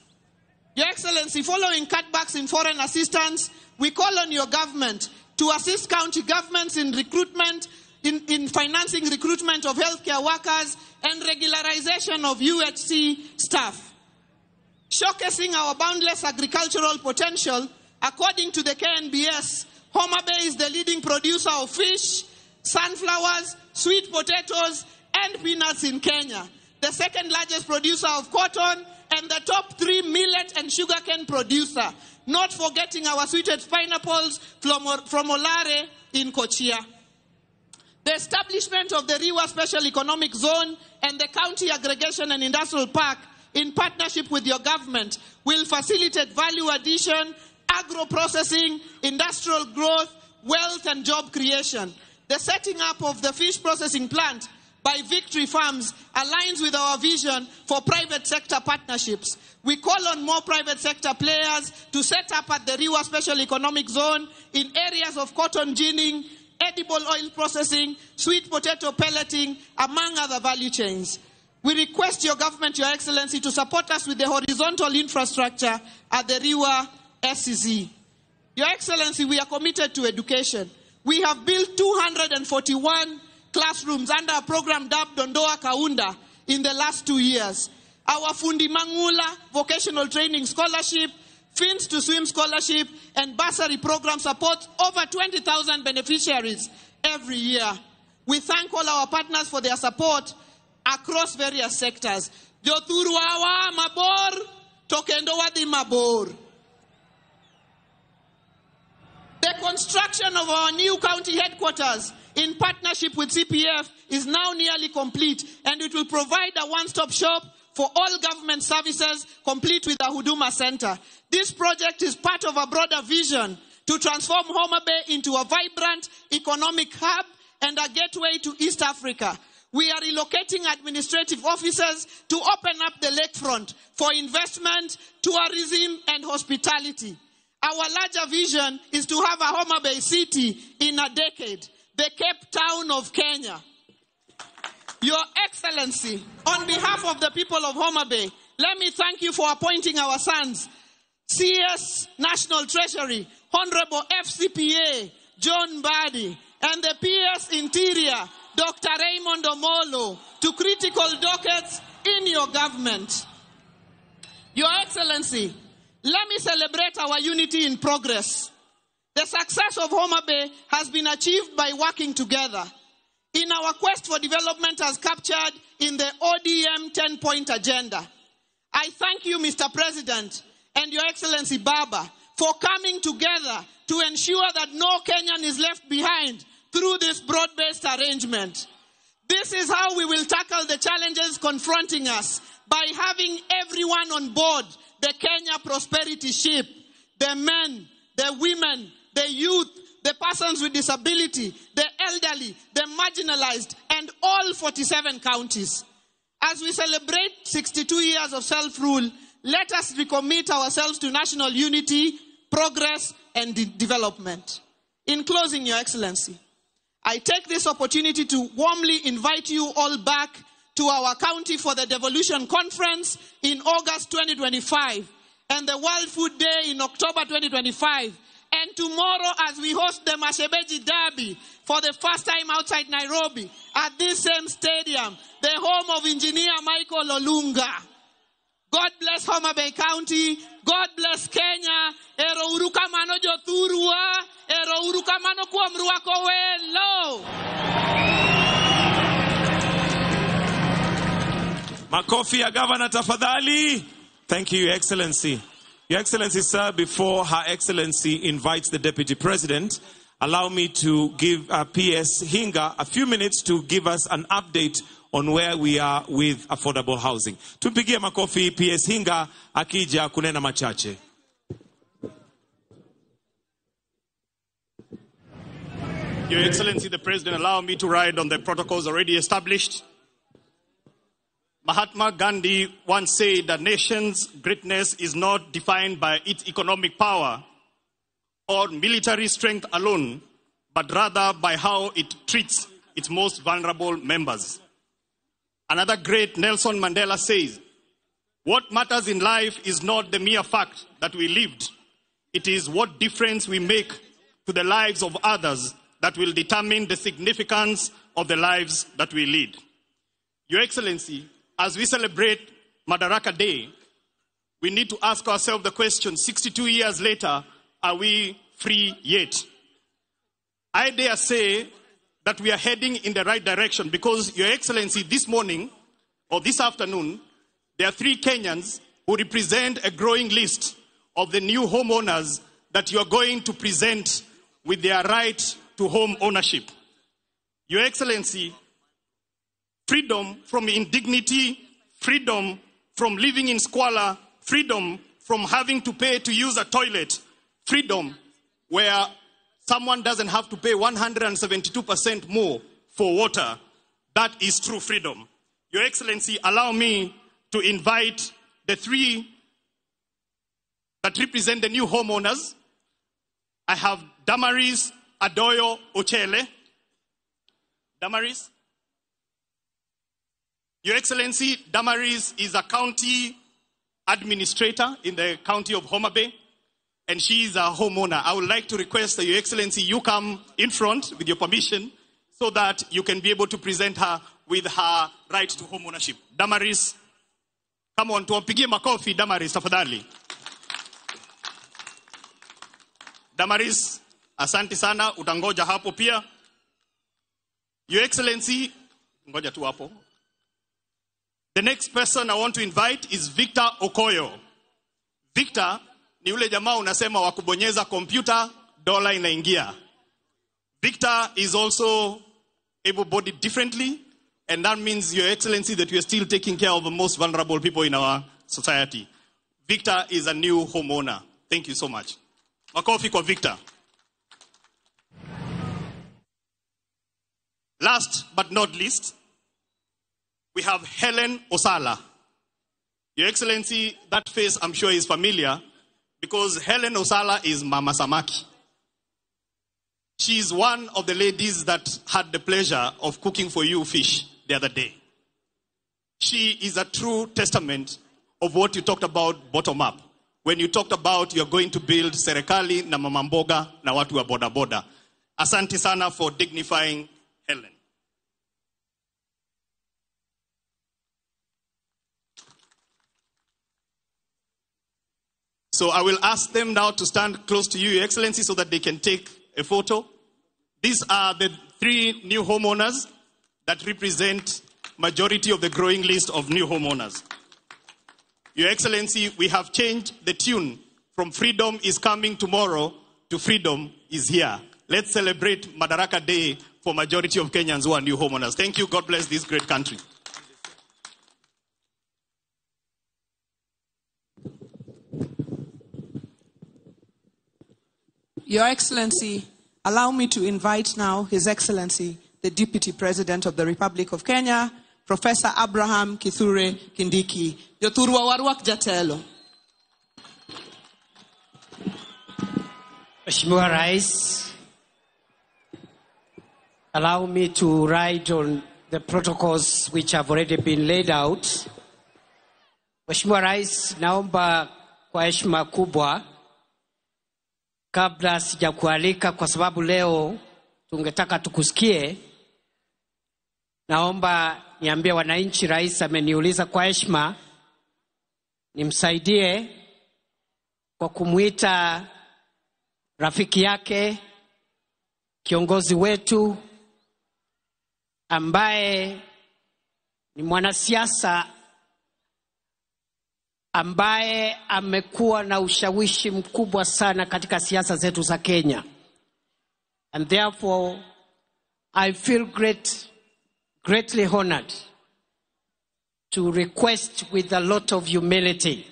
Your Excellency, following cutbacks in foreign assistance, we call on your government to assist county governments in recruitment, in financing recruitment of healthcare workers and regularization of UHC staff. Showcasing our boundless agricultural potential, according to the KNBS, Homa Bay is the leading producer of fish, sunflowers, sweet potatoes, and peanuts in Kenya, the second largest producer of cotton, and the top 3 millet and sugarcane producer, not forgetting our sweeted pineapples from Olare in Kochia. The establishment of the Riwa Special Economic Zone and the County Aggregation and Industrial Park in partnership with your government will facilitate value addition, agro-processing, industrial growth, wealth and job creation. The setting up of the fish processing plant by Victory Farms aligns with our vision for private sector partnerships. We call on more private sector players to set up at the Riwa Special Economic Zone in areas of cotton ginning, edible oil processing, sweet potato pelleting, among other value chains. We request your government, Your Excellency, to support us with the horizontal infrastructure at the Riwa SEZ. Your Excellency, we are committed to education. We have built 241 classrooms under a program dubbed Dondoa Kaunda in the last 2 years. Our Fundi Mangula Vocational Training Scholarship, Fins to Swim Scholarship and Bursary Program supports over 20,000 beneficiaries every year. We thank all our partners for their support across various sectors. Jothurwa mabor, tokendo wadhi mabor. The construction of our new county headquarters in partnership with CPF is now nearly complete, and it will provide a one-stop shop for all government services, complete with a Huduma Center. This project is part of a broader vision to transform Homa Bay into a vibrant economic hub and a gateway to East Africa. We are relocating administrative officers to open up the lakefront for investment, tourism, and hospitality. Our larger vision is to have a Homa Bay city in a decade, the Cape Town of Kenya. Your Excellency, on behalf of the people of Homa Bay, let me thank you for appointing our sons, CS National Treasury, Honorable FCPA, John Mbadi, and the PS Interior, Dr. Raymond Omolo, to critical dockets in your government. Your Excellency, let me celebrate our unity in progress. The success of Homa Bay has been achieved by working together in our quest for development as captured in the ODM 10-point agenda. I thank you, Mr. President, and Your Excellency Baba, for coming together to ensure that no Kenyan is left behind through this broad-based arrangement. This is how we will tackle the challenges confronting us, by having everyone on board the Kenya Prosperity Ship, the men, the women, the youth, the persons with disability, the elderly, the marginalized, and all 47 counties. As we celebrate 62 years of self-rule, let us recommit ourselves to national unity, progress, and development. In closing, Your Excellency, I take this opportunity to warmly invite you all back to our county for the Devolution Conference in August 2025 and the World Food Day in October 2025. And tomorrow, as we host the Mashemeji Derby for the first time outside Nairobi at this same stadium, the home of Engineer Michael Olunga. God bless Homa Bay County. God bless Kenya. Ero uru kamano jothurwa. Ero uru kamano kuom rwako welo. Makofi ya Governor tafadhali. Thank you, Your Excellency. Your Excellency, sir, before Her Excellency invites the Deputy President, allow me to give PS Hinga a few minutes to give us an update on where we are with affordable housing. Tumpigie makofi PS Hinga akija kunena machache. Your Excellency, the President, allow me to ride on the protocols already established. Mahatma Gandhi once said that nation's greatness is not defined by its economic power or military strength alone, but rather by how it treats its most vulnerable members. Another great Nelson Mandela says, what matters in life is not the mere fact that we lived. It is what difference we make to the lives of others that will determine the significance of the lives that we lead. Your Excellency, as we celebrate Madaraka Day, we need to ask ourselves the question, 62 years later, are we free yet? I dare say that we are heading in the right direction because, Your Excellency, this morning or this afternoon, there are 3 Kenyans who represent a growing list of the new homeowners that you are going to present with their right to home ownership. Your Excellency, freedom from indignity, freedom from living in squalor, freedom from having to pay to use a toilet, freedom where someone doesn't have to pay 172% more for water. That is true freedom. Your Excellency, allow me to invite the 3 that represent the new homeowners. I have Damaris Adoyo Ochele. Damaris. Your Excellency, Damaris is a county administrator in the county of Homa Bay, and she is a homeowner. I would like to request that, Your Excellency, you come in front with your permission so that you can be able to present her with her right to home ownership. Damaris, come on, tuwapigie makofi Damaris, tafadhali. Damaris, asante sana, utangoja hapo pia. Your Excellency, ngoja tu hapo. The next person I want to invite is Victor Okoyo. Victor ni yule jamaa unasema wa kubonyeza kompyuta, dola inaingia. Victor is also able-bodied differently, and that means, Your Excellency, that we are still taking care of the most vulnerable people in our society. Victor is a new homeowner. Thank you so much. Makofi kwa Victor. Last but not least, we have Helen Osala. Your Excellency, that face I'm sure is familiar because Helen Osala is Mama Samaki. She is one of the ladies that had the pleasure of cooking for you fish the other day. She is a true testament of what you talked about bottom up. When you talked about you're going to build serikali na mama mboga na watu wa boda boda. Asante sana for dignifying Helen. So I will ask them now to stand close to you, Your Excellency, so that they can take a photo. These are the three new homeowners that represent majority of the growing list of new homeowners. Your Excellency, we have changed the tune from freedom is coming tomorrow to freedom is here. Let's celebrate Madaraka Day for majority of Kenyans who are new homeowners. Thank you. God bless this great country. Your Excellency, allow me to invite now His Excellency, the Deputy President of the Republic of Kenya, Professor Abraham Kithure Kindiki. Jothurwa warwak jatelo. Mheshimiwa Rais, allow me to ride on the protocols which have already been laid out. Mheshimiwa Rais, naomba kwa heshima kubwa, kabla sijakualika, kwa sababu leo tungetaka tukusikie, naomba niambie wananchi, Rais ameniuliza kwa heshima nimsaidie kwa kumuita rafiki yake, kiongozi wetu ambaye ni mwanasiasa ambaye amekuwa na ushawishi mkubwa sana katika siasa zetu za Kenya. And therefore, I feel greatly honored to request with a lot of humility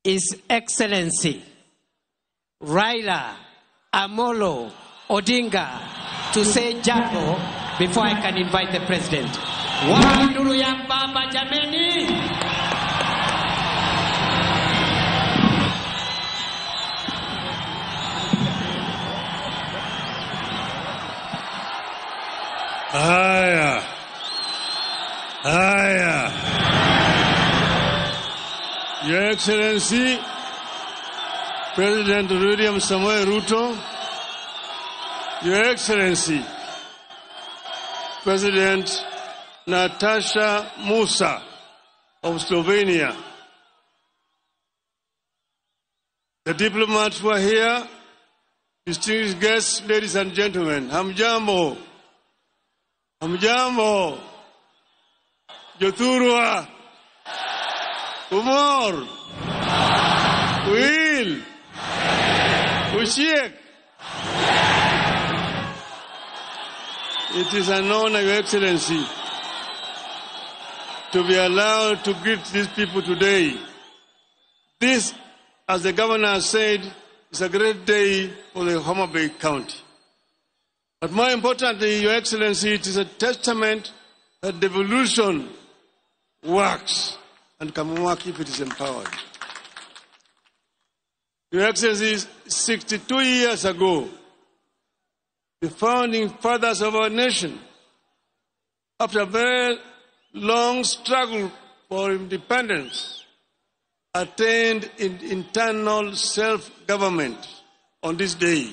His Excellency Raila Amolo Odinga to say jambo before I can invite the president. Wanduru ya baba jameni. Haya. Haya. Your Excellency, President William Samoei Ruto, Your Excellency, President Natasha Musa of Slovenia, the diplomats who are here, distinguished guests, ladies and gentlemen, Hamjambo, Hamjambo, Jothurwa, Umor, Will, Ushiek. It is an honor, Your Excellency, to be allowed to greet these people today. This, as the governor said, is a great day for the Homa Bay County. But more importantly, Your Excellency, it is a testament that devolution works and can work if it is empowered. Your Excellency, 62 years ago, the founding fathers of our nation, after a very long struggle for independence, attained internal self-government on this day.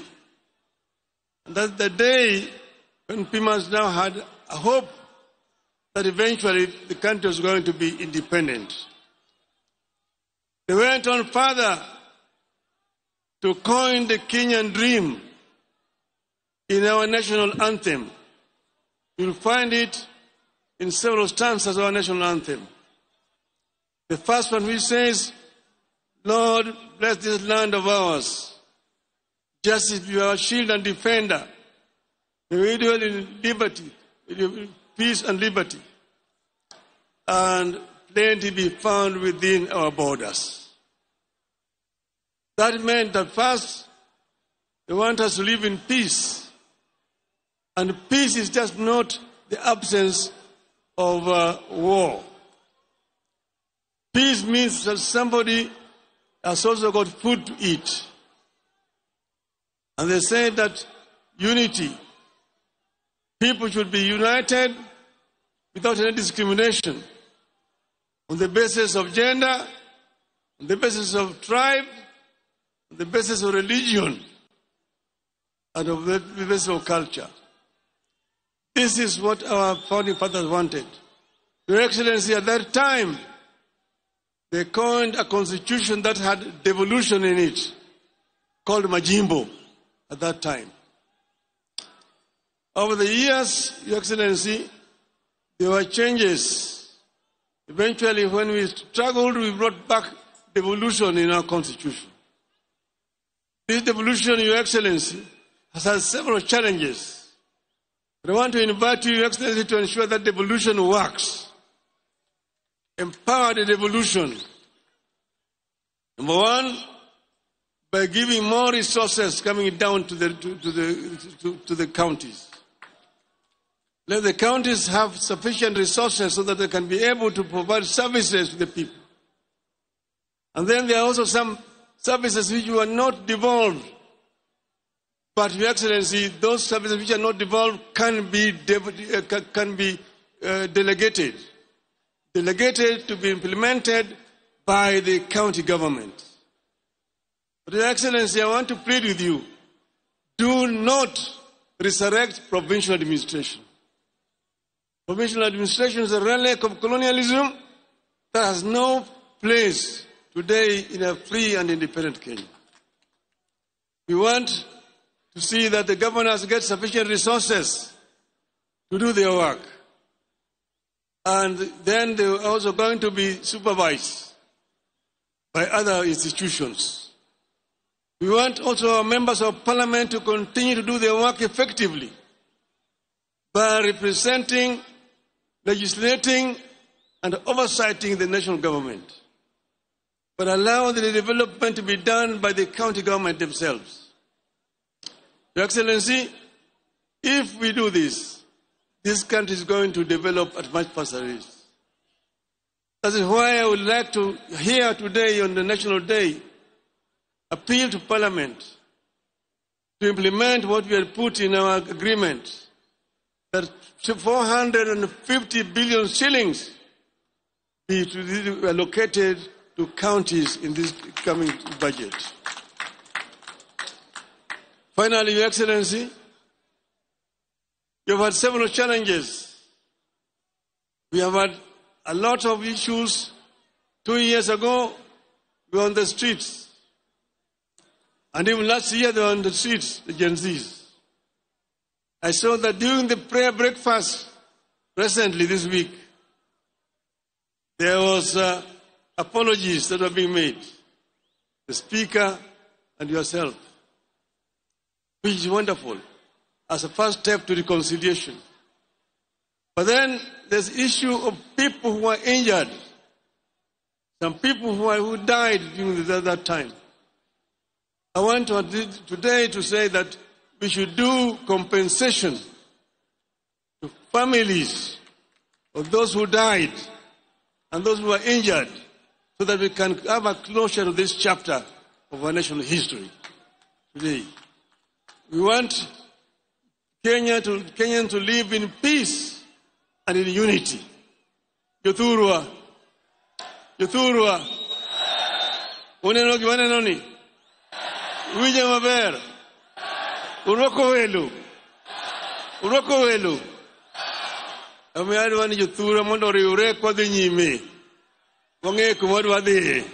And that's the day when Pimas now had a hope that eventually the country was going to be independent. They went on further to coin the Kenyan dream in our national anthem. You'll find it in several stanzas of our national anthem. The first one which says, Lord, bless this land of ours. Justice be our shield and defender. May we dwell in liberty, peace and liberty, and plenty be found within our borders. That meant that first, they want us to live in peace. And peace is just not the absence of war. Peace means that somebody has also got food to eat. And they say that unity, people should be united without any discrimination on the basis of gender, on the basis of tribe, on the basis of religion, and on the basis of culture. This is what our founding fathers wanted. Your Excellency, at that time, they coined a constitution that had devolution in it, called Majimbo at that time. Over the years, Your Excellency, there were changes. Eventually, when we struggled, we brought back devolution in our constitution. This devolution, Your Excellency, has had several challenges. But I want to invite you, Your Excellency, to ensure that devolution works. Empower the devolution. Number one, by giving more resources coming down to the counties. Let the counties have sufficient resources so that they can be able to provide services to the people. And then there are also some services which were not devolved. But, Your Excellency, those services which are not devolved can be delegated. Delegated to be implemented by the county government. But, Your Excellency, I want to plead with you, do not resurrect provincial administration. Provincial administration is a relic of colonialism that has no place today in a free and independent Kenya. We want to see that the governors get sufficient resources to do their work. And then they are also going to be supervised by other institutions. We want also our members of parliament to continue to do their work effectively by representing, legislating, and oversighting the national government, but allow the development to be done by the county government themselves. Your Excellency, if we do this, this country is going to develop at much faster rate. That is why I would like to hear today on the National Day appeal to Parliament to implement what we had put in our agreement, that 450 billion shillings be allocated to counties in this coming budget. Finally, Your Excellency, you've had several challenges. We have had a lot of issues. 2 years ago, we were on the streets. And even last year, they were on the streets, the Gen Zs. I saw that during the prayer breakfast recently this week, there was apologies that were being made, the speaker and yourself, which is wonderful as a first step to reconciliation. But then there's the issue of people who are injured, some people who died during that time. I want to today to say that we should do compensation to families of those who died and those who were injured, so that we can have a closure of this chapter of our national history today. We want Kenyans to live in peace and in unity. Jothurwa. Jothurwa. Uneno gi waneno ni. Winjo maber. Urwako welo. Urwako welo. Omiyo adwa ni jothurwa mondo oriwre kwadhi nyime. Wang'e kuma wadwa dhiye.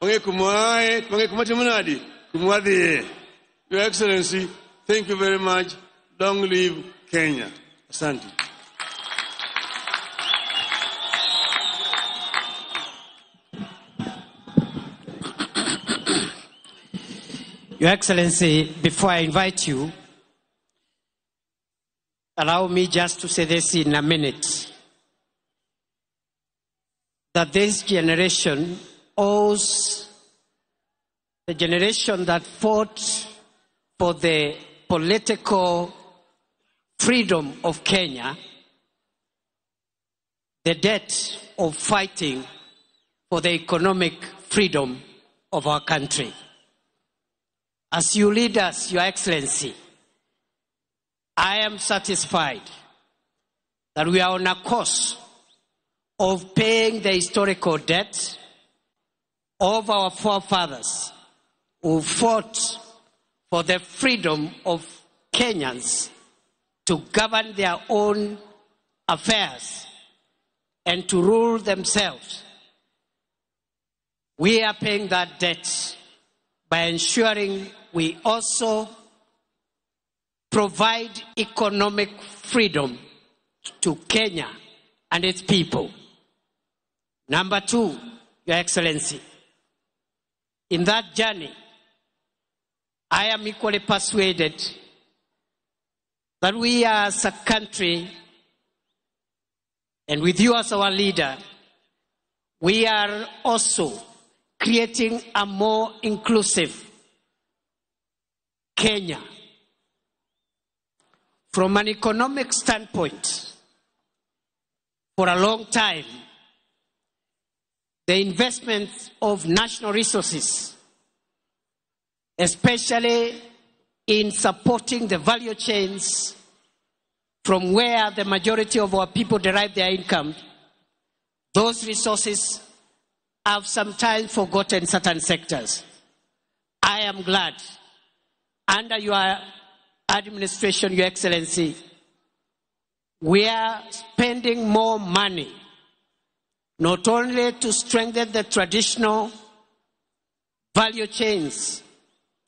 Wang'e kuma waaye, wang'e kuma timo nadi, Kumwadhiye. Your Excellency, thank you very much. Long live Kenya. Asante. Your Excellency, before I invite you, allow me just to say this in a minute. That this generation owes the generation that fought for the political freedom of Kenya the debt of fighting for the economic freedom of our country. As you lead us, Your Excellency, I am satisfied that we are on a course of paying the historical debt of our forefathers who fought for the freedom of Kenyans to govern their own affairs and to rule themselves. We are paying that debt by ensuring we also provide economic freedom to Kenya and its people. Number two, Your Excellency, in that journey, I am equally persuaded that we as a country, and with you as our leader, we are also creating a more inclusive Kenya. From an economic standpoint, for a long time, the investment of national resources, especially in supporting the value chains from where the majority of our people derive their income, those resources have sometimes forgotten certain sectors. I am glad, under your administration, Your Excellency, we are spending more money, not only to strengthen the traditional value chains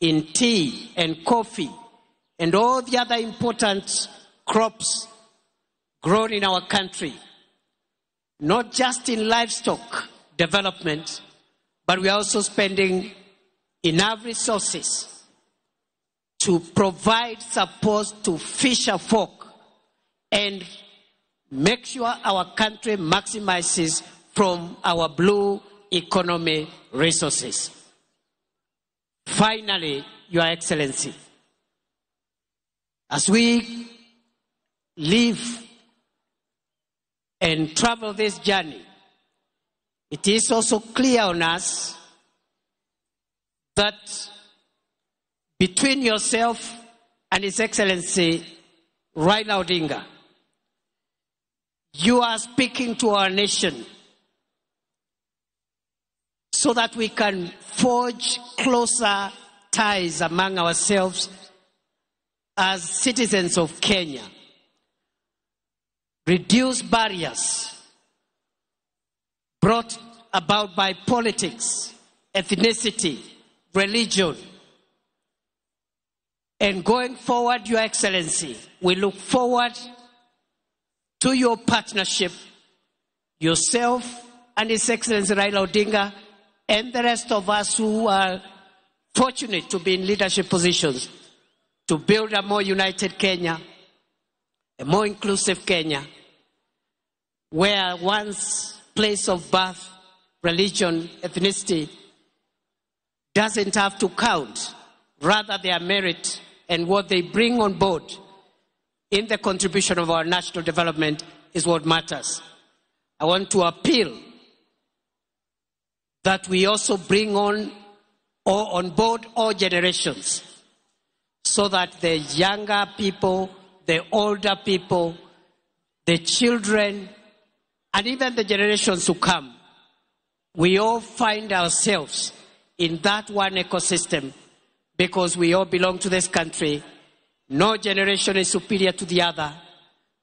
in tea and coffee and all the other important crops grown in our country, not just in livestock development, but we are also spending enough resources to provide support to fisher folk and make sure our country maximizes from our blue economy resources. Finally, Your Excellency, as we live and travel this journey, it is also clear on us that between yourself and His Excellency Raila Odinga, you are speaking to our nation so that we can forge closer ties among ourselves as citizens of Kenya, reduce barriers brought about by politics, ethnicity, religion. And going forward, Your Excellency, we look forward to your partnership, yourself and His Excellency Raila Odinga, and the rest of us who are fortunate to be in leadership positions, to build a more united Kenya, a more inclusive Kenya, where one's place of birth, religion, ethnicity doesn't have to count, rather their merit and what they bring on board in the contribution of our national development is what matters. I want to appeal that we also bring on or on board all generations so that the younger people, the older people, the children, and even the generations to come, we all find ourselves in that one ecosystem because we all belong to this country. No generation is superior to the other.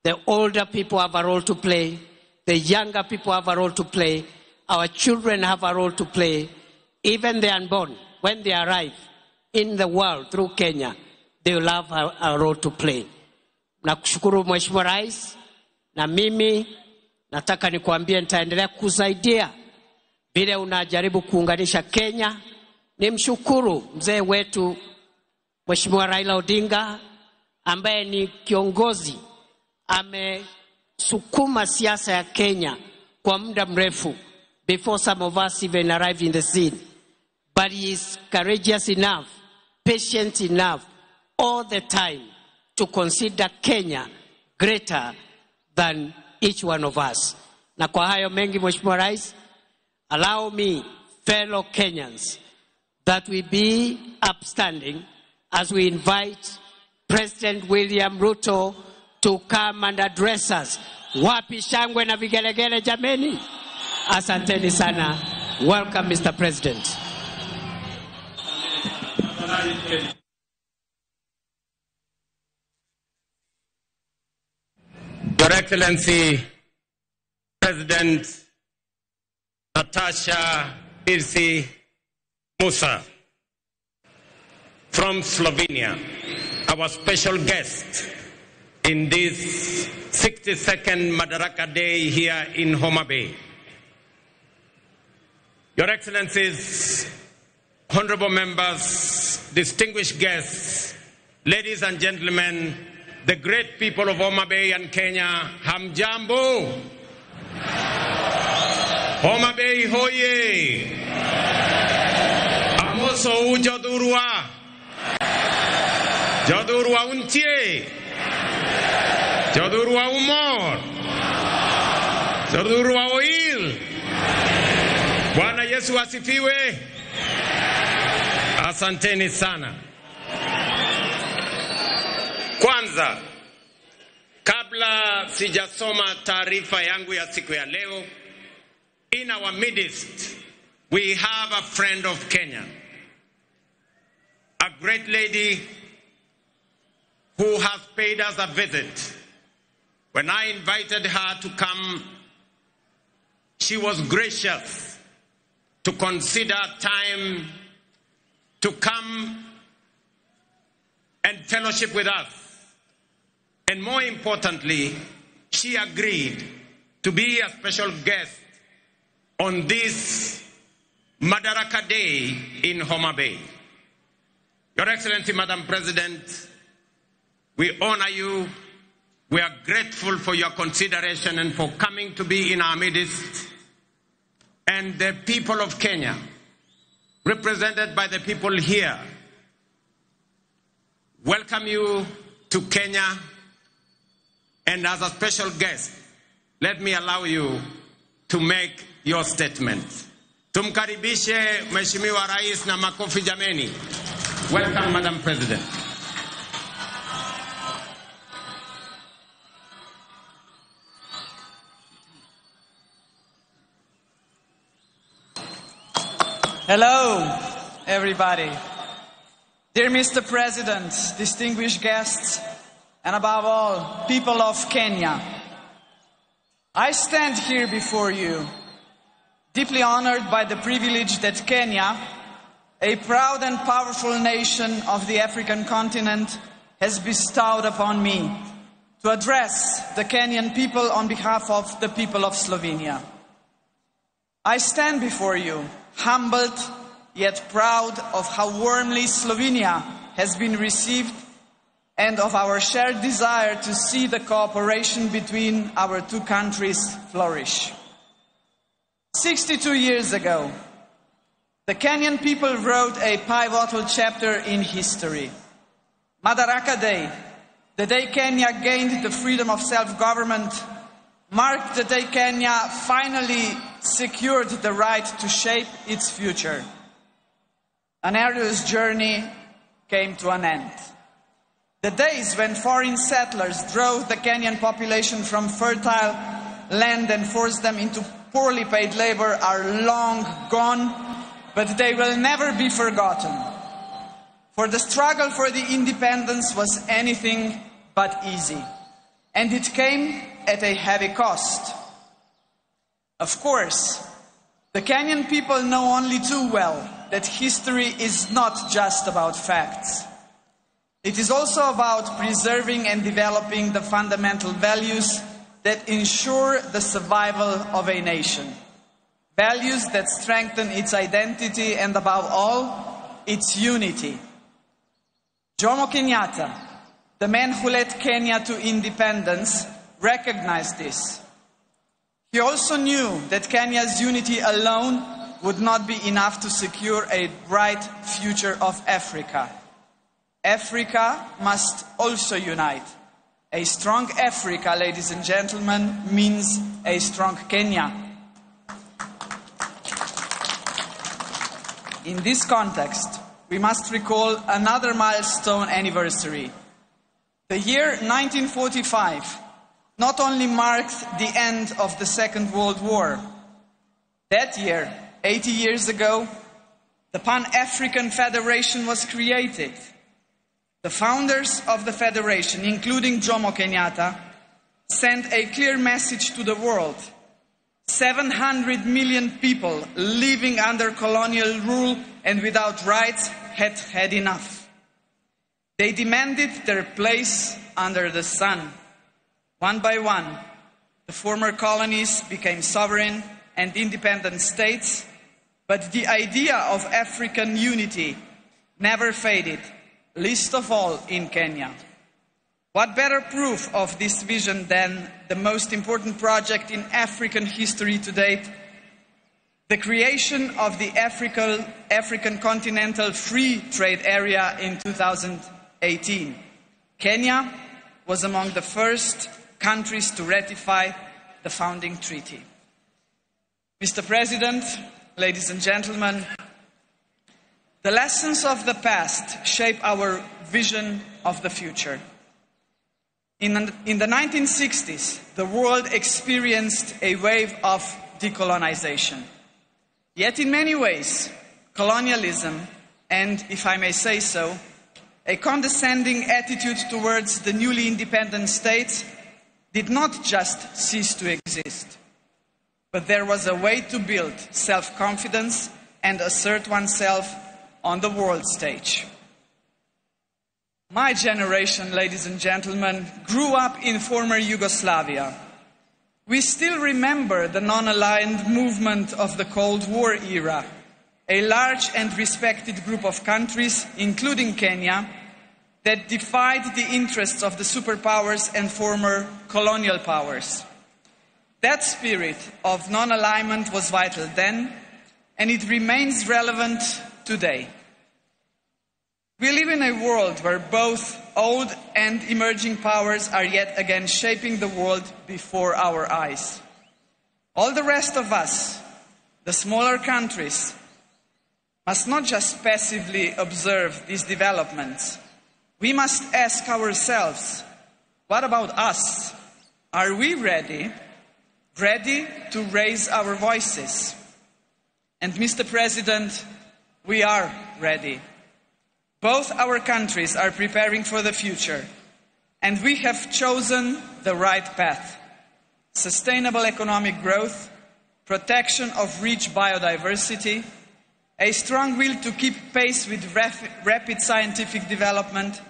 The older people have a role to play. The younger people have a role to play. Our children have a role to play. Even the unborn, when they arrive, in the world through Kenya, they will have a role to play. Nakushukuru Mheshimiwa Rais, na mimi nataka nikuambie nitaendelea kusaidia vile unajaribu kuunganisha Kenya. Nimshukuru mzee wetu Mheshimiwa Raila Odinga ambaye ni kiongozi, amesukuma siasa ya Kenya kwa muda mrefu before some of us even arrived in the scene. But he is courageous enough, patient enough all the time to consider Kenya greater than each one of us. Na kwa hayo mengi, Mheshimiwa Rais, allow me, fellow Kenyans, that we be upstanding as we invite President William Ruto to come and address us. Wapi shangwe na vigelegele jameni? Asanteni sana. Welcome, Mr. President. Your Excellency, President Nataša Pirc Musar from Slovenia, our special guest in this 62nd Madaraka Day here in Homa Bay. Your Excellencies, honorable members, distinguished guests, ladies and gentlemen, the great people of Homa Bay and Kenya, hamjambo. Homa Bay hoye. Amoso ujodurwa. Jodurwa untie. Jodurwa umor. Jodurwa oil. Bwana Yesu asifiwe. Asanteni sana. Kwanza, kabla sijasoma taarifa yangu ya siku ya leo, in our midst we have a friend of Kenya, a great lady who has paid us a visit. When I invited her to come, she was gracious to consider time to come and fellowship with us. And more importantly, she agreed to be a special guest on this Madaraka Day in Homa Bay. Your Excellency, Madam President, we honor you. We are grateful for your consideration and for coming to be in our midst. And the people of Kenya, represented by the people here, welcome you to Kenya. And as a special guest, let me allow you to make your statement. Tumkaribishe Mheshimiwa Rais na makofi jameni. Welcome, Madam President. Hello, everybody. Dear Mr. President, distinguished guests, and above all, people of Kenya, I stand here before you, deeply honored by the privilege that Kenya, a proud and powerful nation of the African continent, has bestowed upon me to address the Kenyan people on behalf of the people of Slovenia. I stand before you, humbled yet proud of how warmly Slovenia has been received and of our shared desire to see the cooperation between our two countries flourish. 62 years ago, the Kenyan people wrote a pivotal chapter in history. Madaraka Day, the day Kenya gained the freedom of self-government, marked the day Kenya finally secured the right to shape its future. An arduous journey came to an end. The days when foreign settlers drove the Kenyan population from fertile land and forced them into poorly paid labor are long gone, but they will never be forgotten. For the struggle for the independence was anything but easy, and it came at a heavy cost. Of course, the Kenyan people know only too well that history is not just about facts. It is also about preserving and developing the fundamental values that ensure the survival of a nation. Values that strengthen its identity and, above all, its unity. Jomo Kenyatta, the man who led Kenya to independence, recognized this. He also knew that Kenya's unity alone would not be enough to secure a bright future of Africa. Africa must also unite. A strong Africa, ladies and gentlemen, means a strong Kenya. In this context, we must recall another milestone anniversary. The year 1945 not only marked the end of the Second World War. That year, 80 years ago, the Pan African Federation was created. The founders of the federation, including Jomo Kenyatta, sent a clear message to the world. 700 million people living under colonial rule and without rights had had enough. They demanded their place under the sun. One by one, the former colonies became sovereign and independent states, but the idea of African unity never faded, least of all in Kenya. What better proof of this vision than the most important project in African history to date, the creation of the African Continental Free Trade Area in 2018. Kenya was among the first countries to ratify the founding treaty. Mr. President, ladies and gentlemen, the lessons of the past shape our vision of the future. In the 1960s, the world experienced a wave of decolonization. Yet in many ways, colonialism and, if I may say so, a condescending attitude towards the newly independent states did not just cease to exist, but there was a way to build self-confidence and assert oneself on the world stage. My generation, ladies and gentlemen, grew up in former Yugoslavia. We still remember the non-aligned movement of the Cold War era, a large and respected group of countries, including Kenya, that defied the interests of the superpowers and former colonial powers. That spirit of non-alignment was vital then, and it remains relevant today. We live in a world where both old and emerging powers are yet again shaping the world before our eyes. All the rest of us, the smaller countries, must not just passively observe these developments. We must ask ourselves, what about us? Are we ready? Ready to raise our voices? And Mr. President, we are ready. Both our countries are preparing for the future, and we have chosen the right path. Sustainable economic growth, protection of rich biodiversity, a strong will to keep pace with rapid scientific development,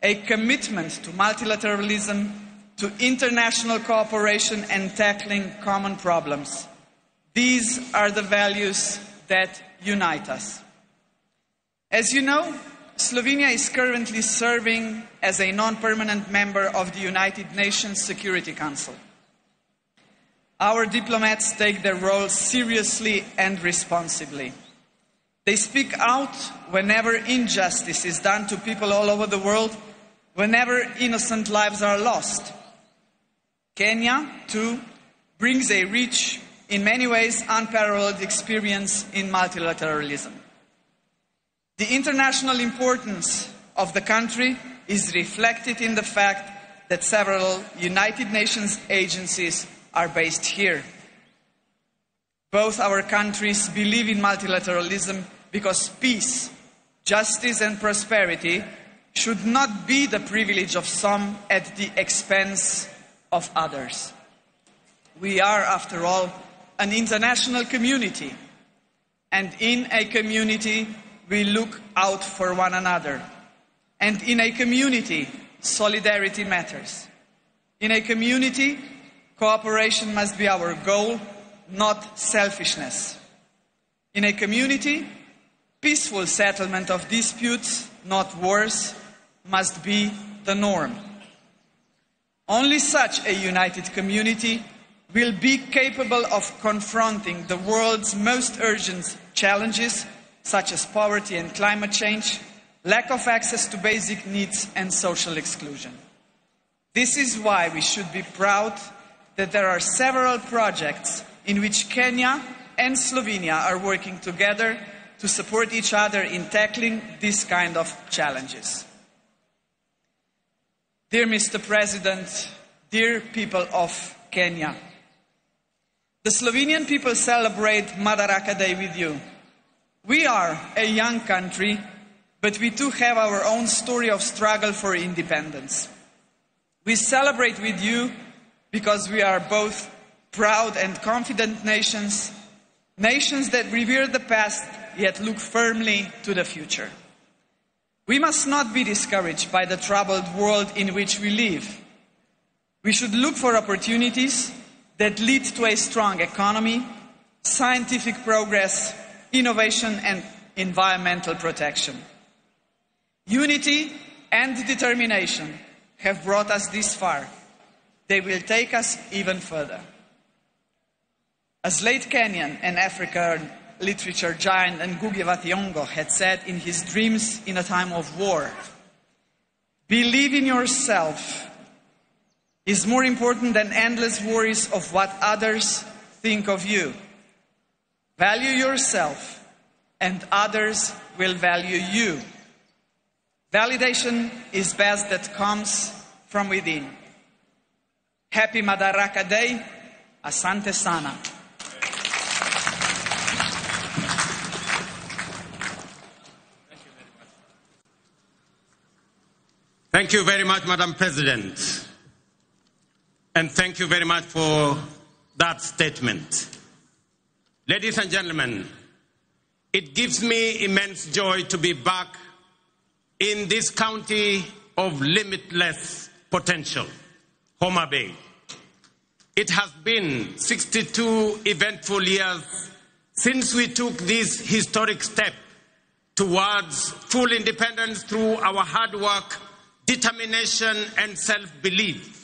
a commitment to multilateralism, to international cooperation and tackling common problems. These are the values that unite us. As you know, Slovenia is currently serving as a non-permanent member of the United Nations Security Council. Our diplomats take their role seriously and responsibly. They speak out whenever injustice is done to people all over the world, whenever innocent lives are lost. Kenya, too, brings a rich, in many ways unparalleled experience in multilateralism. The international importance of the country is reflected in the fact that several United Nations agencies are based here. Both our countries believe in multilateralism because peace, justice and prosperity should not be the privilege of some at the expense of others. We are, after all, an international community, And in a community, we look out for one another. And in a community, solidarity matters. In a community, cooperation must be our goal, not selfishness. In a community, peaceful settlement of disputes, not wars, must be the norm. Only such a united community will be capable of confronting the world's most urgent challenges, such as poverty and climate change, lack of access to basic needs, and social exclusion. This is why we should be proud that there are several projects in which Kenya and Slovenia are working together to support each other in tackling this kind of challenges. Dear Mr. President, dear people of Kenya, the Slovenian people celebrate Madaraka Day with you. We are a young country, but we too have our own story of struggle for independence. We celebrate with you because we are both proud and confident nations, nations that revere the past yet look firmly to the future. We must not be discouraged by the troubled world in which we live. We should look for opportunities that lead to a strong economy, scientific progress, innovation, and environmental protection. Unity and determination have brought us this far. They will take us even further. As late Kenyan and African literature giant Ngugi wa Thiong'o had said in his Dreams in a Time of War, believe in yourself is more important than endless worries of what others think of you. Value yourself, and others will value you. Validation is best that comes from within. Happy Madaraka Day. Asante sana. Thank you very much, Madam President. And thank you very much for that statement. Ladies and gentlemen, it gives me immense joy to be back in this county of limitless potential, Homa Bay. It has been 62 eventful years since we took this historic step towards full independence through our hard work, determination, and self-belief.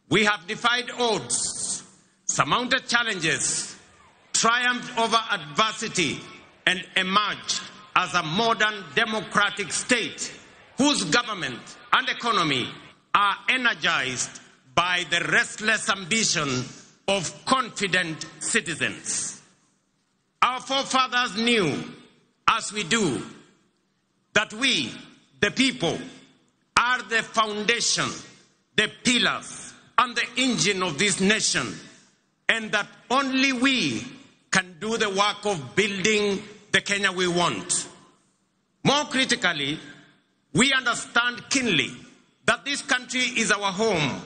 We have defied odds, surmounted challenges, triumphed over adversity, and emerged as a modern democratic state whose government and economy are energized by the restless ambition of confident citizens. Our forefathers knew, as we do, that we, the people, are the foundation, the pillars, and the engine of this nation, and that only we can do the work of building the Kenya we want. More critically, we understand keenly that this country is our home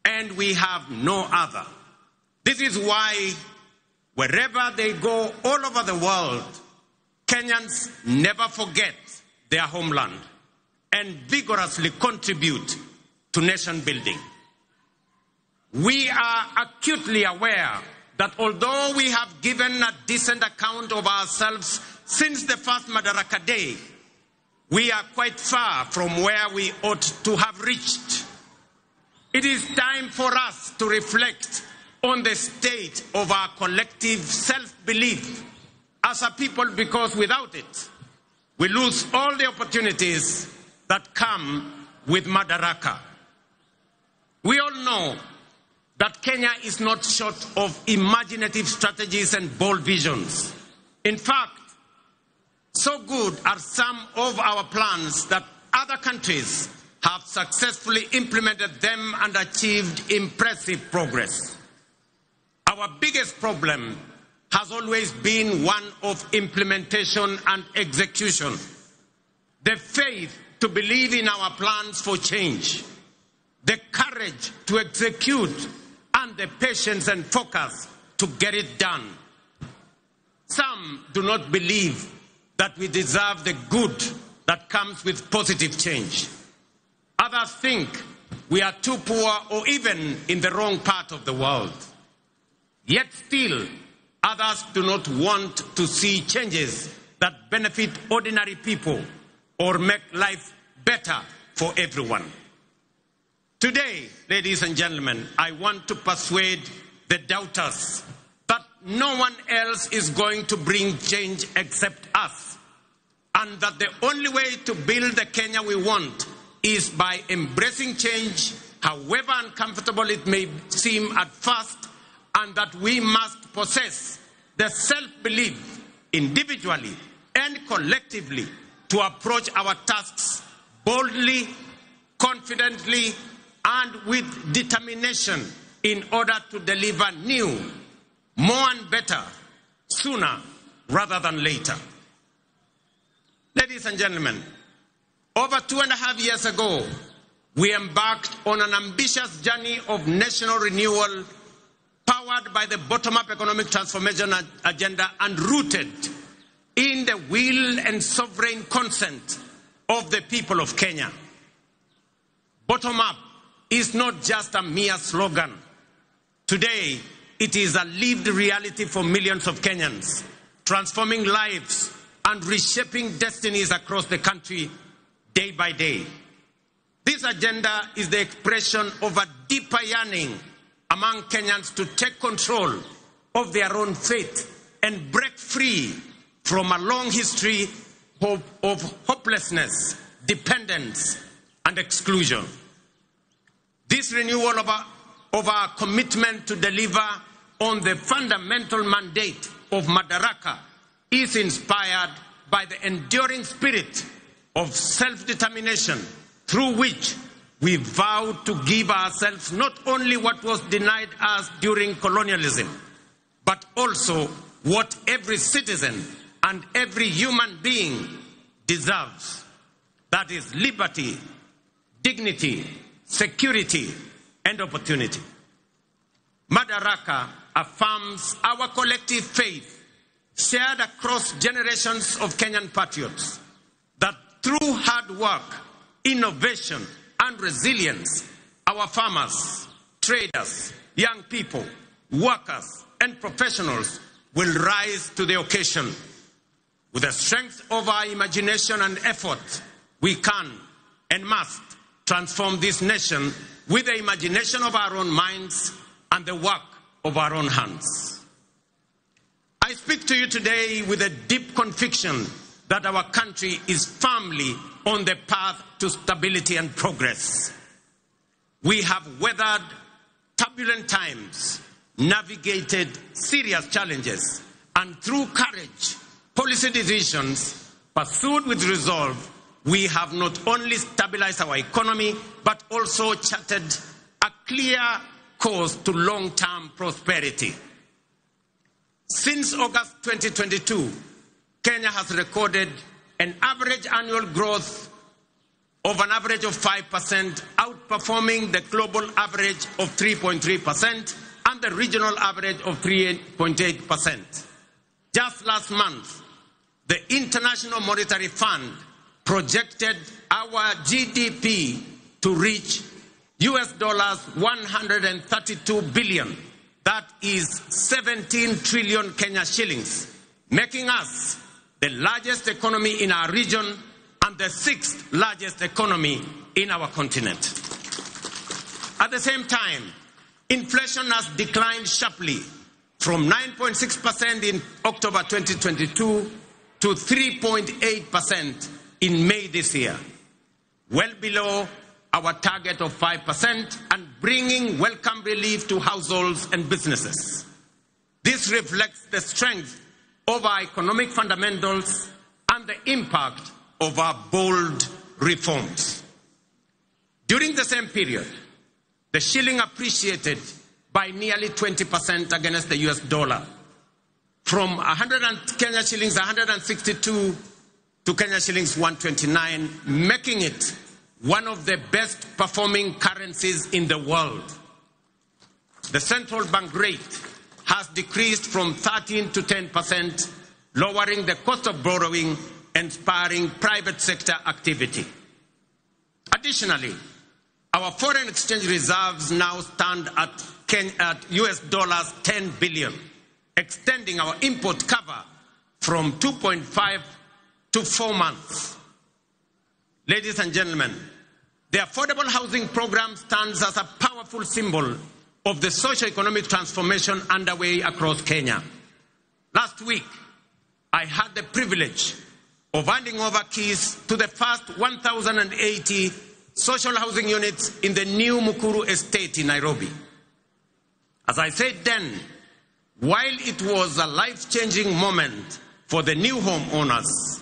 and we have no other. This is why wherever they go all over the world, Kenyans never forget their homeland and vigorously contribute to nation building. We are acutely aware that although we have given a decent account of ourselves since the first Madaraka Day, we are quite far from where we ought to have reached. It is time for us to reflect on the state of our collective self-belief as a people, because without it, we lose all the opportunities that come with Madaraka. We all know that Kenya is not short of imaginative strategies and bold visions. In fact, so good are some of our plans that other countries have successfully implemented them and achieved impressive progress. Our biggest problem has always been one of implementation and execution. The faith to believe in our plans for change, the courage to execute, and the patience and focus to get it done. Some do not believe that we deserve the good that comes with positive change. Others think we are too poor or even in the wrong part of the world. Yet still, others do not want to see changes that benefit ordinary people or make life better for everyone. Today, ladies and gentlemen, I want to persuade the doubters that no one else is going to bring change except us, and that the only way to build the Kenya we want is by embracing change, however uncomfortable it may seem at first, and that we must possess the self-belief individually and collectively to approach our tasks boldly, confidently, and with determination in order to deliver new, more and better, sooner rather than later. Ladies and gentlemen, over 2.5 years ago, we embarked on an ambitious journey of national renewal powered by the bottom-up economic transformation agenda and rooted in the will and sovereign consent of the people of Kenya. Bottom-up is not just a mere slogan. Today, it is a lived reality for millions of Kenyans, transforming lives and reshaping destinies across the country day by day. This agenda is the expression of a deeper yearning among Kenyans to take control of their own fate and break free from a long history of hopelessness, dependence, and exclusion. This renewal of our commitment to deliver on the fundamental mandate of Madaraka is inspired by the enduring spirit of self-determination through which we vow to give ourselves not only what was denied us during colonialism, but also what every citizen and every human being deserves. That is liberty, dignity, security, and opportunity. Madaraka affirms our collective faith, shared across generations of Kenyan patriots, that through hard work, innovation, and resilience, our farmers, traders, young people, workers, and professionals will rise to the occasion. With the strength of our imagination and effort, we can and must transform this nation with the imagination of our own minds and the work of our own hands. I speak to you today with a deep conviction that our country is firmly on the path to stability and progress. We have weathered turbulent times, navigated serious challenges, and through courage, policy decisions pursued with resolve, we have not only stabilized our economy, but also charted a clear course to long-term prosperity. Since August 2022, Kenya has recorded an average annual growth of an average of 5%, outperforming the global average of 3.3% and the regional average of 3.8%. Just last month, the International Monetary Fund projected our GDP to reach US dollars 132 billion. That is 17 trillion Kenya shillings, making us the largest economy in our region and the sixth largest economy in our continent. At the same time, inflation has declined sharply from 9.6% in October 2022 to 3.8% in May this year, well below our target of 5% and bringing welcome relief to households and businesses. This reflects the strength of our economic fundamentals and the impact of our bold reforms. During the same period, the shilling appreciated by nearly 20% against the US dollar, from 100 Kenya shillings 162 to Kenya shillings 129, making it one of the best performing currencies in the world. The central bank rate has decreased from 13 to 10% lowering the cost of borrowing and spurring private sector activity. Additionally, our foreign exchange reserves now stand at US dollars 10 billion, extending our import cover from 2.5 to 4 months. Ladies and gentlemen, the affordable housing program stands as a powerful symbol of the socio-economic transformation underway across Kenya. Last week, I had the privilege of handing over keys to the first 1,080 social housing units in the new Mukuru estate in Nairobi. As I said then, while it was a life-changing moment for the new homeowners,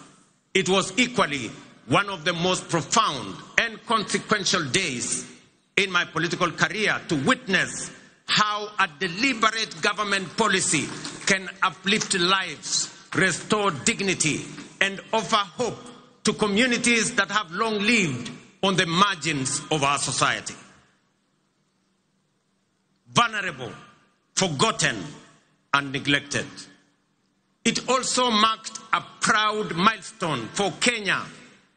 it was equally one of the most profound and consequential days in my political career to witness how a deliberate government policy can uplift lives, restore dignity, and offer hope to communities that have long lived on the margins of our society. Vulnerable, forgotten, and neglected. It also marked a proud milestone for Kenya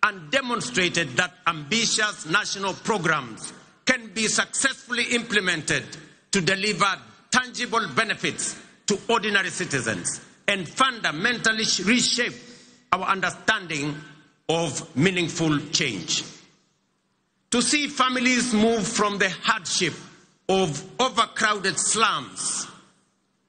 and demonstrated that ambitious national programs can be successfully implemented to deliver tangible benefits to ordinary citizens and fundamentally reshape our understanding of meaningful change. To see families move from the hardship of overcrowded slums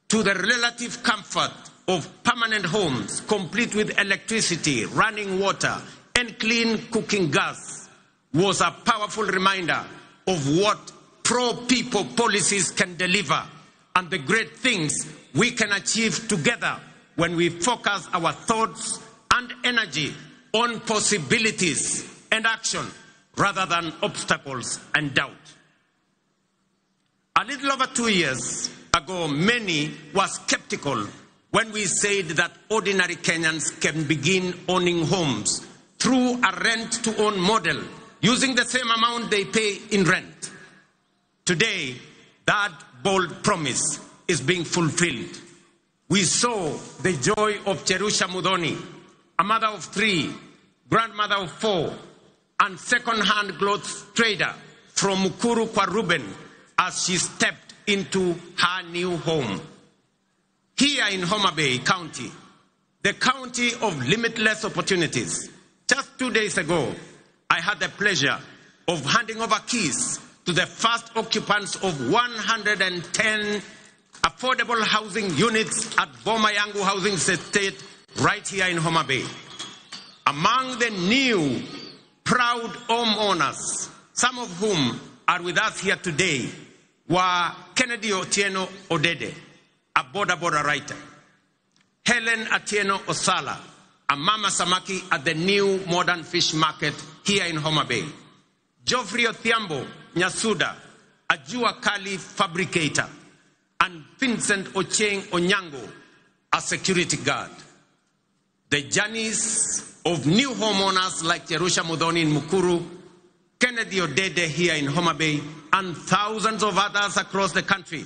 to the relative comfort of permanent homes, complete with electricity, running water, and clean cooking gas, was a powerful reminder of what pro-people policies can deliver and the great things we can achieve together when we focus our thoughts and energy on possibilities and action rather than obstacles and doubt. A little over 2 years ago, many were skeptical when we said that ordinary Kenyans can begin owning homes through a rent-to-own model, using the same amount they pay in rent. Today, that bold promise is being fulfilled. We saw the joy of Jerusha Mudoni, a mother of 3, grandmother of 4, and second-hand clothes trader from Mukuru kwa Ruben as she stepped into her new home. Here in Homa Bay County, the county of limitless opportunities, just 2 days ago, I had the pleasure of handing over keys to the first occupants of 110 affordable housing units at Boma Yangu Housing Estate right here in Homa Bay. Among the new proud homeowners, some of whom are with us here today, were Kennedy Otieno Odede, a border border writer, Helen Atieno Osala, a mama samaki at the new modern fish market here in Homa Bay, Geoffrey Othiambo Nyasuda, a Jua Kali fabricator, and Vincent Ochieng Onyango, a security guard. The journeys of new homeowners like Jerusha Mudoni in Mukuru, Kennedy Odede here in Homa Bay, and thousands of others across the country,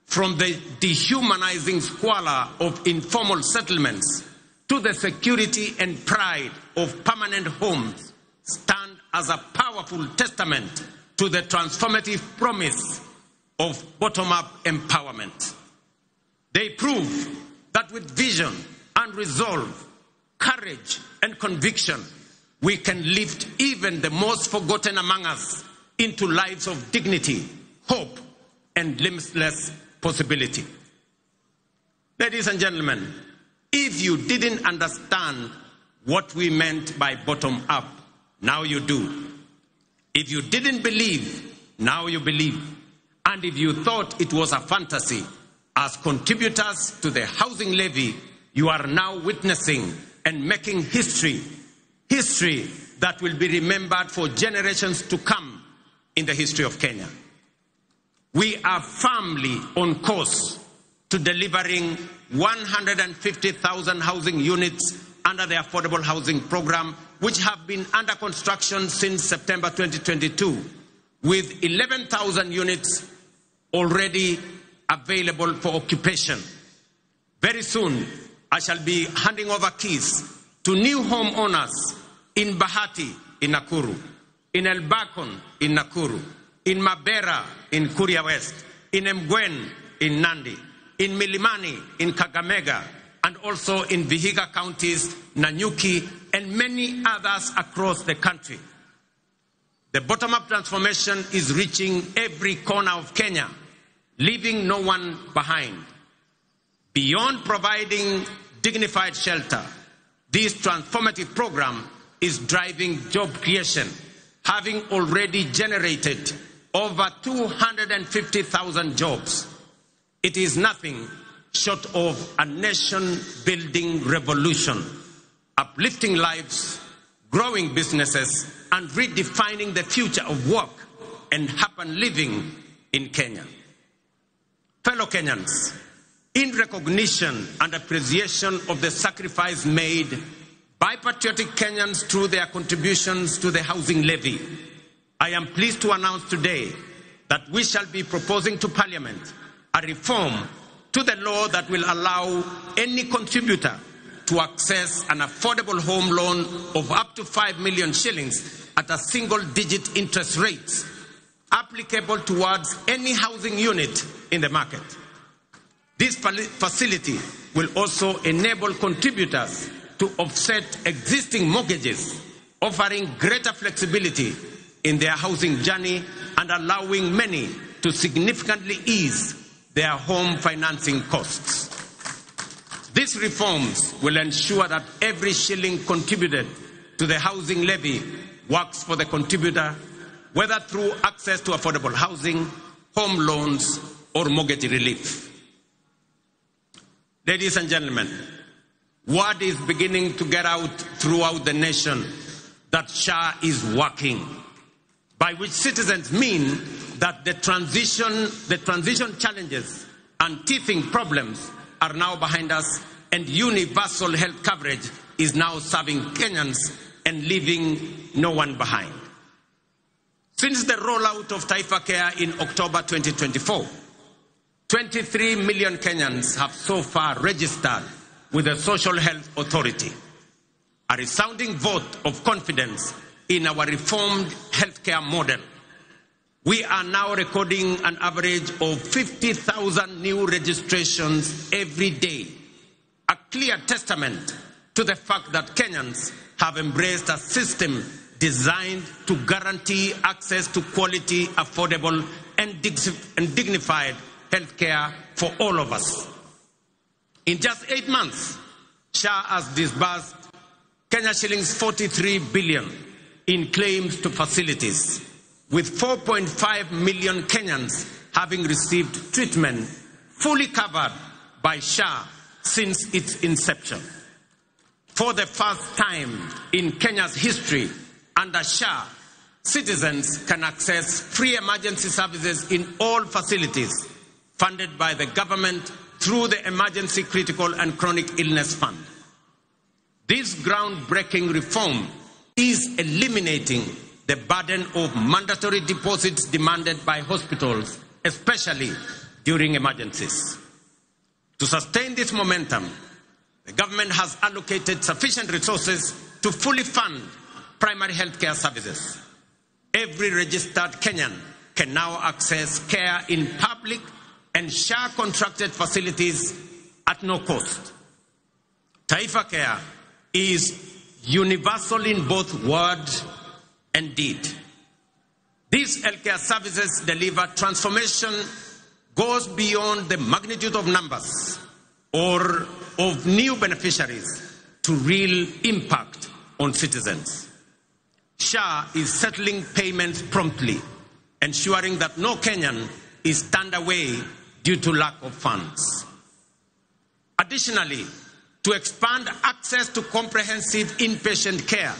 from the dehumanizing squalor of informal settlements to the security and pride of permanent homes, stand as a powerful testament to the transformative promise of bottom-up empowerment. They prove that with vision and resolve, courage and conviction, we can lift even the most forgotten among us into lives of dignity, hope, and limitless possibility. Ladies and gentlemen, if you didn't understand what we meant by bottom up, now you do. If you didn't believe, now you believe. And if you thought it was a fantasy, as contributors to the housing levy, you are now witnessing and making history, history that will be remembered for generations to come in the history of Kenya. We are firmly on course to delivering 150,000 housing units under the Affordable Housing Program, which have been under construction since September 2022, with 11,000 units already available for occupation. Very soon, I shall be handing over keys to new homeowners in Bahati in Nakuru, in Elbakon in Nakuru, in Mabera in Kuria West, in Mgwen in Nandi, in Milimani in Kakamega, and also in Vihiga counties, Nanyuki, and many others across the country. The bottom-up transformation is reaching every corner of Kenya, leaving no one behind. Beyond providing dignified shelter, this transformative program is driving job creation, having already generated over 250,000 jobs. It is nothing short of a nation-building revolution, uplifting lives, growing businesses, and redefining the future of work and happy living in Kenya. Fellow Kenyans, in recognition and appreciation of the sacrifice made by patriotic Kenyans through their contributions to the housing levy, I am pleased to announce today that we shall be proposing to Parliament a reform to the law that will allow any contributor to access an affordable home loan of up to 5 million shillings at a single-digit interest rate applicable towards any housing unit in the market. This facility will also enable contributors to offset existing mortgages, offering greater flexibility in their housing journey and allowing many to significantly ease their home financing costs. These reforms will ensure that every shilling contributed to the housing levy works for the contributor, whether through access to affordable housing, home loans, or mortgage relief. Ladies and gentlemen, word is beginning to get out throughout the nation that SHA is working, by which citizens mean that the transition challenges and teething problems are now behind us, and universal health coverage is now serving Kenyans and leaving no one behind. Since the rollout of Taifa Care in October 2024, 23 million Kenyans have so far registered with the Social Health Authority, a resounding vote of confidence in our reformed healthcare model. We are now recording an average of 50,000 new registrations every day, a clear testament to the fact that Kenyans have embraced a system designed to guarantee access to quality, affordable, and dignified healthcare for all of us. In just 8 months, SHA has disbursed Kenya shillings 43 billion in claims to facilities, with 4.5 million Kenyans having received treatment fully covered by SHA since its inception. For the first time in Kenya's history, under SHA, citizens can access free emergency services in all facilities funded by the government through the Emergency Critical and Chronic Illness Fund. This groundbreaking reform is eliminating the burden of mandatory deposits demanded by hospitals, especially during emergencies. To sustain this momentum, the government has allocated sufficient resources to fully fund primary healthcare services. Every registered Kenyan can now access care in public and SHA contracted facilities at no cost. Taifa Care is universal in both word and deed. These healthcare services deliver transformation goes beyond the magnitude of numbers or of new beneficiaries to real impact on citizens. SHA is settling payments promptly, ensuring that no Kenyan is turned away due to lack of funds. Additionally, to expand access to comprehensive inpatient care,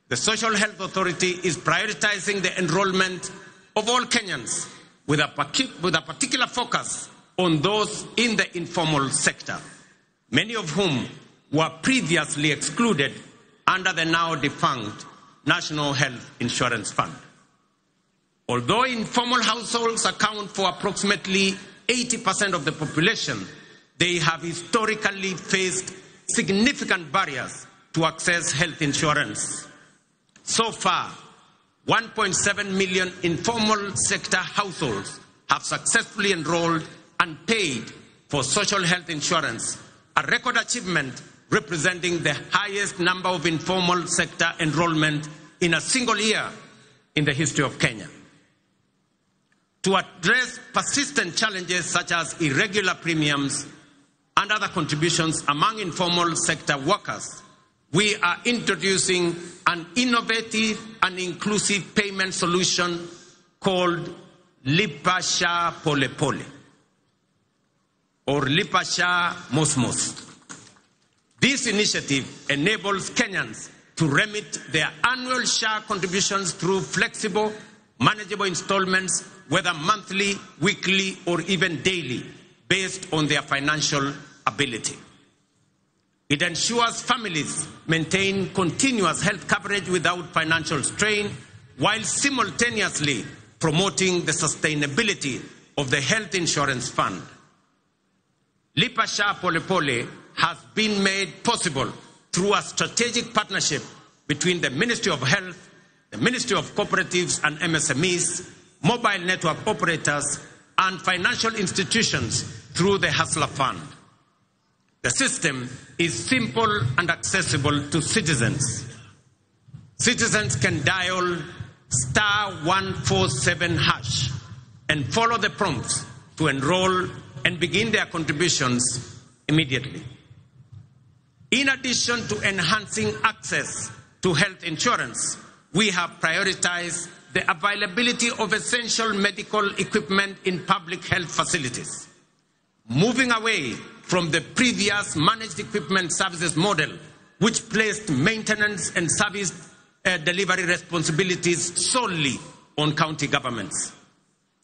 the Social Health Authority is prioritizing the enrollment of all Kenyans with a particular focus on those in the informal sector, many of whom were previously excluded under the now defunct National Health Insurance Fund. Although informal households account for approximately 80% of the population, They have historically faced significant barriers to access health insurance. So far, 1.7 million informal sector households have successfully enrolled and paid for social health insurance, a record achievement representing the highest number of informal sector enrollment in a single year in the history of Kenya. To address persistent challenges such as irregular premiums and other contributions among informal sector workers, we are introducing an innovative and inclusive payment solution called Lipa SHA Pole Pole or Lipa SHA Mosmos. This initiative enables Kenyans to remit their annual SHA contributions through flexible, manageable installments, whether monthly, weekly, or even daily, based on their financial ability. It ensures families maintain continuous health coverage without financial strain, while simultaneously promoting the sustainability of the health insurance fund. Lipa SHA Pole Pole has been made possible through a strategic partnership between the Ministry of Health, the Ministry of Cooperatives and MSMEs, mobile network operators, and financial institutions through the Hustler Fund. The system is simple and accessible to citizens. Citizens can dial star 147 hash and follow the prompts to enroll and begin their contributions immediately. In addition to enhancing access to health insurance, we have prioritized the availability of essential medical equipment in public health facilities. Moving away from the previous managed equipment services model, which placed maintenance and service delivery responsibilities solely on county governments.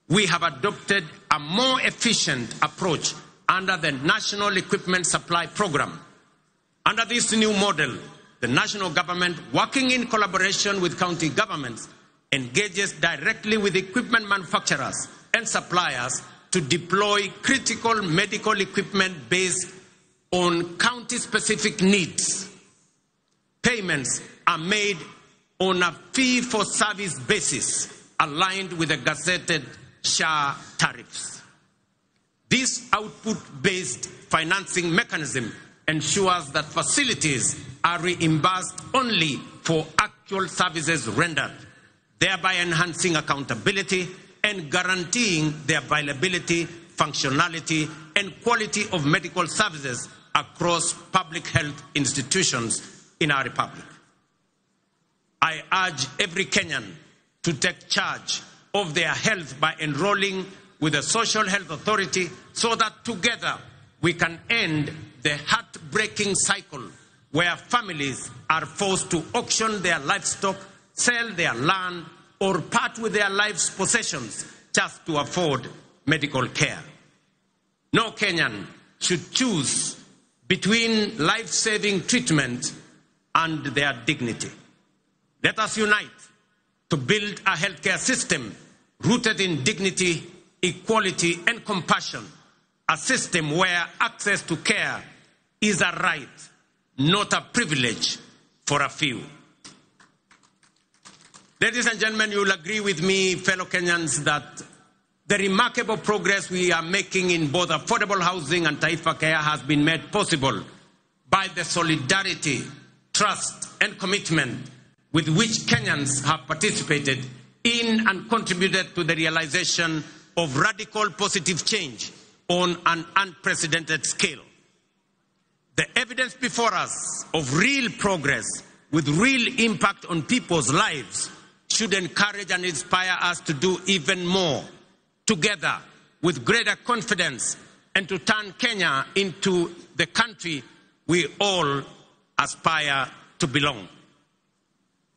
We have adopted a more efficient approach under the National Equipment Supply Program. Under this new model, the national government, working in collaboration with county governments, engages directly with equipment manufacturers and suppliers to deploy critical medical equipment based on county-specific needs. Payments are made on a fee-for-service basis aligned with the gazetted SHA tariffs. This output-based financing mechanism ensures that facilities are reimbursed only for actual services rendered, thereby enhancing accountability and guaranteeing the availability, functionality, and quality of medical services across public health institutions in our republic. I urge every Kenyan to take charge of their health by enrolling with the Social Health Authority so that together we can end the heartbreaking cycle where families are forced to auction their livestock, sell their land, or part with their life's possessions just to afford medical care. No Kenyan should choose between life-saving treatment and their dignity. Let us unite to build a healthcare system rooted in dignity, equality, and compassion, a system where access to care is a right, not a privilege for a few. Ladies and gentlemen, you will agree with me, fellow Kenyans, that the remarkable progress we are making in both affordable housing and Taifa Care has been made possible by the solidarity, trust, and commitment with which Kenyans have participated in and contributed to the realization of radical positive change on an unprecedented scale. The evidence before us of real progress with real impact on people's lives should encourage and inspire us to do even more together with greater confidence and to turn Kenya into the country we all aspire to belong.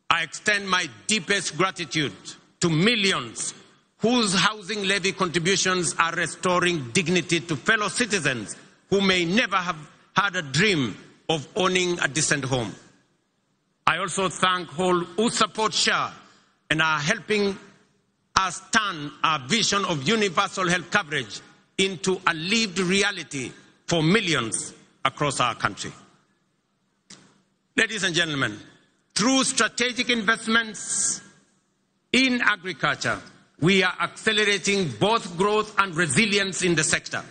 I extend my deepest gratitude to millions whose housing levy contributions are restoring dignity to fellow citizens who may never have had a dream of owning a decent home. I also thank all who support SHA and are helping us turn our vision of universal health coverage into a lived reality for millions across our country. Ladies and gentlemen, through strategic investments in agriculture, we are accelerating both growth and resilience in the sector.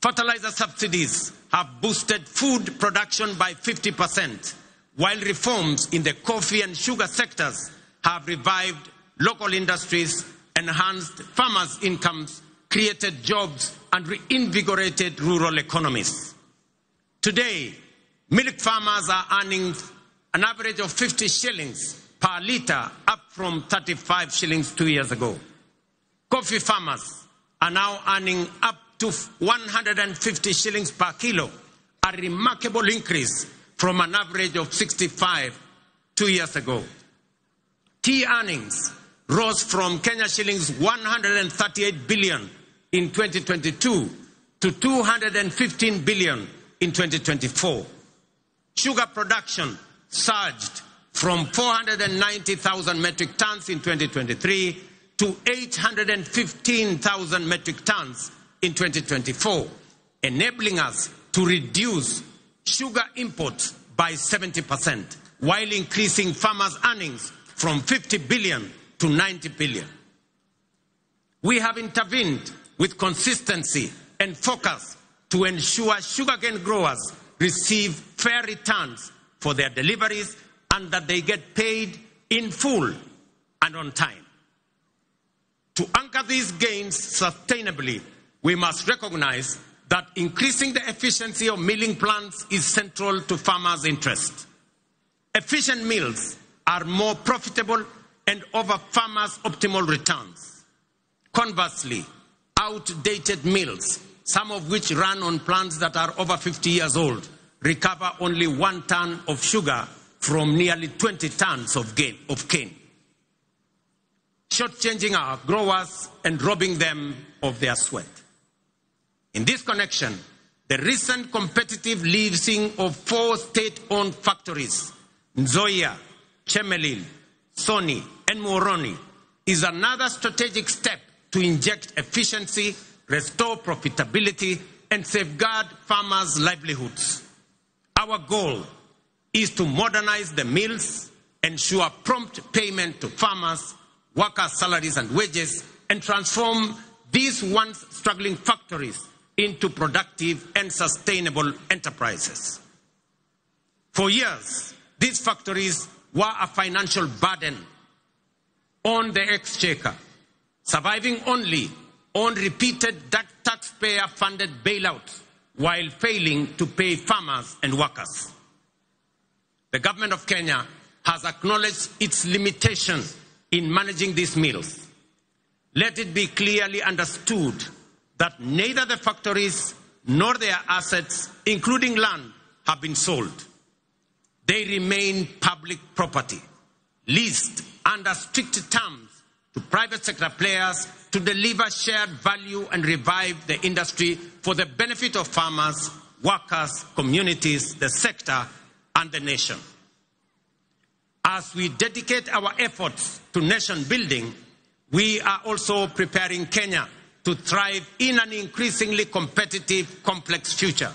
Fertilizer subsidies have boosted food production by 50%, while reforms in the coffee and sugar sectors have revived local industries, enhanced farmers' incomes, created jobs, and reinvigorated rural economies. Today, milk farmers are earning an average of 50 shillings per litre, up from 35 shillings 2 years ago. Coffee farmers are now earning up to 150 shillings per kilo, a remarkable increase from an average of 65 2 years ago. Tea earnings rose from Kenya shillings 138 billion in 2022 to 215 billion in 2024. Sugar production surged from 490,000 metric tons in 2023 to 815,000 metric tons in 2024, enabling us to reduce sugar imports by 70% while increasing farmers' earnings from 50 billion to 90 billion. We have intervened with consistency and focus to ensure sugarcane growers receive fair returns for their deliveries and that they get paid in full and on time. To anchor these gains sustainably, we must recognize that increasing the efficiency of milling plants is central to farmers' interest. Efficient mills are more profitable and offer farmers optimal returns. Conversely, outdated mills, some of which run on plants that are over 50 years old, recover only 1 ton of sugar from nearly 20 tons of cane, shortchanging our growers and robbing them of their sweat. In this connection, the recent competitive leasing of 4 state-owned factories, Nzoia, Chemelil, Sony, and Muhoroni, is another strategic step to inject efficiency, restore profitability, and safeguard farmers' livelihoods. Our goal is to modernize the mills, ensure prompt payment to farmers, workers' salaries and wages, and transform these once struggling factories into productive and sustainable enterprises. For years, these factories were a financial burden on the exchequer, surviving only on repeated taxpayer-funded bailouts while failing to pay farmers and workers. The government of Kenya has acknowledged its limitation in managing these mills. Let it be clearly understood that neither the factories nor their assets, including land, have been sold. They remain public property, leased under strict terms to private sector players to deliver shared value and revive the industry for the benefit of farmers, workers, communities, the sector, and the nation. As we dedicate our efforts to nation building, we are also preparing Kenya to thrive in an increasingly competitive, complex future.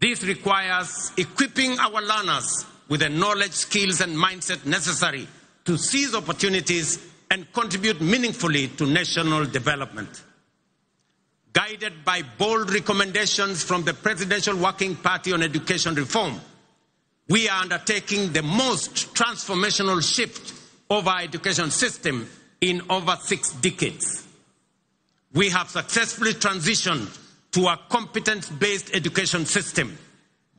This requires equipping our learners with the knowledge, skills, and mindset necessary to seize opportunities and contribute meaningfully to national development. Guided by bold recommendations from the Presidential Working Party on Education Reform, we are undertaking the most transformational shift of our education system in over 6 decades. We have successfully transitioned to a competence-based education system,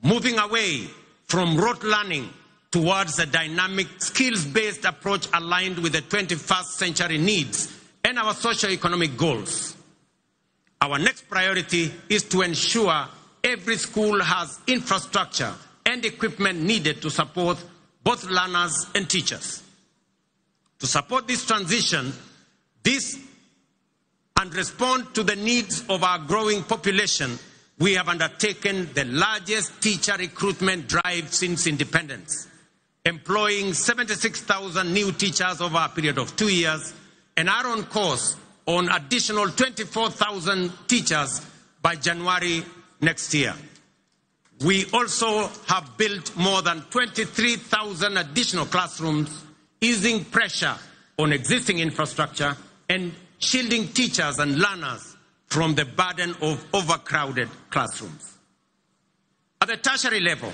moving away from rote learning towards a dynamic, skills-based approach aligned with the 21st century needs and our socio-economic goals. Our next priority is to ensure every school has infrastructure and equipment needed to support both learners and teachers. To support this transition, and respond to the needs of our growing population, we have undertaken the largest teacher recruitment drive since independence, employing 76,000 new teachers over a period of 2 years, and are on course on additional 24,000 teachers by January next year. We also have built more than 23,000 additional classrooms, easing pressure on existing infrastructure and shielding teachers and learners from the burden of overcrowded classrooms. At the tertiary level,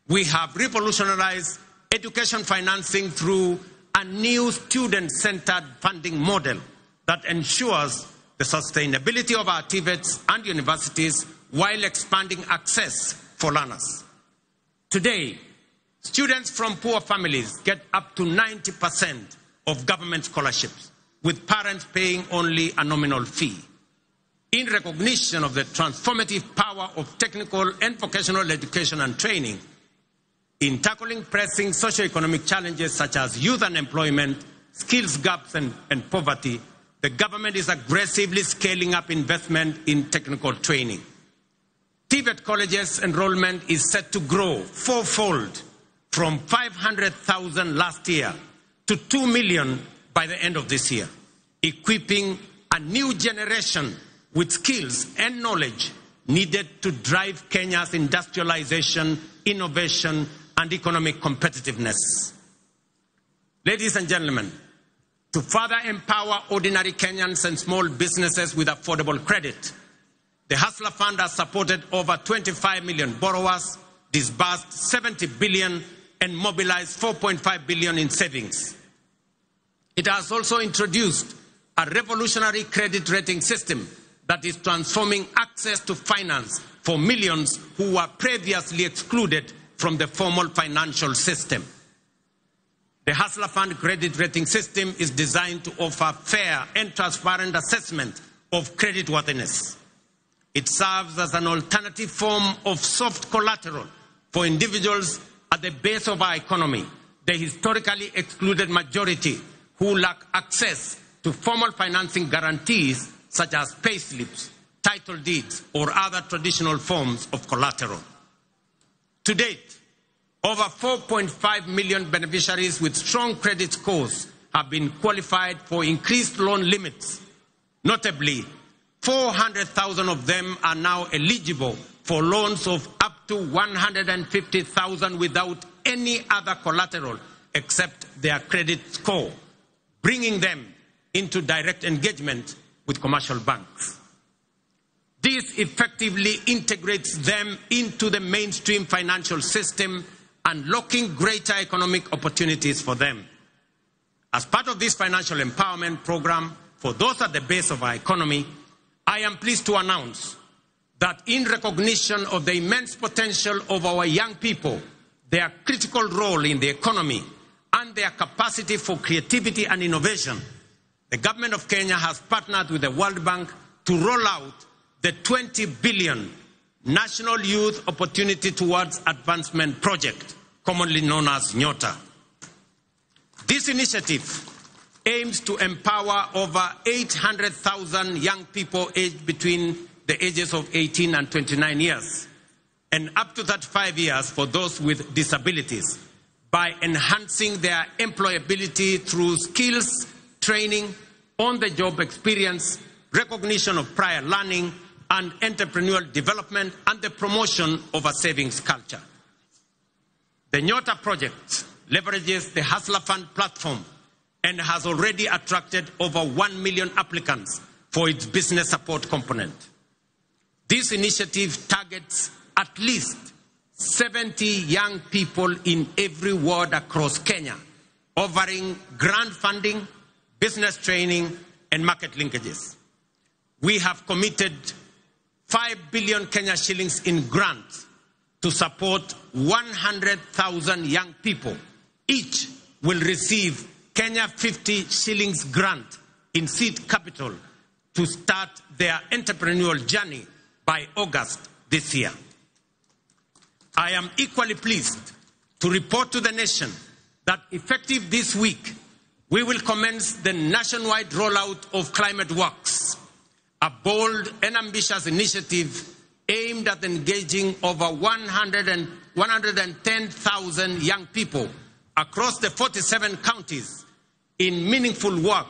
we have revolutionized education financing through a new student-centered funding model that ensures the sustainability of our TVETs and universities while expanding access for learners. Today, students from poor families get up to 90% of government scholarships, with parents paying only a nominal fee. In recognition of the transformative power of technical and vocational education and training, in tackling pressing socioeconomic challenges such as youth unemployment, skills gaps, and poverty, the government is aggressively scaling up investment in technical training. TVET colleges enrollment is set to grow fourfold from 500,000 last year to 2 million by the end of this year, equipping a new generation with skills and knowledge needed to drive Kenya's industrialization, innovation, and economic competitiveness. Ladies and gentlemen, to further empower ordinary Kenyans and small businesses with affordable credit, the Hustler Fund has supported over 25 million borrowers, disbursed 70 billion, and mobilized 4.5 billion in savings. It has also introduced a revolutionary credit rating system that is transforming access to finance for millions who were previously excluded from the formal financial system. The Hustler Fund credit rating system is designed to offer fair and transparent assessment of creditworthiness. It serves as an alternative form of soft collateral for individuals at the base of our economy, the historically excluded majority who lack access to formal financing guarantees such as payslips, title deeds, or other traditional forms of collateral. To date, over 4.5 million beneficiaries with strong credit scores have been qualified for increased loan limits. Notably, 400,000 of them are now eligible for loans of up to 150,000 without any other collateral except their credit score, bringing them into direct engagement with commercial banks. This effectively integrates them into the mainstream financial system, unlocking greater economic opportunities for them. As part of this financial empowerment program for those at the base of our economy, I am pleased to announce that in recognition of the immense potential of our young people, their critical role in the economy, and their capacity for creativity and innovation, the government of Kenya has partnered with the World Bank to roll out the 20 billion National Youth Opportunity Towards Advancement Project, commonly known as NYOTA. This initiative aims to empower over 800,000 young people aged between the ages of 18 and 29 years, and up to 35 years for those with disabilities, by enhancing their employability through skills training, on-the-job experience, recognition of prior learning, and entrepreneurial development, and the promotion of a savings culture. The NYOTA project leverages the Hustler Fund platform and has already attracted over 1 million applicants for its business support component. This initiative targets at least 70 young people in every ward across Kenya, offering grant funding, business training, and market linkages. We have committed 5 billion Kenya shillings in grants to support 100,000 young people. Each will receive Kenya 50 shillings grant in seed capital to start their entrepreneurial journey by August this year. I am equally pleased to report to the nation that effective this week, we will commence the nationwide rollout of Climate Works, a bold and ambitious initiative aimed at engaging over 110,000 young people across the 47 counties in meaningful work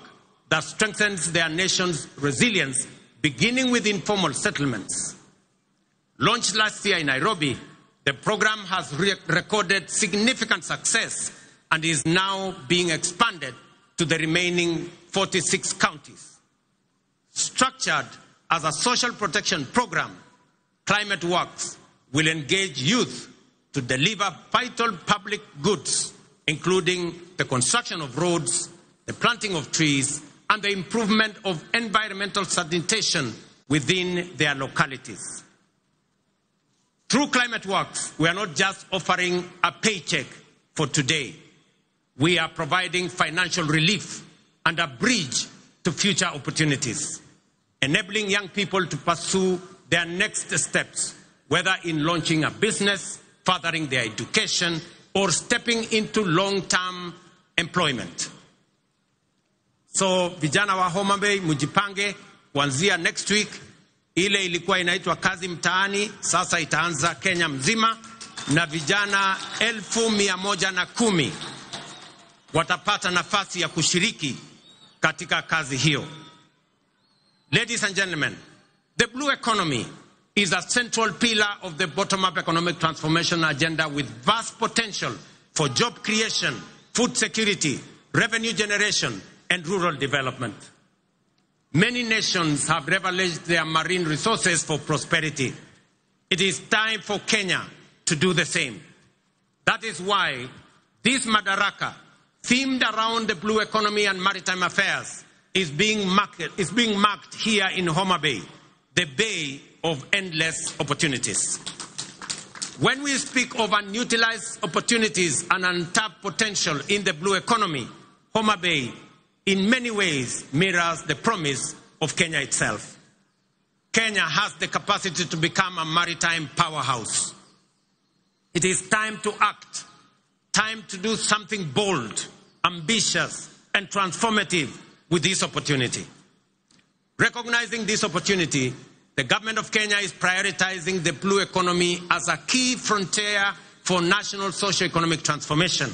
that strengthens their nation's resilience, beginning with informal settlements. Launched last year in Nairobi, the program has recorded significant success and is now being expanded to the remaining 46 counties. Structured as a social protection program, Climate Works will engage youth to deliver vital public goods, including the construction of roads, the planting of trees, and the improvement of environmental sanitation within their localities. Through Climate Works, we are not just offering a paycheck for today. We are providing financial relief and a bridge to future opportunities, enabling young people to pursue their next steps, whether in launching a business, furthering their education, or stepping into long-term employment. So vijana wa Homa Bay mujipange kuanzia next week. Ile ilikuwa inaitwa kazi mtaani, sasa itaanza Kenya mzima, na vijana 110,000 watapata nafasi ya kushiriki katika kazi hiyo. Ladies and gentlemen, the blue economy is a central pillar of the bottom-up economic transformation agenda with vast potential for job creation, food security, revenue generation, and rural development. Many nations have leveraged their marine resources for prosperity. It is time for Kenya to do the same. That is why this Madaraka, themed around the blue economy and maritime affairs, is being marked here in Homa Bay, the bay of endless opportunities. When we speak of unutilized opportunities and untapped potential in the blue economy, Homa Bay in many ways mirrors the promise of Kenya itself. Kenya has the capacity to become a maritime powerhouse. It is time to act, time to do something bold, ambitious, and transformative with this opportunity. Recognizing this opportunity, the government of Kenya is prioritizing the blue economy as a key frontier for national socio-economic transformation.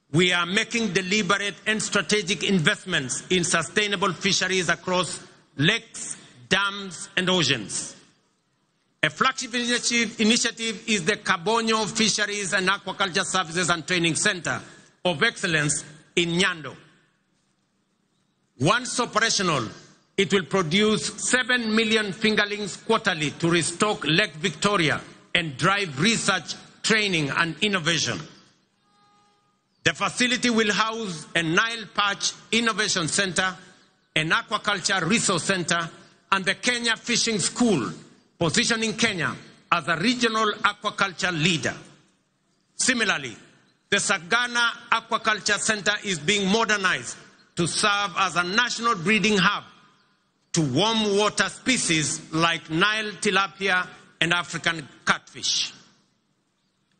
We are making deliberate and strategic investments in sustainable fisheries across lakes, dams, and oceans. A flagship initiative is the Kabonyo Fisheries and Aquaculture Services and Training Center of Excellence in Nyando. Once operational, it will produce 7 million fingerlings quarterly to restock Lake Victoria and drive research, training, and innovation. The facility will house a Nile Perch Innovation Center, an Aquaculture Resource Center, and the Kenya Fishing School, positioning Kenya as a regional aquaculture leader. Similarly, the Sagana Aquaculture Center is being modernized to serve as a national breeding hub to warm water species like Nile tilapia and African catfish.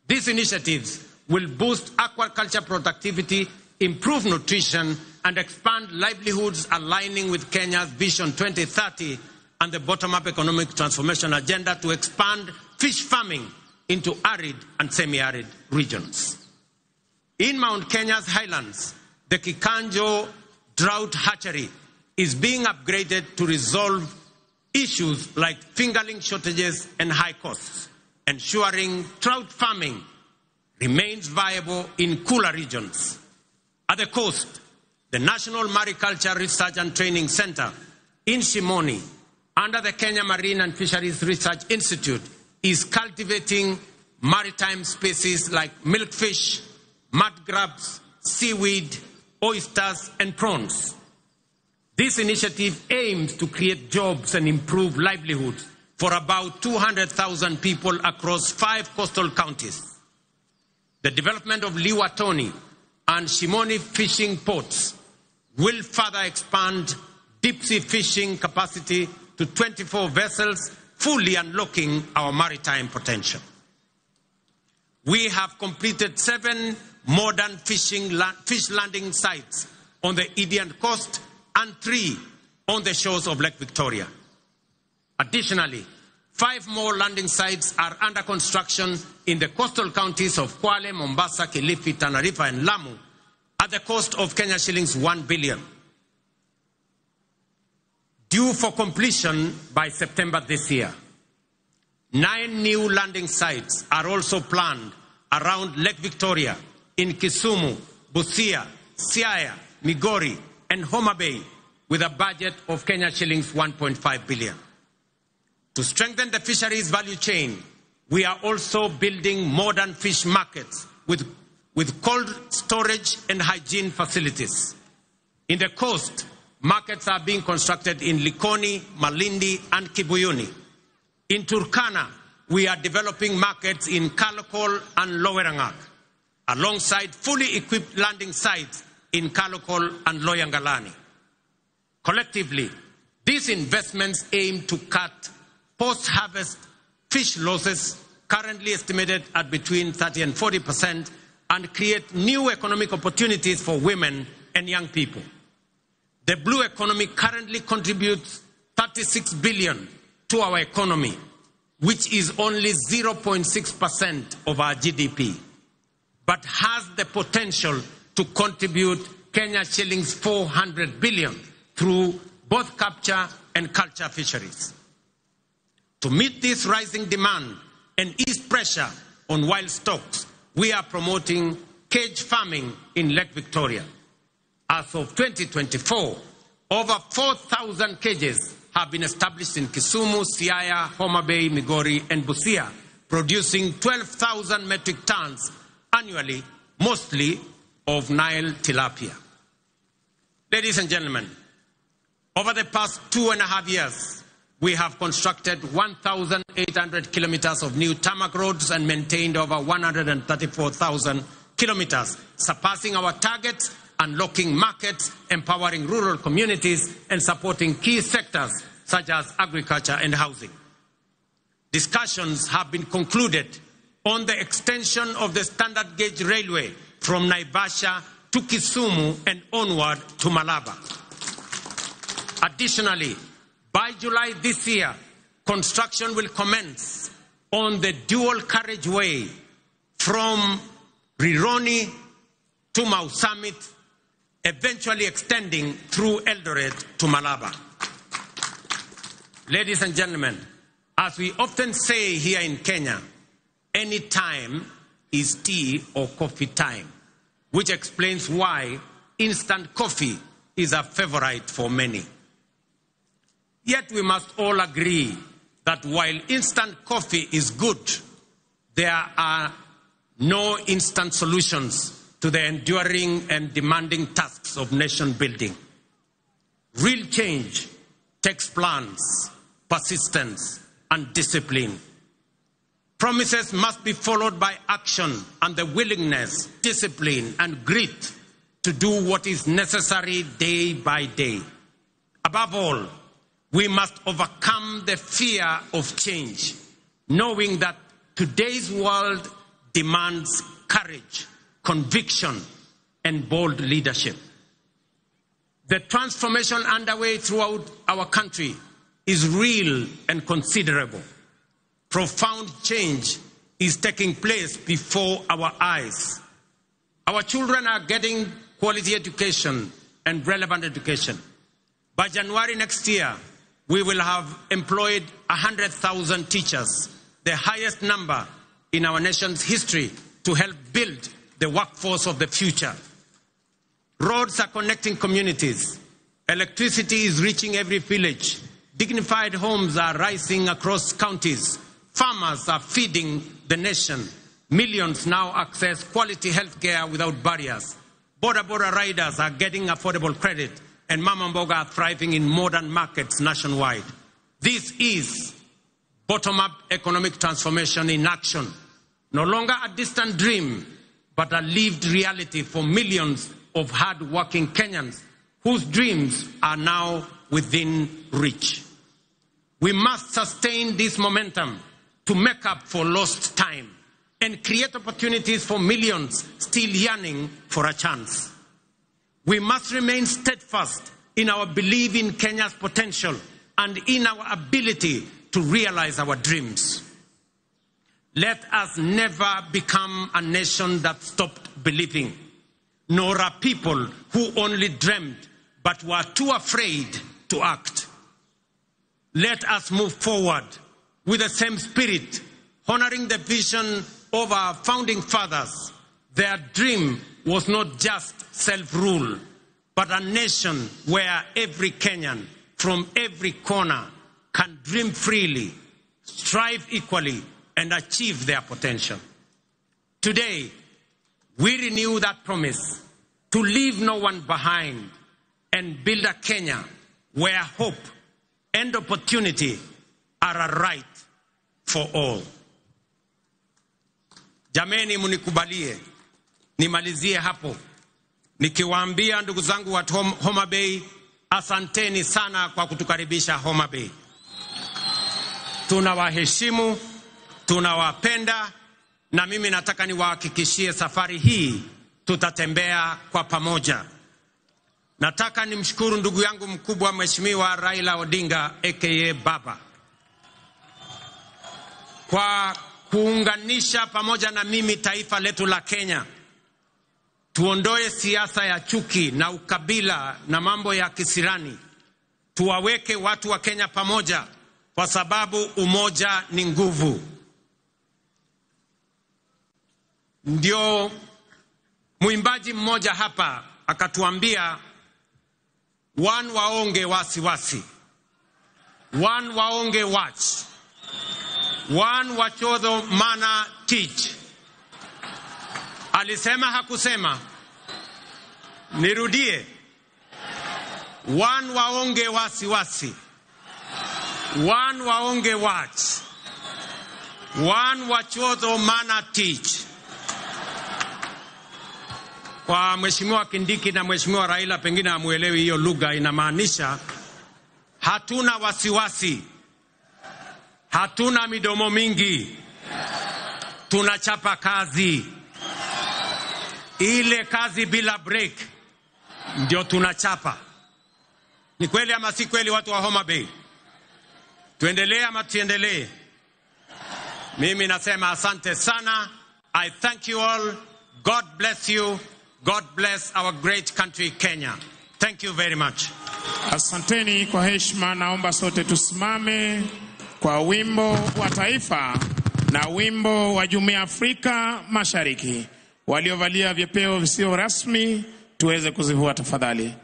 These initiatives will boost aquaculture productivity, improve nutrition, and expand livelihoods, aligning with Kenya's Vision 2030 and the bottom-up economic transformation agenda to expand fish farming into arid and semi-arid regions. In Mount Kenya's highlands, the Kikanjo Drought Hatchery is being upgraded to resolve issues like fingerling shortages and high costs, ensuring trout farming remains viable in cooler regions. At the coast, the National Mariculture Research and Training Center in Shimoni, under the Kenya Marine and Fisheries Research Institute, is cultivating maritime species like milkfish, mud crabs, seaweed, oysters, and prawns. This initiative aims to create jobs and improve livelihoods for about 200,000 people across 5 coastal counties. The development of Liwatoni and Shimoni fishing ports will further expand deep-sea fishing capacity to 24 vessels, fully unlocking our maritime potential. We have completed 7 modern fish landing sites on the Indian coast and 3 on the shores of Lake Victoria. Additionally, 5 more landing sites are under construction in the coastal counties of Kwale, Mombasa, Kilifi, Tana River, and Lamu at the cost of Kenya shillings 1 billion, due for completion by September this year. 9 new landing sites are also planned around Lake Victoria, in Kisumu, Busia, Siaya, Migori, and Homa Bay, with a budget of Kenya shillings 1.5 billion. To strengthen the fisheries value chain, we are also building modern fish markets with cold storage and hygiene facilities. In the coast, markets are being constructed in Likoni, Malindi, and Kibuyuni. In Turkana, we are developing markets in Kalokol and Lowerangak, alongside fully equipped landing sites in Kalokol and Loyangalani. Collectively, these investments aim to cut post-harvest fish losses, currently estimated at between 30 and 40%, and create new economic opportunities for women and young people. The blue economy currently contributes 36 billion to our economy, which is only 0.6% of our GDP, but has the potential to contribute Kenya shillings 400 billion through both capture and culture fisheries. To meet this rising demand and ease pressure on wild stocks, we are promoting cage farming in Lake Victoria. As of 2024, over 4,000 cages have been established in Kisumu, Siaya, Homa Bay, Migori, and Busia, producing 12,000 metric tons annually, mostly of Nile tilapia. Ladies and gentlemen, over the past 2.5 years, we have constructed 1,800 kilometers of new tarmac roads and maintained over 134,000 kilometers, surpassing our targets, unlocking markets, empowering rural communities, and supporting key sectors such as agriculture and housing. Discussions have been concluded on the extension of the standard gauge railway from Naivasha to Kisumu and onward to Malaba. Additionally, by July this year, construction will commence on the dual carriageway from Rironi to Mau Summit, eventually extending through Eldoret to Malaba. Ladies and gentlemen, as we often say here in Kenya, any time is tea or coffee time, which explains why instant coffee is a favorite for many. Yet we must all agree that while instant coffee is good, there are no instant solutions to the enduring and demanding tasks of nation building. Real change takes plans, persistence, and discipline. Promises must be followed by action and the willingness, discipline, and grit to do what is necessary day by day. Above all, we must overcome the fear of change, knowing that today's world demands courage, conviction, and bold leadership. The transformation underway throughout our country is real and considerable. Profound change is taking place before our eyes. Our children are getting quality education and relevant education. By January next year, we will have employed 100,000 teachers, the highest number in our nation's history, to help build the workforce of the future. Roads are connecting communities. Electricity is reaching every village. Dignified homes are rising across counties. Farmers are feeding the nation. Millions now access quality health care without barriers. Boda Boda riders are getting affordable credit, and Mama Mboga are thriving in modern markets nationwide. This is bottom-up economic transformation in action. No longer a distant dream, but a lived reality for millions of hard-working Kenyans whose dreams are now within reach. We must sustain this momentum to make up for lost time and create opportunities for millions still yearning for a chance. We must remain steadfast in our belief in Kenya's potential and in our ability to realize our dreams. Let us never become a nation that stopped believing, nor a people who only dreamt but were too afraid to act. Let us move forward with the same spirit, honoring the vision of our founding fathers. Their dream was not just self-rule, but a nation where every Kenyan from every corner can dream freely, strive equally, and achieve their potential. Today, we renew that promise to leave no one behind and build a Kenya where hope and opportunity are a right for all. Jameni, munikubalie nimalizie hapo nikiwaambia ndugu zangu wa Homa Bay, asanteni sana kwa kutukaribisha Homa Bay. Tunawaheshimu, tunawapenda, na mimi nataka niwahakikishie safari hii tutatembea kwa pamoja. Nataka nimshukuru ndugu yangu mkubwa Mheshimiwa Raila Odinga aka Baba kwa kuunganisha pamoja na mimi taifa letu la Kenya. Tuondoe siasa ya chuki na ukabila na mambo ya kisirani. Tuwaweke watu wa Kenya pamoja, kwa sababu umoja ni nguvu. Ndio mwimbaji mmoja hapa akatuambia, wan waonge wasiwasi, wan waonge wach, wan wachodho mana tich. Alisema hakusema? Nirudie. Wan waonge wasiwasi, wan waonge wach, wan wachodho mana tich. Kwa Mheshimiwa Kindiki na Mheshimiwa Raila pengine hamuelewi hiyo lugha, inamaanisha hatuna wasiwasi, hatuna midomo mingi, tunachapa kazi. Ile kazi bila break ndio tunachapa. Ni kweli ama si kweli, watu wa Homa Bay? Tuendelee ama tuendelee? Mimi nasema asante sana. I thank you all. God bless you. God bless our great country Kenya. Thank you very much. Asanteni kwa heshima, naomba sote tusimame kwa wimbo wa taifa na wimbo wa Jumuiya ya Afrika Mashariki. Waliovalia vyepeo visio rasmi tuweze kuzivua tafadhali.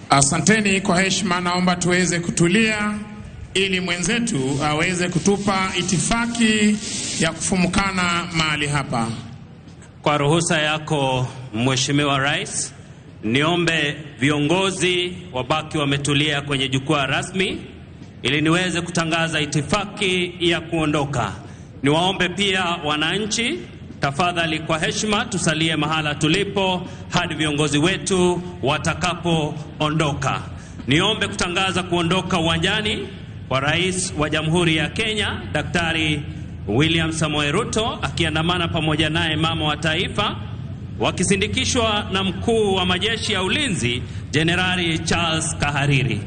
Asanteni kwa heshima, naomba tuweze kutulia ili mwenzetu aweze kutupa itifaki ya kufumukana mahali hapa. Kwa ruhusa yako Mheshimiwa Rais, niombe viongozi wabaki wametulia kwenye jukwaa rasmi ili niweze kutangaza itifaki ya kuondoka. Niwaombe pia wananchi, tafadhali kwa heshima tusalie mahala tulipo hadi viongozi wetu watakapoondoka. Niombe kutangaza kuondoka uwanjani kwa Rais wa Jamhuri ya Kenya, Daktari William Samoei Ruto, akiandamana pamoja naye mama wa taifa, wakisindikishwa na mkuu wa majeshi ya ulinzi Jenerali Charles Kahariri.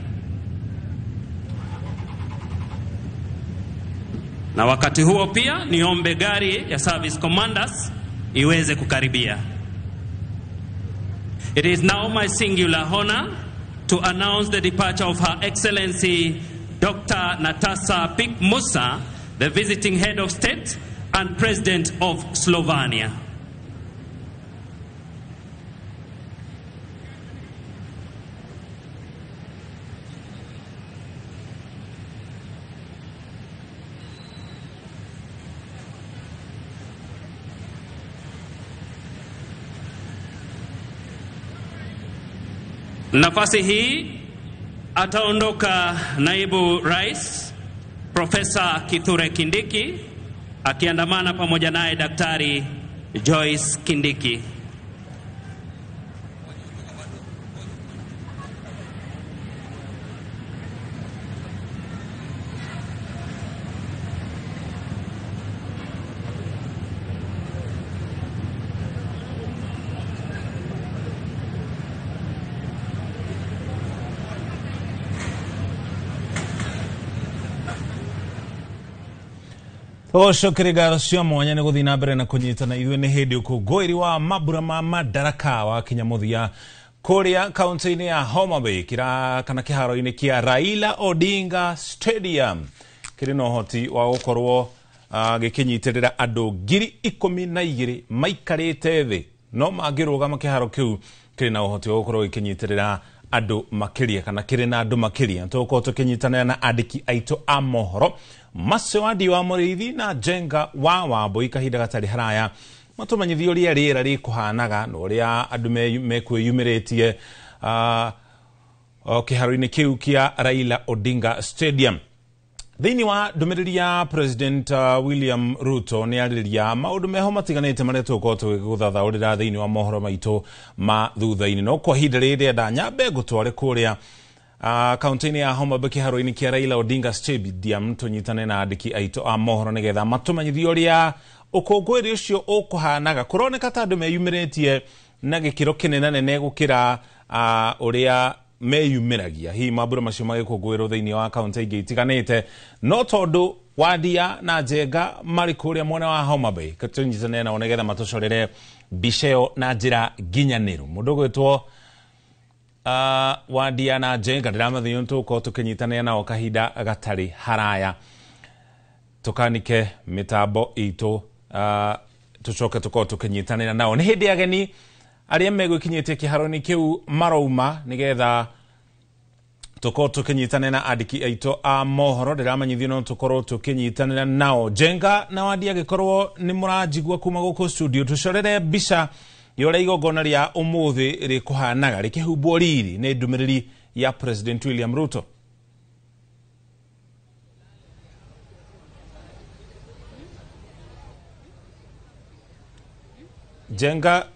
Na wakati huo pia niombe gari ya Service Commanders iweze kukaribia. It is now my singular honor to announce the departure of Her Excellency Dr. Natasa Pik Musa, the visiting head of state and president of Slovenia. Nafasi hii ataondoka naibu rais Profesa Kithure Kindiki akiandamana pamoja naye Daktari Joyce Kindiki. Tũgũcokeria ngatho cia mwanya nĩ gũthiĩ na mbere na kũnyitana ithuĩ nĩ hĩndĩ ũkũngũĩri wa mambura ma Madaraka wa kinya mũthia kũrĩa kaunti-inĩ ya Homa Bay kĩra kana kĩharo-inĩ kĩa Raila Odinga Stadium kĩrĩ na ũhoti wa gũkorwo gĩkĩnyitĩrĩra andũ 12,000 maikarĩte thĩ no mangĩrũgama kĩharo kĩu kĩrĩ na ũhoti wa gũkorwo gĩkĩnyitĩrĩra andũ makĩria kana kĩrĩ na andũ makĩria. Tũgũkorwo tũkĩnyitanĩra na andĩki aitũ a mohoro Macio Wandi wa Mũrĩithi na Njenga wa Wambui kahinda gatarĩ haraya matũmenyithie ũrĩa rĩera rĩkũhanaga na ũrĩa andũ mekwĩyumĩrĩtie kĩharo-inĩ kĩu kĩa Raila Odinga Stadium. Thĩinĩ wa ndũmĩrĩri ya President William Ruto nĩ arĩrĩria maũndũ meho matiganĩte marĩa tũgũkorwo tũgĩgũthathaũrĩra thĩinĩ wa mohoro maitũ ma thutha-inĩ. No kwa ihinda rĩrĩ ndĩrenda nyambe ngũtware kũrĩa kaunti-inĩ ya Homa Bay kĩharo-inĩ kĩa Raila Odinga Stadium tũnyitane na andĩki aitũ a mohoro nĩgetha matũmenyithie ũrĩa ũkũngũĩri ũcio ũkũhanaga. Kũroneka ta andũ meyumĩrĩtie na gĩkĩro kĩnenanene gũkĩra ũrĩa meyumĩragia hihi mambura macio magĩkũngũĩrwo thĩinĩ wa kaunti ingĩ itiganĩte, no tondũ Wandia na Njenga marĩ kũrĩa mwena wa Homa Bay tũnyitane nao nĩgetha matũcorere mbica ĩyo na njĩra nginyanĩru. Mũndũ ũgwĩtwo Wandia na Njenga ndĩramathĩnio tũgũkorwo tũkĩnyitanĩra nao kahinda gatarĩ haraya tũkanike mĩtambo itũ tũcoke tũkorwo tũkĩnyitanĩra nao. Nĩ hĩndĩ ageni arĩa megwĩkinyĩtie kĩharo-inĩ kĩu marauma nĩgetha tũkorwo tũkĩnyitanĩra na andĩki aitũ a mohoro. Ndĩramenyithio no tũkorwo tũkĩnyitanĩra nao. Njenga na Wandia angĩkorwo nĩ mũranjigua kuma gũkũ studio tũcorere mbica ya ũrĩa igongona rĩa ũmũthĩ rĩkũhanaga rĩkĩhumbwo riri nĩ ndũmĩrĩri ya President William Ruto. Njenga,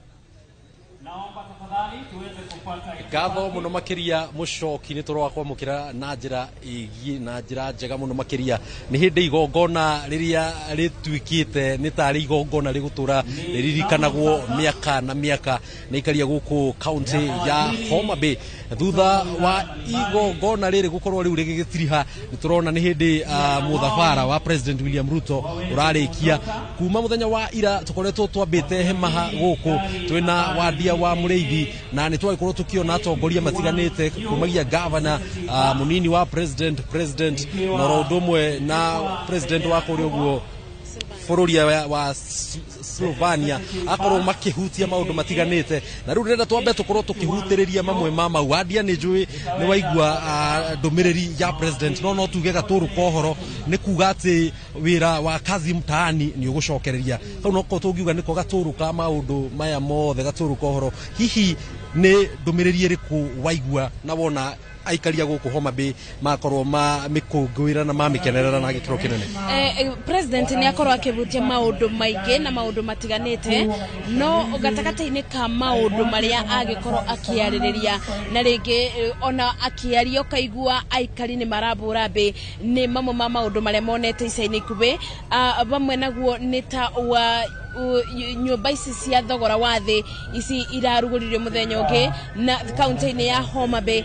ngatho muno makiria mucoki ni tũroa kwamũkĩra na njĩra ĩgiĩ na njĩra njega muno makiria. Nĩ hĩndĩ igongona rĩrĩa rĩtuĩkĩte nĩ tarĩ igongona rĩgũtũra rĩririkanagwo mĩaka na mĩaka nĩ ikaria gũkũ kaunti ya Homa Bay. Thutha wa igongona rĩrĩ gũkorwo rĩu rĩgĩgĩtiriha nĩ tũrona nĩ hĩndĩ mũthabara wa President William Ruto ũrarĩkia. Kuma mũthenya wa ira tũkoretwo twambĩte hema gũkũ twĩna Wandia wa Mũrĩithi na nĩ twagĩkorwo tũkĩona atongoria matiganĩte kumagia governor munini wa president na oro ũndũ ũmwe na president wa kũrĩa ũguo bũrũri wa Slovenia akorwo makĩhutia maũndũ matiganĩte. Na rĩu ndĩrenda twambe tũkorwo tũkĩhutĩrĩria mamwe ma mau. Wandia nĩ njũĩ nĩ waigua ndũmĩrĩri ya president, no tuge gatũrũ ka ũhoro nĩ kuga atĩ wĩra wa kazi mtaani nĩ ũgũcokereria. Kau noko tũngiuga nĩko gatũrũ ka maũndũ maya mothe, gatũrũ ka ũhoro. Hihi nĩ ndũmĩrĩri ĩrĩkũ waigua na wona aikaria gũkũ Homa Bay makorwo ma mĩkũngũĩra na mamĩkenerera na gĩkĩro kĩnene? President nĩ akorwo akĩhutia maũndũ maingĩ na maũndũ matiganĩte, no gatagatĩ-inĩ ka maũndũ marĩa agĩkorwo akĩarĩrĩria na rĩngĩ ona akĩaria ũkaigua aikari nĩ marambũra mbĩ nĩ mamwe ma maũndũ marĩa monete ica-inĩ ikuhĩ. Vamwe naguo nĩ ta wa nyũmba ici cia thogora wa thĩ ici irarugũririo mũthenya ũngĩ na kaunti-inĩ ya Homa Bay.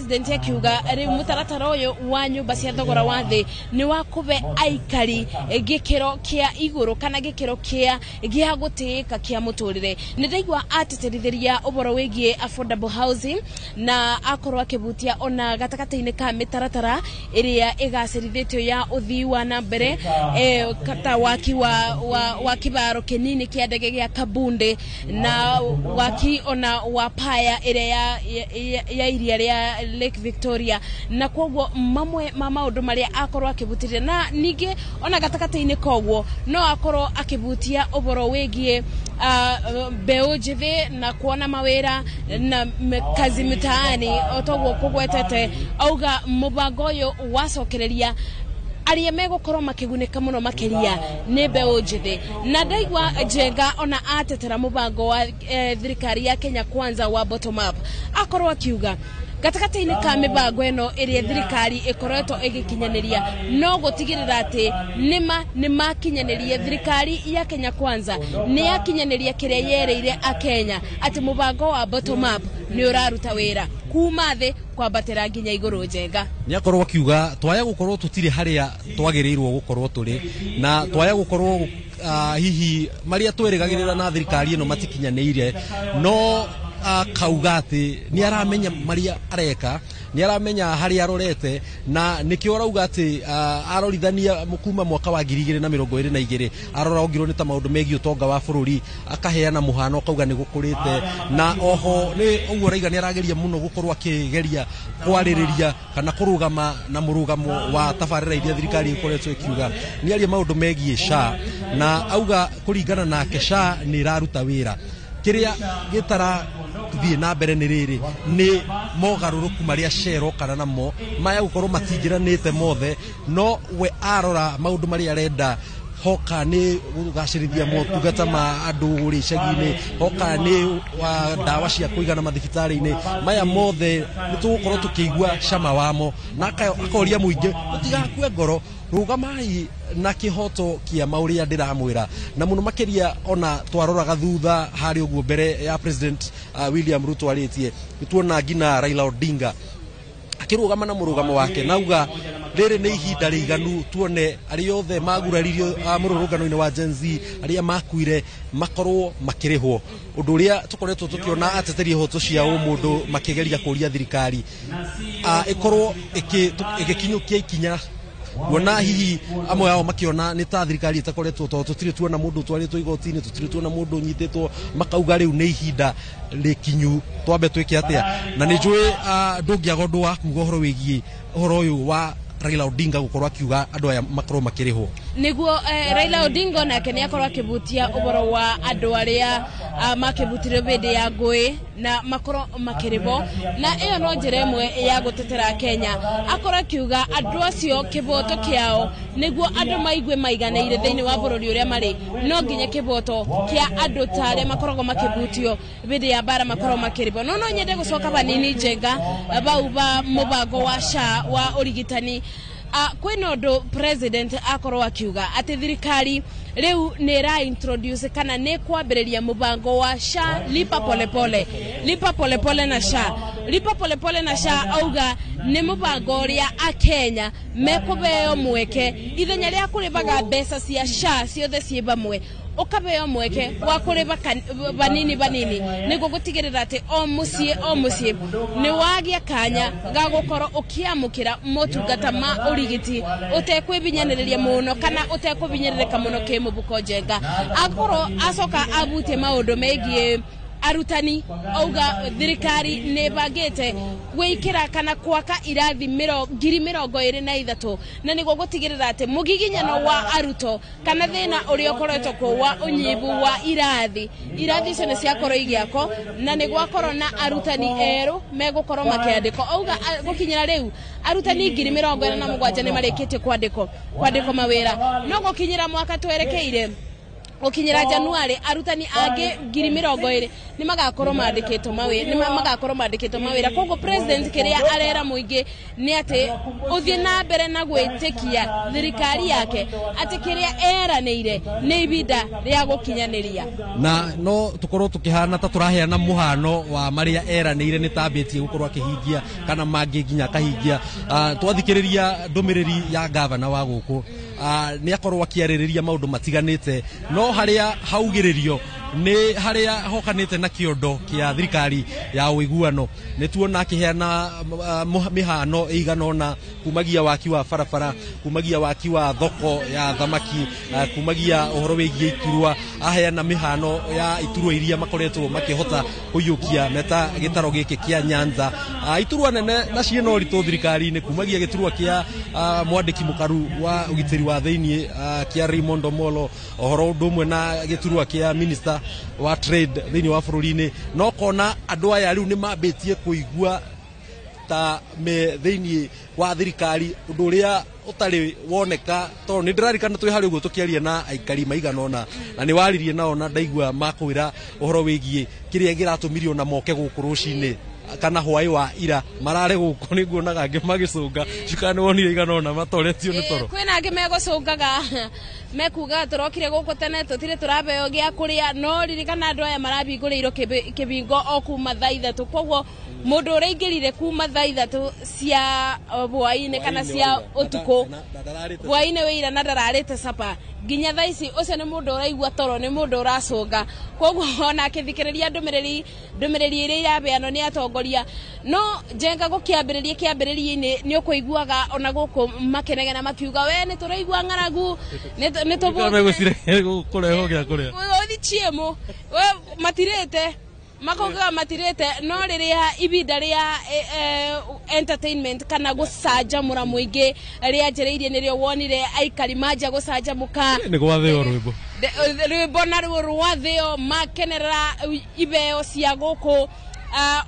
President akiuga rĩu mũtaratara ũyũ wa nyũmba cia thogora wa thĩ nĩ wa kũbe aikari gĩkĩro kĩa igũrũ kana gĩkĩro kĩa gĩa gũtĩĩka kĩa mũtũrĩre. Nĩ ndaigua atĩtĩrithĩria ũhoro wĩgiĩ affordable housing na akorwo akĩbutia ona gatagatĩ-inĩ ka mĩtaratara ĩrĩa ĩgacĩrithĩtio ya ũthii wa na mbere, ta waki wa kĩbaro kĩnini kĩa ndege gĩa Kabunde na waki ona wa paya ĩrĩa ya iria rĩa Lake Victoria, na koguo mamwe ma maũndũ marĩa akorwo akĩbutĩria. Na ningĩ ona gatagatĩ-inĩ koguo no akorwo akĩbutia ũhoro wĩgiĩ mbeũ njĩthĩ na kuona mawĩra na kazi mitaani otoguo kũgwetete, auga mũbango ũyũ wacokereria arĩa megũkorwo makĩgunĩka mũno makĩria nĩ mbeũ njĩthĩ. Na ndaigua Njenga ona atetera mũbango wa thirikari ya Kenya Kwanza wa bottom up, akorwo akiuga gatagatĩ-inĩ ka mĩbango ĩno ĩrĩa thirikari ĩkoretwo ĩgĩkinyanĩria no gũtigĩrĩra atĩ nĩma nĩmakinyanĩria thirikari ya Kenya Kwanza nĩ yakinyanĩria kĩrĩa yereire akenya atĩ mũbango wa bottom up nĩ ũraruta wĩra kuma thĩ kwambatĩra nginya igũrũ. Njenga. Nĩ akorwo akiuga twaya gũkorwo tũtirĩ harĩa twagĩrĩirwo gũkorwo tũrĩ, na twaya gũkorwo hihi marĩa twĩrĩgagĩrĩra na thirikari ĩno matikinyanĩire, no akauga atĩ nĩ aramenya marĩa areka, nĩ aramenya harĩa arorete, na nĩkĩo arauga atĩ arorithania kuma mwaka wa 2022 arora ongirwo nĩ ta maũndũ megiĩ ũtonga wa bũrũri, akaheana mũhano akauga nĩ gũkũrĩte, na oho nĩ ũguo arauga nĩ arageria mũno gũkorwo akĩgeria kwarĩrĩria kana kũrũgama na mũrũgamo wa tabarĩra iria thirikari ĩkoretwo ĩkiuga. Nĩ aria maũndũ megiĩ SHA na auga kũringana nake SHA nĩ ĩraruta wĩra, kĩrĩa gĩtara thiĩ na mbere nĩ rĩrĩ nĩ mogarũrũku marĩa SHA ĩrokana namo maya gũkorwo matingĩranĩte mothe, no we arora maũndũ marĩa arenda hoka nĩ gũgacĩrithia motungata ma andũ kũrĩa icagi-inĩ, hoka nĩ ndawa cia kũigana mathibitarĩ-inĩ, maya mothe nĩ tũgũkorwo tũkĩigua cama wamo, na akoria mũingĩ mũtigakue ngoro, rũgamai na kĩhoto kĩa maũrĩa ndĩramwĩra. Na mũno makĩria ona twaroraga thutha harĩ ũguo mbere ya President William Ruto arĩtie, nĩtuona nginya Raila Odinga akĩrũgama na mũrũgamo wake nauga rĩrĩ nĩ ihinda rĩiganu tuone arĩa othe maguraririo mũrũrũngano-inĩ wa Gen Z arĩa makuire makorwo makĩrĩhwo, ũndũ ũrĩa tũkoretwo tũkĩona ateteri ihoto cia ũmũndũ makĩgeria kũria thirikari ĩkorwo ĩgĩkinyũkia ikinya, kuona hihi amwe ao makiona nĩ ta thirikari ĩtakoretwo, tondũ tũtirĩ tuona mũndũ ũtwarĩtwo igoti-inĩ, tũtirĩ tuona mũndũ ũnyitĩtwo, makauga rĩu nĩ ihinda rĩkinyu twambe twĩke atĩa. Na nĩ njũĩ ndũngĩaga ũndũ wa kuga ũhoro wĩgiĩ ũhoro ũyũ wa Raila Odinga gũkorwo akiuga andũ aya makorwo makĩrĩhwo. Nĩguo Raila Odinga nake nĩ akorwo akĩbutia ũhoro wa andũ arĩa makĩbutirio hĩndĩ ya ngũĩ na makorwo makĩrĩhwo, na ĩyo no njĩra ĩmwe ya gũtetera Kenya. Akorwo akiuga andũ acio kĩboto kĩao nĩguo andũ maigue maiganĩire thĩinĩ wa bũrũri ũrĩa marĩ, no nginya kĩboto kĩa andũ ta arĩa makoragwo makĩbutio hĩndĩ ya mbara makorwo makĩrĩhwo. No no nyende gũcoka banini Njenga bau ba mũbango wa SHA wa ũrigitani. Kwĩna ũndũ President akorwo akiuga atĩ thirikari rĩu nĩ ĩra introduce kana nĩ kwambĩrĩria mũbango wa SHA lipa polepole, lipa polepole na SHA, lipa polepole na SHA, auga nĩ mũbango ũrĩa akenya mekũheo mweke ithenya rĩa kũrĩhaga mbeca cia SHA ciothe ciĩ hamwe, ũkaheo mweke wa kũrĩha banini banini nĩguo gũtigĩrĩra atĩ o mũciĩ o mũciĩ nĩ wagĩa kanya ga gũkorwo ũkĩamũkĩra motungata ma ũrigiti ũtekwĩhinyanĩrĩria mũno kana ũtekũhinyĩrĩrĩka mũno kĩmũbuko. Njenga akorwo acoka abutie maũndũ megiĩ arutani, auga thirikari nĩ ĩbangĩte gwĩkĩra kana gwaka irathi 23,000 na nĩguo gũtigĩrĩra atĩ mũgiginyano wa arutwo kana thĩna ũrĩa ũkoretwo kuo wa ũnyihu wa irathi, irathi icio nĩ ciakorwo igĩakwo na nĩ gwakorwo na arutani erũ megũkorwo makĩandĩkwo. Auga gũkinyĩra rĩu arutani 47,000 nĩ marĩkĩtie kwandĩkwo mawĩra, no gũkinyĩra mwaka twerekeire Gũkinyĩra January arutani angĩ 20,000 nĩ magakorwo mandĩkĩtwo mawĩra, nĩ magakorwo mandĩkĩtwo mawĩra. Koguo president kĩrĩa arera mũingĩ nĩ atĩ ũthiĩ na mbere na gwĩtĩkia thirikari yake atĩ kĩrĩa eranĩire nĩ ibinda rĩa gũkinyanĩria. Na no tukorwo tukihana ta turaheana muhano wa maria eranĩire nĩ tambĩtie gũkorwo akĩhingia kana mangĩ nginya akahingia. Twathikĩrĩria ndũmĩrĩri ya gavana wa gũkũ, nĩ akorwo akĩarĩrĩria maũndũ matiganĩte, no harĩa haugĩrĩrio nĩ harĩa hokanĩte na kĩondo kĩa thirikari ya ũiguano. Nĩ tuona akĩheana mĩhano ĩigana ũna, kumagia waki wa barabara, kumagia waki wa thoko ya thamaki, kumagia ũhoro wĩgiĩ iturwa, aheana mĩhano ya iturwa iria makoretwo makĩhota kũiyũkia meta gĩtaro gĩkĩ kĩa Nyanza. Iturwa nene na ciĩna ũritũ thirikari-inĩ, kumagia gĩturwa kĩa mwandĩki mũkaru wa ũgitĩri wa thĩiniĩ kĩa Raymond Omolo, ũhoro ũndũ ũmwe na gĩturwa kĩa minister wa trade thĩiniĩ wa bũrũri-inĩ. No kona andũ aya rĩu nĩ mambĩtie kũigua ta me thĩiniĩ wa thirikari, ũndũ ũrĩa ũtarĩ woneka, tondũ nĩ ndĩrarikana twĩ harĩa ũguo tũkĩaria na aikari maigana ũna, na nĩ waririe nao na ndaigua makwĩra ũhoro wĩgiĩ kĩrĩa kĩratũmire ona moke gũkũ rũcinĩ kana hwaĩ wa ira marare gũkũ. Nĩ nguonaga angĩ magĩcũnga cukana, nĩ wonire igana ũna matoretio nĩ toro. Kwĩna angĩ megũcũngaga mekuga tũrokire gũkũ tene tũtirĩ tũrabeo gĩa kũrĩa, no ririkana andũ aya marabingũrĩirwo kĩbingo o kuma thaa 3. Koguo mũndũ ũrĩa kuma thaa 3 cia hwaĩ-inĩ kana cia ũtukũ hwaĩ-inĩ wĩira na ndararĩte capa nginya thaa ici, ũcio nĩ mũndũ ũraigua toro, nĩ mũndũ ũracũnga. Koguo ona akĩthikĩrĩria ndũmĩrĩri iria iraheanwo nĩ atongoria, no Njenga gũkĩambĩrĩria kĩambĩrĩria-inĩ nĩ ũkũiguaga ona gũkũ makenegena makiuga we nĩ tũraigua ng'aragu, nĩ kũrehwo gĩa kũrĩa ũthi chiemo we matirĩte makogaga matirĩte. No rĩrĩa ibinda rĩa entertainment kana gũcanjamũra mũingĩ rĩanjĩrĩirie, nĩrĩo wonire aikari manjia gũcanjamũka, nĩ gwathĩo rwĩmbo rwĩmbo naruo rwathĩo, makenerera ibeo cia gũkũ,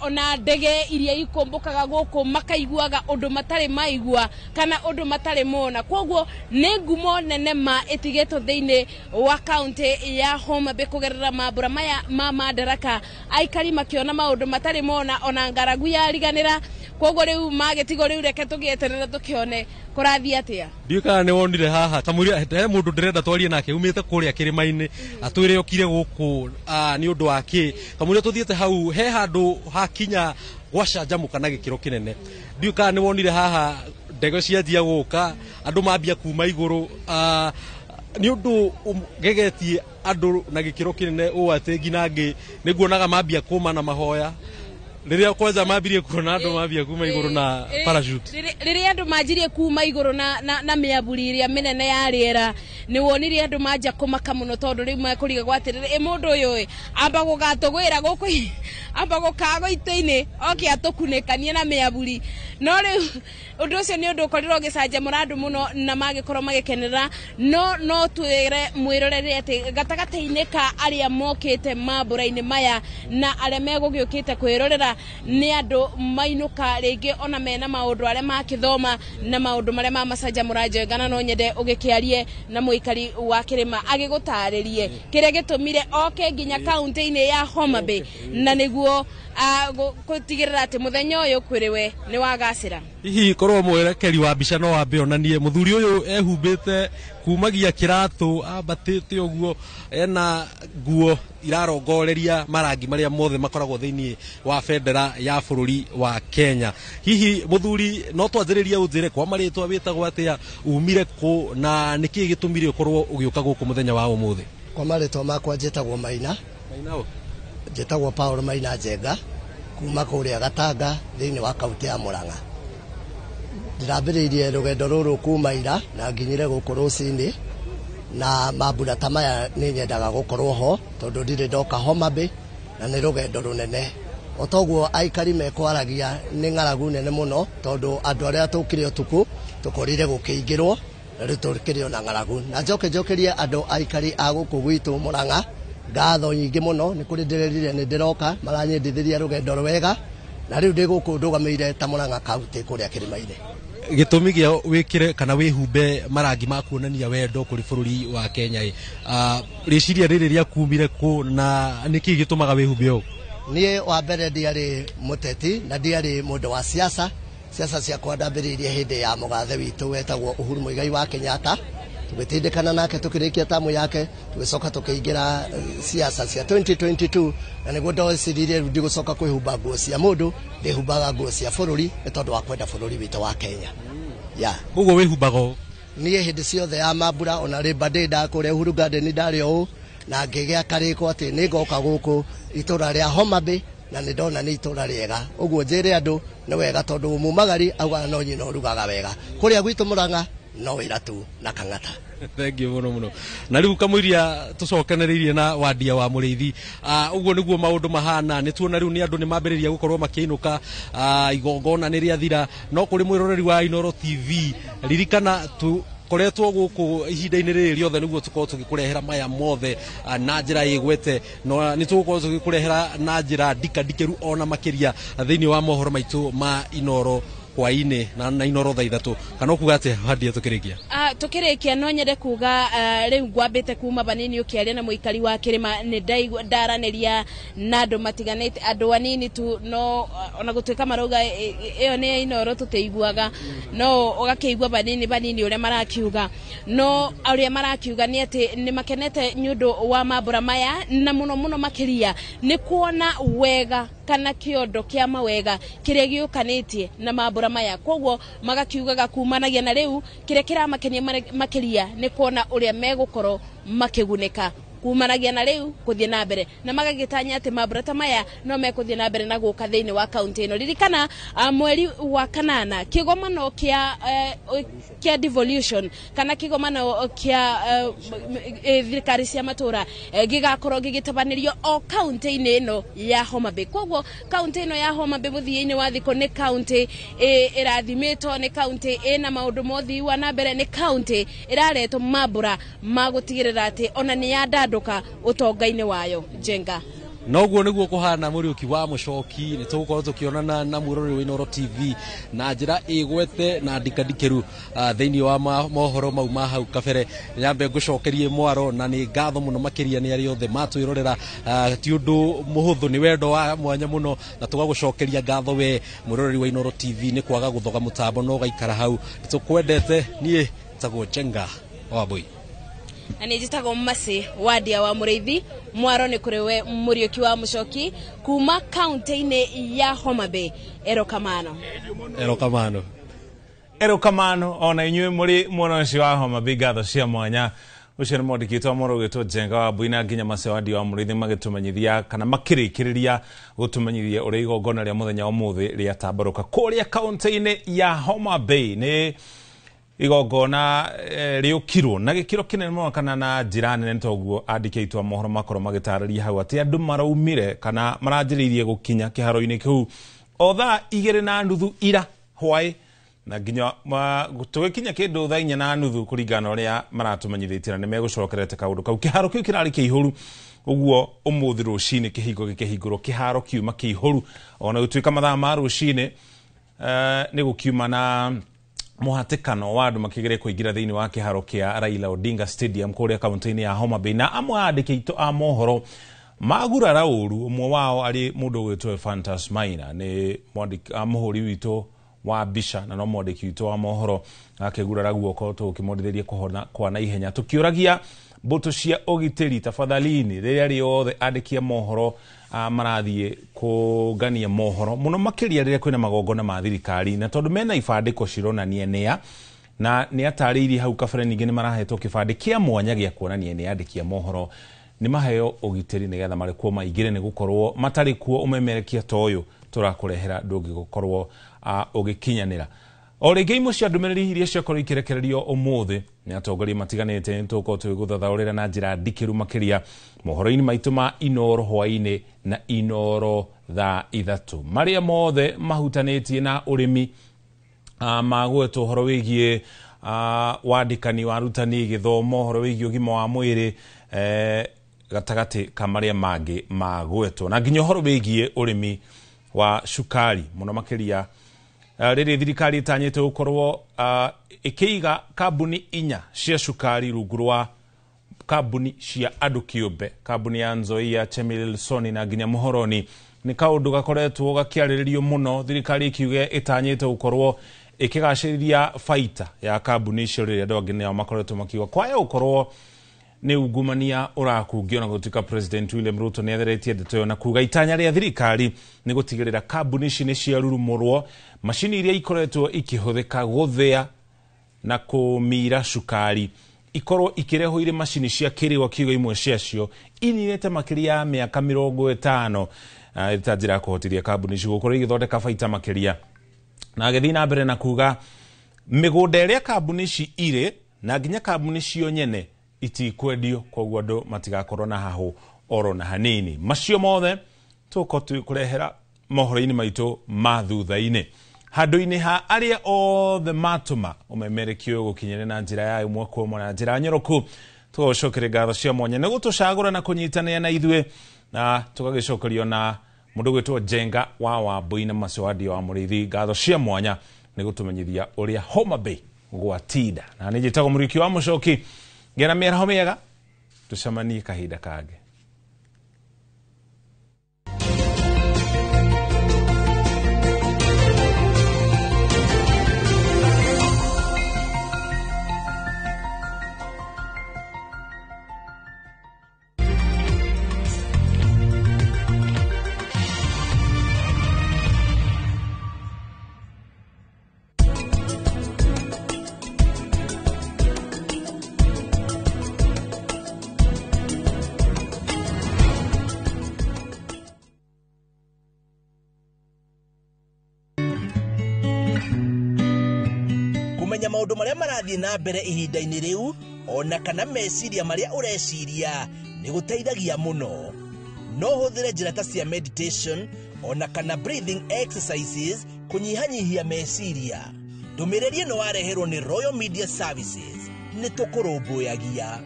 ona ndege iria ikũmbũkaga gũkũ makaiguaga ũndũ matarĩ maigua kana ũndũ matarĩ mona. Koguo nĩ ngumo nene ma ĩtigĩtwo thĩinĩ wa kaunti ya Homa Bay kũgerera mambũra maya ma Madaraka, aikari makĩona maũndũ matarĩ mona, ona ngaragu yariganĩra. Koguo rĩu magĩtigwo rĩu reke tũgĩeterera tũkĩone kũrathiĩ atĩa. Ndiũĩ kana nĩ wonire haha kamũira he mũndũ ndĩrenda twarie nake umĩte kũrĩa kĩrĩma-inĩ atwĩre okire gũkũ nĩ ũndũ wa kĩ. Kamũira tũthiĩte hau he handũ hakinya gwacanjamũka na gĩkĩro kĩnene. Ndiũĩ kana nĩ wonire haha ndege cianjia gũka, andũ mambia kuma igũrũ, nĩ ũndũ gegetie andũ na gĩkĩro kĩnene ũũ atĩ nginya angĩ nĩ nguonaga mambia kũma na mahoya rĩrĩa kwanja mambirie kuona andũ mambia kuma igũrũ na parachute. Rĩrĩa andũ manjirie kuma igũrũ na mĩaburi ĩrĩa mĩnene ya rĩera, nĩ wonire andũ manjia kũmaka mũno, tondũ rĩu mekũrigagwo atĩrĩrĩ, ĩ mũndũ ũyũ ĩ amba gũgatũgwĩra gũkũ, amba gũkagwo itĩ-inĩ oke atũkunĩkanie na mĩaburi. No rĩu ũndũ ũcio nĩ ũndũ ũkorirwo ũgĩcanjamũra andũ mũno na magĩkorwo magĩkenerera. No twĩre mwĩrorere atĩ gatagatĩ-inĩ ka arĩa mokĩte mambũra-inĩ maya na arĩa megũgĩũkĩte kwĩrorera nĩ andũ mainũka rĩngĩ ona mena maũndũ arĩa makĩthoma na maũndũ marĩa mamacanjamũra. Njenga, na no nyende ũgĩkĩarie na mũikari wa kĩrĩma agĩgũtarĩrie kĩrĩa gĩtũmire oke nginya kaunti-inĩ ya Homa Bay, na nĩguo gũtigĩrĩra atĩ mũthenya ũyũ kwĩrĩwe nĩ wagacĩra. Hihi korwo mwerekeri wa mbica no wambe onanie mũthuri ũyũ ehumbĩte kumagia kĩratũ ambatĩte ũguo, ena nguo irarongoreria marangi marĩa mothe makoragwo thĩiniĩ wa bendera ya bũrũri wa Kenya. Hihi mũthuri no twanjĩrĩrie ũnjĩre kwa marĩtwa wĩtagwo atĩa, umire kũ na nĩkĩĩ gĩtũmire ũkorwo ũgĩũka gũkũ mũthenya wa ũmũthĩ? Kwa marĩtwa makwa njĩtagwo Maina. Maina ũ? Njĩtagwo Paul Maina Njenga kuma kũrĩa Gatanga thĩinĩ wa kaunti ya Murang'a. Ndĩrambĩrĩirie rũgendo rũrũ kuma ira na nginyire gũkũ rũcinĩ, na mambura ta maya nĩ nyendaga gũkorwo ho tondũ ndirĩ ndoka Homa Bay na nĩ rũgendo rũnene. O toguo aikari mekwaragia nĩ ng'aragu nene mũno tondũ andũ arĩa tũkire ũtukũ tũkorire gũkĩingĩrwo na rĩu tũkĩrĩ ona ng'aragu. Na njoke njokerie andũ aikari a gũkũ gwitũ Murang'a ngatho nyingĩ mũno, nĩ kũrĩ ndĩrerire nĩ ndĩroka maranyendithĩria rũgendo rwega, na rĩu ndĩ gũkũ ndũgamĩire ta Murang'a kaunti kũrĩa kĩrĩma-inĩ. Gĩtũmi gĩa wĩkĩre kana wĩhumbe marangi ma kuonania wendo kũrĩ bũrũri wa Kenya ĩ, rĩciria rĩrĩ rĩakumire kũ na nĩkĩ gĩtũmaga wĩhumbe ũũ? Niĩ wa mbere ndiarĩ mũteti na ndiarĩ mũndũ wa siasa. Siasa ciakwa ndambĩrĩirie hĩndĩ ya mũgathe witũ wetagwo Uhuru Muigai wa Kenyatta, tũgĩtindĩkana nake tũkĩrĩkia tamu yake, tũgĩcoka tũkĩingĩra siasa cia 2022, na nĩguo ndeciririe rĩu ndigũcoka kwĩhumba nguo cia mũndũ, ndĩhumbaga nguo cia bũrũri nĩ tondũ wa kwenda bũrũri witũ wa Kenya. Yeah. Koguo wĩhumbaga ũũ? Niĩ hĩndĩ ciothe ya mambura, ona Labor Day ndakũrĩa Uhuru Garden ndarĩ ũũ, na ngĩgĩa karĩko atĩ nĩ ngoka gũkũ itũra rĩa Homa Bay, na nĩ ndona nĩ itũra rĩega. Ũguo njĩre andũ nĩ wega tondũ mumagari augaga no nyina ũrugaga wega. Kũrĩa gwitũ Mũrang'a no wĩra tu na Kang'ata. Thank you mũno mũno. Na rĩu kamũiria tũcokanĩrĩirie na Wandia wa Mũrĩithi, ũguo nĩguo maũndũ mahana. Nĩ tuona rĩu nĩ andũ nĩ mambĩrĩria gũkorwo makĩinũka, igongona nĩ rĩathira. No kũrĩ mwĩroreri wa Inooro TV, ririkana tu koretwo gũkũ ihinda-inĩ rĩrĩ rĩothe nĩguo tũkorwo tũgĩkũrehera maya mothe na njĩra ĩgwete, no nĩ tũgũkorwo tũgĩkũrehera na njĩra ndikandikĩru ona makĩria thĩinĩ wa mohoro maitũ ma Inooro hwainĩ na Inooro thaa 3. Kana ũkuga atĩa Wandia tũkĩrĩkia? Tũkĩrĩkia no nyende kuga, rĩu ngwambĩte kuma banini ũkĩaria na mũikari wa kĩrĩma, nĩ ndaigua ndaranĩria na andũ matiganĩte, andũ anini tu, no ona gũtuĩka marauga ĩyo nĩ Inooro tũtĩiguaga, no ũgakĩigua banini banini ũrĩa marakiuga. No ũrĩa marakiuga nĩ atĩ nĩ makenete nĩ ũndũ wa mambũra maya, na mũno mũno makĩria nĩ kuona wega kana kĩondo kĩa mawega kĩrĩa gĩũkanĩtie na mambũra maya. Koguo magakiugaga kumanagia na rĩu kĩrĩa kĩramakenia makĩria nĩ kuona ũrĩa megũkorwo makĩgunĩka kumanagia na rĩu gũthiĩ na mbere, na magagĩtanya atĩ mambũra ta maya no mekũthiĩ na mbere na gũka thĩinĩ wa kaunti ĩno. Ririkana mweri wa kanana kĩgomano kĩa devolution kana kĩgomano kĩa thirikari cia matũra gĩgakorwo gĩgĩtabanĩrio o kaunti-inĩ ĩno ya Homa Bay. Koguo kaunti ĩno ya Homa Bay mũthia-inĩ wa thikũ nĩ kaunti ĩrathimĩtwo, nĩ kaunti ĩna maũndũ ma ũthii wa na mbere, nĩ kaunti ĩraretwo mambũra ma gũtigĩrĩra atĩ ona nĩ yandandũka ũtonga-inĩ wayo. Njenga. Noguo nĩguo kũhana Mũriũki wa Mũcoki. Nĩ tũgũkorwo tũkĩonana na mwĩroreri wa Inooro TV na njĩra ĩgwete na ndikandikĩru thĩinĩ wa mohoro mau ma hau kabere. Nyambe ngũcokerie mwaro na nĩ ngatho mũno makĩria nĩ arĩa othe matwĩrorera. Ti ũndũ mũhũthũ, nĩ wendo wa mwanya mũno, na tũgagũcokeria ngatho we mwĩroreri wa Inooro TV nĩ kwaga gũthoga mũtambo na ũgaikara hau. Tũkwendete. Niĩ njĩtagwo Njenga wa Mbui. Na nĩ njĩtagwo Mercy Wandia wa Mũrĩithi. Mwaro nĩ kũrĩ we Mũriũki wa Mũcoki kuma kaunti-inĩ ya Homa Bay. Erokamano. Erokamano. Erokamano ona inyuĩ mũrĩ mwena ũcio wa Homa Bay, ngatho cia mwanya. Ũcio nĩ mwandĩki wa mohoro ũgĩtwo Njenga wa Mbui na nginya Mercy Wandia wa Mũrĩithi magĩtũmenyithia kana makĩrĩkĩrĩria gũtũmenyithia ũrĩa igongona rĩa mũthenya wa ũmũthĩ rĩatambarũka kũrĩa kaunti-inĩ ya Homa Bay. Nĩ igongona rĩũkirwo na gĩkĩro kĩnene mũno kana na njĩra nene, toguo andĩki aitũ a mohoro makorwo magĩtarĩria hau atĩ andũ maraumire kana maranjĩrĩirie gũkinya kĩharo-inĩ kĩu o thaa 2:30 ira hwaĩ, na nginya tũgĩkinya kĩndũ thaa 4:30 kũringana na ũrĩa maratũmenyithĩtie, na nĩ megũcokerete kaũndũ kau. Kĩharo kĩu kĩrarĩ kĩihũru ũguo ũmũthĩ rũcinĩ kĩhingo gĩkĩhingũrwo, kĩharo kiuma kĩihũru, ona gũtuĩka mathaa ma rũcinĩ nĩ gũkiuma na mũhatĩkano wa andũ makĩgeria kũingĩra thĩinĩ wa kĩharo kĩa Raila Odinga Stadium kũrĩa kaunti-inĩ ya Homa Bay, na amwe a andĩki aitũ a mohoro magurara ũru. Ũmwe wao arĩ mũndũ ũgwĩtwo Ephantus Maina, nĩ mũhũri witũ wa mbica na no mwandĩki witũ wa mohoro, akĩgurara guoko, tũkĩmwendithĩria kũhona kwa naihenya, tũkĩũragia mbũtũ cia ũgitĩri tafadhalini rĩrĩa rĩothe andĩki a mohoro marathiĩ kũngania mohoro mũno makĩria rĩrĩa kwĩna magongona ma thirikari, na tondũ mena ibandĩko cironania nĩa, na nĩ atarĩirie hau kabere ningĩ nĩ marahetwo kĩbandĩ kĩa mwanya gĩa kuonania nĩ andĩki a mohoro, nĩ maheo ũgitĩri nĩgetha marekwo maingĩre, nĩ gũkorwo matarĩ kuo ũmemerekia ta ũyũ tũrakũrehera ndũngĩgũkorwo ũgĩkinyanĩra. O rĩngĩ imwe cia ndũmĩrĩri iria ciakorwo ikĩrekererio ũmũthĩ nĩ atongoria matiganĩte nĩ tũgũkorwo tũgĩgũthathaũrĩra na njĩra ndikĩru makĩria mohoro-inĩ maitũ ma Inooro hwaĩ-inĩ na Inooro thaa 3, marĩa mothe mahutanĩtie na ũrĩmi, magwetwo ũhoro wĩgiĩ wandĩkani wa arutani, gĩthomo, ũhoro wĩgiĩ ũgima wa mwĩrĩ, gatagatĩ ka marĩa mangĩ magwetwo, na nginya ũhoro wĩgiĩ ũrĩmi wa cukari mũno makĩria. Rĩrĩ thirikari ĩtanyĩte gũkorwo ĩkĩiga kambuni 4 cia cukari rungu rwa kambuni cia andũ kĩũmbe, kambuni ya Nzoia, Chemelil, Sony na nginya Muhoroni. Nĩ kaũndũ gakoretwo gakĩarĩrĩrio mũno, thirikari ĩkiuga ĩtanyĩte gũkorwo ĩkĩgacĩrithia baita ya kambuni icio rĩrĩa andũ angĩ nao makoretwo makiuga kwaya gũkorwo nĩ ungumania ũrakungio, na gũtuĩka President William Ruto nĩ atheretie ndeto ĩyo na kuga itanya rĩa thirikari nĩ gũtigĩrĩra kambuni ici nĩ ciarurumũrwo, macini iria ikoretwo ikĩhũthĩka gũthĩa na kũmira cukari ikorwo ikĩrehwo irĩ macini cia kĩrĩu, akiuga imwe ciacio ininĩte makĩria ya mĩaka 50, ta njĩra ya kũhotithia kambuni ici gũkorwo igĩthondeka baita makĩria. Na agĩthiĩ na mbere na kuga mĩgũnda ĩrĩa kambuni ici irĩ na nginya kambuni cio nyene itikwendio, koguo andũ matigakorwo na hahũ oro na hanini. Macio mothe tũgũkorwo tũkũrehera mohoro-inĩ maitũ ma thutha-inĩ. Handũ-inĩ ha arĩa othe matũma ũmemerekio ũyũ gũkinyĩra na njĩra ya ĩmwe kwa ĩmwe na njĩra nyoroku, tũgagũcokeria ngatho cia mwanya nĩ gũtũcagũra na kũnyitanĩra na ithuĩ, na tũgagĩcokerio na mũndũ gwĩtwo Njenga wa Wambui na Macoandio wa Mũrĩithi ngatho cia mwanya nĩ gũtũmenyithia ũrĩa Homa Bay gwatinda. Na nĩ njĩtagwo Mũrĩki wa Mũcoki, ngĩa na mĩaraho mĩega, tũcemanie kahinda kangĩ. Kumenya maundu maria marathie na mbere ihinda-inĩ rĩu ona kana meciria maria ũreciria nĩ gũteithagia mũno. No ũhũthĩre njĩra ta cia meditation ona kana breathing exercises kũnyihanyihia meciria. Ndũmĩrĩri ĩno wareherwo nĩ Royal Media Services. Nĩ tũkũrũmbũyagia.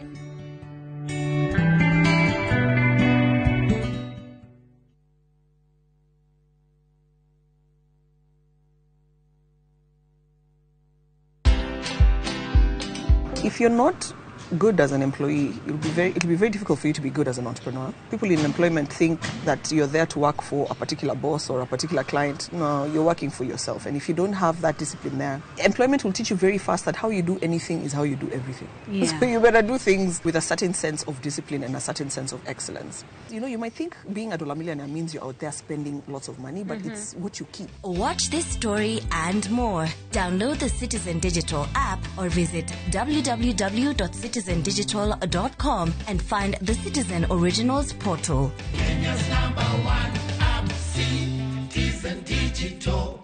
If you're not good as an employee, it'll be very difficult for you to be good as an entrepreneur. People in employment think that you're there to work for a particular boss or a particular client. No, you're working for yourself. And if you don't have that discipline there, employment will teach you very fast that how you do anything is how you do everything. Yeah. So you better do things with a certain sense of discipline and a certain sense of excellence. You know, you might think being a dollar millionaire means you're out there spending lots of money, but it's what you keep. Watch this story and more. Download the Citizen Digital app or visit www.citizendigital.com and find the Citizen Originals portal. Kenya's number one app, Citizen Digital.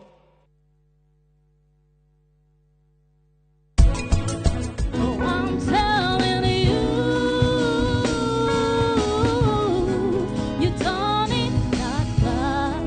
Oh, I'm telling you, you done it not right.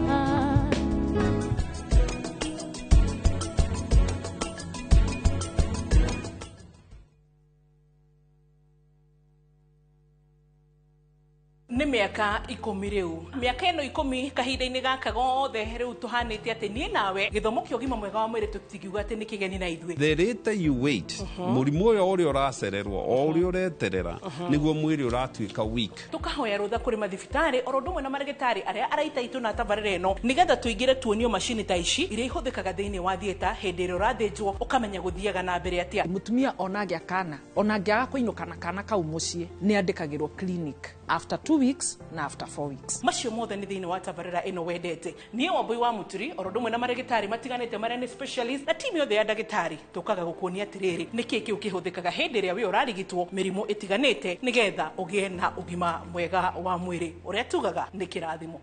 Nĩ mĩaka 10 rĩu, mĩaka ĩno 10 kahinda-inĩ gaka gothe rĩu tũhanĩte atĩ niĩ nawe gĩthomo kĩa ũgima mwega wa mwĩrĩ tũtingiuga atĩ nĩ kĩgeni na ithuĩ. The later you wait, mũrimũ ũyũ ũrĩa ũracererwo o ũrĩa ũreterera nĩguo mwĩrĩ ũratuĩka weak. Tũkahoya rũtha kũrĩ mathibitarĩ oro ũndũ ũmwe na marĩgĩtarĩ arĩa araita itũ na tabarĩra ĩno nĩgetha tũingĩre tuonio macini ta ici iria ihũthĩkaga thĩinĩ wa theatre hĩndĩ ĩrĩa ũrathĩnjwo ũkamenya gũthiaga na mbere atĩa. Mũtumia ona angĩa kana ona angĩaga kũinũka na kana kau mũciĩ nĩ andĩkagĩrwo clinic after 2 weeks na after 4 weeks. Macio mothe nĩ thĩinĩ wa tabarĩra ĩno wendete. Niĩ Wambui wa Mũturi oro ũndũ ũmwe na marĩgĩtarĩ matiganĩte marĩa nĩ specialist na timu yothe ya ndagĩtarĩ tũkaga gũkuonia atĩrĩrĩ nĩkĩĩ kĩu kĩhũthĩkaga hĩndĩ ĩrĩa wĩ ũrarigitwo mĩrimũ ĩtiganĩte nĩgetha ũgĩe na ũgima mwega wa mwĩrĩ ũrĩa tugaga nĩ kĩrathimo.